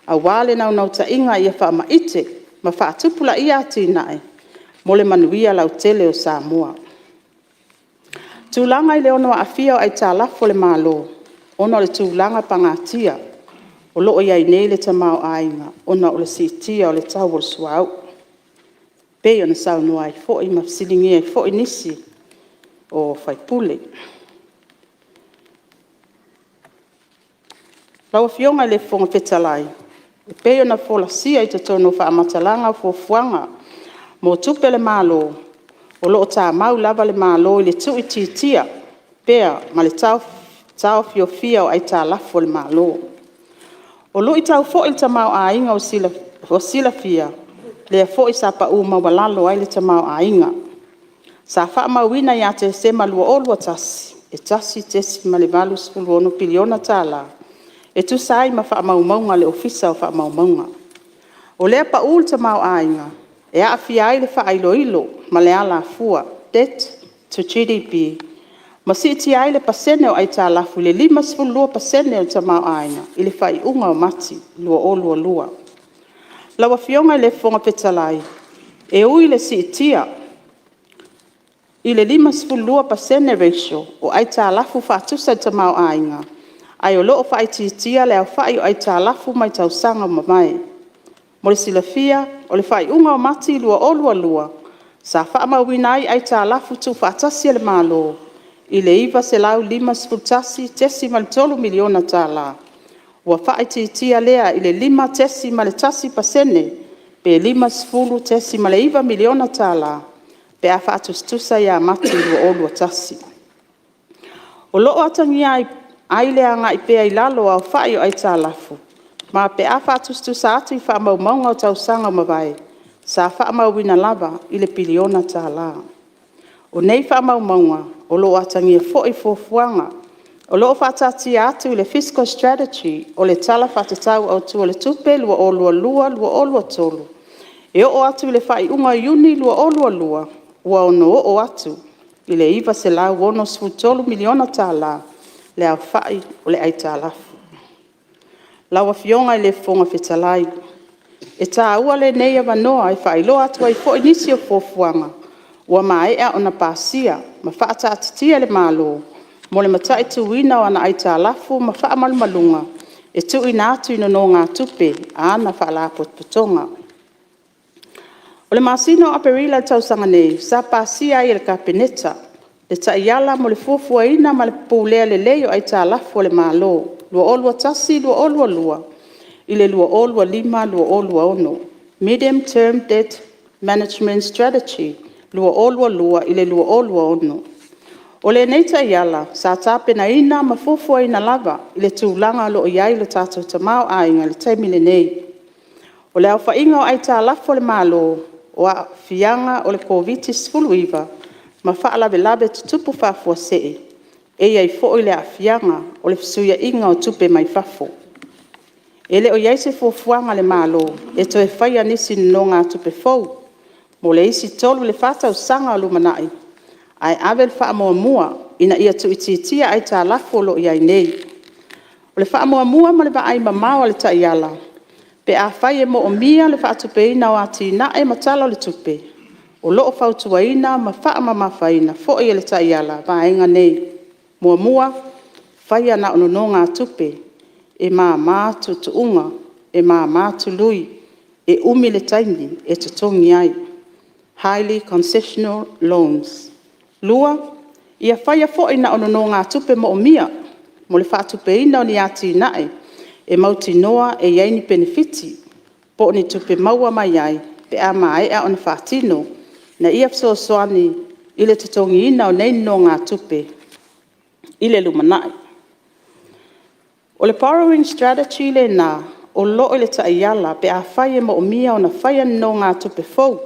aua le naunautaiga ia faamaite ma faatupulaia atinae mo le manuia lautele o Samoa. O tulaga i le ono aafia o aitalafu a le Malo ona o le tulaga pagatia o lo o i ai nei le tamaoaiga ona o le siitia o le tau o le suauu, e pei ona saunoa ai foi ma fesiligia ai foi nisi o sui usufono. Lau Afioga i le Fofoga Fetalai, e pei ona folasia i totonu o faamatalaga o fuafuaga mo tupe a le Malo, o lo o tamau lava le Malo i le tuuitiitia pea ma le taofiofia o aitalafu a le Malo. O luitau foi o le tamaoaiga ua silafia, lea foi sa pau maualalo ai le tamaoaiga. Sa faamauina ia Tesema 2021, e $1.86 piliona e tusa ai ma faamaumauga a le Ofisa o Faamaumauga. O lea pau o le tamaoaiga, e aafia ai le faailoilo ma le alafua, debt to GDP ma siitia ai le pasene o aitalafu i le 52% o le tamaoaiga i le faaiuga o Mati 2022. Lau Afioga i le Fofoga Fetalai, e ui i le siitia i le 52% ratio o aitalafu faatusa i le tamaoaiga, ae o lo o faaitiitia le aofai o aitalafu mai tausaga ua mavae. Mo le silafia o le faaiuga o Mati 2022, sa faamauina ai aitalafu tuufaatasi a le Malo i le $951.3 miliona, ua faaitiitia lea i le 5.1% pe $50.9 miliona pe a faatusatusa ia Mati 2021. O lo o atagia ai le agai pea i lalo o aofai o aitalafu, ma pe a faatusatusa atu i faamaumauga o tausaga ua mavae, sa faamauina lava i le piliona tala. O nei faamaumauga o lo o atagia foi fuafuaga o lo o faataatia atu i le fiscal strategy o le Tala Faatatau Autu o le Tupe 2022/2023, e oo atu i le faaiuga o Iuni 2022, ua ono oo atu i le $963 miliona le aofai o le aitalafu. Lau Afioga i le Fofoga Fetalai, e taua lenei avanoa e faailoa atu ai foi nisi o fuafuaga ua maea ona pasia ma faataatitia e le Malo mo le mataituina o ana aitalafu ma faamalumaluga e tuuina atu i nonogatupe a ana Faalapotopotoga. O le masina o Aperila i le tausaga nei, sa pasia ai e le Kapeneta le taiala mo le fuafuaina ma le pulea lelei o aitalafu a le Malo 2021/2022 i le 2025/2026, Medium Term Debt Management Strategy 2022-2026. O lenei taiala sa tapenaina ma fuafuaina lava i le tulaga o lo o i ai le tatou tamaoaiga i le taimi lenei. O le aofaiga o aitalafu a le Malo, o aafiaga o le Koviti-19 ma faalavelave tutupu faafuasei, e i ai foi le aafiaga o le fesuiaiga o tupe mai fafo. E le o i ai se fuafuaga a le Malo e toe faia nisi nonogatupe fou mo le isi 3 i le 4 tausaga o lumanai, ae ave le faamuamua ina ia tuuitiitia aitalafu o lo o i ai nei. O le faamuamua ma le vaai mamao a le taiala, pe afai e manaomia le faatupeina o atinae ma Tala o le Tupe, o lo o fautuaina ma faamamafaina foi e le taiala vaega nei. 1. Faia na o nonogatupe e mama tuutuuga, e mama tului, e umi le taimi e totogi ai, highly concessional loans. 2. Ia faia foi na o nonogatupe manaomia mo le faatupeina o ni atinae e mautinoa e i ai ni penefiti po o ni tupe maua mai ai pe a maea ona faatino, ina ia fesoasoani i le totogiina o nei nonogatupe i le lumanai. O le borrowing strategy lena o lo o i le taiala pe afai e manaomia ona faia ni nonogatupe fou,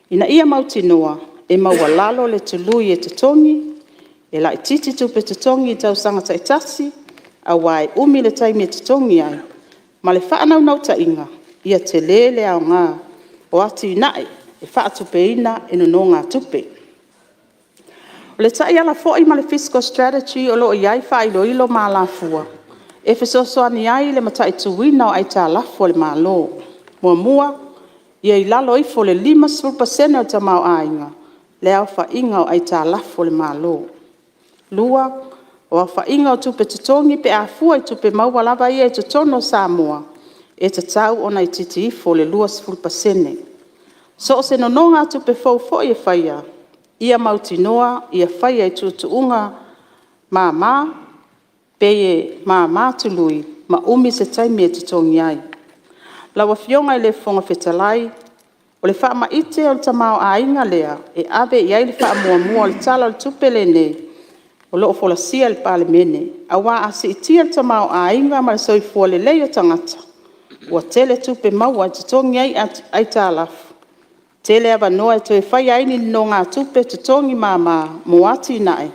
ina ia mautinoa e maualalo le tului e totogi, e laitiiti tupe totogi i tausaga taitasi, aua e umi le taimi e totogi ai, ma le faanaunautaiga, ia tele le aoga o atinae e faatupeina e nonogatupe. O le taiala foi ma le fiscal strategy o lo o i ai faailoilo ma alafua e fesoasoani ai i le mataituina o aitalafu a le Malo. 1. Ia i lalo ifo o le 50% o le tamaoaiga le aofaiga o aitalafu a le Malo. 2. O aofaiga o tupe totogi pe a fua i tupe maua lava ia i totonu o Samoa, e tatau ona itiiti ifo i le 20%. So o se nonogatupe fou foi e faia, ia mautinoa ia faia i tuutuuga mama, pei e mama tului ma umi se taimi e totogi ai. Lau Afioga i le Fofoga Fetalai, o le faamaite o le tamaoaiga lea e ave i ai le faamuamua a le Tala o le Tupe lenei o lo o folasia i le Palemene, aua a siitia le tamaoaiga ma le soifua lelei o tagata, ua tele tupe maua e totogi ai aitalafu, tele avanoa e toe faia ai ni nonogatupe totogi mama mo atinae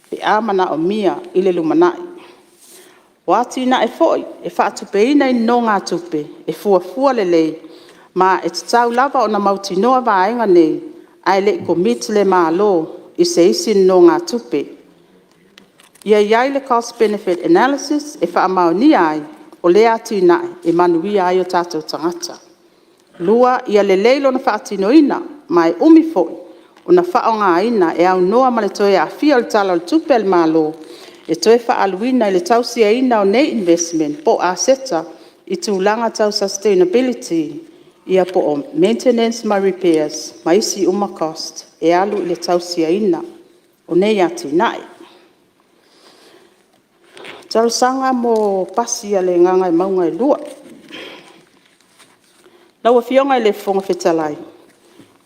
pe a manaomia i le lumanai. O atinae foi e faatupeina i nonogatupe, e fuafua lelei ma e tatau lava ona mautinoa vaega nei, ae le i commit le Malo i se isi nonogatupe. Ia i ai le cost benefit analysis e faamaonia ai, o lea atinae e manuia ai o tatou tagata. 2. Ia lelei lona faatinoina, ma e umi foi ona faaaogaina e aunoa ma le toe aafia o le Tala o le Tupe a le Malo, e toe faaaluina i le tausaiaina o nei investment po o aseta i tulaga tau sustainability po o maintenance ma repairs ma isi uma cost e alu i le tausaiaina o nei atinae. Talosaga mo pasi a le Gagaemauga 2. Lau Afioga i le Fofoga Fetalai,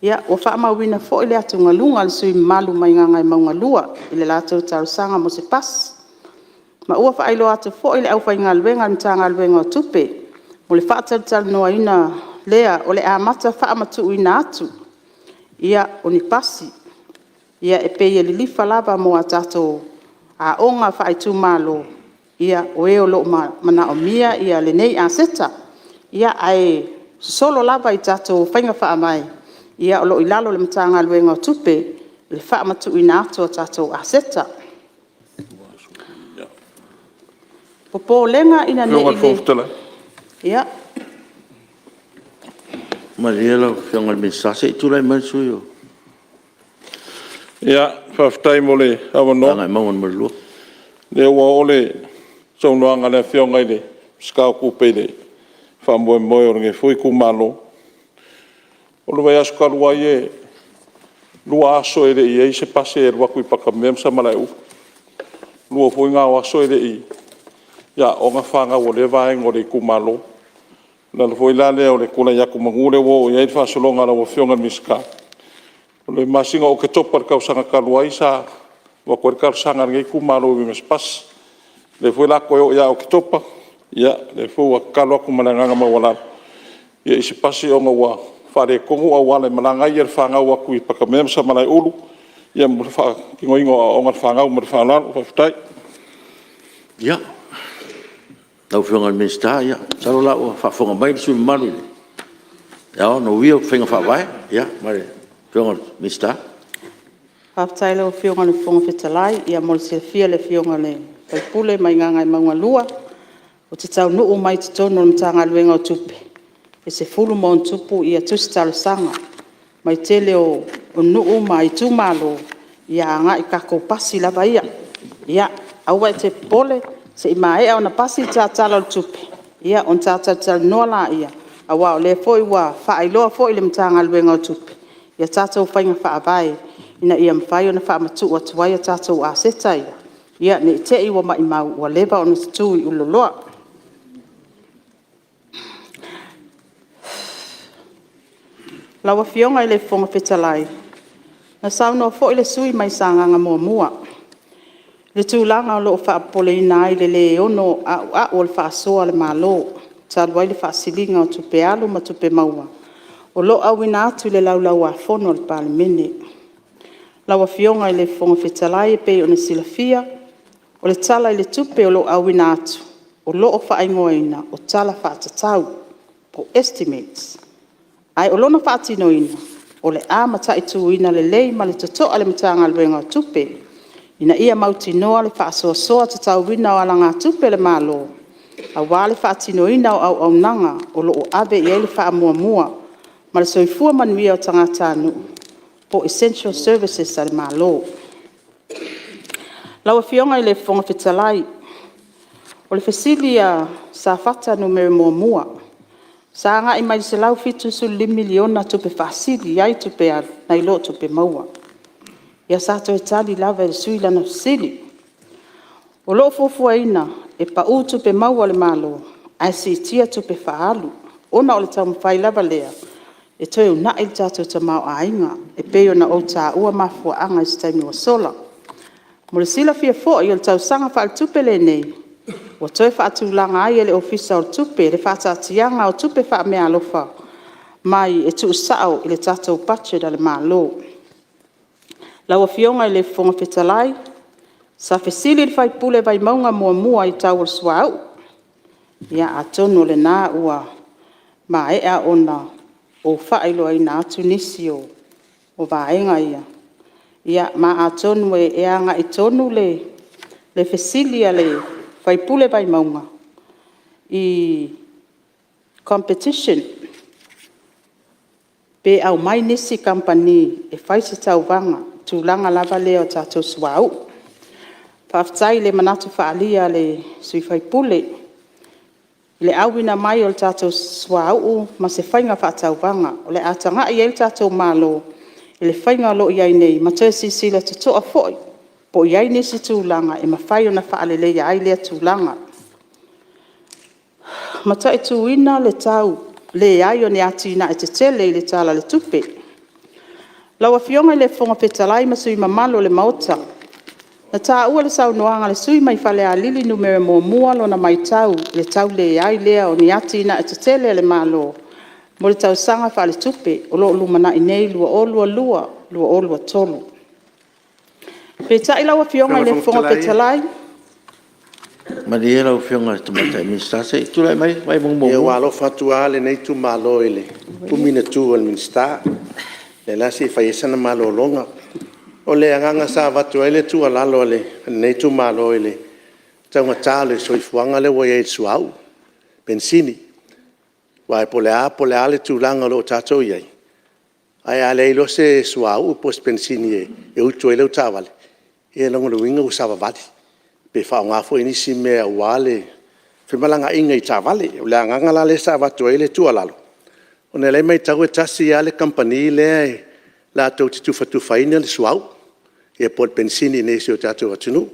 ua faamauina foi le atugaluga a le sui usufono mamalu mai Gagaemauga 2 i le latou talosaga mo se pasi. Ma ua faailoa atu foi i le aufaigaluega a le Matagaluega o Tupe, mo le faatalatalanoaina lea o le amata faamatuuina atu o ni pasi. E pei e lilifa lava mo a tatou aoga faaitumalo, o e o lo o manaomia lenei aseta. Ae sosolo lava i tatou faiga faavae o lo o i lalo o le Matagaluega o Tupe le faamatuuina atu o tatou aseta. Popolega ina ne i... Ia. Malie lau Afioga i le Minisita, se i tulai mai le sui usufono mo Ia, faafetai mo le avanoa. Gagaemauga 2. O lea ua oo le saunoaga a le Afioga i le Minisita o Tupe i le faamoemoe o lenei foi itumalo. O le vaiaso talu ai e 2 aso e le i i ai se pasi e alu atu i Patamea ma Samalaeulu. O le lua foi lena o aso e le i aoga fanau a lea vaega o le itumalo. O le ala foi la lea o le tulai atu meamanu o lea ua oo i ai le faasologa a lau Afioga i le Minisita. O le masina o Oketopa i le tausaga talu ai sa avatu ai le talosaga a lenei itumalo e uiga i se pasi. O lea foi o le a toe oo ia Oketopa, ia o lea foi ua tatalo atu ma le agaga maualalo i se pasi ona ua faaletonu auala e malaga ai le fanau atu i Patamea ma Samalaeulu mo le faatinoina o aoaoga a le fanau. Ma le faaaloalo faafetai. Ia, lau Afioga i le Minisita, masalo o la ua faafofoga mai le sui usufono mamalu, e ao ona uia faiga faavae. Lau Afioga i le Minisita. Faafetai i lau Afioga i le Fofoga Fetalai. Ia mo le silafia e le Afioga i le sui usufono mai Gagaemauga 2, ou te taunuu mai i totonu o le Matagaluega o Tupe, e 10+ tusi talosaga mai le tele o nuu ma itumalo agai i tatou pasi lava ia. Ia, aua e te popole, se i maea ona pasi le ta Tala o le Tupe, ona ta talatalanoa lea, aua o lea foi ua faailoa foi i le Matagaluega o Tupe a tatou faiga faavae ina ia mafai ona faamatuu atu ai tatou aseta ia, ne i te i ua maumau ua leva ona tutu i Ululoloa. Lau Afioga i le Fofoga Fetalai, na saunoa foi le sui usufono mai Sagaga 1 i le tulaga o lo o faapopoleina ai i le le ono auau o le faasoa a le Malo, talu ai le faasiliga o tupe alu ma tupe maua o lo o auina atu i le Laulau-a-Fono a le Palemene. Lau Afioga i le Fofoga Fetalai e pei ona silafia, o le Tala o le Tupe o lo o auina atu, o lo o faaigoaina o Tala Faatatau po o estimates. Ae o lona faatinoina, o le a mataituina lelei ma le totoa e le Matagaluega o Tupe, ina ia mautinoa le faasoasoa tatauina o alagatupe a le Malo, aua le faatinoina o auaunaga o lo o ave i ai le faamuamua ma le soifua manuia o tagatanuu, po o essential services a le Malo. Lau Afioga i le Fofoga Fetalai, o le fesili a Safata 1, sa agai mai i le $175 miliona tupe faasili ai tupe alu nai lo tupe maua. Ia sa toe tali lava e le sui usufono lana fesili. O lo o fuafuaina e pau tupe maua a le Malo ae siitia tupe faaalu, ona o le taumafai lava lea e toe uunai le tatou tamaoaiga, e pei ona ou taua mafuaaga i se taimi ua sola. Mo le silafia foi o le tausaga faaletupe lenei, ua toe faatulaga ai e le Ofisa o le Tupe le faataatiaga o tupe faameaalofa mai e tuusao i le tatou budget a le Malo. Lau Afioga i le Fofoga Fetalai, sa fesili le sui usufono o Vaimauga 1 i le tau o le suauu. Ia atonu o lena ua maea ona ou faailoaina atu nisi o vaega ia, ma atonu e agai tonu le fesili a le sui usufono o Vaimauga i competition, pe aumai nisi kamupani e fai se tauvaga i le tulaga lava lea o le tatou suauu. Faafetai i le manatu faaalia a le sui usufono i le auina mai o le tatou suauu ma se faiga faatauvaga. O le a tagai i ai le tatou Malo i le faiga o lo o i ai nei ma toe silasila totoa foi po o i ai nisi tulaga e mafai ona faaleleia ai lea tulaga. Mataituina le tau leai o ni atinae tetele i le Tala o le Tupe. Lau Afioga i le Fofoga Fetalai ma sui usufono mamalu o le Maota, na taua i le saunoaga a le sui usufono mai Falealili 1 lona matau i le tau leai lea o ni atinae tetele a le Malo mo le tausaga faaletupe o lo o lumanai nei 2022/2023. Peitai lau Afioga i le Fofoga Fetalai... Malie lau Afioga i le Tamaitai Minisita, se i tulai mai Vaimauga 1. Ia ua alofa atu lava lenei itumalo i le umi ona tu o le Minisita, lea la se i fai ai sana malologa. O le agaga sa avatu ai le tuualalo a lenei itumalo i le taugata o le soifuaga lea ua i ai i le suauu, penisini. Aua po o le a po o le a le tulaga o lo o tatou i ai, ae a leai loa se suauu po o se penisini e utu ai lau taavale, ia o lona uiga ua savavali, pe faaaoga foi nisi mea aua le femalagaaiga i taavale. O le agaga la lea sa avatu ai le tuualalo, ona o lea e matau e tasi lava le kamupani lea latou te tufatufaina le suauu ia po o le penisini i inei i si o tatou atunuu. O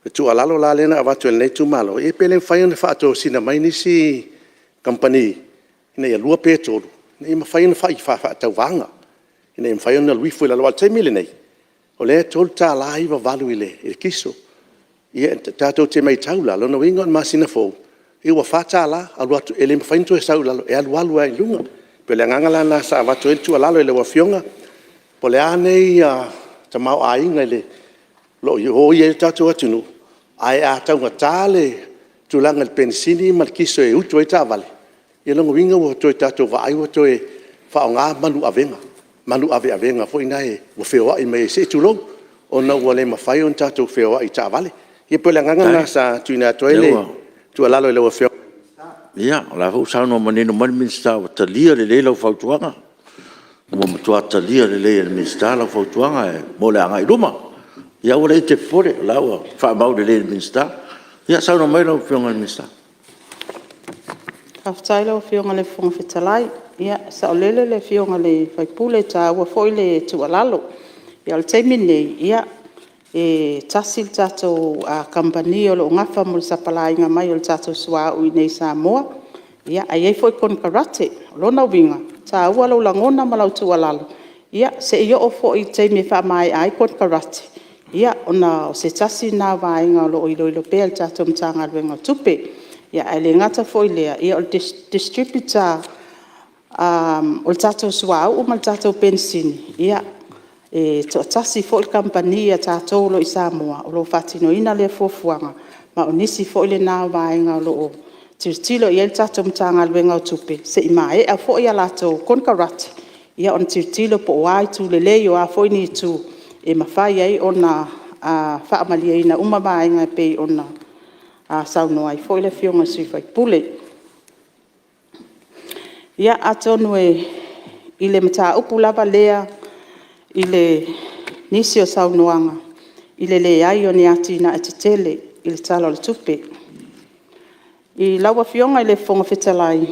le tuualalo la lea na avatu e lenei itumalo, pe le mafai ona faatosina mai nisi kamupani ina ia 2 pe 3, ina ia mafai ona fai faatauvaga, ina ia mafai ona alu ifo i lalo. Aua o le taimi lenei, O lea e $3.98 i le kiso. Ia tatou te matau la, o lona uiga o le masina fou, ia ua $4, alu atu, e le mafai ona toe sau i lalo, e alu alu lava i luga. E pei o le agaga la lena sa avatu ai le tuualalo i lau Afioga, po o le a lenei tamaoaiga o lo o oi ai le tatou atunuu, ae a taugata le tulaga i le penisini ma le kiso e utu ai taavale, ia o lona uiga ua tatou vaai ua toe faaaoga manu avega, manu aveavega foi na ua feoai mai ai se i tulou, ona ua le mafai ona tatou feoai i taavale. Ia pei o le agaga lena sa tuuina atu ai le tuualalo i lau Afioga. Ia, o la e foi ua saunoa manino mai le Minisita ua talia lelei lau fautuaga. Ua matua talia lelei e le Minisita lau fautuaga mo le agai i luma. Ia aua laia e te popole, o la ua faamau lelei e le Minisita. Ia saunoa mai lau Afioga i le Minisita. Faafetai lau Afioga i le Fofoga Fetalai. Ia, e saolele le Afioga i le sui usufono, e taua foi le tuualalo. A o le taimi lenei, e tasi le tatou kamupani o lo o nafa ma le sapalala mai o le tatou suauu iinei i Samoa, ae i ai foi konekarate. O lona uiga, e taua lou lagona ma lau tuualalo, ia se i oo foi i le taimi e faamaea ai konekarate, ia ona o se tasi lena o vaega o lo o iloilo pea e le tatou Matagaluega o Tupe. Ae le gata foi i lea, o le distributor o le tatou suauu ma le tatou penisini, e toatasi foi le kamupani a tatou o lo o i Samoa o lo o faatinoina lea fuafuaga, ma o nisi foi na o vaega o lo o tilotilo i ai le tatou Matagaluega o Tupe, se i maea foi a latou konekarate, ona tilotilo po o a itu lelei, o a foi itu e mafai ai ona faamalieina uma vaega e pei ona saunoa ai foi le Afioga i le sui usufono. Ia, atonu i le mataupu lava lea i nisi o saunoaga i le leai o ni atinae tetele i le Tala o le Tupe. Lau Afioga i le Fofoga Fetalai,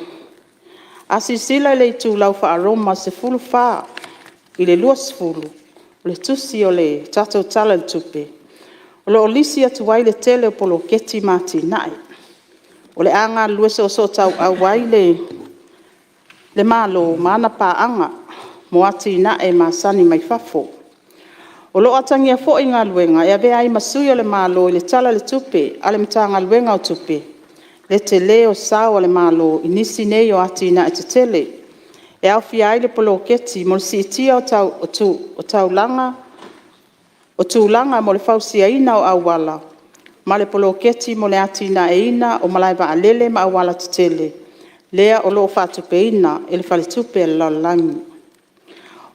a silasila i le itulau faa-Roma 14 i le 20 o le tusi o le tatou Tala o le Tupe, o lo o lisi atu ai le tele o poloketi ma atinae, o le a galulue soosootauau ai le Malo ma ana paaga mo atinae masani mai fafo. O lo o atagia foi galuega e avea ai ma sui o le Malo i le Tala o le Tupe a le Matagaluega o Tupe, le tele o sao a le Malo i nisi nei o atinae tetele, e aofia ai le poloketi mo le siitia o tulaga mo le fausiaina o auala ma le poloketi mo le atinaeina o malaevaalele ma aualatetele, lea o lo o faatupeina e le Faletupe o le Lalolagi.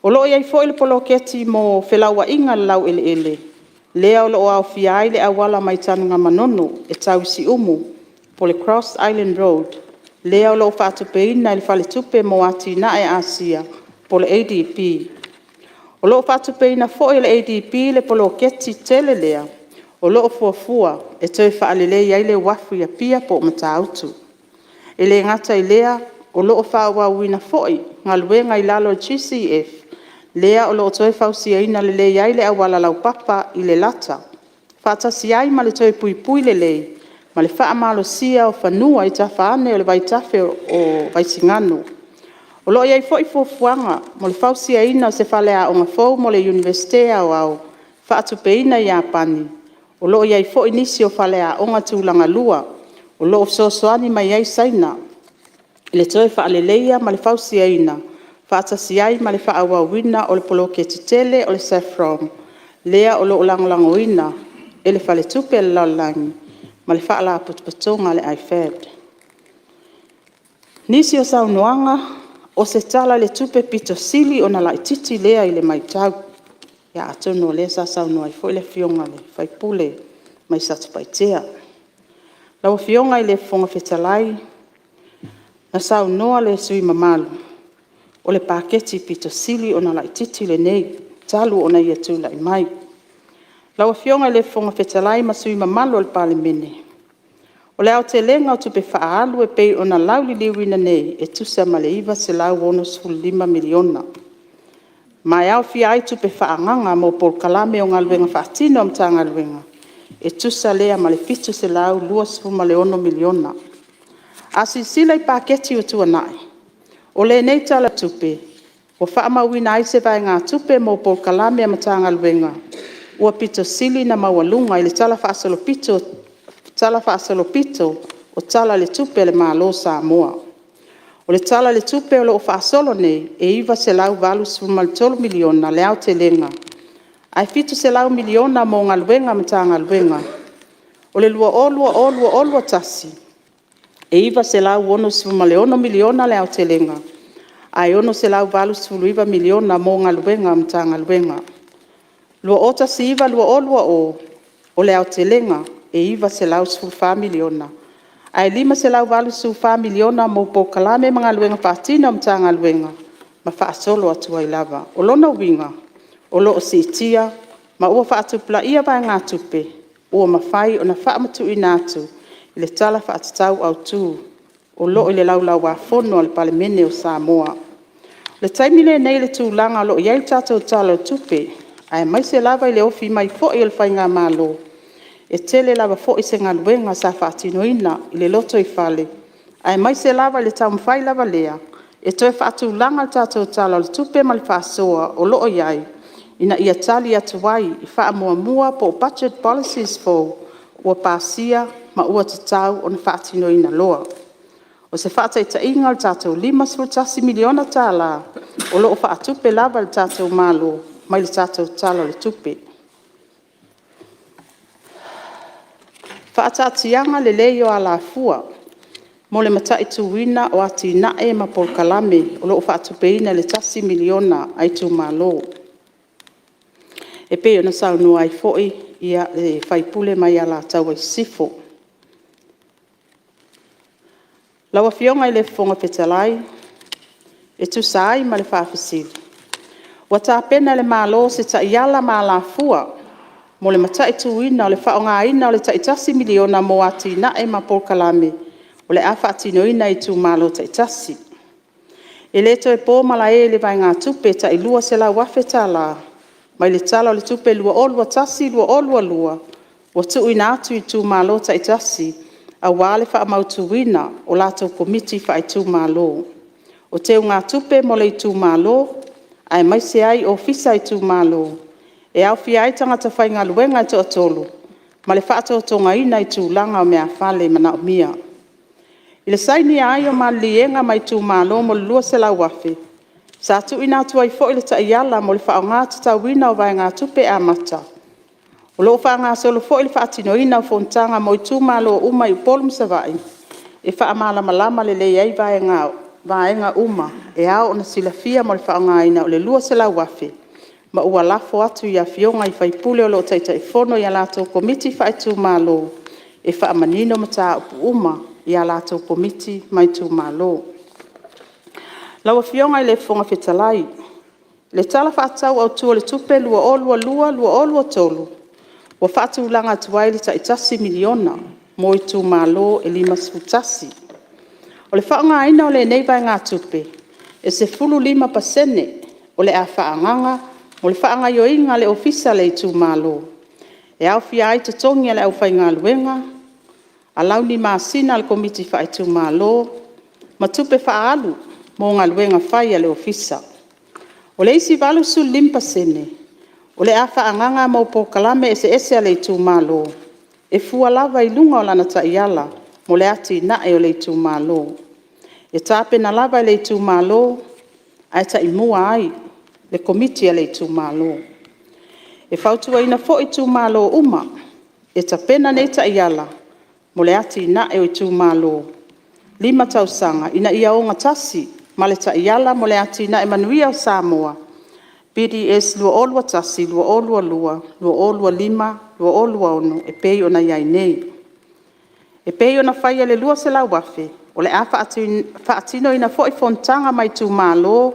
O lo o i ai foi le poloketi mo felauaiga i le laueleele, lea o lo o aofia ai le auala mai Tanugamanono e tau i Siumu, po o le cross island road, lea o lo o faatupeina e le Faletupe mo Atinae a Asia po o le ADB. O lo o faatupeina foi e le ADB le poloketi tele lea, o lo o fuafua e toe faaleleia ai le uafu i Apia po o Matautu. E le gata i lea, o lo o faaauauina foi galuega i lalo o le GCF, lea o lo o toe fausiaina lelei ai le auala laupapa i Lelata, faatasi ai ma le toe puipui lelei ma le faamalosia o fanua i autafa ane o le vaitafe o Vaisigano. O lo o i ai foi fuafuaga mo le fausiaina o se faleaoga fou mo le Iunivesite Aoao, faatupeina e Iapani. O lo o i ai foi nisi o faleaoga tulagalua o lo o fesoasoani mai ai Saina i le toe faaleleia ma le fausiaina, faatasi ai ma le faaauauina o le poloketi tele o le SAFPROM, lea o lo o lagolagoina e le Faletupe o le Lalolagi ma le Faalapotopotoga a le IFAT. O nisi o saunoaga o se Tala o le Tupe aupito sili ona laitiiti lea i le matau. Ia atonu o lea sa saunoa ai foi le Afioga i le sui usufono mai Satupaitea. Lau Afioga i le Fofoga Fetalai, na saunoa le sui usufono mamalu, o le paketi aupito sili ona laitiiti lenei talu ona ia tulai mai. Lau Afioga i le Fofoga Fetalai ma sui usufono mamalu o le Palemene, o le aotelega o tupe faaalu e pei ona lauliliuina nei, e tusa ma le $965 miliona. Ma e aofia ai tupe faaagaaga mo polokalame o galuega faatino a Matagaluega, e tusa lea ma le $726 miliona. A silasila i paketi ua tuanai, o lenei Tala o le Tupe, ua faamauina ai se vaegatupe mo polokalame a Matagaluega ua pito sili ona maualuga i le Tala Faasolopito o Tala o le Tupe a le Malo o Samoa. O le Tala o le Tupe o lo o faasolo nei, e $983 miliona le aotelega, ae $700 miliona mo galuega a Matagaluega. O le 2020/2021, e $966 miliona le aotelega, ae $689 miliona mo galuega a Matagaluega. 2019/2020, o le aotelega e $914 miliona, ae $584 miliona mo polokalame ma galuega faatino a Matagaluega ma faasolo atu ai lava. O lona uiga, o lo o siitia ma ua faatupulaia vaegatupe ua mafai ona faamatuuina atu i le Tala Faatatau Autu o lo o i le Laulau-a-Fono a le Palemene o Samoa. O le taimi lenei i le tulaga o lo o i ai le tatou Tala o le Tupe, aemaise lava i le ofi mai foi o le Faigamalo, e tele lava foi se galuega sa faatinoina i le lotoifale, aemaise lava i le taumafai lava lea, e toe faatulaga le tatou Tala o le Tupe ma le faasoa o lo o i ai, ina ia tali atu ai i faamuamua po o budget policies fou, ua pasia ma ua tatau ona faatinoina loa. O se faataitaiga o le tatou $51 miliona o lo o faatupe lava e le tatou Malo mai i le tatou Tala o le Tupe. Faataatiaga lelei o alafua mo le mataituina o atinae ma polokalame o lo o faatupeina i le $1 miliona a itumalo. E pei ona saunoa ai foi le sui usufono mai Alataua Sisifo. Lau Afioga i le Fofoga Fetalai, e tusa ai ma le faafesili, ua tapena e le Malo se taiala ma alafua mo le mataituina o le faaaogaina o le tai $1 miliona mo atinae ma polokalame o le a faatinoina e itumalo taitasi. E le toe po malae i le vaegatupe e tai $200,000 mai i le Tala o le Tupe 2021/2022 ua tuuina atu i itumalo taitasi aua le faamautuina o latou Komiti Faaitumalo. O teugatupe mo le itumalo aemaise ai Ofisa o itumalo, e aofia ai tagata faigaluega e toa 3, ma le faatotogaina i tulaga o meafale e manaomia. I le sainia ai o maliliega ma itumalo mo le $200,000, sa tuuina atu ai foi le taiala mo le faaaoga tatauina o vaegatupe amata. O lo o faagasolo foi le faatinoina o fonotaga mo itumalo uma i Upolu ma Savaii, e faamalamalama lelei ai vaega uma e ao ona silafia mo le faaaogaina o le $200,000 ma ua lafo atu i afioga i sui usufono o lo o Taitaifono i a latou Komiti Faaitumalo, e faamanino mataupu uma i a latou Komiti ma itumalo. Lau Afioga i le Fofoga Fetalai, o le Tala Faatatau Autu o le Tupe 2022/2023, ua faatulaga atu ai le tai $1 miliona mo itumalo e 51. O le faaaogaina o lenei vaegatupe, e 15% o le a faaagaga mo le faagaoioiga o le Ofisa o le itumalo. E aofia ai totogi o le aufaigaluega, alauni i masina a le Komiti Faaitumalo, ma tupe faaalu mo galuega fai a le Ofisa. O le isi 85% o le a faaagaga mo polokalame eseese a le itumalo, e fua lava i luga o lana taiala mo le atinae o le itumalo. E tapena lava e le itumalo ae taimua ai le Komiti a le itumalo. E fautuaina foi itumalo uma, e tapena nei taiala mo le atinae o itumalo 5 tausaga, ina ia ogatasi ma le taiala mo le atinae manuia o Samoa PDS 2021, 2022, 2026 e pei ona i ai nei. E pei ona faia i le $200,000, o le a faatinoina foi fonotaga ma itumalo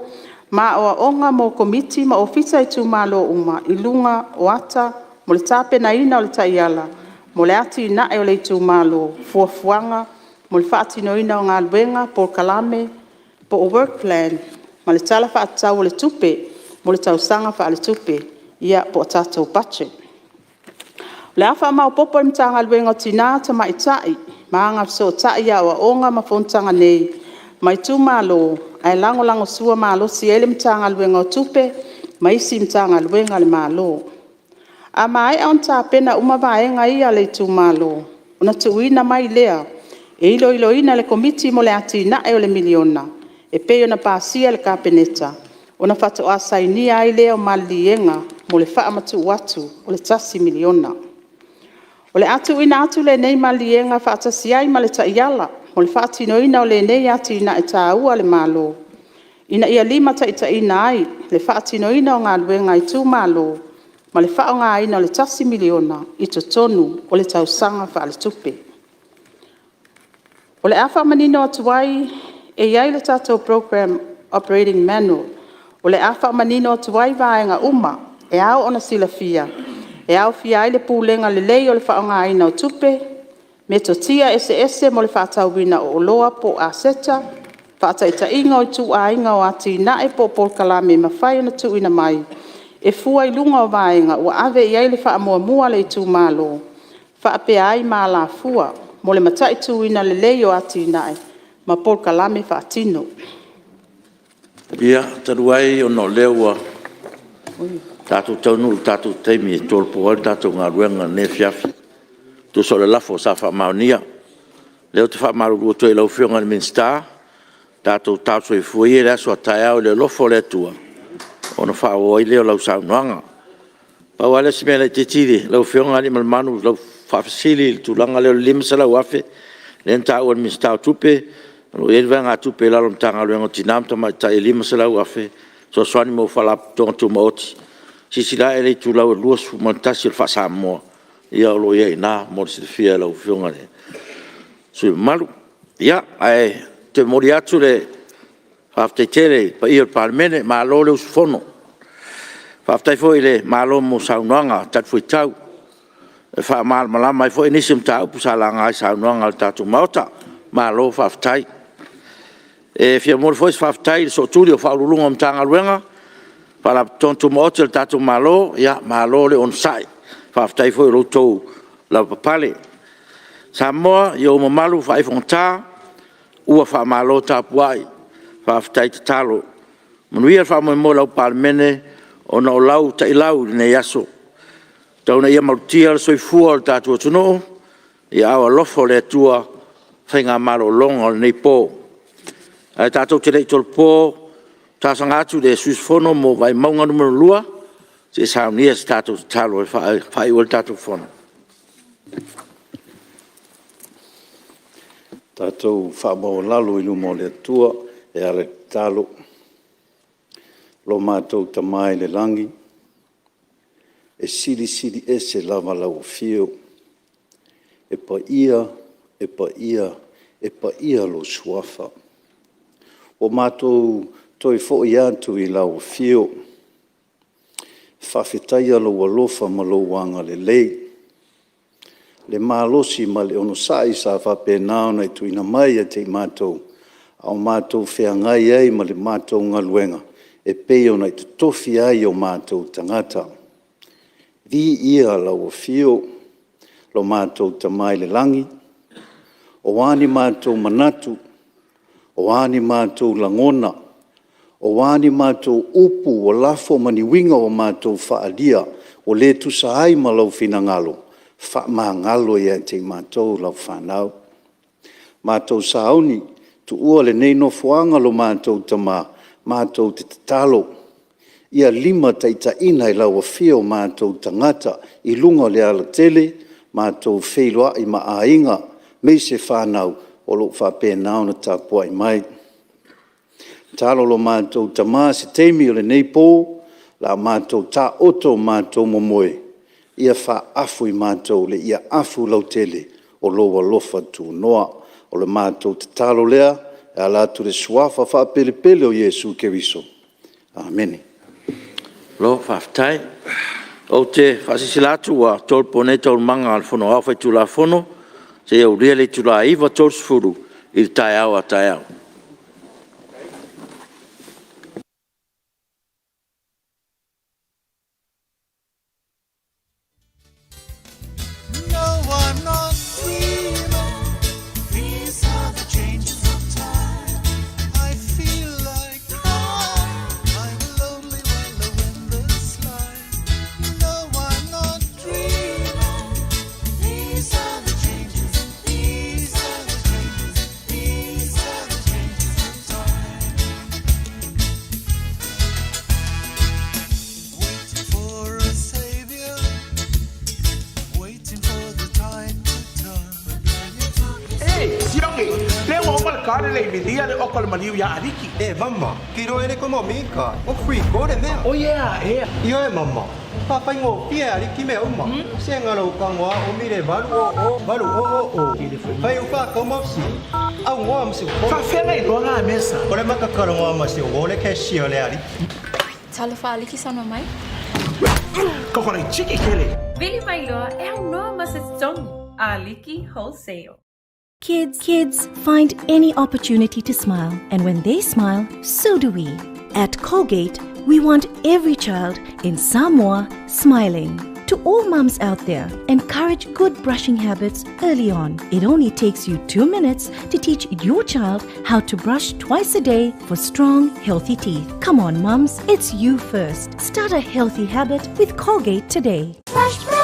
ma aoaoga mo Komiti ma Ofisa o itumalo uma i luga o ata mo le tapenaina o le taiala mo le atinae o le itumalo, fuafuaga mo le faatinoina o galuega, polokalame po o work plan ma le Tala Faatatau o le Tupe mo le tausaga faaletupe po o tatou budget. O le a faamaopoopo e le Matagaluega o Tina ma Tamaitai ma Agafesootai aoaoga ma fonotaga nei ma itumalo, ae lagolagosua malosi i ai le Matagaluega o Tupe ma isi Matagaluega a le Malo. A maea ona tapena uma vaega ia a le itumalo, ona tuuina mai lea e iloiloina e le Komiti mo le Atinae o le Miliona e pei ona pasia e le Kapeneta, ona faatoa sainia ai lea o maliliega mo le faamatuu atu o le $1 miliona. O le a tuuina atu lenei maliliega faatasi ai ma le taiala mo le faatinoina o lenei atinae taua a le Malo, ina ia limataitaiina ai le faatinoina o galuega a itumalo ma le faaaogaina o le $1 miliona i totonu o le tausaga faaletupe. O le a faamanino atu ai, e i ai le tatou program operating manual, o le a faamanino atu ai vaega uma e ao ona silafia, e aofia ai le pulega lelei o le faaaogaina o tupe, metotia eseese mo le faatauina o oloa po o aseta, faataitaiga o ituaiga o atinae po o polokalame e mafai ona tuuina mai, e fua i luga o vaega ua ave i ai le faamuamua a le itumalo, faapea ai ma alafua mo le mataituina lelei o atinae ma polokalame faatino. Ia, talu ai ona o lea ua tatou taunuu i le tatou taimi e tolopo ai le tatou galuega i lenei afiafi e tusa o le lafo sa faamaonia. O lea ou te faamalulu atu ai i lau Afioga i le Minisita, tatou talo soifua ia i le aso a taeao i le alofa o le Atua ona faaauau ai lea o lau saunoaga. Pau lava lea o si mea laitiiti lau Afioga Aliimalemanu i lau faafesili i le tulaga lea o le $500,000 lea na taua e le Minisita o Tupe, o lo o i ai le vaegatupe i lalo o le Matagaluega o Tina ma Tamaitai e $500,000 e fesoasoani mo Faalapotopotoga Tumaoti. Silasila ae i le itulau e 21 o le faa-Samoa, ia o lo o i ai i ina mo le silafia e lau Afioga i le sui usufono mamalu. Ia, ae ou te momoli atu le faafetai tele i le paia o le Palemene, malo le usufono. Faafetai foi i le Malo mo saunoaga talifuaitau e faamalamalama ai foi nisi o mataupu sa laga i saunoaga a le tatou Maota. Malo faafetai. E fia momoli foi se faafetai i le sootuli o Ofisa Sili o Pulega o Matagaluega ma Faalapotopotoga Tumaoti a le tatou Malo, malo le onosai, faafetai foi i lo outou lavapapale. Samoa i ou mamalu faaifogata, ua faamalo tapuai, faafetai tatalo. Manuia le faamoemoe o lau Palemene ona o lau ta'ilau i lenei aso. Tau ina ia malutia le soifua o le tatou atunuu i aao alofa o le Atua i faiga malologa o lenei po. Ae tatou te le i tolopo, ou te talosaga atu i le sui usufono mo Vaimauga 2 se i saunia se tatou tatalo e faaiu ai le tatou Fono. Tatou faamaualalo i luma o le Atua e ala i le tatalo. Lo matou Tama i le lagi, e silisili ese lava lau Afio, e paia, e paia, e paia lou Suafa. Ua matou toe foi atu i lau Afio e faafetaia lou alofa ma lou agalelei, le malosi ma le onosai sa faapena ona e tuuina mai ia te i matou a o matou feagai ai ma le matou galuega e pei ona e tofia ai o matou tagata. Viia lau Afio lo matou Tama i le lagi, o a ni matou manatu, o a ni matou lagona, o a ni matou upu ua lafo ma ni uiga ua matou faaalia ua le tusa ai ma lou finagalo, faamagalo ia te i matou lau fanau. Matou sauni, tuua lenei nofoaga lo matou Tama, matou te tatalo, ia limataitaiina i lau afio o matou tagata i luga o le alatele, matou feiloai ma aiga, aemaise fanau o lo o faapena ona tapuai mai. Tatalo lo matou Tama i se taimi o lenei po o le a matou taoto matou momoe, ia faaafu i matou le afu lautele o lou alofa tunoa. O le matou tatalo lea e ala atu i le suafa faapelepele o Iesu Keriso. Amene. Malo faafetai. Ou te faasilasila atu ua tolopo nei Taualumaga a le Fono Aoao Faitulafono seia aulia le itula e 9:30 i le taeao a taeao. kare le milia le oko le maliu ia Aliki. E mama, ki ro ele ko mika, o free ko le mea. O yeah, e. Io e mama. Faafaigofie e Aliki mea uma. Se galo ukagoa o mile 8 o 8 o o o. Fai ufa ka mofsi. Au ngoa ma se ko. Faafea iloa ga mesa. O le makakalogoa ma se o le cashier le Aliki. Talofa Aliki saunoa mai. Koko le chiki kele. Vili mai loa e aunoa ma se totogi. Aliki Wholesale. Kids find any opportunity to smile, and when they smile, so do we. At Colgate, we want every child in Samoa smiling. To all mums out there, encourage good brushing habits early on. It only takes you 2 minutes to teach your child how to brush twice a day for strong, healthy teeth. Come on, mums, it's you first. Start a healthy habit with Colgate today. Fresh.